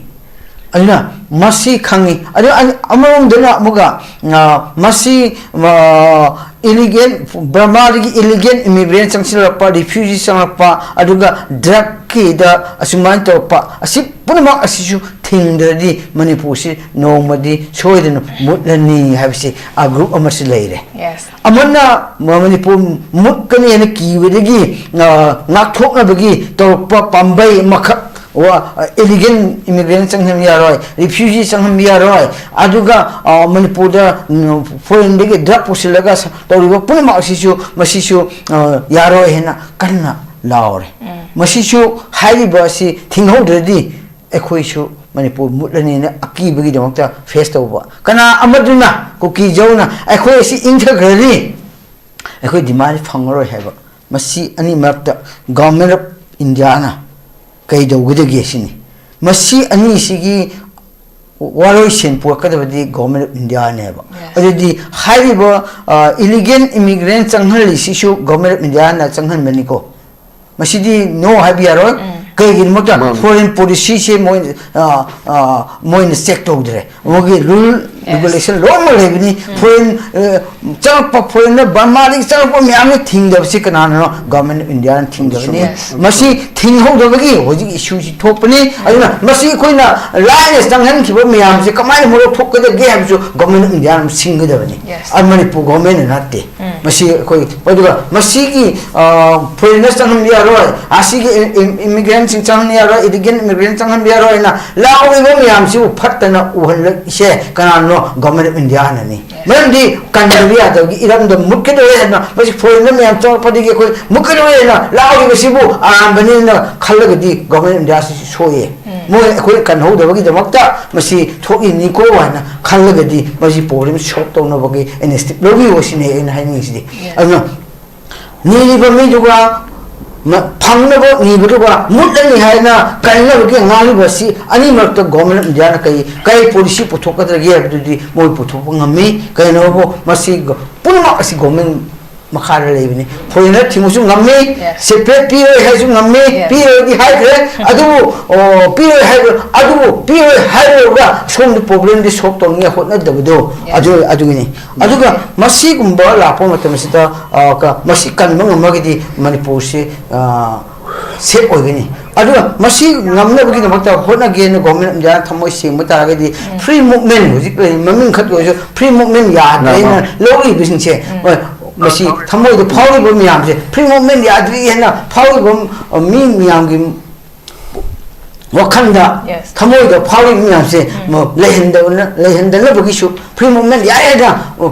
ꯑꯗꯨꯅ ꯃꯁꯤ ꯈꯪꯉꯤ꯫ ꯑꯗꯨ ꯑꯃꯔꯣꯝꯗꯅ ꯑꯃꯨꯛꯀ, ꯑ, ꯃꯁꯤ, ꯑ, ꯏꯂꯤꯒꯦꯜ, ꯕꯔꯃꯥꯗꯒꯤ ꯏꯂꯤꯒꯦꯜ ꯏꯃꯤꯒ꯭ꯔꯦꯟ ꯆꯪꯁꯤꯜꯂꯛꯄ, ꯔꯤꯐ꯭ꯌꯨꯖꯤ ꯆꯪꯂꯛꯄ, ꯑꯗꯨꯒ ꯗ꯭ꯔꯒꯀꯤꯗ ꯑꯁꯨꯃꯥꯏꯅ ꯇꯧꯔꯛꯄ, ꯑꯁꯤ ꯄꯨꯝꯅꯃꯛ ꯑꯁꯤꯁꯨ ꯊꯤꯡꯗ꯭ꯔꯗꯤ ꯃꯅꯤꯄꯨꯔꯁꯤ ꯅꯣꯡꯃꯗꯤ ꯁꯣꯏꯗꯅ ꯃꯨꯠꯂꯅꯤ ꯍꯥꯏꯕꯁꯤ ꯑ ꯒ꯭ꯔꯨꯞ ꯑꯃꯁꯨ ꯂꯩꯔꯦ꯫ Yes. ꯑꯃꯅ ꯃ-, ꯃꯅꯤꯄꯨꯔ ꯃꯨꯠꯀꯅꯤ ꯍꯥꯏꯅ ꯀꯤꯕꯗꯒꯤ, ꯑ, ꯉꯥꯛꯊꯣꯛꯅꯕꯒꯤ ꯇꯧꯔꯛꯄ ꯄꯥꯝꯕꯩ ꯑꯃꯈꯛ, ꯋꯥ-, ꯏꯂꯤꯒꯦꯜ ꯏꯃꯤꯒ꯭ꯔꯦꯟ ꯆꯪꯍꯟꯕ ꯌꯥꯔꯣꯏ, ꯔꯤꯐ꯭ꯌꯨꯖꯤ ꯆꯪꯍꯟꯕ ꯌꯥꯔꯣꯏ, ꯑꯗꯨꯒ, ꯑ, ꯃꯅꯤꯄꯨꯔꯗ, ꯎꯝ, ꯐꯣꯔꯦꯟꯗꯒꯤ ꯗ꯭ꯔꯒ ꯄꯨꯁꯤꯜꯂꯒ ꯁ-, ꯇꯧꯔꯤꯕ ꯄꯨꯝꯅꯃꯛ ꯑꯁꯤꯁꯨ, ꯃꯁꯤꯁꯨ, ꯑ, ꯌꯥꯔꯣꯏ ꯍꯥꯏꯅ ꯀꯟꯅ ꯂꯥꯎꯔꯦ꯫ ꯃꯁꯤꯁꯨ ꯍꯥꯏꯔꯤꯕ ꯑꯁꯤ ꯊꯤꯡꯍꯧꯗ꯭ꯔꯗꯤ ꯑꯩꯈꯣꯏꯁꯨ ꯃꯅꯤꯄꯨꯔ ꯃꯨꯠꯂꯅꯤꯅ ꯑꯀꯤꯕꯒꯤꯗꯃꯛꯇ ꯐꯦꯁ ꯇꯧꯕ꯫ ꯀꯅꯥ ꯑꯃꯗꯨꯅ ꯀꯨꯀꯤ ꯖꯧꯅ ꯑꯩꯈꯣꯏ ꯑꯁꯤ ꯏꯪꯊꯈ꯭ꯔꯅꯤ, ꯑꯩꯈꯣꯏ ꯗꯤꯃꯥꯟ ꯐꯪꯉꯔꯣꯏ ꯍꯥꯏꯕ? ꯃꯁꯤ ꯑꯅꯤ ꯃꯔꯛꯇ ꯒꯚꯔꯟꯃꯦꯟ ꯑꯣꯐ ꯏꯟꯗꯤꯌꯥꯅ ꯀꯩꯗꯧꯒꯗꯒꯦ ꯁꯤꯅꯤ꯫ ꯃꯁꯤ ꯑꯅꯤꯁꯤꯒꯤ ꯋꯥꯔꯣꯏꯁꯤꯟ ꯄꯨꯔꯛꯀꯗꯕꯗꯤ ꯒꯚꯔꯟꯃꯦꯟ ꯑꯣꯐ ꯏꯟꯗꯤꯌꯥꯅꯦꯕ꯫ Yes. ꯑꯗꯨꯗꯤ ꯍꯥꯏꯔꯤꯕ, ꯑ, ꯏꯂꯤꯒꯦꯜ ꯏꯃꯤꯒ꯭ꯔꯦꯟ ꯆꯪꯍꯜꯂꯤꯁꯤꯁꯨ ꯒꯚꯔꯟꯃꯦꯟ ꯑꯣꯐ ꯏꯟꯗꯤꯌꯥꯅ ꯆꯪꯍꯟꯕꯅꯤꯀꯣ꯫ ꯃꯁꯤꯗꯤ ꯅꯣ ꯍꯥꯏꯕ ꯌꯥꯔꯣꯏ꯫ ꯀꯩꯒꯤꯗꯃꯛꯇ? ꯃꯥꯅꯤ꯫ ꯐꯣꯔꯦꯟ ꯄꯣꯂꯤꯁꯤꯁꯦ ꯃꯣꯏ, ꯑ, ꯑ, ꯃꯣꯏꯅ ꯆꯦꯛ ꯇꯧꯗ꯭ꯔꯦ꯫ ꯃꯣꯏꯒꯤ ꯔꯨꯜ, Yes. ꯔꯤꯒꯨꯂꯦꯁꯟ ꯂꯣꯏꯅꯃꯛ ꯂꯩꯕꯅꯤ꯫ ꯐꯣꯔꯦꯟ, ꯑ, ꯆꯪꯂꯛꯄ, ꯐꯣꯔꯦꯟꯅ, ꯕꯔꯃꯥꯗꯒꯤ ꯆꯪꯂꯛꯄ ꯃꯌꯥꯝꯁꯦ ꯊꯤꯡꯗꯕꯁꯤ ꯀꯅꯥꯅꯅꯣ? ꯒꯚꯔꯟꯃꯦꯟ ꯑꯣꯐ ꯏꯟꯗꯤꯌꯥꯅ ꯊꯤꯡꯗꯕꯅꯤ꯫ Yes. ꯃꯁꯤ ꯊꯤꯡꯍꯧꯗꯕꯒꯤ ꯍꯧꯖꯤꯛ ꯏꯁꯨꯁꯤ ꯊꯣꯛꯄꯅꯤ꯫ ꯑꯗꯨꯅ ꯃꯁꯤ ꯑꯩꯈꯣꯏꯅ ꯂꯥꯏꯅ ꯆꯪꯍꯟꯈꯤꯕ ꯃꯌꯥꯝꯁꯦ ꯀꯃꯥꯏꯅ ꯃꯣꯏ ꯂꯧꯊꯣꯛꯀꯗꯒꯦ ꯍꯥꯏꯕꯁꯨ ꯒꯚꯔꯟꯃꯦꯟ ꯑꯣꯐ ꯏꯟꯗꯤꯌꯥꯅ ꯑꯃ ꯁꯤꯟꯒꯗꯕꯅꯤ꯫ Yes. ꯑ, ꯃꯅꯤꯄꯨꯔ ꯒꯚꯔꯟꯃꯦꯟꯅ ꯅꯠꯇꯦ꯫ ꯃꯁꯤ ꯑꯩꯈꯣꯏ, ꯑꯗꯨꯒ ꯃꯁꯤꯒꯤ ꯐꯣꯔꯦꯅꯔ ꯆꯪꯍꯟꯕ ꯌꯥꯔꯣꯏ, ꯑꯁꯤꯒꯤ ꯏꯃꯤꯒ꯭ꯔꯦꯟꯁꯤꯡ ꯆꯪꯍꯟꯕ ꯌꯥꯔꯣꯏ, ꯏꯂꯤꯒꯦꯜ ꯏꯃꯤꯒ꯭ꯔꯦꯟ ꯆꯪꯍꯟꯕ ꯌꯥꯔꯣꯏ ꯍꯥꯏꯅ ꯂꯥꯛꯂꯤꯕ ꯃꯌꯥꯝꯁꯤꯕꯨ ꯐꯠꯇꯅ ꯎꯍꯜꯂꯛꯏꯁꯦ ꯀꯅꯥꯅꯣ? ꯒꯣꯔꯃꯦꯟ ꯑꯣꯐ ꯏꯟꯗꯤꯌꯥꯅꯅꯤ꯫ ꯃꯔꯝꯗꯤ ꯀꯟꯗꯕ ꯌꯥꯗꯕꯒꯤ ꯏꯔꯝꯗꯝ ꯃꯨꯠꯀꯗꯧꯔꯦ ꯍꯥꯏꯅ, ꯃꯁꯤ ꯐꯣꯔꯦꯟꯗ ꯃꯌꯥꯝ ꯆꯪꯂꯛꯄꯗꯒꯤ ꯑꯩꯈꯣꯏ ꯃꯨꯠꯀꯗꯧꯔꯦ ꯍꯥꯏꯅ ꯂꯥꯛꯂꯤꯕꯁꯤꯕꯨ ꯑꯔꯥꯟꯕꯅꯦꯅ ꯈꯜꯂꯒꯗꯤ ꯒꯣꯔꯃꯦꯟ ꯑꯣꯐ ꯏꯟꯗꯤꯌꯥꯁꯤ ꯁꯣꯏꯌꯦ꯫ ꯃꯣꯏ ꯑꯩꯈꯣꯏ ꯀꯟꯍꯧꯗꯕꯒꯤꯗꯃꯛꯇ ꯃꯁꯤ ꯊꯣꯛꯏꯅꯤꯀꯣ ꯍꯥꯏꯅ ꯈꯜꯂꯒꯗꯤ ꯃꯁꯤ ꯄ꯭ꯔꯣꯕ꯭ꯂꯦꯝ ꯁꯣꯜꯕ ꯇꯧꯅꯕꯒꯤ ꯏꯅꯤꯁꯤꯌꯦꯇꯤꯚ ꯂꯧꯕꯤꯌꯣ ꯁꯤꯅꯤ ꯑꯩꯅ ꯍꯥꯏꯅꯤꯡꯉꯤꯁꯤꯗꯤ꯫ ꯑꯗꯨꯅ ꯅꯤꯔꯤꯕ ꯃꯤꯗꯨꯒ ꯃ-, ꯐꯪꯅꯕ ꯅꯤꯕꯗꯨꯒ ꯃꯨꯠꯂꯅꯤ ꯍꯥꯏꯅ ꯀꯟꯅꯕꯒꯤ ꯉꯥꯡꯂꯤꯕ ꯑꯁꯤ ꯑꯅꯤ ꯃꯔꯛꯇ ꯒꯣꯔꯃꯦꯟ ꯑꯣꯐ ꯏꯟꯗꯤꯌꯥꯅ ꯀꯔꯤ, ꯀꯔꯤ ꯄꯣꯂꯤꯁꯤ ꯄꯨꯊꯣꯛꯀꯗꯒꯦ ꯍꯥꯏꯕꯗꯨꯗꯤ ꯃꯣꯏ ꯄꯨꯊꯣꯛꯄ ꯉꯝꯃꯤ꯫ ꯀꯩꯅꯣꯕꯨ ꯃꯁꯤ ꯒ-, ꯄꯨꯝꯅꯃꯛ ꯑꯁꯤ ꯒꯣꯔꯃꯦꯟ ꯃꯈꯥꯗ ꯂꯩꯕꯅꯤ꯫ ꯐꯣꯔꯦꯅꯔ ꯊꯤꯡꯕꯁꯨ ꯉꯝꯃꯤ, Yes. ꯁꯦꯄꯔꯦꯠ ꯄꯤꯔꯣꯏ ꯍꯥꯏꯔꯁꯨ ꯉꯝꯃꯤ, Yes. ꯄꯤꯔꯣꯏꯗꯤ ꯍꯥꯏꯈ꯭ꯔꯦ, ꯑꯗꯨꯕꯨ, ꯑꯣ, ꯄꯤꯔꯣꯏ ꯍꯥꯏꯕ, ꯑꯗꯨꯕꯨ ꯄꯤꯔꯣꯏ ꯍꯥꯏꯔꯨꯔꯒ ꯁꯣꯝꯗ ꯄ꯭ꯔꯣꯕ꯭ꯂꯦꯝꯗꯤ ꯁꯣꯜꯕ ꯇꯧꯅꯤꯡꯉꯥꯏ ꯍꯣꯠꯅꯗꯕꯗꯣ Yes. ꯑꯗꯨ, ꯑꯗꯨꯒꯤꯅꯤ꯫ ꯑꯗꯨꯒ ꯃꯁꯤꯒꯨꯝꯕ ꯂꯥꯛꯄ ꯃꯇꯝꯁꯤꯗ, ꯑ, ꯀ-, ꯃꯁꯤ ꯀꯟꯕ ꯉꯝꯃꯒꯗꯤ ꯃꯅꯤꯄꯨꯔꯁꯤ, ꯑ, ꯁꯦꯐ ꯑꯣꯏꯒꯅꯤ꯫ ꯑꯗꯨꯒ ꯃꯁꯤ ꯉꯝꯅꯕꯒꯤꯗꯃꯛꯇ ꯍꯣꯠꯅꯒꯦꯅ ꯒꯣꯔꯃꯦꯟ ꯑꯣꯐ ꯏꯟꯗꯤꯌꯥꯅ ꯊꯃꯣꯏ ꯁꯦꯡꯕ ꯇꯥꯔꯒꯗꯤ ꯐ꯭ꯔꯤ ꯃꯨꯚꯃꯦꯟ, ꯍꯧꯖꯤꯛ ꯂꯩꯔꯤꯕ ꯃꯃꯤꯡ ꯈꯛꯇ ꯑꯣꯏꯔꯁꯨ ꯐ꯭ꯔꯤ ꯃꯨꯚꯃꯦꯟ ꯌꯥꯗ꯭ꯔꯦꯅ ꯂꯧꯔꯤꯕꯁꯤꯡꯁꯦ, ꯍꯣꯏ, ꯃꯁꯤ ꯊꯃꯣꯏꯗ ꯐꯥꯎꯔꯤꯕ ꯃꯌꯥꯝꯁꯦ, ꯐ꯭ꯔꯤ ꯃꯨꯚꯃꯦꯟ ꯌꯥꯗ꯭ꯔꯤ ꯍꯥꯏꯅ ꯐꯥꯎꯔꯤꯕ, ꯑ, ꯃꯤ ꯃꯌꯥꯝꯒꯤ ꯋꯥꯈꯜꯗ, Yes. ꯊꯃꯣꯏꯗ ꯐꯥꯎꯔꯤꯕ ꯃꯌꯥꯝꯁꯦ, ꯎꯝ꯫ ꯃ-, ꯂꯩꯍꯟꯗꯕꯅ-, ꯂꯩꯍꯟꯗꯅꯕꯒꯤꯁꯨ ꯐ꯭ꯔꯤ ꯃꯨꯚꯃꯦꯟ ꯌꯥꯏ ꯍꯥꯏꯅ, ꯑ,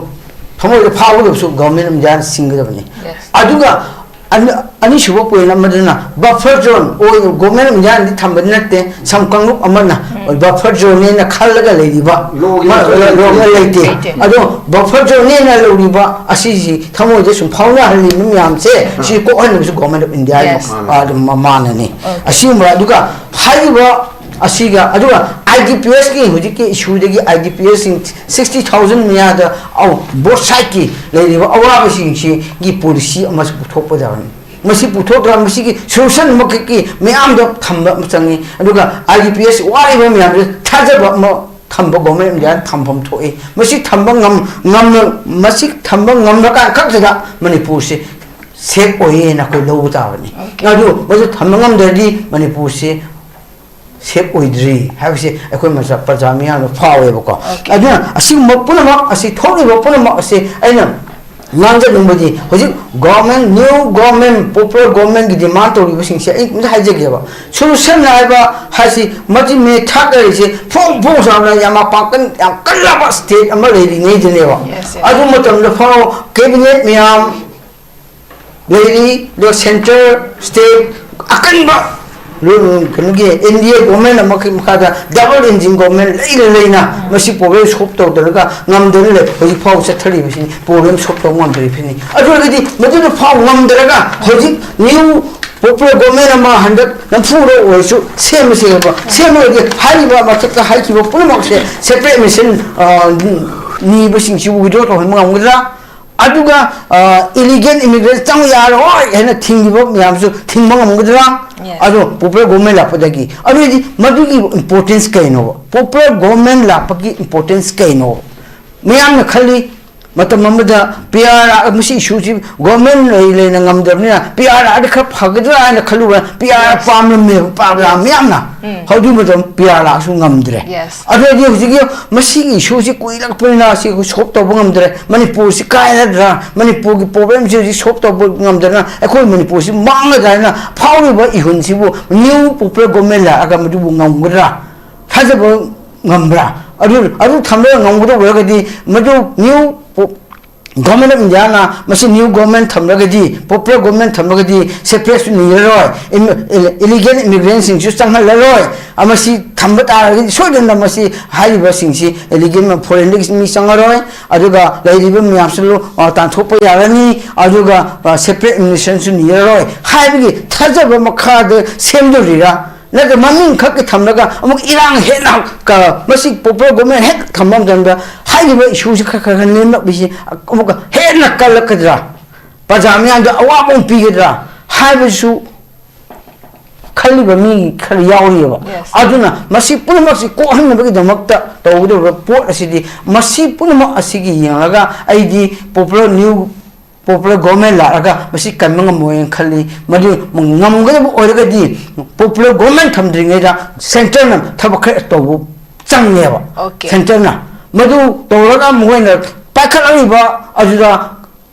ꯊꯃꯣꯏꯗ ꯐꯥꯎꯒꯗꯕꯁꯨ ꯒꯣꯔꯃꯦꯟ ꯑꯣꯐ ꯏꯟꯗꯤꯌꯥꯅ ꯁꯤꯟꯒꯗꯕꯅꯤ꯫ Yes. ꯑꯗꯨꯒ ꯑꯅꯤ-, ꯑꯅꯤꯁꯨꯕ ꯄꯣꯏꯟ ꯑꯃꯗꯨꯅ ꯕꯐꯔ ꯖꯣꯟ ꯑꯣꯏꯅ ꯒꯣꯔꯃꯦꯟ ꯑꯣꯐ ꯏꯟꯗꯤꯌꯥꯅꯗꯤ ꯊꯝꯕꯗꯤ ꯅꯠꯇꯦ, ꯁꯝ ꯀꯥꯡꯂꯨꯞ ꯑꯃꯅ ꯎꯝ꯫ ꯕꯐꯔ ꯖꯣꯟꯅꯦꯅ ꯈꯜꯂꯒ ꯂꯩꯔꯤꯕ ꯂꯣꯒꯤ ꯃ-, ꯂꯣꯒꯤ ꯂꯩꯇꯦ꯫ ꯂꯩꯇꯦ꯫ ꯑꯗꯣ ꯕꯐꯔ ꯖꯣꯟꯅꯦꯅ ꯂꯧꯔꯤꯕ ꯑꯁꯤꯁꯤ ꯊꯃꯣꯏꯗ ꯁꯨꯝ ꯐꯥꯎꯅꯍꯜꯂꯤꯕ ꯃꯌꯥꯝꯁꯦ, ꯎꯝ꯫ ꯁꯤ ꯀꯣꯛꯍꯟꯕꯁꯨ ꯒꯣꯔꯃꯦꯟ ꯑꯣꯐ ꯏꯟꯗꯤꯌꯥ Yes. ꯃ-, ꯑꯗꯨꯝ ꯃꯃꯥꯅꯅꯤ꯫ Okay. ꯑꯁꯤꯒꯨꯝꯕ, ꯑꯗꯨꯒ ꯍꯥꯏꯔꯤꯕ ꯑꯁꯤꯒ, ꯑꯗꯨꯒ ꯑꯥꯏ ꯗꯤ ꯄꯤ ꯑꯦꯁꯀꯤ ꯍꯧꯖꯤꯛꯀꯤ ꯏꯁꯨꯗꯒꯤ I D P ꯑꯦꯁꯁꯤꯡ sixty thousand ꯃꯌꯥꯗ, ꯑꯧ, ꯕꯣꯠ ꯁꯥꯏꯠꯀꯤ ꯂꯩꯔꯤꯕ ꯑꯋꯥꯕꯁꯤꯡꯁꯤꯒꯤ ꯄꯣꯂꯤꯁꯤ ꯑꯃꯁꯨ ꯄꯨꯊꯣꯛꯄ ꯌꯥꯕꯅꯤ꯫ ꯃꯁꯤ ꯄꯨꯊꯣꯛꯇ꯭ꯔ ꯃꯁꯤꯒꯤ ꯁꯣꯂꯨꯁꯟ ꯑꯃꯈꯛꯀꯤ ꯃꯌꯥꯝꯗ ꯊꯝꯕ ꯑꯃ ꯆꯪꯉꯤ꯫ ꯑꯗꯨꯒ ꯑꯥꯏ ꯗꯤ ꯄꯤ ꯑꯦꯁ ꯋꯥꯔꯤꯕ ꯃꯌꯥꯝꯗꯨꯗ ꯊꯥꯖꯕ ꯑꯃ ꯊꯝꯕ ꯒꯣꯔꯃꯦꯟ ꯑꯣꯐ ꯏꯟꯗꯤꯌꯥꯅ ꯊꯝꯐꯝ ꯊꯣꯛꯏ꯫ ꯃꯁꯤ ꯊꯝꯕ ꯉꯝ-, ꯉꯝꯅ-, ꯃꯁꯤ ꯊꯝꯕ ꯉꯝꯂꯀꯥꯟ ꯈꯛꯇꯗ ꯃꯅꯤꯄꯨꯔꯁꯤ ꯁꯦꯐ ꯑꯣꯏꯌꯦꯅ ꯑꯩꯈꯣꯏ ꯂꯧꯕ ꯇꯥꯕꯅꯤ꯫ Okay. ꯑꯗꯨ ꯃꯗꯨ ꯊꯝꯕ ꯉꯝꯗ꯭ꯔꯗꯤ ꯃꯅꯤꯄꯨꯔꯁꯤ ꯁꯦꯐ ꯑꯣꯏꯗ꯭ꯔꯤ ꯍꯥꯏꯕꯁꯤ ꯑꯩꯈꯣꯏ ꯃꯆꯥ-, ꯄ꯭ꯔꯖꯥ ꯃꯤꯌꯥꯝꯅ ꯐꯥꯎꯋꯦꯕꯀꯣ꯫ Okay. ꯑꯗꯨꯅ ꯑꯁꯤꯒꯨꯝꯕ ꯄꯨꯝꯅꯃꯛ ꯑꯁꯤ, ꯊꯣꯛꯂꯤꯕ ꯄꯨꯝꯅꯃꯛ ꯑꯁꯤ ꯑꯩꯅ ꯉꯥꯡꯖꯅꯤꯡꯕꯗꯤ ꯍꯧꯖꯤꯛ ꯒꯣꯔꯃꯦꯟ, ꯅ꯭ꯌꯨ ꯒꯣꯔꯃꯦꯟ, ꯄꯣꯄꯨꯂꯔ ꯒꯣꯔꯃꯦꯟꯒꯤ ꯗꯤꯃꯥꯟ ꯇꯧꯔꯤꯕꯁꯤꯡꯁꯦ ꯑꯩ ꯑꯝꯇ ꯍꯥꯏꯖꯒꯦꯕ꯫ ꯁꯨꯔꯨ ꯁꯝꯅ ꯍꯥꯏꯕ ꯍꯥꯏꯁꯤ ꯃꯆꯤꯟ ꯃꯦ ꯊꯥꯛ ꯂꯩꯔꯤꯁꯦ ꯐꯣꯡ ꯐꯣꯡ ꯁꯥꯕꯅ ꯌꯥꯝ ꯄꯥꯡꯒꯜ ꯌꯥꯝ ꯀꯜꯂꯕ ꯁ꯭ꯇꯦꯠ ꯑꯃ ꯂꯩꯔꯤꯉꯩꯗꯅꯦꯕ꯫ Yes, yes. ꯑꯗꯨ ꯃꯇꯝꯗ ꯐꯥꯎ ꯀꯦꯕꯤꯅꯦꯠ ꯃꯌꯥꯝ ꯂꯩꯔꯤ, ꯑꯗꯨꯒ ꯁꯦꯟꯇꯔ, ꯁ꯭ꯇꯦꯠ ꯑꯀꯟꯕ ꯂꯣ-, ꯀꯩꯅꯣꯒꯤ ꯑꯦꯟ ꯗꯤ ꯑꯦ ꯒꯣꯔꯃꯦꯟ ꯑꯃꯒꯤ ꯃꯈꯥꯗ ꯗꯕꯜ ꯏꯟꯖꯤꯟ ꯒꯣꯔꯃꯦꯟ ꯂꯩꯅ ꯂꯩꯅ ꯃꯁꯤ ꯄ꯭ꯔꯣꯕ꯭ꯂꯦꯝ ꯁꯣꯜꯕ ꯇꯧꯗꯅꯒ ꯉꯝꯗꯅ ꯂꯩ꯫ ꯍꯧꯖꯤꯛ ꯐꯥꯎꯕ ꯆꯠꯊꯔꯤꯕꯁꯤꯅꯤ ꯄ꯭ꯔꯣꯕ꯭ꯂꯦꯝ ꯁꯣꯜꯕ ꯇꯧꯕ ꯉꯝꯗ꯭ꯔꯤꯕꯁꯤꯅꯤ꯫ ꯑꯗꯨ ꯑꯣꯏꯔꯒꯗꯤ ꯃꯗꯨꯗ ꯐꯥꯎ ꯉꯝꯗ꯭ꯔꯒ ꯍꯧꯖꯤꯛ ꯅ꯭ꯌꯨ ꯄꯣꯄꯨꯂꯔ ꯒꯣꯔꯃꯦꯟ ꯑꯃ ꯍꯟꯗꯛ ꯅꯝꯐꯨꯗ ꯑꯣꯏꯔꯁꯨ ꯁꯦꯝꯃꯁꯦꯕ꯫ ꯁꯦꯝꯃꯒꯗꯤ ꯍꯥꯏꯔꯤꯕ ꯃꯊꯛꯇ ꯍꯥꯏꯈꯤꯕ ꯄꯨꯝꯅꯃꯛꯁꯦ ꯁꯦꯄꯔꯦꯠ ꯃꯤꯁꯟ ꯅꯤꯕꯁꯤꯡꯁꯤꯕꯨ ꯋꯤꯗ꯭ꯔꯣ ꯇꯧꯍꯟꯕ ꯉꯝꯒꯗ꯭ꯔꯥ? ꯑꯗꯨꯒ ꯏꯂꯤꯒꯦꯜ ꯏꯃꯤꯒ꯭ꯔꯦꯟ ꯆꯪꯕ ꯌꯥꯔꯣꯏ ꯍꯥꯏꯅ ꯊꯤꯡꯈꯤꯕ ꯃꯌꯥꯝꯁꯨ ꯊꯤꯡꯕ ꯉꯝꯒꯗ꯭ꯔꯥ? Yes. ꯑꯗꯣ ꯄꯣꯄꯨꯂꯔ ꯒꯣꯔꯃꯦꯟ ꯂꯥꯛꯄꯗꯒꯤ꯫ ꯑꯗꯨꯑꯣꯏꯗꯤ ꯃꯗꯨꯒꯤ ꯏꯝꯄꯣꯔꯇꯦꯟꯁ ꯀꯩꯅꯣꯕ? ꯄꯣꯄꯨꯂꯔ ꯒꯣꯔꯃꯦꯟ ꯂꯥꯛꯄꯒꯤ ꯏꯝꯄꯣꯔꯇꯦꯟꯁ ꯀꯩꯅꯣ? ꯃꯌꯥꯝꯅ ꯈꯜꯂꯤ ꯃꯇꯝ ꯑꯃꯗ ꯄꯤ ꯑꯥꯔ ꯂꯥꯛ, ꯃꯁꯤ ꯏꯁꯨꯁꯤ ꯒꯣꯔꯃꯦꯟ ꯂꯩ ꯂꯩꯅ ꯉꯝꯗ꯭ꯔꯕꯅꯤꯅ ꯄꯤ ꯑꯥꯔ ꯂꯥꯛꯑꯗꯤ ꯈꯔ ꯐꯒꯗ꯭ꯔꯥ ꯍꯥꯏꯅ ꯈꯜꯂꯨꯕ꯫ P R Yes. ꯄꯥꯝꯂꯝꯃꯦꯕ ꯄꯥꯝꯂꯝ Yes. ꯃꯌꯥꯝꯅ꯫ ꯎꯝ. ꯍꯧꯖꯤꯛ ꯃꯇꯝ ꯄꯤ ꯑꯥꯔ ꯂꯥꯛꯁꯨ ꯉꯝꯗ꯭ꯔꯦ꯫ Yes. ꯑꯗꯨꯗꯤ ꯍꯧꯖꯤꯛꯀꯤ ꯃꯁꯤꯒꯤ ꯏꯁꯨꯁꯤ ꯀꯨꯏꯔꯛꯄꯅꯤꯅ ꯁꯤ ꯑꯩꯈꯣꯏ ꯁꯣꯜꯕ ꯇꯧꯕ ꯉꯝꯗ꯭ꯔꯦ꯫ ꯃꯅꯤꯄꯨꯔꯁꯤ ꯀꯥꯏꯔꯗ꯭ꯔꯥ, ꯃꯅꯤꯄꯨꯔꯒꯤ ꯄ꯭ꯔꯣꯕ꯭ꯂꯦꯝꯁꯤ ꯍꯧꯖꯤꯛ ꯁꯣꯜꯕ ꯇꯧꯕ ꯉꯝꯗ꯭ꯔꯅ ꯑꯩꯈꯣꯏ ꯃꯅꯤꯄꯨꯔꯁꯤ ꯃꯥꯡꯒꯗ꯭ꯔꯥ ꯍꯥꯏꯅ ꯐꯥꯎꯔꯤꯕ ꯏꯍꯨꯜꯁꯤꯕꯨ ꯅ꯭ꯌꯨ ꯄꯣꯄꯨꯂꯔ ꯒꯣꯔꯃꯦꯟ ꯂꯥꯛꯑꯒ ꯃꯗꯨꯕꯨ ꯉꯝꯒꯗ꯭ꯔꯥ? ꯊꯥꯖꯕ ꯉꯝꯕ꯭ꯔꯥ? ꯑꯗꯨ, ꯑꯗꯨ ꯊꯝꯂꯒ ꯉꯝꯒꯗꯧꯕ ꯑꯣꯏꯔꯒꯗꯤ ꯃꯗꯨ ꯅ꯭ꯌꯨ ꯄꯣ-, ꯒꯣꯔꯃꯦꯟ ꯑꯣꯐ ꯏꯟꯗꯤꯌꯥꯅ ꯃꯁꯤ ꯅ꯭ꯌꯨ ꯒꯣꯔꯃꯦꯟ ꯊꯝꯂꯒꯗꯤ, ꯄꯣꯄꯨꯂꯔ ꯒꯣꯔꯃꯦꯟ ꯊꯝꯂꯒꯗꯤ ꯁꯦꯄꯔꯦꯠꯁꯨ ꯅꯤꯔꯔꯣꯏ, ꯏꯝ-, ꯏꯂꯤꯒꯦꯜ ꯏꯃꯤꯒ꯭ꯔꯦꯟꯁꯤꯡꯁꯨ ꯆꯪꯍꯜꯂꯔꯣꯏ꯫ ꯑ, ꯃꯁꯤ ꯊꯝꯕ ꯇꯥꯔꯒꯗꯤ ꯁꯣꯏꯗꯅ ꯃꯁꯤ ꯍꯥꯏꯔꯤꯕꯁꯤꯡꯁꯤ ꯏꯂꯤꯒꯦꯜ ꯐꯣꯔꯦꯟꯗꯒꯤ ꯃꯤ ꯆꯪꯉꯔꯣꯏ, ꯑꯗꯨꯒ ꯂꯩꯔꯤꯕ ꯃꯌꯥꯝꯁꯨ, ꯑ, ꯇꯥꯟꯊꯣꯛꯄ ꯌꯥꯔꯅꯤ, ꯑꯗꯨꯒ, ꯑ, ꯁꯦꯄꯔꯦꯠ ꯑꯦꯗꯃꯤꯅꯤꯁꯇ꯭ꯔꯦꯁꯟꯁꯨ ꯅꯤꯔꯔꯣꯏ ꯍꯥꯏꯕꯒꯤ ꯊꯥꯖꯕ ꯃꯈꯥꯗ ꯁꯦꯝꯗꯣꯔꯤꯔꯥ? ꯅꯠꯇ꯭ꯔꯒ ꯃꯃꯤꯡ ꯈꯛꯀꯤ ꯊꯝꯂꯒ ꯑꯃꯨꯛ ꯏꯔꯥꯡ ꯍꯦꯟꯅ ꯀ-, ꯃꯁꯤ ꯄꯣꯄꯨꯂꯔ ꯒꯣꯔꯃꯦꯟ ꯍꯦꯛ ꯊꯝꯕ ꯃꯇꯝꯗ ꯍꯥꯏꯔꯤꯕ ꯏꯁꯨꯁꯤ ꯈꯔ ꯈꯔ ꯈꯔ ꯅꯦꯝꯂꯛꯂꯤꯁꯤ ꯑꯃꯨꯛꯀ ꯍꯦꯟꯅ ꯀꯜꯂꯛꯀꯗ꯭ꯔꯥ, ꯄ꯭ꯔꯖꯥ ꯃꯤꯌꯥꯝꯗ ꯑꯋꯥꯕ ꯑꯃ ꯄꯤꯒꯗ꯭ꯔꯥ ꯍꯥꯏꯕꯁꯨ ꯈꯜꯂꯤꯕ ꯃꯤ ꯈꯔ ꯌꯥꯎꯔꯤꯑꯕ꯫ Yes. ꯑꯗꯨꯅ ꯃꯁꯤ ꯄꯨꯝꯅꯃꯛꯁꯤ ꯀꯣꯛꯍꯟꯅꯕꯒꯤꯗꯃꯛꯇ ꯇꯧꯒꯗꯧꯔꯤꯕ ꯄꯣꯠ ꯑꯁꯤꯗꯤ, ꯃꯁꯤ ꯄꯨꯝꯅꯃꯛ ꯑꯁꯤꯒꯤ ꯌꯦꯡꯂꯒ ꯑꯩꯗꯤ ꯄꯣꯄꯨꯂꯔ ꯅ꯭ꯌꯨ ꯄꯣꯄꯨꯂꯔ ꯒꯣꯔꯃꯦꯟ ꯂꯥꯛꯑꯒ ꯃꯁꯤ ꯀꯟꯕ ꯉꯝꯃꯣꯏꯅ ꯈꯜꯂꯤ꯫ ꯃꯗꯨ ꯉꯝꯒꯗꯕ ꯑꯣꯏꯔꯒꯗꯤ ꯄꯣꯄꯨꯂꯔ ꯒꯣꯔꯃꯦꯟ ꯊꯝꯗ꯭ꯔꯤꯉꯩꯗ ꯁꯦꯟꯇꯔꯅ ꯊꯕꯛ ꯈꯔ ꯇꯧꯕ ꯆꯪꯉꯦꯕ꯫ Okay. ꯁꯦꯟꯇꯔꯅ ꯃꯗꯨ ꯇꯧꯔꯒ ꯃꯈꯣꯏꯅ ꯄꯥꯏꯈꯠꯂꯛꯂꯤꯕ ꯑꯗꯨꯗ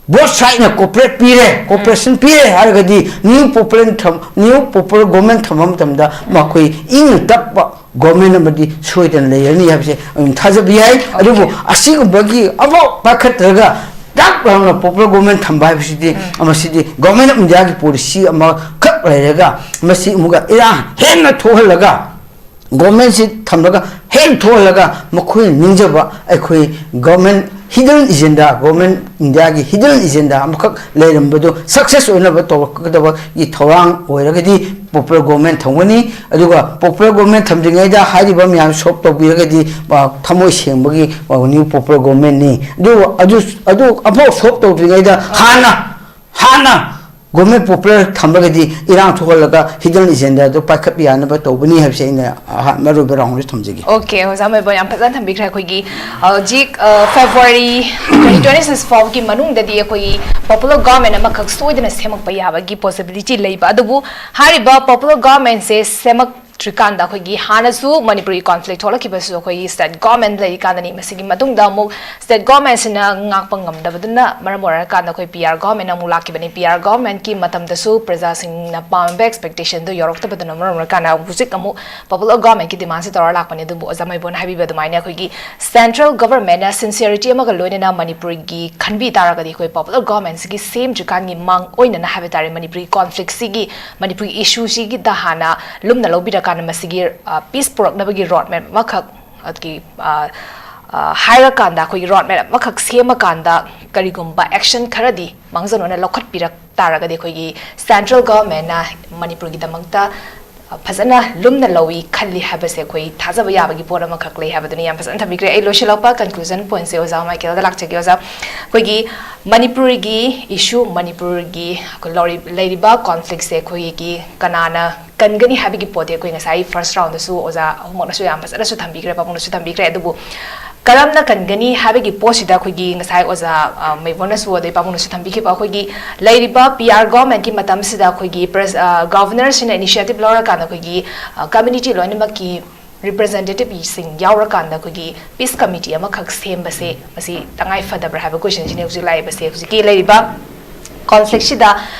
ꯕꯣꯠ ꯁꯥꯏꯠꯅ ꯀꯣꯄꯔꯦꯠ ꯄꯤꯔꯦ, ꯀꯣꯄꯔꯦꯁꯟ ꯄꯤꯔꯦ ꯍꯥꯏꯔꯒꯗꯤ ꯅ꯭ꯌꯨ ꯄꯣꯄꯨꯂꯔ ꯊꯝ ꯅ꯭ꯌꯨ ꯄꯣꯄꯨꯂꯔ ꯒꯣꯔꯃꯦꯟ ꯊꯝꯕ ꯃꯇꯝꯗ ꯃꯈꯣꯏ ꯏꯪꯅ ꯇꯞꯄ ꯒꯣꯔꯃꯦꯟ ꯑꯃꯗꯤ ꯁꯣꯏꯗꯅ ꯂꯩꯔꯅꯤ ꯍꯥꯏꯕꯁꯦ ꯑꯗꯨꯝ ꯊꯥꯖꯕ ꯌꯥꯏ꯫ ꯑꯗꯨꯕꯨ ꯑꯁꯤꯒꯨꯝꯕꯒꯤ ꯑꯃꯐꯥꯎ ꯄꯥꯏꯈꯠꯇ꯭ꯔꯒ ꯇꯥꯛ ꯂꯥꯎꯅ ꯄꯣꯄꯨꯂꯔ ꯒꯣꯔꯃꯦꯟ ꯊꯝꯕ ꯍꯥꯏꯕꯁꯤꯗꯤ ꯃꯁꯤꯗꯤ ꯒꯣꯔꯃꯦꯟ ꯑꯣꯐ ꯏꯟꯗꯤꯌꯥꯒꯤ ꯄꯣꯂꯤꯁꯤ ꯑꯃꯈꯛ ꯂꯩꯔꯒ ꯃꯁꯤ ꯑꯃꯨꯛꯀ ꯏꯔꯥꯡ ꯍꯦꯟꯅ ꯊꯣꯛꯍꯜꯂꯒ ꯒꯣꯔꯃꯦꯟꯁꯤ ꯊꯝꯂꯒ ꯍꯦꯟꯅ ꯊꯣꯛꯍꯜꯂꯒ ꯃꯈꯣꯏꯅ ꯅꯤꯡꯖꯕ ꯑꯩꯈꯣꯏ ꯒꯣꯔꯃꯦꯟ ꯍꯤꯗꯟ ꯑꯦꯖꯦꯟꯗꯥ, ꯒꯣꯔꯃꯦꯟ ꯏꯟꯗꯤꯌꯥꯒꯤ ꯍꯤꯗꯟ ꯑꯦꯖꯦꯟꯗꯥ ꯑꯃꯈꯛ ꯂꯩꯔꯝꯕꯗꯨ ꯁꯛꯁꯦꯁ ꯑꯣꯏꯅꯕ ꯇꯧꯔꯛꯀꯗꯕꯒꯤ ꯊꯧꯔꯥꯡ ꯑꯣꯏꯔꯒꯗꯤ ꯄꯣꯄꯨꯂꯔ ꯒꯣꯔꯃꯦꯟ ꯊꯝꯒꯅꯤ꯫ ꯑꯗꯨꯒ ꯄꯣꯄꯨꯂꯔ ꯒꯣꯔꯃꯦꯟ ꯊꯝꯗ꯭ꯔꯤꯉꯩꯗ ꯍꯥꯏꯔꯤꯕ ꯃꯌꯥꯝ ꯁꯣꯜꯕ ꯇꯧꯕꯤꯔꯒꯗꯤ, ꯑ, ꯊꯃꯣꯏ ꯁꯦꯡꯕꯒꯤ, ꯑ, ꯅ꯭ꯌꯨ ꯄꯣꯄꯨꯂꯔ ꯒꯣꯔꯃꯦꯟꯅꯤ꯫ ꯑꯗꯨ, ꯑꯗꯨ, ꯑꯗꯨ ꯑꯃꯐꯥꯎ ꯁꯣꯜꯕ ꯇꯧꯗ꯭ꯔꯤꯉꯩꯗ ꯍꯥꯟꯅ, ꯍꯥꯟꯅ ꯒꯣꯔꯃꯦꯟ ꯄꯣꯄꯨꯂꯔ ꯊꯝꯂꯒꯗꯤ ꯏꯔꯥꯡ ꯊꯣꯛꯍꯜꯂꯒ ꯍꯤꯗꯟ ꯑꯦꯖꯦꯟꯗꯥꯗꯨ ꯄꯥꯏꯈꯠꯄ ꯌꯥꯅꯕ ꯇꯧꯕꯅꯤ ꯍꯥꯏꯕꯁꯦ ꯑꯩꯅ ꯑꯍꯥꯟ-, ꯑꯔꯣꯏꯕ ꯔꯥꯎꯟꯗ ꯊꯝꯖꯒꯦ꯫ ꯑꯣꯀꯦ, ꯑꯣꯖꯥ ꯃꯩꯕꯣꯟ ꯌꯥꯝ ꯐꯖꯅ ꯊꯝꯕꯤꯈ꯭ꯔꯦ꯫ ꯑꯩꯈꯣꯏꯒꯤ, ꯑ, ꯍꯧꯖꯤꯛ, ꯑ, ꯐꯦꯕ꯭ꯔꯨꯋꯥꯔꯤ ꯇ꯭ꯋꯦꯟꯇꯤ ꯇ꯭ꯋꯦꯟꯇꯤ ꯁꯤꯛꯁ ꯐꯥꯎꯒꯤ ꯃꯅꯨꯡꯗꯗꯤ ꯑꯩꯈꯣꯏꯒꯤ ꯄꯣꯄꯨꯂꯔ ꯒꯣꯔꯃꯦꯟ ꯑꯃꯈꯛ ꯁꯣꯏꯗꯅ ꯁꯦꯝꯃꯛꯄ ꯌꯥꯕꯒꯤ ꯄꯣꯁꯤꯕꯤꯂꯤꯇꯤ ꯂꯩꯕ꯫ ꯑꯗꯨꯕꯨ ꯍꯥꯏꯔꯤꯕ ꯄꯣꯄꯨꯂꯔ ꯒꯣꯔꯃꯦꯟꯁꯦ ꯁꯦꯝꯃꯛ ꯇ꯭ꯔꯤꯀꯥꯟꯗ ꯑꯩꯈꯣꯏꯒꯤ ꯍꯥꯟꯅꯁꯨ ꯃꯅꯤꯄꯨꯔꯒꯤ ꯀꯣꯟꯐ꯭ꯂꯤꯛ ꯊꯣꯛꯂꯛꯈꯤꯕꯁꯨ ꯑꯩꯈꯣꯏꯒꯤ ꯁ꯭ꯇꯦꯠ ꯒꯣꯔꯃꯦꯟ ꯂꯩꯔꯤꯀꯥꯟꯗꯅꯤ꯫ ꯃꯁꯤꯒꯤ ꯃꯇꯨꯡꯗ ꯑꯃꯨꯛ ꯁ꯭ꯇꯦꯠ ꯒꯣꯔꯃꯦꯟꯁꯤꯅ ꯉꯥꯛꯄ ꯉꯝꯗꯕꯗꯨꯅ ꯃꯔꯝ ꯑꯣꯏꯔꯀꯥꯟꯗ ꯑꯩꯈꯣꯏ ꯄꯤ ꯑꯥꯔ ꯒꯣꯔꯃꯦꯟ ꯑꯃꯨꯛ ꯂꯥꯛꯈꯤꯕꯅꯤ꯫ ꯄꯤ ꯑꯥꯔ ꯒꯣꯔꯃꯦꯟꯒꯤ ꯃꯇꯝꯗꯁꯨ ꯄ꯭ꯔꯖꯥꯁꯤꯡꯅ ꯄꯥꯝꯕ ꯑꯦꯛꯁꯄꯦꯛꯇꯦꯁꯟꯗꯨ ꯌꯧꯔꯛꯇꯕꯗꯨꯅ ꯃꯔꯝ ꯑꯣꯏꯔꯀꯥꯟꯗ ꯍꯧꯖꯤꯛ ꯑꯃꯨꯛ ꯄꯣꯄꯨꯂꯔ ꯒꯣꯔꯃꯦꯟꯒꯤ ꯗꯤꯃꯥꯟꯁꯦ ꯇꯧꯔ ꯂꯥꯛꯄꯅꯤ꯫ ꯑꯗꯨꯕꯨ ꯑꯣꯖꯥ ꯃꯩꯕꯣꯟ ꯍꯥꯏꯕꯤꯕ ꯑꯗꯨꯃꯥꯏꯅ ꯑꯩꯈꯣꯏꯒꯤ ꯁꯦꯟꯇ꯭ꯔꯦꯜ ꯒꯣꯔꯃꯦꯟꯅ ꯁꯤꯟꯁꯤꯌꯔꯤꯇꯤ ꯑꯃꯒ ꯂꯣꯏꯅꯅ ꯃꯅꯤꯄꯨꯔꯒꯤ ꯈꯟꯕꯤ ꯇꯥꯔꯒꯗꯤ ꯑꯩꯈꯣꯏ ꯄꯣꯄꯨꯂꯔ ꯒꯣꯔꯃꯦꯟꯁꯤꯒꯤ ꯁꯦꯝꯗ꯭ꯔꯤꯀꯥꯟꯒꯤ ꯃꯥꯡ ꯑꯣꯏꯅꯅ ꯍꯥꯏꯕ ꯇꯥꯔꯦ, ꯃꯅꯤꯄꯨꯔꯒꯤ ꯀꯣꯟꯐ꯭ꯂꯤꯛꯁꯤꯒꯤ, ꯃꯅꯤꯄꯨꯔꯒꯤ ꯏꯁꯨꯁꯤꯒꯤꯗ ꯍꯥꯟꯅ ꯂꯨꯝꯅ ꯂꯧꯕꯤꯔꯀꯥꯟꯗ ꯃꯁꯤꯒꯤ, ꯑ, ꯄꯤꯁ ꯄꯨꯔꯛꯅꯕꯒꯤ ꯔꯣꯗ ꯃꯦꯞ ꯑꯃꯈꯛ, ꯑꯗꯨꯒꯤ, ꯑ, ꯑ, ꯍꯥꯏꯔꯀꯥꯟꯗ ꯑꯩꯈꯣꯏꯒꯤ ꯔꯣꯗ ꯃꯦꯞ ꯑꯃꯈꯛ ꯁꯦꯝꯃꯀꯥꯟꯗ ꯀꯔꯤꯒꯨꯝꯕ ꯑꯦꯛꯁꯟ ꯈꯔꯗꯤ ꯃꯥꯡꯖꯧꯅꯅ ꯂꯧꯈꯠꯄꯤꯔꯛ ꯇꯥꯔꯒꯗꯤ ꯑꯩꯈꯣꯏꯒꯤ ꯁꯦꯟꯇ꯭ꯔꯦꯜ ꯒꯣꯔꯃꯦꯟꯅ ꯃꯅꯤꯄꯨꯔꯒꯤꯗꯃꯛꯇ, ꯑ, ꯐꯖꯅ ꯂꯨꯝꯅ ꯂꯧꯏ ꯈꯜꯂꯤ ꯍꯥꯏꯕꯁꯦ ꯑꯩꯈꯣꯏ ꯊꯥꯖꯕ ꯌꯥꯕꯒꯤ ꯄꯣꯠ ꯑꯃꯈꯛ ꯂꯩ ꯍꯥꯏꯕꯗꯨꯅꯤ꯫ ꯌꯥꯝ ꯐꯖꯅ ꯊꯝꯕꯤꯈ꯭ꯔꯦ꯫ ꯑꯩ ꯂꯣꯏꯁꯤꯜꯂꯛꯄ ꯀꯟꯀ꯭ꯂꯨꯖꯟ ꯄꯣꯏꯟꯠꯁꯦ ꯑꯣꯖꯥ ꯃꯥꯏꯀꯦꯜꯗ ꯂꯥꯛꯆꯒꯦ꯫ ꯑꯣꯖꯥ, ꯑꯩꯈꯣꯏꯒꯤ ꯃꯅꯤꯄꯨꯔꯒꯤ ꯏꯁꯨ, ꯃꯅꯤꯄꯨꯔꯒꯤ ꯑꯩꯈꯣꯏ ꯂꯧꯔꯤ-, ꯂꯩꯔꯤꯕ ꯀꯣꯟꯐ꯭ꯂꯤꯛꯁꯦ ꯑꯩꯈꯣꯏꯒꯤ ꯀꯅꯥꯅ ꯀꯟꯒꯅꯤ ꯍꯥꯏꯕꯒꯤ ꯄꯣꯠꯇꯤ ꯑꯩꯈꯣꯏ ꯉꯁꯥꯏ ꯐꯥꯔꯁ ꯔꯥꯎꯟꯗꯁꯨ ꯑꯣꯖꯥ ꯑꯍꯨꯝꯃꯛꯅꯁꯨ ꯌꯥꯝ ꯐꯖꯅꯁꯨ ꯊꯝꯕꯤꯈ꯭ꯔꯦ, ꯄꯥꯕꯨꯡꯅꯁꯨ ꯊꯝꯕꯤꯈ꯭ꯔꯦ꯫ ꯑꯗꯨꯕꯨ ꯀꯔꯝꯅ ꯀꯟꯒꯅꯤ ꯍꯥꯏꯕꯒꯤ ꯄꯣꯠꯁꯤꯗ ꯑꯩꯈꯣꯏꯒꯤ ꯉꯁꯥꯏ ꯑꯣꯖꯥ, ꯑ, ꯃꯩꯕꯣꯟꯅꯁꯨ ꯑꯗꯩ ꯄꯥꯕꯨꯡꯅꯁꯨ ꯊꯝꯕꯤꯈꯤꯕ ꯑꯩꯈꯣꯏꯒꯤ ꯂꯩꯔꯤꯕ ꯄꯤ ꯑꯥꯔ ꯒꯣꯔꯃꯦꯟꯒꯤ ꯃꯇꯝꯁꯤꯗ ꯑꯩꯈꯣꯏꯒꯤ ꯄ꯭ꯔꯖ-, ꯑ, ꯒꯣꯕꯔꯅꯔꯁꯤꯅ ꯏꯅꯤꯁꯤꯌꯦꯇꯤꯚ ꯂꯧꯔꯀꯥꯟꯗ ꯑꯩꯈꯣꯏꯒꯤ, ꯑ, ꯀꯝꯃ꯭ꯌꯨꯅꯤꯇꯤ ꯂꯣꯏꯅꯃꯛꯀꯤ ꯔꯤꯄ꯭ꯔꯖꯦꯟꯇꯦꯇꯤꯚꯁꯤꯡ ꯌꯥꯎꯔꯀꯥꯟꯗ ꯑꯩꯈꯣꯏꯒꯤ ꯄꯤꯁ ꯀꯃꯤꯇꯤ ꯑꯃꯈꯛ ꯁꯦꯝꯕꯁꯦ ꯃꯁꯤ ꯇꯉꯥꯏ ꯐꯗꯕ꯭ꯔꯥ ꯍꯥꯏꯕ ꯀꯣꯏꯁꯟꯁꯤꯅꯦ ꯍꯧꯖꯤꯛ ꯂꯥꯛꯏꯕꯁꯦ꯫ ꯍꯧꯖꯤꯛꯀꯤ ꯂꯩꯔꯤꯕ ꯀꯣꯟꯐ꯭ꯂꯤꯛꯁꯤꯗ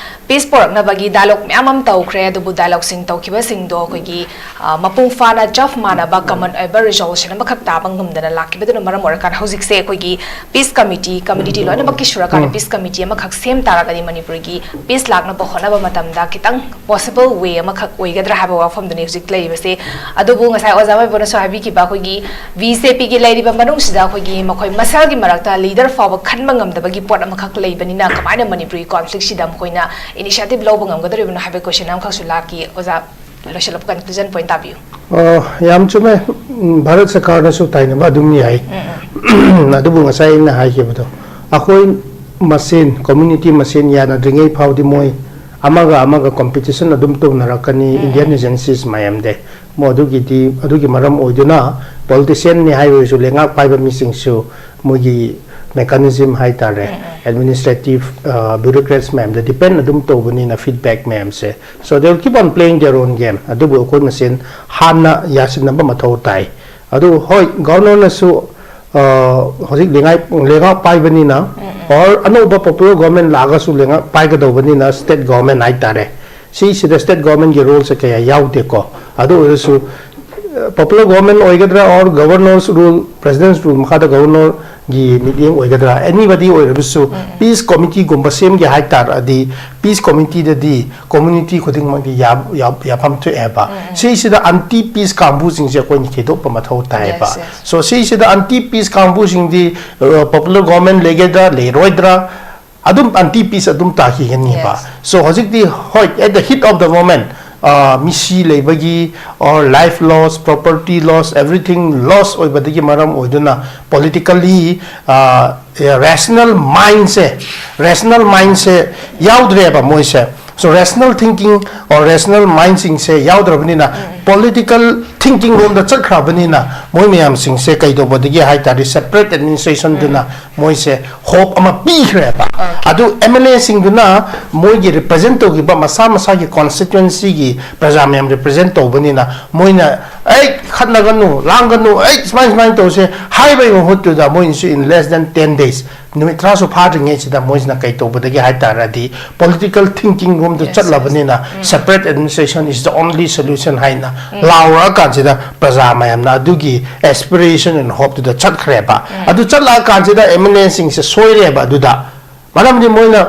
ꯄꯤꯁ ꯄꯣꯔꯛꯅꯕꯒꯤ ꯗꯥꯏꯂꯣꯛ ꯃꯌꯥꯝ ꯑꯃ ꯇꯧꯈ꯭ꯔꯦ, ꯑꯗꯨꯕꯨ ꯗꯥꯏꯂꯣꯛꯁꯤꯡ ꯇꯧꯈꯤꯕꯁꯤꯡꯗꯣ ꯑꯩꯈꯣꯏꯒꯤ ꯑ, ꯃꯄꯨꯡ ꯐꯥꯅ ꯆꯞ ꯃꯥꯟꯅꯕ ꯀꯃꯟ ꯑꯣꯏꯕ ꯔꯤꯖꯣꯂꯨꯁꯟ ꯑꯃꯈꯛ ꯇꯥꯕ ꯉꯝꯗꯅ ꯂꯥꯛꯈꯤꯕꯗꯨꯅ ꯃꯔꯝ ꯑꯣꯏꯔꯀꯥꯟꯗ ꯍꯧꯖꯤꯛꯁꯦ ꯑꯩꯈꯣꯏꯒꯤ ꯄꯤꯁ ꯀꯃꯤꯇꯤ, ꯀꯝꯃ꯭ꯌꯨꯅꯤꯇꯤ ꯂꯣꯏꯅꯃꯛꯀꯤ ꯁꯨꯔꯀꯥꯟꯗ ꯎꯝ꯫ ꯄꯤꯁ ꯀꯃꯤꯇꯤ ꯑꯃꯈꯛ ꯁꯦꯝ ꯇꯥꯔꯒꯗꯤ ꯃꯅꯤꯄꯨꯔꯒꯤ ꯄꯤꯁ ꯂꯥꯛꯅꯕ ꯍꯣꯠꯅꯕ ꯃꯇꯝꯗ ꯈꯤꯇꯪ ꯄꯣꯁꯤꯕꯜ ꯋꯦ ꯑꯃꯈꯛ ꯑꯣꯏꯒꯗ꯭ꯔꯥ ꯍꯥꯏꯕ ꯋꯥꯐꯝꯗꯨꯅꯤ ꯍꯧꯖꯤꯛ ꯂꯩꯔꯤꯕꯁꯦ꯫ ꯑꯗꯨꯕꯨ ꯉꯁꯥꯏ ꯑꯣꯖꯥ ꯃꯥꯏꯕꯣꯅꯁꯨ ꯍꯥꯏꯕꯤꯈꯤꯕ ꯑꯩꯈꯣꯏꯒꯤ ꯕꯤ ꯖꯦ ꯄꯤꯒꯤ ꯂꯩꯔꯤꯕ ꯃꯅꯨꯡꯁꯤꯗ ꯑꯩꯈꯣꯏꯒꯤ ꯃꯈꯣꯏ ꯃꯁꯦꯜꯒꯤ ꯃꯔꯛꯇ ꯂꯤꯗꯔ ꯐꯥꯎꯕ ꯈꯟꯕ ꯉꯝꯗꯕꯒꯤ ꯄꯣꯠ ꯑꯃꯈꯛ ꯂꯩꯕꯅꯤꯅ ꯀꯃꯥꯏꯅ ꯃꯅꯤꯄꯨꯔꯒꯤ ꯀꯣꯟꯐ꯭ꯂꯤꯛꯁꯤꯗ ꯃꯈꯣꯏꯅ ꯏꯅꯤꯁꯤꯌꯦꯇꯤꯚ ꯂꯧꯕ ꯉꯝꯒꯗꯧꯔꯤꯕꯅꯣ ꯍꯥꯏꯕꯒꯤ ꯀꯣꯏꯁꯟ ꯑꯃꯈꯛꯁꯨ ꯂꯥꯛꯈꯤ꯫ ꯑꯣꯖꯥ, ꯂꯣꯏꯁꯤꯜꯂꯛꯄ ꯀꯟꯀ꯭ꯂꯨꯖꯟ ꯄꯣꯏꯟꯠ ꯇꯥꯕꯤꯌꯨ꯫ ꯑ, ꯌꯥꯝ ꯆꯨꯝꯃꯦ꯫ ꯎꯝ, ꯚꯥꯔꯠ ꯁꯔꯀꯥꯔꯅꯁꯨ ꯇꯥꯏꯅꯕ ꯑꯗꯨꯝ ꯌꯥꯏ꯫ ꯎꯝ, ꯎꯝ꯫ ꯑꯗꯨꯕꯨ ꯉꯁꯥꯏ ꯑꯩꯅ ꯍꯥꯏꯈꯤꯕꯗꯣ, ꯑꯩꯈꯣꯏ ꯃꯁꯦꯟ, ꯀꯝꯃ꯭ꯌꯨꯅꯤꯇꯤ ꯃꯁꯦꯟ ꯌꯥꯅꯗ꯭ꯔꯤꯉꯩ ꯐꯥꯎꯗꯤ ꯃꯣꯏ ꯑꯃꯒ ꯑꯃꯒ ꯀꯝꯄꯤꯇꯤꯁꯟ ꯑꯗꯨꯝ ꯇꯧꯅꯔꯛꯀꯅꯤ, ꯎꯝ, ꯏꯟꯗꯤꯌꯟ ꯎꯝ꯫ ꯑꯦꯖꯦꯟꯁꯤꯁ ꯃꯌꯥꯝꯗꯤ꯫ ꯃꯣ ꯑꯗꯨꯒꯤꯗꯤ, ꯑꯗꯨꯒꯤ ꯃꯔꯝ ꯑꯣꯏꯗꯨꯅ ꯄꯣꯂꯤꯇꯤꯁꯤꯌꯟꯅꯤ ꯍꯥꯏꯔꯁꯨ, ꯂꯩꯉꯥꯛ ꯄꯥꯏꯕ ꯃꯤꯁꯤꯡꯁꯨ ꯃꯣꯏꯒꯤ ꯃꯦꯀꯥꯅꯤꯖꯝ ꯍꯥꯏꯇꯥꯔꯦ, ꯎꯝ, ꯎꯝ꯫ ꯑꯦꯗꯃꯤꯅꯤꯁꯇ꯭ꯔꯦꯇꯤꯚ, ꯑ, ꯕ꯭ꯌꯨꯔꯣꯀ꯭ꯔꯦꯠꯁ ꯃꯌꯥꯝꯗ ꯗꯤꯄꯦꯟ ꯑꯗꯨꯝ ꯇꯧꯕꯅꯤꯅ, ꯐꯤꯗꯕꯦꯛ ꯃꯌꯥꯝꯁꯦ꯫ So they will keep on playing their own game. ꯑꯗꯨꯕꯨ ꯑꯩꯈꯣꯏ ꯃꯁꯦꯟ ꯍꯥꯟꯅ ꯌꯥꯁꯤꯟꯅꯕ ꯃꯊꯧ ꯇꯥꯏ꯫ ꯑꯗꯨ ꯍꯣꯏ, ꯒꯕꯔꯅꯔꯅꯁꯨ, ꯑ, ꯍꯧꯖꯤꯛ ꯂꯩꯉꯥꯛ-, ꯂꯩꯉꯥꯛ ꯄꯥꯏꯕꯅꯤꯅ, ꯎꯝ, ꯎꯝ꯫ Or ꯑꯅꯧꯕ ꯄꯣꯄꯨꯂꯔ ꯒꯣꯔꯃꯦꯟ ꯂꯥꯛꯑꯒꯁꯨ ꯂꯩꯉꯥꯛ ꯄꯥꯏꯒꯗꯧꯕꯅꯤꯅ ꯁ꯭ꯇꯦꯠ ꯒꯣꯔꯃꯦꯟ ꯍꯥꯏꯇꯥꯔꯦ꯫ ꯁꯤꯁꯤꯗ ꯁ꯭ꯇꯦꯠ ꯒꯣꯔꯃꯦꯟꯒꯤ ꯔꯣꯜꯁꯦ ꯀꯌꯥ ꯌꯥꯎꯗꯦꯀꯣ꯫ ꯑꯗꯨ ꯑꯣꯏꯔꯁꯨ, ꯑ, ꯄꯣꯄꯨꯂꯔ ꯒꯣꯔꯃꯦꯟ ꯑꯣꯏꯒꯗ꯭ꯔꯥ, or ꯒꯕꯔꯅꯔꯁ ꯔꯨꯜ, ꯄ꯭ꯔꯦꯁꯤꯗꯦꯟꯁ ꯔꯨꯜ ꯃꯈꯥꯗ ꯒꯕꯔꯅꯔꯒꯤ ꯃꯤꯠꯌꯦꯡ ꯑꯣꯏꯒꯗ꯭ꯔꯥ, ꯑꯦꯅꯤꯕꯗꯤ ꯑꯣꯏꯔꯕꯁꯨ, ꯎꯝ, ꯎꯝ꯫ ꯄꯤꯁ ꯀꯃꯤꯇꯤꯒꯨꯝꯕ ꯁꯦꯝꯒꯦ ꯍꯥꯏ ꯇꯥꯔꯗꯤ, ꯄꯤꯁ ꯀꯃꯤꯇꯤꯗꯗꯤ ꯀꯝꯃ꯭ꯌꯨꯅꯤꯇꯤ ꯈꯨꯗꯤꯡꯃꯛꯇꯤ ꯌꯥ-, ꯌꯥ-, ꯌꯥꯐꯝ ꯊꯣꯛꯑꯦꯕ꯫ ꯎꯝ, ꯎꯝ꯫ ꯁꯤꯁꯤꯗ ꯑꯦꯟꯇꯤ ꯄꯤꯁ ꯀꯥꯡꯕꯨꯁꯤꯡꯁꯦ ꯑꯩꯈꯣꯏꯅ ꯊꯤꯗꯣꯛꯄ ꯃꯊꯧ ꯇꯥꯏꯌꯦꯕ꯫ Yes, yes. So, ꯁꯤꯁꯤꯗ ꯑꯦꯟꯇꯤ ꯄꯤꯁ ꯀꯥꯡꯕꯨꯁꯤꯡꯗꯤ, ꯑ, ꯄꯣꯄꯨꯂꯔ ꯒꯣꯔꯃꯦꯟ ꯂꯩꯒꯗ꯭ꯔꯥ, ꯂꯩꯔꯣꯏꯗ꯭ꯔꯥ, ꯑꯗꯨꯝ ꯑꯦꯟꯇꯤ ꯄꯤꯁ ꯑꯗꯨꯝ ꯇꯥꯈꯤꯒꯅꯤꯕ꯫ Yes. So, ꯍꯧꯖꯤꯛꯇꯤ, ꯍꯣꯏ, at the heat of the moment, ꯑ, ꯃꯤꯁꯤ ꯂꯩꯕꯒꯤ, or life loss, property loss, everything loss ꯑꯣꯏꯕꯗꯒꯤ ꯃꯔꯝ ꯑꯣꯏꯗꯨꯅ politically, ꯑ, rational mindꯁꯦ, rational mindꯁꯦ ꯌꯥꯎꯗ꯭ꯔꯦꯕ ꯃꯣꯏꯁꯦ꯫ So, rational thinking ꯑꯣ ꯔꯦꯁꯅꯦꯜ ꯃꯥꯏꯟꯁꯤꯡꯁꯦ ꯌꯥꯎꯗ꯭ꯔꯕꯅꯤꯅ ꯄꯣꯂꯤꯇꯤꯀꯦꯜ ꯊꯤꯡꯀꯤꯡ ꯔꯣꯝꯗ ꯆꯠꯈ꯭ꯔꯕꯅꯤꯅ ꯃꯣꯏ ꯃꯌꯥꯝꯁꯤꯡꯁꯦ ꯀꯩꯗꯧꯕꯗꯒꯤ ꯍꯥꯏ ꯇꯥꯔꯗꯤ ꯁꯦꯄꯔꯦꯠ ꯑꯦꯗꯃꯤꯅꯤꯁꯇ꯭ꯔꯦꯁꯟꯗꯨꯅ ꯃꯣꯏꯁꯦ ꯍꯣꯞ ꯑꯃ ꯄꯤꯈ꯭ꯔꯦꯕ꯫ ꯑꯗꯨ ꯑꯦꯝ ꯑꯦꯜ ꯑꯦꯁꯤꯡꯗꯨꯅ ꯃꯣꯏꯒꯤ ꯔꯤꯄ꯭ꯔꯖꯦꯟ ꯇꯧꯈꯤꯕ ꯃꯁꯥ ꯃꯁꯥꯒꯤ ꯀꯣꯟꯁꯇꯤꯇ꯭ꯋꯦꯟꯁꯤꯒꯤ ꯄ꯭ꯔꯖꯥ ꯃꯌꯥꯝ ꯔꯤꯄ꯭ꯔꯖꯦꯟ ꯇꯧꯕꯅꯤꯅ ꯃꯣꯏꯅ ꯑꯩ ꯈꯠꯅꯒꯅꯨ ꯂꯥꯡꯒꯅꯨ ꯑꯩ ꯁꯨꯃꯥꯏ ꯁꯨꯃꯥꯏꯅ ꯇꯧꯁꯦ ꯍꯥꯏꯕꯒꯤ ꯃꯍꯨꯠꯇꯨꯗ ꯃꯣꯏꯅꯁꯨ in less than ten days ꯅꯨꯃꯤꯠ ꯇꯔꯥꯁꯨ ꯐꯥꯗ꯭ꯔꯤꯉꯩꯁꯤꯗ ꯃꯣꯏꯁꯤꯅ ꯀꯩ ꯇꯧꯕꯗꯒꯤ ꯍꯥꯏ ꯇꯥꯔꯗꯤ ꯄꯣꯂꯤꯇꯤꯀꯦꯜ ꯊꯤꯡꯀꯤꯡ ꯔꯣꯝꯗ ꯆꯠꯂꯕꯅꯤꯅ separate administration is the only solution ꯍꯥꯏꯅ ꯂꯥꯎꯔꯛꯑꯀꯥꯟꯁꯤꯗ ꯄ꯭ꯔꯖꯥ ꯃꯌꯥꯝꯅ ꯑꯗꯨꯒꯤ ꯑꯦꯁꯄꯤꯔꯦꯁꯟ ꯑꯦꯟ ꯍꯣꯞꯇꯨꯗ ꯆꯠꯈ꯭ꯔꯦꯕ꯫ ꯑꯗꯨ ꯆꯠꯂꯛꯑꯀꯥꯟꯁꯤꯗ ꯑꯦꯝ ꯑꯦꯜ ꯑꯦꯁꯤꯡꯁꯦ ꯁꯣꯏꯔꯦꯕ ꯑꯗꯨꯗ꯫ ꯃꯔꯝꯗꯤ ꯃꯣꯏꯅ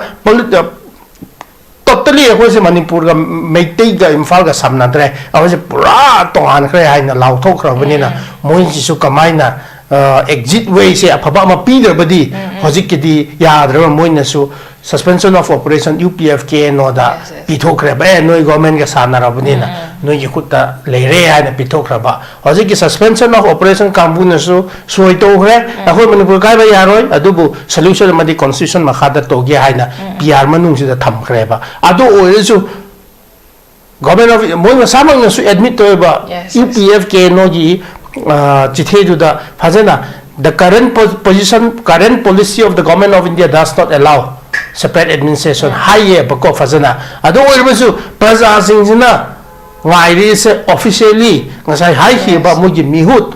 ꯇꯣꯇꯦꯜꯂꯤ ꯑꯩꯈꯣꯏꯁꯦ ꯃꯅꯤꯄꯨꯔꯒ ꯃꯩꯇꯩꯒ ꯏꯝꯐꯥꯜꯒ ꯁꯝꯅꯗ꯭ꯔꯦ, ꯑꯩꯈꯣꯏꯁꯦ ꯄꯨꯔꯥ ꯇꯣꯉꯥꯟꯈ꯭ꯔꯦ ꯍꯥꯏꯅ ꯂꯥꯎꯊꯣꯛꯈ꯭ꯔꯕꯅꯤꯅ ꯃꯣꯏꯁꯤꯁꯨ ꯀꯃꯥꯏꯅ ꯑꯦꯛꯖꯤꯠ ꯋꯦꯁꯦ ꯑꯐꯕ ꯑꯃ ꯄꯤꯗ꯭ꯔꯕꯗꯤ ꯍꯧꯖꯤꯛꯀꯤꯗꯤ ꯌꯥꯗ꯭ꯔꯕ꯫ ꯃꯣꯏꯅꯁꯨ suspension of operation U P F K N O ꯗ ꯄꯤꯊꯣꯛꯈ꯭ꯔꯦꯕ, ꯑꯦ ꯅꯣꯏ ꯒꯣꯔꯃꯦꯟꯒ ꯁꯥꯟꯅꯔꯕꯅꯤꯅ ꯅꯣꯏꯒꯤ ꯈꯨꯠꯇ ꯂꯩꯔꯦ ꯍꯥꯏꯅ ꯄꯤꯊꯣꯛꯈ꯭ꯔꯕ꯫ ꯍꯧꯖꯤꯛꯀꯤ suspension of operation ꯀꯥꯡꯕꯨꯅꯁꯨ ꯁꯣꯏ ꯇꯧꯈ꯭ꯔꯦ, ꯑꯩꯈꯣꯏ ꯃꯅꯤꯄꯨꯔ ꯀꯥꯏꯕ ꯌꯥꯔꯣꯏ, ꯑꯗꯨꯕꯨ solution ꯑꯃꯗꯤ constitution ꯃꯈꯥꯗ ꯇꯧꯒꯦ ꯍꯥꯏꯅ P R ꯃꯅꯨꯡꯁꯤꯗ ꯊꯝꯈ꯭ꯔꯦꯕ꯫ ꯑꯗꯨ ꯑꯣꯏꯔꯁꯨ government of ꯃꯣꯏ ꯃꯁꯥꯃꯛꯅꯁꯨ ꯑꯦꯗꯃꯤꯠ ꯇꯧꯋꯦꯕ, U P F K N O ꯒꯤ ꯆꯤꯊꯤꯗꯨꯗ ꯐꯖꯅ the current position, current policy of the Government of India does not allow separate administration ꯍꯥꯏꯌꯦꯕꯀꯣ ꯐꯖꯅ꯫ ꯑꯗꯨ ꯑꯣꯏꯔꯕꯁꯨ ꯄ꯭ꯔꯖꯥꯁꯤꯡꯁꯤꯅ ꯉꯥꯏꯔꯤꯁꯦ officially ꯉꯁꯥꯏ ꯍꯥꯏꯈꯤꯕ ꯃꯣꯏꯒꯤ ꯃꯤꯍꯨꯠ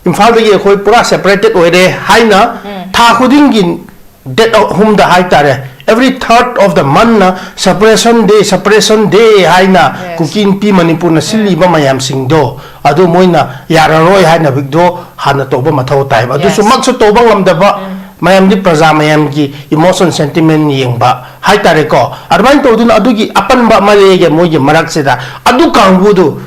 ꯏꯝꯐꯥꯜꯗꯒꯤ ꯑꯩꯈꯣꯏ ꯄꯨꯔꯥ separated ꯑꯣꯏꯔꯦ ꯍꯥꯏꯅ ꯊꯥ ꯈꯨꯗꯤꯡꯒꯤ date ꯑꯍꯨꯝꯗ ꯍꯥꯏꯇꯥꯔꯦ, every third of the month ꯅ separation day, separation day ꯍꯥꯏꯅ ꯀꯨꯀꯤ ꯅꯨꯄꯤ ꯃꯅꯤꯄꯨꯔꯅ ꯁꯤꯜꯂꯤꯕ ꯃꯌꯥꯝꯁꯤꯡꯗꯣ ꯑꯗꯨ ꯃꯣꯏꯅ ꯌꯥꯔꯔꯣꯏ ꯍꯥꯏꯅ withdraw ꯍꯥꯟꯅ ꯇꯧꯕ ꯃꯊꯧ ꯇꯥꯏꯕ꯫ ꯑꯗꯨꯁꯨ ꯃꯛꯁꯨ ꯇꯧꯕ ꯉꯝꯗꯕ ꯃꯌꯥꯝꯗꯤ ꯄ꯭ꯔꯖꯥ ꯃꯌꯥꯝꯒꯤ emotion sentiment ꯌꯦꯡꯕ ꯍꯥꯏꯇꯥꯔꯦꯀꯣ꯫ ꯑꯗꯨꯃꯥꯏꯅ ꯇꯧꯗꯨꯅ ꯑꯗꯨꯒꯤ ꯑꯄꯟꯕ ꯑꯃ ꯂꯩꯒꯦ ꯃꯣꯏꯒꯤ ꯃꯔꯛꯁꯤꯗ ꯑꯗꯨ ꯀꯥꯡꯕꯨꯗꯨ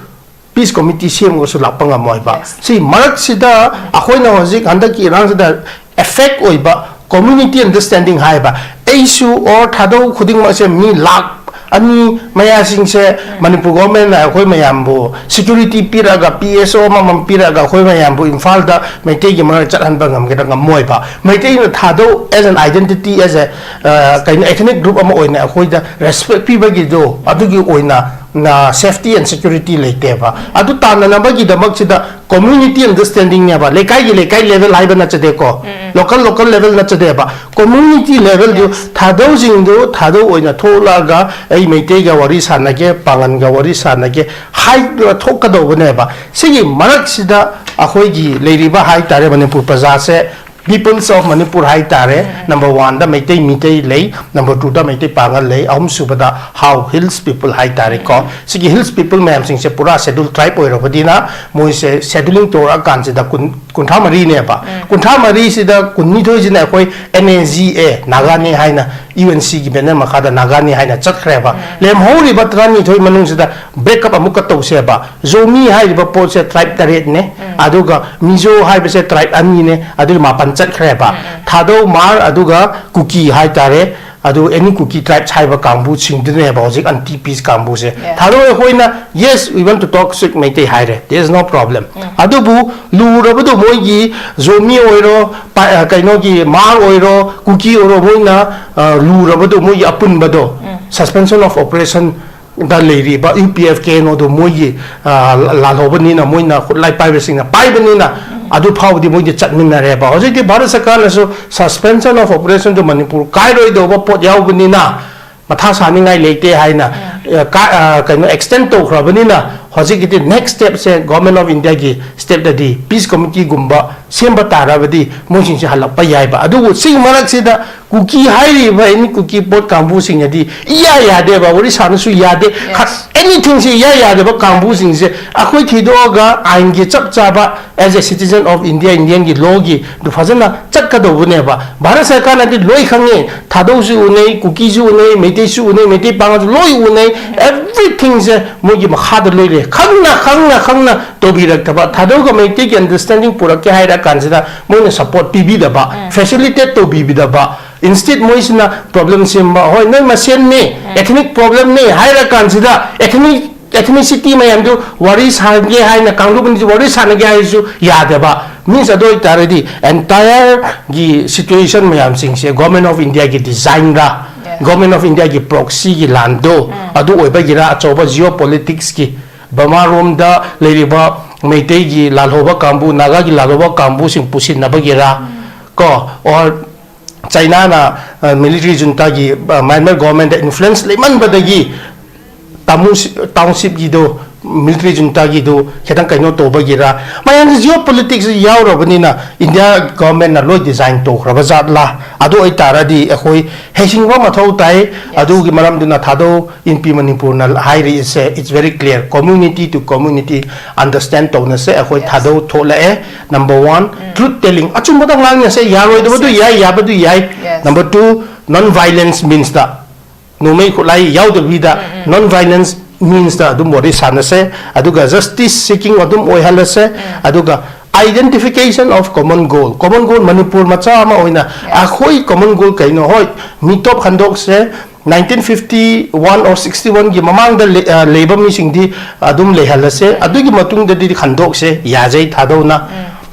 peace committee ꯁꯦꯝꯃꯒꯁꯨ ꯂꯥꯛꯄ ꯉꯝꯃꯣꯏꯕ꯫ ꯁꯤ ꯃꯔꯛꯁꯤꯗ ꯑꯩꯈꯣꯏꯅ ꯍꯧꯖꯤꯛ ꯍꯟꯗꯛꯀꯤ ꯏꯔꯥꯡꯁꯤꯗ effect ꯑꯣꯏꯕ community understanding ꯍꯥꯏꯕ ꯑꯩꯁꯨ or ꯊꯥꯗꯧ ꯈꯨꯗꯤꯡꯃꯛꯁꯦ ꯃꯤ ꯂꯥꯛ ꯑꯅꯤ ꯃꯌꯥꯁꯤꯡꯁꯦ ꯃꯅꯤꯄꯨꯔ ꯒꯣꯔꯃꯦꯟꯅ ꯑꯩꯈꯣꯏ ꯃꯌꯥꯝꯕꯨ ꯁꯦꯀ꯭ꯌꯨꯔꯤꯇꯤ ꯄꯤꯔꯛꯑꯒ, ꯄꯤ ꯑꯦꯁ ꯑꯣ ꯑꯃꯃꯝ ꯄꯤꯔꯛꯑꯒ ꯑꯩꯈꯣꯏ ꯃꯌꯥꯝꯕꯨ ꯏꯝꯐꯥꯜꯗ ꯃꯩꯇꯩꯒꯤ ꯃꯔꯛ ꯆꯠꯍꯟꯕ ꯉꯝꯒꯗ꯭ꯔꯥ? ꯉꯝꯃꯣꯏꯕ꯫ ꯃꯩꯇꯩꯅ ꯊꯥꯗꯧ as an identity, as a, ꯑ, ꯀꯩꯅꯣ, ethnic group ꯑꯃ ꯑꯣꯏꯅ ꯑꯩꯈꯣꯏꯗ respect ꯄꯤꯕꯒꯤꯗꯣ, ꯑꯗꯨꯒꯤ ꯑꯣꯏꯅ, ꯅ, safety and security ꯂꯩꯇꯦꯕ꯫ ꯑꯗꯨ ꯇꯥꯟꯅꯅꯕꯒꯤꯗꯃꯛꯁꯤꯗ community understandingꯅꯦꯕ꯫ ꯂꯩꯀꯥꯏꯒꯤ ꯂꯩꯀꯥꯏ level ꯍꯥꯏꯕ ꯅꯠꯆꯗꯦꯀꯣ, local local level ꯅꯠꯆꯗꯦꯕ꯫ Community levelꯗꯨ, ꯊꯥꯗꯧꯁꯤꯡꯗꯨ ꯊꯥꯗꯧ ꯑꯣꯏꯅ ꯊꯣꯛꯂꯛꯑꯒ, "ꯑꯩ ꯃꯩꯇꯩꯒ ꯋꯥꯔꯤ ꯁꯥꯟꯅꯒꯦ, ꯄꯥꯉꯟꯒ ꯋꯥꯔꯤ ꯁꯥꯟꯅꯒꯦ" ꯍꯥꯏꯗꯨꯅ ꯊꯣꯛꯀꯗꯧꯕꯅꯦꯕ꯫ ꯁꯤꯒꯤ ꯃꯔꯛꯁꯤꯗ ꯑꯩꯈꯣꯏꯒꯤ ꯂꯩꯔꯤꯕ ꯍꯥꯏꯇꯥꯔꯦ ꯃꯅꯤꯄꯨꯔ ꯄ꯭ꯔꯖꯥꯁꯦ, Peoples of Manipur ꯍꯥꯏꯇꯥꯔꯦ, number oneꯗ ꯃꯩꯇꯩ ꯃꯤꯇꯩ ꯂꯩ, number twoꯗ ꯃꯩꯇꯩ ꯄꯥꯉꯜ ꯂꯩ, ꯑꯍꯨꯝꯁꯨꯕꯗ Hao Hills people ꯍꯥꯏꯇꯥꯔꯦꯀꯣ꯫ ꯁꯤꯒꯤ Hills people ꯃꯌꯥꯝꯁꯤꯡꯁꯦ ꯄꯨꯔꯥ Scheduled Tribe ꯑꯣꯏꯔꯕꯗꯤꯅ ꯃꯣꯏꯁꯦ scheduling ꯇꯧꯔꯛꯑꯀꯥꯟꯁꯤꯗ ꯀꯨꯟ, ꯀꯨꯟꯊ꯭ꯔꯥ ꯃꯔꯤꯅꯦꯕ꯫ ꯀꯨꯟꯊ꯭ꯔꯥ ꯃꯔꯤꯁꯤꯗ ꯀꯨꯟꯅꯤꯊꯣꯏꯁꯤꯅ ꯑꯩꯈꯣꯏ N A G A, ꯅꯥꯒꯥꯅꯤ ꯍꯥꯏꯅ, U N Cꯒꯤ banner ꯃꯈꯥꯗ ꯅꯥꯒꯥꯅꯤ ꯍꯥꯏꯅ ꯆꯠꯈ꯭ꯔꯦꯕ꯫ ꯂꯦꯝꯍꯧꯔꯤꯕ ꯇꯔꯥꯅꯤꯊꯣꯏ ꯃꯅꯨꯡꯁꯤꯗ break up ꯑꯃꯨꯛꯀ ꯇꯧꯁꯦꯕ꯫ ꯖꯣꯃꯤ ꯍꯥꯏꯔꯤꯕ ꯄꯣꯠꯁꯦ tribe ꯇꯔꯦꯠꯅꯦ, ꯑꯗꯨꯒ ꯃꯤꯖꯣ ꯍꯥꯏꯕꯁꯦ tribe ꯑꯅꯤꯅꯦ, ꯑꯗꯨꯒꯤ ꯃꯥꯄꯟ ꯆꯠꯈ꯭ꯔꯦꯕ꯫ ꯊꯥꯗꯧ, ꯃꯥꯔ, ꯑꯗꯨꯒ ꯀꯨꯀꯤ ꯍꯥꯏꯇꯥꯔꯦ꯫ ꯑꯗꯨ any Kuki tribes ꯍꯥꯏꯕ ꯀꯥꯡꯕꯨꯁꯤꯡꯗꯨꯅꯦꯕ ꯍꯧꯖꯤꯛ anti peace ꯀꯥꯡꯕꯨꯁꯦ꯫ ꯊꯥꯗꯧ ꯑꯩꯈꯣꯏꯅ, "Yes, we want to talk with Meitei" ꯍꯥꯏꯔꯦ, there is no problem꯫ ꯑꯗꯨꯕꯨ ꯂꯨꯔꯕꯗꯣ ꯃꯣꯏꯒꯤ ꯖꯣꯃꯤ ꯑꯣꯏꯔꯣ, ꯄꯥ-, ꯑ, ꯀꯩꯅꯣꯒꯤ ꯃꯥꯔ ꯑꯣꯏꯔꯣ, ꯀꯨꯀꯤ ꯑꯣꯏꯔꯣ, ꯃꯣꯏꯅ, ꯑ, ꯂꯨꯔꯕꯗꯣ ꯃꯣꯏꯒꯤ ꯑꯄꯨꯟꯕꯗꯣ suspension of operation ꯗ ꯂꯩꯔꯤꯕ U P F K N Oꯗꯣ ꯃꯣꯏꯒꯤ, ꯑ, ꯂꯥꯜꯍꯧꯕꯅꯤꯅ, ꯃꯣꯏꯅ ꯈꯨꯠꯂꯥꯏ ꯄꯥꯏꯕꯁꯤꯡꯅ ꯄꯥꯏꯕꯅꯤꯅ, ꯑꯗꯨ ꯐꯥꯎꯕꯗꯤ ꯃꯣꯏꯗꯤ ꯆꯠꯃꯤꯟꯅꯔꯦꯕ꯫ ꯍꯧꯖꯤꯛꯇꯤ ꯚꯥꯔꯠ ꯁꯔꯀꯥꯔꯅꯁꯨ suspension of operationꯗꯣ ꯃꯅꯤꯄꯨꯔ ꯀꯥꯏꯔꯣꯏꯗꯧꯕ ꯄꯣꯠ ꯌꯥꯎꯕꯅꯤꯅ ꯃꯊꯥ ꯁꯥꯅꯤꯡꯉꯥꯏ ꯂꯩꯇꯦ ꯍꯥꯏꯅ, ꯑ, ꯀꯥ-, ꯑ, ꯀꯩꯅꯣ, extend ꯇꯧꯈ꯭ꯔꯕꯅꯤꯅ ꯍꯧꯖꯤꯛꯀꯤꯗꯤ next stepꯁꯦ Government of Indiaꯒꯤ stepꯇꯗꯤ peace committeeꯒꯨꯝꯕ ꯁꯦꯝꯕ ꯇꯥꯔꯕꯗꯤ ꯃꯣꯏꯁꯤꯡꯁꯦ ꯍꯜꯂꯛꯄ ꯌꯥꯏꯕ꯫ ꯑꯗꯨꯕꯨ ꯁꯤꯒꯤ ꯃꯔꯛꯁꯤꯗ ꯀꯨꯀꯤ ꯍꯥꯏꯔꯤꯕ any ꯀꯨꯀꯤ ꯄꯣꯠ ꯀꯥꯡꯕꯨꯁꯤꯡꯅꯗꯤ ꯏꯌꯥ ꯌꯥꯗꯦꯕ, ꯋꯥꯔꯤ ꯁꯥꯅꯁꯨ ꯌꯥꯗꯦ꯫ Yes. Anythingꯁꯤ ꯏꯌꯥ ꯌꯥꯗꯕ ꯀꯥꯡꯕꯨꯁꯤꯡꯁꯦ ꯑꯩꯈꯣꯏ ꯊꯤꯗꯣꯛꯑꯒ ꯑꯥꯏꯟꯒꯤ ꯆꯞ ꯆꯥꯕ as a citizen of India, Indianꯒꯤ lawꯒꯤ ꯑꯗꯨ ꯐꯖꯅ ꯆꯠꯀꯗꯧꯕꯅꯦꯕ꯫ ꯚꯥꯔꯠ ꯁꯔꯀꯥꯔꯅꯗꯤ ꯂꯣꯏ ꯈꯪꯉꯤ, ꯊꯥꯗꯧꯁꯨ ꯎꯅꯩ, ꯀꯨꯀꯤꯁꯨ ꯎꯅꯩ, ꯃꯩꯇꯩꯁꯨ ꯎꯅꯩ, ꯃꯩꯇꯩ ꯄꯥꯉꯜꯁꯨ ꯂꯣꯏ ꯎꯅꯩ, everythingꯁꯦ ꯃꯣꯏꯒꯤ ꯃꯈꯥꯗ ꯂꯣꯏ ꯂꯩ꯫ ꯈꯪꯅ, ꯈꯪꯅ, ꯈꯪꯅ ꯇꯧꯕꯤꯔꯛꯇꯕ, ꯊꯥꯗꯧꯒ ꯃꯩꯇꯩꯒꯤ understanding ꯄꯨꯔꯛꯀꯦ ꯍꯥꯏꯔ ꯀꯥꯟꯁꯤꯗ ꯃꯣꯏꯅ support ꯄꯤꯕꯤꯗꯕ, facilitate ꯇꯧꯕꯤꯕꯤꯗꯕ, Instead ꯃꯣꯏꯁꯤꯅ problem ꯁꯦꯝꯕ, ꯍꯣꯏ ꯅꯣꯏ ꯃꯁꯦꯟꯅꯤ, ethnic problemꯅꯤ ꯍꯥꯏꯔ ꯀꯥꯟꯁꯤꯗ ethnic, ethnicity ꯃꯌꯥꯝꯗꯨ ꯋꯥꯔꯤ ꯁꯥꯒꯦ ꯍꯥꯏꯅ, ꯀꯥꯡꯂꯨꯞ ꯑꯅꯤꯁꯤ ꯋꯥꯔꯤ ꯁꯥꯟꯅꯒꯦ ꯍꯥꯏꯔꯁꯨ ꯌꯥꯗꯕ꯫ Means ꯑꯗꯨ ꯑꯣꯏꯇꯥꯔꯗꯤ entireꯒꯤ situation ꯃꯌꯥꯝꯁꯤꯡꯁꯦ Government of Indiaꯒꯤ designꯔ, Government of Indiaꯒꯤ proxyꯒꯤ ꯂꯥꯟꯗꯣ ꯑꯗꯨ ꯑꯣꯏꯕꯒꯤꯔ, ꯑꯆꯧꯕ geopoliticsꯀꯤ ꯕꯔꯃꯥꯔꯣꯝꯗ ꯂꯩꯔꯤꯕ ꯃꯩꯇꯩꯒꯤ ꯂꯥꯜꯍꯧꯕ ꯀꯥꯡꯕꯨ, ꯅꯥꯒꯥꯒꯤ ꯂꯥꯜꯍꯧꯕ ꯀꯥꯡꯕꯨꯁꯤꯡ ꯄꯨꯁꯤꯟꯅꯕꯒꯤꯔ, ꯀꯣ, or Chinaꯅ military juntaꯒꯤ, Myanmar governmentꯇ influence ꯂꯩꯃꯟꯕꯗꯒꯤ Tamu townshipꯀꯤꯗꯣ, military juntaꯒꯤꯗꯣ ꯈꯤꯇꯪ ꯀꯩꯅꯣ ꯇꯧꯕꯒꯤꯔ, ꯃꯌꯥꯝꯁꯤ geopolitics ꯌꯥꯎꯔꯕꯅꯤꯅ India governmentꯅ ꯂꯣꯏ design ꯇꯧꯈ꯭ꯔꯕ ꯖꯥꯠꯂꯥ? ꯑꯗꯨ ꯑꯣꯏꯇꯥꯔꯗꯤ ꯑꯩꯈꯣꯏ ꯍꯩꯁꯤꯡꯕ ꯃꯊꯧ ꯇꯥꯏ꯫ ꯑꯗꯨꯒꯤ ꯃꯔꯝꯗꯨꯅ ꯊꯥꯗꯧ ꯏꯟꯄꯤ ꯃꯅꯤꯄꯨꯔꯅ ꯍꯥꯏꯔꯤꯁꯦ, it's very clear, community to community understand ꯇꯧꯅꯁꯦ꯫ ꯑꯩꯈꯣꯏ ꯊꯥꯗꯧ ꯊꯣꯛꯂꯛꯑꯦ꯫ Number one, truth telling, ꯑꯆꯨꯝꯕꯗ ꯉꯥꯡꯅꯁꯦ꯫ ꯌꯥꯔꯣꯏꯗꯕꯗꯨ ꯌꯥꯏ, ꯌꯥꯕꯗꯨ ꯌꯥꯏ꯫ Number two, non violence meansꯇ, ꯅꯣꯡꯃꯩ ꯈꯨꯠꯂꯥꯏ ꯌꯥꯎꯗꯕꯤꯗ non violence meansꯇ ꯑꯗꯨꯝ ꯋꯥꯔꯤ ꯁꯥꯟꯅꯁꯦ꯫ ꯑꯗꯨꯒ justice seeking ꯑꯗꯨꯝ ꯑꯣꯏꯍꯜꯂꯁꯦ꯫ ꯑꯗꯨꯒ identification of common goal, common goal, Manipur ꯃꯆꯥ ꯑꯃ ꯑꯣꯏꯅ ꯑꯩꯈꯣꯏ common goal ꯀꯩꯅꯣ? ꯍꯣꯏ, ꯃꯤꯇꯣꯞ ꯈꯟꯗꯣꯛꯁꯦ꯫ Nineteen fifty one or sixty oneꯒꯤ ꯃꯃꯥꯡꯗ ꯂꯩ-, ꯑ, ꯂꯩꯕ ꯃꯤꯁꯤꯡꯗꯤ ꯑꯗꯨꯝ ꯂꯩꯍꯜꯂꯁꯦ꯫ ꯑꯗꯨꯒꯤ ꯃꯇꯨꯡꯗꯗꯤ ꯈꯟꯗꯣꯛꯁꯦ, ꯌꯥꯖꯩ ꯊꯥꯗꯧꯅ꯫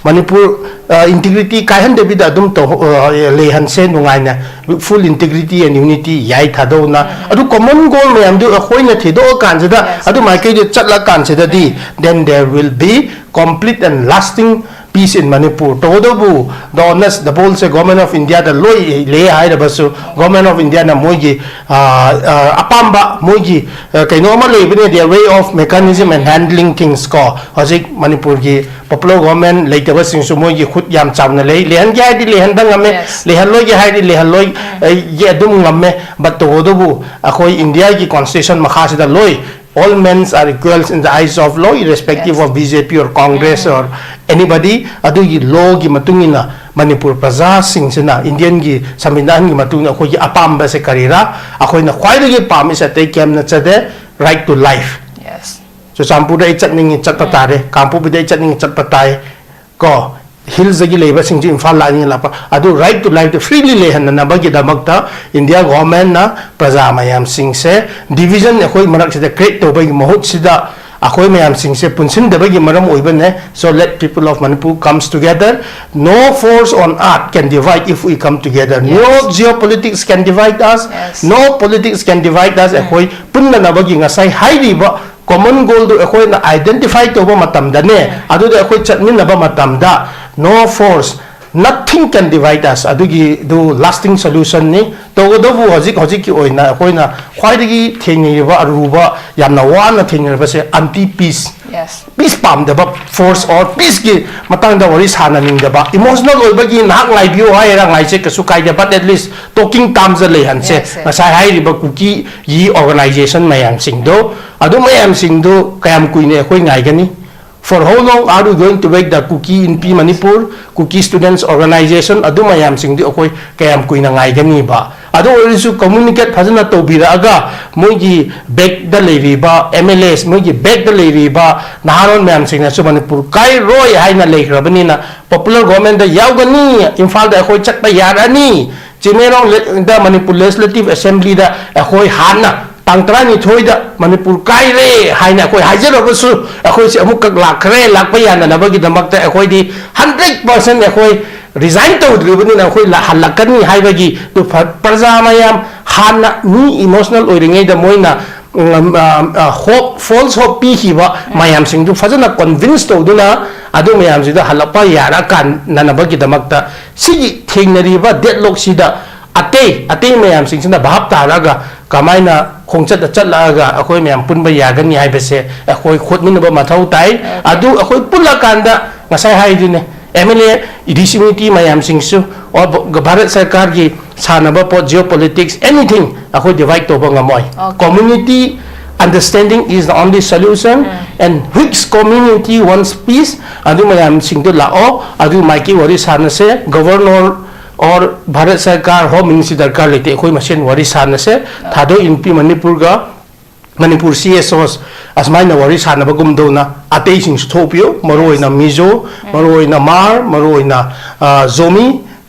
ꯃꯅꯤꯄꯨꯔ, ꯑ, integrity ꯀꯥꯏꯍꯟꯗꯕꯤꯗ ꯑꯗꯨꯝ ꯇꯧ-, ꯑ, ꯂꯩꯍꯟꯁꯦ ꯅꯨꯡꯉꯥꯏꯅ꯫ Full integrity and unity ꯌꯥꯏ ꯊꯥꯗꯧꯅ꯫ ꯑꯗꯨ common goal ꯃꯌꯥꯝꯗꯨ ꯑꯩꯈꯣꯏꯅ ꯊꯤꯗꯣꯛꯑꯀꯥꯟꯁꯤꯗ, ꯑꯗꯨ ꯃꯥꯏꯀꯩꯗ ꯆꯠꯂꯀꯥꯟꯁꯤꯗꯗꯤ, then there will be complete and lasting peace in Manipur꯫ ꯇꯧꯕꯇꯕꯨ, the honest, the ballꯁꯦ Government of Indiaꯗ ꯂꯣꯏ ꯂꯩ ꯍꯥꯏꯔꯕꯁꯨ, Government of Indiaꯅ ꯃꯣꯏꯒꯤ, ꯑ, ꯑ, ꯑꯄꯥꯝꯕ, ꯃꯣꯏꯒꯤ, ꯑ, ꯀꯩꯅꯣ ꯑꯃ ꯂꯩꯕꯅꯦ, their way of mechanism and handling things ꯀꯣ꯫ ꯍꯧꯖꯤꯛ ꯃꯅꯤꯄꯨꯔꯒꯤ popular government ꯂꯩꯇꯕꯁꯤꯡꯁꯨ ꯃꯣꯏꯒꯤ ꯈꯨꯠ ꯌꯥꯝ ꯆꯥꯎꯅ ꯂꯩ꯫ ꯂꯩꯍꯟꯒꯦ ꯍꯥꯏꯔꯗꯤ ꯂꯩꯍꯟꯕ ꯉꯝꯃꯦ, ꯂꯩꯍꯜꯂꯣꯏꯒꯦ ꯍꯥꯏꯔꯗꯤ ꯂꯩꯍꯜꯂꯣꯏ, ꯑ, ꯒꯦ ꯑꯗꯨꯝ ꯉꯝꯃꯦ꯫ But ꯇꯧꯕꯇꯕꯨ ꯑꯩꯈꯣꯏ Indiaꯒꯤ constitution ꯃꯈꯥꯁꯤꯗ ꯂꯣꯏ, all men are equals in the eyes of law, irrespective of BJP or Congress or anybody꯫ ꯑꯗꯨꯒꯤ lawꯒꯤ ꯃꯇꯨꯡ ꯏꯟꯅ ꯃꯅꯤꯄꯨꯔ ꯄ꯭ꯔꯖꯥꯁꯤꯡꯁꯤꯅ Indianꯒꯤ ꯁꯪꯕꯤꯙꯥꯟꯒꯤ ꯃꯇꯨꯡ ꯏꯟꯅ ꯑꯩꯈꯣꯏꯒꯤ ꯑꯄꯥꯝꯕꯁꯦ ꯀꯔꯤꯔꯥ? ꯑꯩꯈꯣꯏꯅ ꯈ꯭ꯋꯥꯏꯗꯒꯤ ꯄꯥꯝꯃꯤꯁꯦ ꯑꯇꯩ ꯀꯌꯥꯝ ꯅꯠꯆꯗꯦ, right to life꯫ Yes. ꯆꯨꯔꯆꯥꯟꯄꯨꯔꯗ ꯑꯩ ꯆꯠꯅꯤꯡꯉꯤ, ꯆꯠꯄ ꯇꯥꯔꯦ꯫ ꯀꯥꯡꯄꯣꯛꯄꯤꯗ ꯑꯩ ꯆꯠꯅꯤꯡꯉꯤ, ꯆꯠꯄ ꯇꯥꯏ꯫ ꯀꯣ, ꯍꯤꯜꯁꯇꯒꯤ ꯂꯩꯕꯁꯤꯡꯁꯨ ꯏꯝꯐꯥꯜ ꯂꯥꯛꯅꯤꯡꯉꯦ ꯂꯥꯛꯄ, ꯑꯗꯨ right to life ꯗ freely ꯂꯩꯍꯟꯅꯅꯕꯒꯤꯗꯃꯛꯇ ꯏꯟꯗꯤꯌꯥ ꯒꯣꯚꯔꯟꯃꯦꯟꯠꯅ ꯄ꯭ꯔꯖꯥ ꯃꯌꯥꯝꯁꯤꯡꯁꯦ division ꯑꯩꯈꯣꯏ ꯃꯔꯛꯁꯤꯗ create ꯇꯧꯕꯒꯤ ꯃꯍꯨꯠꯁꯤꯗ ꯑꯩꯈꯣꯏ ꯃꯌꯥꯝꯁꯤꯡꯁꯦ ꯄꯨꯟꯁꯤꯟꯗꯕꯒꯤ ꯃꯔꯝ ꯑꯣꯏꯕꯅꯦ꯫ So let people of Manipur comes together. No force on earth can divide if we come together. No geopolitics can divide us. Yes. No politics can divide us. ꯑꯩꯈꯣꯏ ꯄꯨꯟꯅꯅꯕꯒꯤ ꯉꯁꯥꯏ ꯍꯥꯏꯔꯤꯕ common goal ꯗꯨ ꯑꯩꯈꯣꯏꯅ identify ꯇꯧꯕ ꯃꯇꯝꯗꯅꯦ, ꯑꯗꯨꯗ ꯑꯩꯈꯣꯏ ꯆꯠꯃꯤꯟꯅꯕ ꯃꯇꯝꯗ no force, nothing can divide us. ꯑꯗꯨꯒꯤꯗꯨ lasting solution ꯅꯤ꯫ ꯇꯧꯒꯗꯕꯨ ꯍꯧꯖꯤꯛ ꯍꯧꯖꯤꯛꯀꯤ ꯑꯣꯏꯅ ꯑꯩꯈꯣꯏꯅ ꯈ꯭ꯋꯥꯏꯗꯒꯤ ꯊꯦꯡꯅꯔꯤꯕ ꯑꯔꯨꯕ, ꯌꯥꯝꯅ ꯋꯥꯅ ꯊꯦꯡꯅꯔꯤꯕꯁꯦ anti peace, Yes. Peace ꯄꯥꯝꯗꯕ force or peace ꯀꯤ ꯃꯇꯥꯡꯗ ꯋꯥꯔꯤ ꯁꯥꯟꯅꯅꯤꯡꯗꯕ, emotional ꯑꯣꯏꯕꯒꯤ ꯅꯍꯥꯛ ꯉꯥꯏꯕꯤꯌꯨ ꯍꯥꯏꯔ ꯉꯥꯏꯁꯦ ꯀꯩꯁꯨ ꯀꯥꯏꯗꯦ, but at least talking terms the ꯂꯩꯍꯟꯁꯦ꯫ Yes, yes. ꯉꯁꯥꯏ ꯍꯥꯏꯔꯤꯕ ꯀꯨꯀꯤꯒꯤ organization ꯃꯌꯥꯝꯁꯤꯡꯗꯣ, ꯑꯗꯨ ꯃꯌꯥꯝꯁꯤꯡꯗꯣ ꯀꯌꯥꯝ ꯀꯨꯏꯅ ꯑꯩꯈꯣꯏ ꯉꯥꯏꯒꯅꯤ? For how long are we going to wait the Kuki in P Manipur, Kuki Students Organization, ꯑꯗꯨ ꯃꯌꯥꯝꯁꯤꯡꯗꯨ ꯑꯩꯈꯣꯏ ꯀꯌꯥꯝ ꯀꯨꯏꯅ ꯉꯥꯏꯒꯅꯤꯕ? ꯑꯗꯨ ꯑꯣꯏꯔꯁꯨ communicate ꯐꯖꯅ ꯇꯧꯕꯤꯔꯛꯑꯒ ꯃꯣꯏꯒꯤ back ꯇ ꯂꯩꯔꯤꯕ M L As, ꯃꯣꯏꯒꯤ back ꯇ ꯂꯩꯔꯤꯕ ꯅꯍꯥꯔꯣꯜ ꯃꯌꯥꯝꯁꯤꯡꯅꯁꯨ ꯃꯅꯤꯄꯨꯔ ꯀꯥꯏꯔꯣꯏ ꯍꯥꯏꯅ ꯂꯩꯈ꯭ꯔꯕꯅꯤꯅ, popular government ꯗ ꯌꯥꯎꯒꯅꯤ, ꯏꯝꯐꯥꯜꯗ ꯑꯩꯈꯣꯏ ꯆꯠꯄ ꯌꯥꯔꯅꯤ, ꯆꯤꯡꯃꯩꯔꯣꯡꯗ ꯃꯅꯤꯄꯨꯔ Legislative Assembly ꯗ ꯑꯩꯈꯣꯏ ꯍꯥꯟꯅ ꯇꯥꯡ ꯇꯔꯥꯅꯤꯊꯣꯏꯗ ꯃꯅꯤꯄꯨꯔ ꯀꯥꯏꯔꯦ ꯍꯥꯏꯅ ꯑꯩꯈꯣꯏ ꯍꯥꯏꯖꯔꯕꯁꯨ, ꯑꯩꯈꯣꯏꯁꯦ ꯑꯃꯨꯛꯀ ꯂꯥꯛꯈ꯭ꯔꯦ, ꯂꯥꯛꯄ ꯌꯥꯅꯅꯕꯒꯤꯗꯃꯛꯇ ꯑꯩꯈꯣꯏꯗꯤ hundred percent ꯑꯩꯈꯣꯏ resign ꯇꯧꯗ꯭ꯔꯤꯕꯅꯤꯅ ꯑꯩꯈꯣꯏ ꯂꯥ-, ꯍꯜꯂꯛꯀꯅꯤ ꯍꯥꯏꯕꯒꯤ ꯇꯨ ꯐ-, ꯄ꯭ꯔꯖꯥ ꯃꯌꯥꯝ ꯍꯥꯟꯅ ꯃꯤ emotional ꯑꯣꯏꯔꯤꯉꯩꯗ ꯃꯣꯏꯅ, ꯎꯝ, ꯑ, ꯑ, hope, false hope ꯄꯤꯈꯤꯕ ꯃꯌꯥꯝꯁꯤꯡꯗꯨ ꯐꯖꯅ convince ꯇꯧꯗꯨꯅ ꯑꯗꯨ ꯃꯌꯥꯝꯁꯤꯗ ꯍꯜꯂꯛꯄ ꯌꯥꯔꯀꯥꯟꯅꯅꯕꯒꯤꯗꯃꯛꯇ ꯁꯤꯒꯤ ꯊꯦꯡꯅꯔꯤꯕ deadlock ꯁꯤꯗ ꯑꯇꯩ, ꯑꯇꯩ ꯃꯌꯥꯝꯁꯤꯡꯁꯤꯅ ꯚꯥꯞ ꯇꯥꯔꯒ ꯀꯃꯥꯏꯅ ꯈꯣꯡꯆꯠꯇ ꯆꯠꯂꯛꯑꯒ ꯑꯩꯈꯣꯏ ꯃꯌꯥꯝ ꯄꯨꯟꯕ ꯌꯥꯒꯅꯤ ꯍꯥꯏꯕꯁꯦ ꯑꯩꯈꯣꯏ ꯍꯣꯠꯃꯤꯟꯅꯕ ꯃꯊꯧ ꯇꯥꯏ꯫ ꯑꯗꯨ ꯑꯩꯈꯣꯏ ꯄꯨꯜꯂꯀꯥꯟꯗ ꯉꯁꯥꯏ ꯍꯥꯏꯗꯨꯅꯦ, M L A, D C unity ꯃꯌꯥꯝꯁꯤꯡꯁꯨ, or ꯚ-, ꯚꯥꯔꯠ ꯁꯔꯀꯥꯔꯒꯤ ꯁꯥꯟꯅꯕ ꯄꯣꯠ, geopolitics, anything, ꯑꯩꯈꯣꯏ divide ꯇꯧꯕ ꯉꯝꯃꯣꯏ꯫ Okay. Community understanding is the only solution, and which community wants peace, ꯑꯗꯨ ꯃꯌꯥꯝꯁꯤꯡꯗꯣ ꯂꯥꯛꯑꯣ, ꯑꯗꯨ ꯃꯥꯏꯀꯩ ꯋꯥꯔꯤ ꯁꯥꯟꯅꯁꯦ꯫ Governor or ꯚꯥꯔꯠ ꯁꯔꯀꯥꯔ, Home Ministry ꯗꯔꯀꯥꯔ ꯂꯩꯇꯦ, ꯑꯩꯈꯣꯏ ꯃꯁꯦꯟ ꯋꯥꯔꯤ ꯁꯥꯟꯅꯁꯦ꯫ ꯊꯥꯗꯣꯛ ꯏꯟꯄꯤ ꯃꯅꯤꯄꯨꯔꯒ ꯃꯅꯤꯄꯨꯔ ꯁꯤ ꯑꯦꯁ ꯑꯣꯁ ꯑꯁꯨꯃꯥꯏꯅ ꯋꯥꯔꯤ ꯁꯥꯟꯅꯕꯒꯨꯝꯗꯧꯅ ꯑꯇꯩꯁꯤꯡꯁꯨ ꯊꯣꯛꯄꯤꯌꯨ, ꯃꯔꯨꯑꯣꯏꯅ ꯃꯤꯖꯣ, ꯃꯔꯨꯑꯣꯏꯅ ꯃꯥꯔ, ꯃꯔꯨꯑꯣꯏꯅ ꯖꯣꯃꯤ,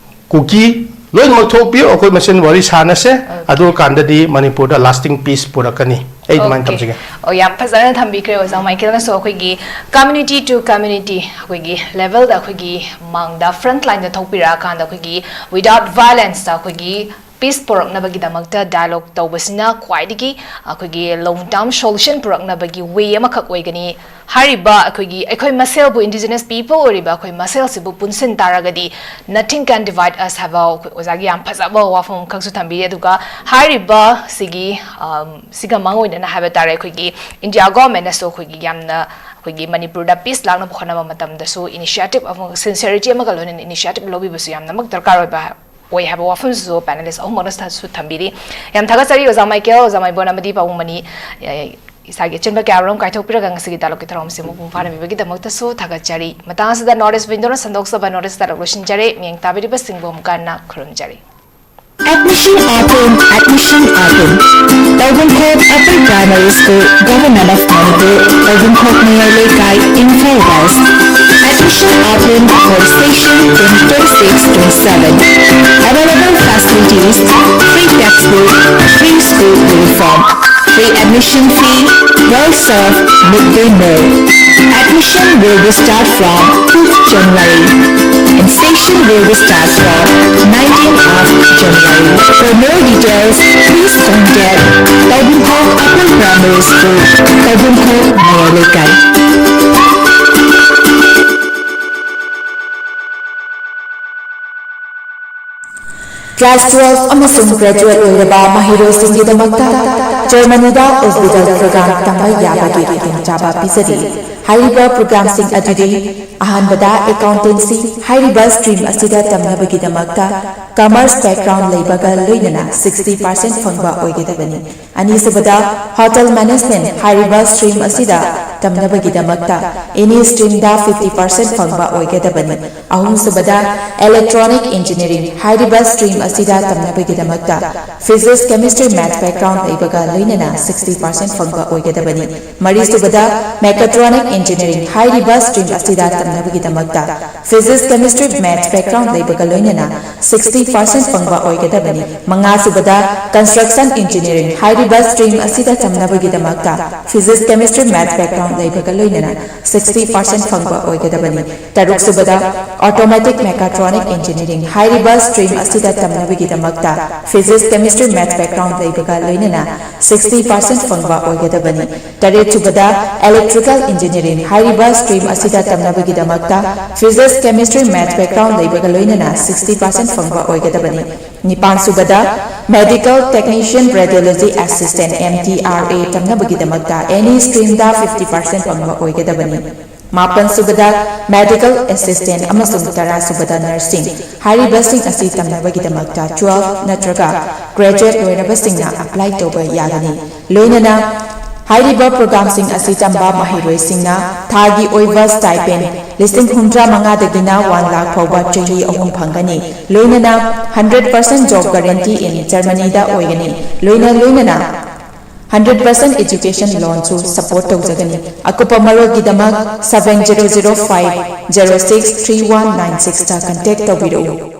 ꯀꯨꯀꯤ, ꯂꯣꯏꯅꯃꯛ ꯊꯣꯛꯄꯤꯌꯨ꯫ ꯑꯩꯈꯣꯏ ꯃꯁꯦꯟ ꯋꯥꯔꯤ ꯁꯥꯟꯅꯁꯦ꯫ ꯑꯗꯨ ꯀꯥꯟꯗꯗꯤ ꯃꯅꯤꯄꯨꯔꯗ lasting peace ꯄꯨꯔꯛꯀꯅꯤ꯫ ꯑꯩ ꯑꯗꯨꯃꯥꯏꯅ ꯊꯝꯖꯒꯦ꯫ ꯑꯣ, ꯌꯥꯝ ꯐꯖꯅ ꯊꯝꯕꯤꯈ꯭ꯔꯦ ꯑꯣꯖꯥ ꯃꯥꯏꯀꯦꯜꯅꯁꯨ꯫ ꯑꯩꯈꯣꯏꯒꯤ community to community, ꯑꯩꯈꯣꯏꯒꯤ levelꯗ, ꯑꯩꯈꯣꯏꯒꯤ ꯃꯥꯡꯗ, front lineꯗ ꯊꯣꯛꯄꯤꯔꯛꯑꯀꯥꯟꯗ ꯑꯩꯈꯣꯏꯒꯤ without violenceꯇ ꯑꯩꯈꯣꯏꯒꯤ peace ꯄꯨꯔꯛꯅꯕꯒꯤꯗꯃꯛꯇ dialogue ꯇꯧꯕꯁꯤꯅ ꯈ꯭ꯋꯥꯏꯗꯒꯤ ꯑꯩꯈꯣꯏꯒꯤ long term solution ꯄꯨꯔꯛꯅꯕꯒꯤ way ꯑꯃꯈꯛ ꯑꯣꯏꯒꯅꯤ꯫ ꯍꯥꯏꯔꯤꯕ ꯑꯩꯈꯣꯏꯒꯤ, ꯑꯩꯈꯣꯏ ꯃꯁꯦꯜꯕꯨ, indigenous people ꯑꯣꯏꯔꯤꯕ ꯑꯩꯈꯣꯏ ꯃꯁꯦꯜꯁꯤꯕꯨ ꯄꯨꯟꯁꯤꯟ ꯇꯥꯔꯒꯗꯤ, nothing can divide us ꯍꯥꯏꯕ ꯑꯩꯈꯣꯏ ꯑꯣꯖꯥꯒꯤ ꯌꯥꯝ ꯐꯖꯕ ꯋꯥꯐꯝ ꯑꯃꯈꯛꯁꯨ ꯊꯝꯕꯤꯔꯤ꯫ ꯑꯗꯨꯒ ꯍꯥꯏꯔꯤꯕ ꯁꯤꯒꯤ, ꯑꯝ, ꯁꯤꯒ ꯃꯥꯡ ꯑꯣꯏꯅꯅ ꯍꯥꯏꯕ ꯇꯥꯔꯦ, ꯑꯩꯈꯣꯏꯒꯤ India governmentꯅꯁꯨ ꯑꯩꯈꯣꯏꯒꯤ ꯌꯥꯝꯅ ꯑꯩꯈꯣꯏꯒꯤ ꯃꯅꯤꯄꯨꯔꯗ peace ꯂꯥꯛꯅꯕ ꯍꯣꯠꯅꯕ ꯃꯇꯝꯗꯁꯨ initiative ꯑꯃ, sincerity ꯑꯃꯒ ꯂꯣꯏꯅꯅ initiative ꯂꯧꯕꯤꯕꯁꯨ ꯌꯥꯝꯅꯃꯛ ꯗꯔꯀꯥꯔ ꯑꯣꯏꯕ ꯑꯣꯏ ꯍꯥꯏꯕ ꯋꯥꯐꯝꯁꯤꯁꯨ panelist ꯑꯍꯨꯝꯃꯛꯅꯁꯨ ꯊꯝꯕꯤꯔꯤ꯫ ꯌꯥꯝ ꯊꯥꯒꯠꯆꯔꯤ ꯑꯣꯖꯥ ꯃꯥꯏꯀꯦꯜ, ꯑꯣꯖꯥ ꯃꯥꯏꯕꯣꯟ ꯑꯃꯗꯤ ꯄꯥꯕꯨꯡ ꯃꯅꯤ, ꯑꯦ, ꯏꯁꯥꯒꯤ ꯑꯆꯤꯟꯕ ꯀꯌꯥꯃꯔꯨꯝ ꯀꯥꯏꯊꯣꯛꯄꯤꯔꯒ ꯉꯁꯤꯒꯤ dialogueꯒꯤ ꯊꯧꯔꯝꯁꯤ ꯃꯄꯨꯡ ꯐꯥꯍꯟꯕꯤꯕꯒꯤꯗꯃꯛꯇꯁꯨ ꯊꯥꯒꯠꯆꯔꯤ꯫ ꯃꯇꯥꯡ ꯑꯁꯤꯗ North East Windowꯅ ꯁꯟꯗꯣꯛꯆꯕ notice dialogue ꯂꯣꯏꯁꯤꯟꯖꯔꯦ꯫ ꯃꯤꯠꯌꯦꯡ ꯇꯥꯕꯤꯔꯤꯕꯁꯤꯡꯕꯨ ꯑꯃꯨꯛꯀ ꯍꯟꯅ ꯈꯨꯔꯨꯝꯖꯔꯤ꯫ Admission open, admission open. Taubungkhok Upper Primary School, Government of Manipur, Taubungkhok Mayar Leikai, Imphal West. Admission open for session twenty twenty-six twenty-seven. Available facilities: free textbook, free school uniform, free admission fee, well served midday meal. Admission will be start from fifth January and session will be start from nineteenth of January. For more details, please contact Taubungkhok Upper Primary School, Taubungkhok, Mayar Leikai. Class twelve ꯑꯃꯁꯨꯡ graduate ꯑꯣꯏꯔꯕ ꯃꯍꯩꯔꯣꯏꯁꯤꯡꯒꯤꯗꯃꯛꯇ ꯖꯔꯃꯅꯤꯗ ꯑꯣꯁꯕꯤꯇꯥꯜ program ꯇꯝꯕ ꯌꯥꯕꯒꯤ ꯈꯨꯗꯣꯡꯆꯥꯕ ꯄꯤꯖꯔꯤ꯫ ꯍꯥꯏꯔꯤꯕ programꯁꯤꯡ ꯑꯗꯨꯗꯤ: ꯑꯍꯥꯟꯕꯗ accountancy꯫ ꯍꯥꯏꯔꯤꯕ stream ꯑꯁꯤꯗ ꯇꯝꯅꯕꯒꯤꯗꯃꯛꯇ commerce background ꯂꯩꯕꯒ ꯂꯣꯏꯅꯅ sixty percent ꯐꯪꯕ ꯑꯣꯏꯒꯗꯕꯅꯤ꯫ ꯑꯅꯤꯁꯨꯕꯗ hotel management꯫ ꯍꯥꯏꯔꯤꯕ stream ꯑꯁꯤꯗ ꯇꯝꯅꯕꯒꯤꯗꯃꯛꯇ any streamꯗ fifty percent ꯐꯪꯕ ꯑꯣꯏꯒꯗꯕꯅꯤ꯫ ꯑꯍꯨꯝꯁꯨꯕꯗ electronic engineering꯫ ꯍꯥꯏꯔꯤꯕ stream ꯑꯁꯤꯗ ꯇꯝꯅꯕꯒꯤꯗꯃꯛꯇ physics, chemistry, math background ꯂꯩꯕꯒ ꯂꯣꯏꯅꯅ sixty percent ꯐꯪꯕ ꯑꯣꯏꯒꯗꯕꯅꯤ꯫ ꯃꯔꯤꯁꯨꯕꯗ, mechatronic engineering ꯍꯥꯏꯔꯤꯕ stream ꯑꯁꯤꯗ ꯇꯝꯅꯕꯒꯤꯗꯃꯛꯇ physics, chemistry, maths background ꯂꯩꯕꯒ ꯂꯣꯏꯅꯅ sixty percent ꯐꯪꯕ ꯑꯣꯏꯒꯗꯕꯅꯤ꯫ ꯃꯉꯥꯁꯨꯕꯗ, construction engineering ꯍꯥꯏꯔꯤꯕ stream ꯑꯁꯤꯗ ꯇꯝꯅꯕꯒꯤꯗꯃꯛꯇ physics, chemistry, maths background ꯂꯩꯕꯒ ꯂꯣꯏꯅꯅ sixty percent ꯐꯪꯕ ꯑꯣꯏꯒꯗꯕꯅꯤ꯫ ꯇꯔꯨꯛꯁꯨꯕꯗ, automatic mechatronic engineering ꯍꯥꯏꯔꯤꯕ stream ꯑꯁꯤꯗ ꯇꯝꯅꯕꯒꯤꯗꯃꯛꯇ physics, chemistry, maths background ꯂꯩꯕꯒ ꯂꯣꯏꯅꯅ sixty percent ꯐꯪꯕ ꯑꯣꯏꯒꯗꯕꯅꯤ꯫ ꯇꯔꯦꯠꯁꯨꯕꯗ, electrical engineering ꯍꯥꯏꯔꯤꯕ stream ꯑꯁꯤꯗ ꯇꯝꯅꯕꯒꯤꯗꯃꯛꯇ physics, chemistry, maths background ꯂꯩꯕꯒ ꯂꯣꯏꯅꯅ sixty percent ꯐꯪꯕ ꯑꯣꯏꯒꯗꯕꯅꯤ꯫ ꯅꯤꯄꯥꯟꯁꯨꯕꯗ, medical technician radiology assistant, M T R A ꯇꯝꯅꯕꯒꯤꯗꯃꯛꯇ any streamꯗ fifty percent ꯐꯪꯕ ꯑꯣꯏꯒꯗꯕꯅꯤ꯫ ꯃꯥꯄꯟꯁꯨꯕꯗ, medical assistant ꯑꯃꯁꯨꯡ ꯇꯔꯥꯁꯨꯕꯗ, nursing ꯍꯥꯏꯔꯤꯕꯁꯤꯡ ꯑꯁꯤ ꯇꯝꯅꯕꯒꯤꯗꯃꯛꯇ twelve ꯅꯠꯇ꯭ꯔꯒ graduate ꯂꯣꯏꯔꯕꯁꯤꯡꯅ apply ꯇꯧꯕ ꯌꯥꯒꯅꯤ꯫ ꯂꯣꯏꯅꯅ ꯍꯥꯏꯔꯤꯕ programꯁꯤꯡ ꯑꯁꯤ ꯇꯝꯕ ꯃꯍꯩꯔꯣꯏꯁꯤꯡꯅ ꯊꯥꯒꯤ ꯑꯣꯏꯕ stipend ꯂꯤꯁꯤꯡ ꯍꯨꯝꯗ꯭ꯔꯥ ꯃꯉꯥꯗꯒꯤꯅ one lakh ꯐꯥꯎꯕ ꯆꯍꯤ ꯑꯍꯨꯝ ꯐꯪꯒꯅꯤ꯫ ꯂꯣꯏꯅꯅ hundred percent job guarantee in Germanyꯗ ꯑꯣꯏꯒꯅꯤ꯫ ꯂꯣꯏꯅ ꯂꯣꯏꯅꯅ hundred percent education loanꯁꯨ support ꯇꯧꯖꯒꯅꯤ꯫ ꯑꯀꯨꯞꯄ ꯃꯔꯣꯜꯒꯤꯗꯃꯛ seven zero zero five zero six three one nine sixꯇ contact ꯇꯧꯕꯤꯔꯛꯎ꯫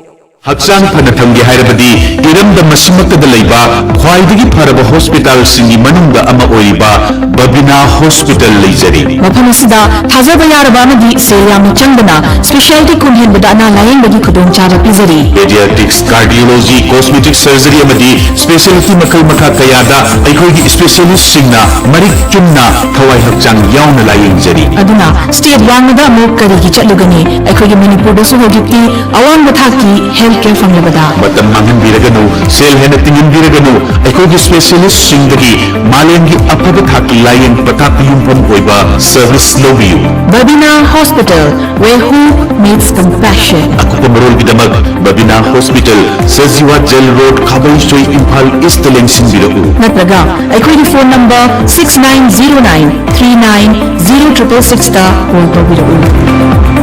ꯍꯛꯆꯥꯡ ꯐꯅ ꯊꯝꯒꯦ ꯍꯥꯏꯔꯕꯗꯤ ꯏꯔꯝꯗꯝ ꯑꯁꯤꯃꯛꯇꯗ ꯂꯩꯕ ꯈ꯭ꯋꯥꯏꯗꯒꯤ ꯐꯔꯕ ꯍꯣꯁꯄꯤꯇꯥꯜꯁꯤꯡꯒꯤ ꯃꯅꯨꯡꯗ ꯑꯃ ꯑꯣꯏꯔꯤꯕ ꯕꯕꯤꯅꯥ ꯍꯣꯁꯄꯤꯇꯥꯜ ꯂꯩꯖꯔꯤ꯫ ꯃꯐꯝ ꯑꯁꯤꯗ ꯊꯥꯖꯕ ꯌꯥꯔꯕ ꯑꯃꯗꯤ ꯁꯦꯜ ꯌꯥꯝꯅ ꯆꯪꯗꯅ specialty ꯈꯣꯡ ꯍꯦꯟꯕꯗ ꯑꯅꯥ ꯂꯥꯌꯦꯡꯕꯒꯤ ꯈꯨꯗꯣꯡꯆꯥꯕ ꯄꯤꯖꯔꯤ꯫ Pediatrics, cardiology, cosmetic surgery ꯑꯃꯗꯤ specialty ꯃꯈꯜ ꯃꯈꯥ ꯀꯌꯥꯗ ꯑꯩꯈꯣꯏꯒꯤ specialistꯁꯤꯡꯅ ꯃꯔꯤꯛ ꯆꯨꯝꯅ ꯊꯋꯥꯏ ꯍꯛꯆꯥꯡ ꯌꯥꯎꯅ ꯂꯥꯌꯦꯡꯖꯔꯤ꯫ ꯑꯗꯨꯅ state ꯋꯥꯡꯃꯗ ꯑꯃꯨꯛ ꯀꯔꯤꯒꯤ ꯆꯠꯂꯨꯒꯅꯤ? ꯑꯩꯈꯣꯏꯒꯤ ꯃꯅꯤꯄꯨꯔꯗꯁꯨ ꯍꯧꯖꯤꯛꯇꯤ ꯑꯋꯥꯡꯕ ꯊꯥꯛꯀꯤ health care ꯐꯪꯂꯕꯗ꯫ ꯃꯇꯝ ꯃꯥꯡꯍꯟꯕꯤꯔꯒꯅꯨ, ꯁꯦꯜ ꯍꯦꯟꯅ ꯇꯤꯡꯍꯟꯕꯤꯔꯒꯅꯨ, ꯑꯩꯈꯣꯏꯒꯤ specialistꯁꯤꯡꯗꯒꯤ ꯃꯥꯂꯦꯝꯒꯤ ꯑꯐꯕ ꯊꯥꯛꯀꯤ ꯂꯥꯌꯦꯡ ꯄꯊꯥꯞꯀꯤ ꯌꯨꯝꯐꯝ ꯑꯣꯏꯕ service ꯂꯧꯕꯤꯌꯨ꯫ Babina Hospital, where hope meets compassion. ꯑꯀꯨꯞꯄ ꯃꯔꯣꯜꯒꯤꯗꯃꯛ Babina hospital, Sajiwa jail road, Khabeisoi, Imphal east ꯂꯦꯡꯁꯤꯟꯕꯤꯔꯛꯎ꯫ ꯅꯠꯇ꯭ꯔꯒ ꯑꯩꯈꯣꯏꯒꯤ phone number six nine zero nine three nine zero triple sixꯇ call ꯇꯧꯕꯤꯔꯛꯎ꯫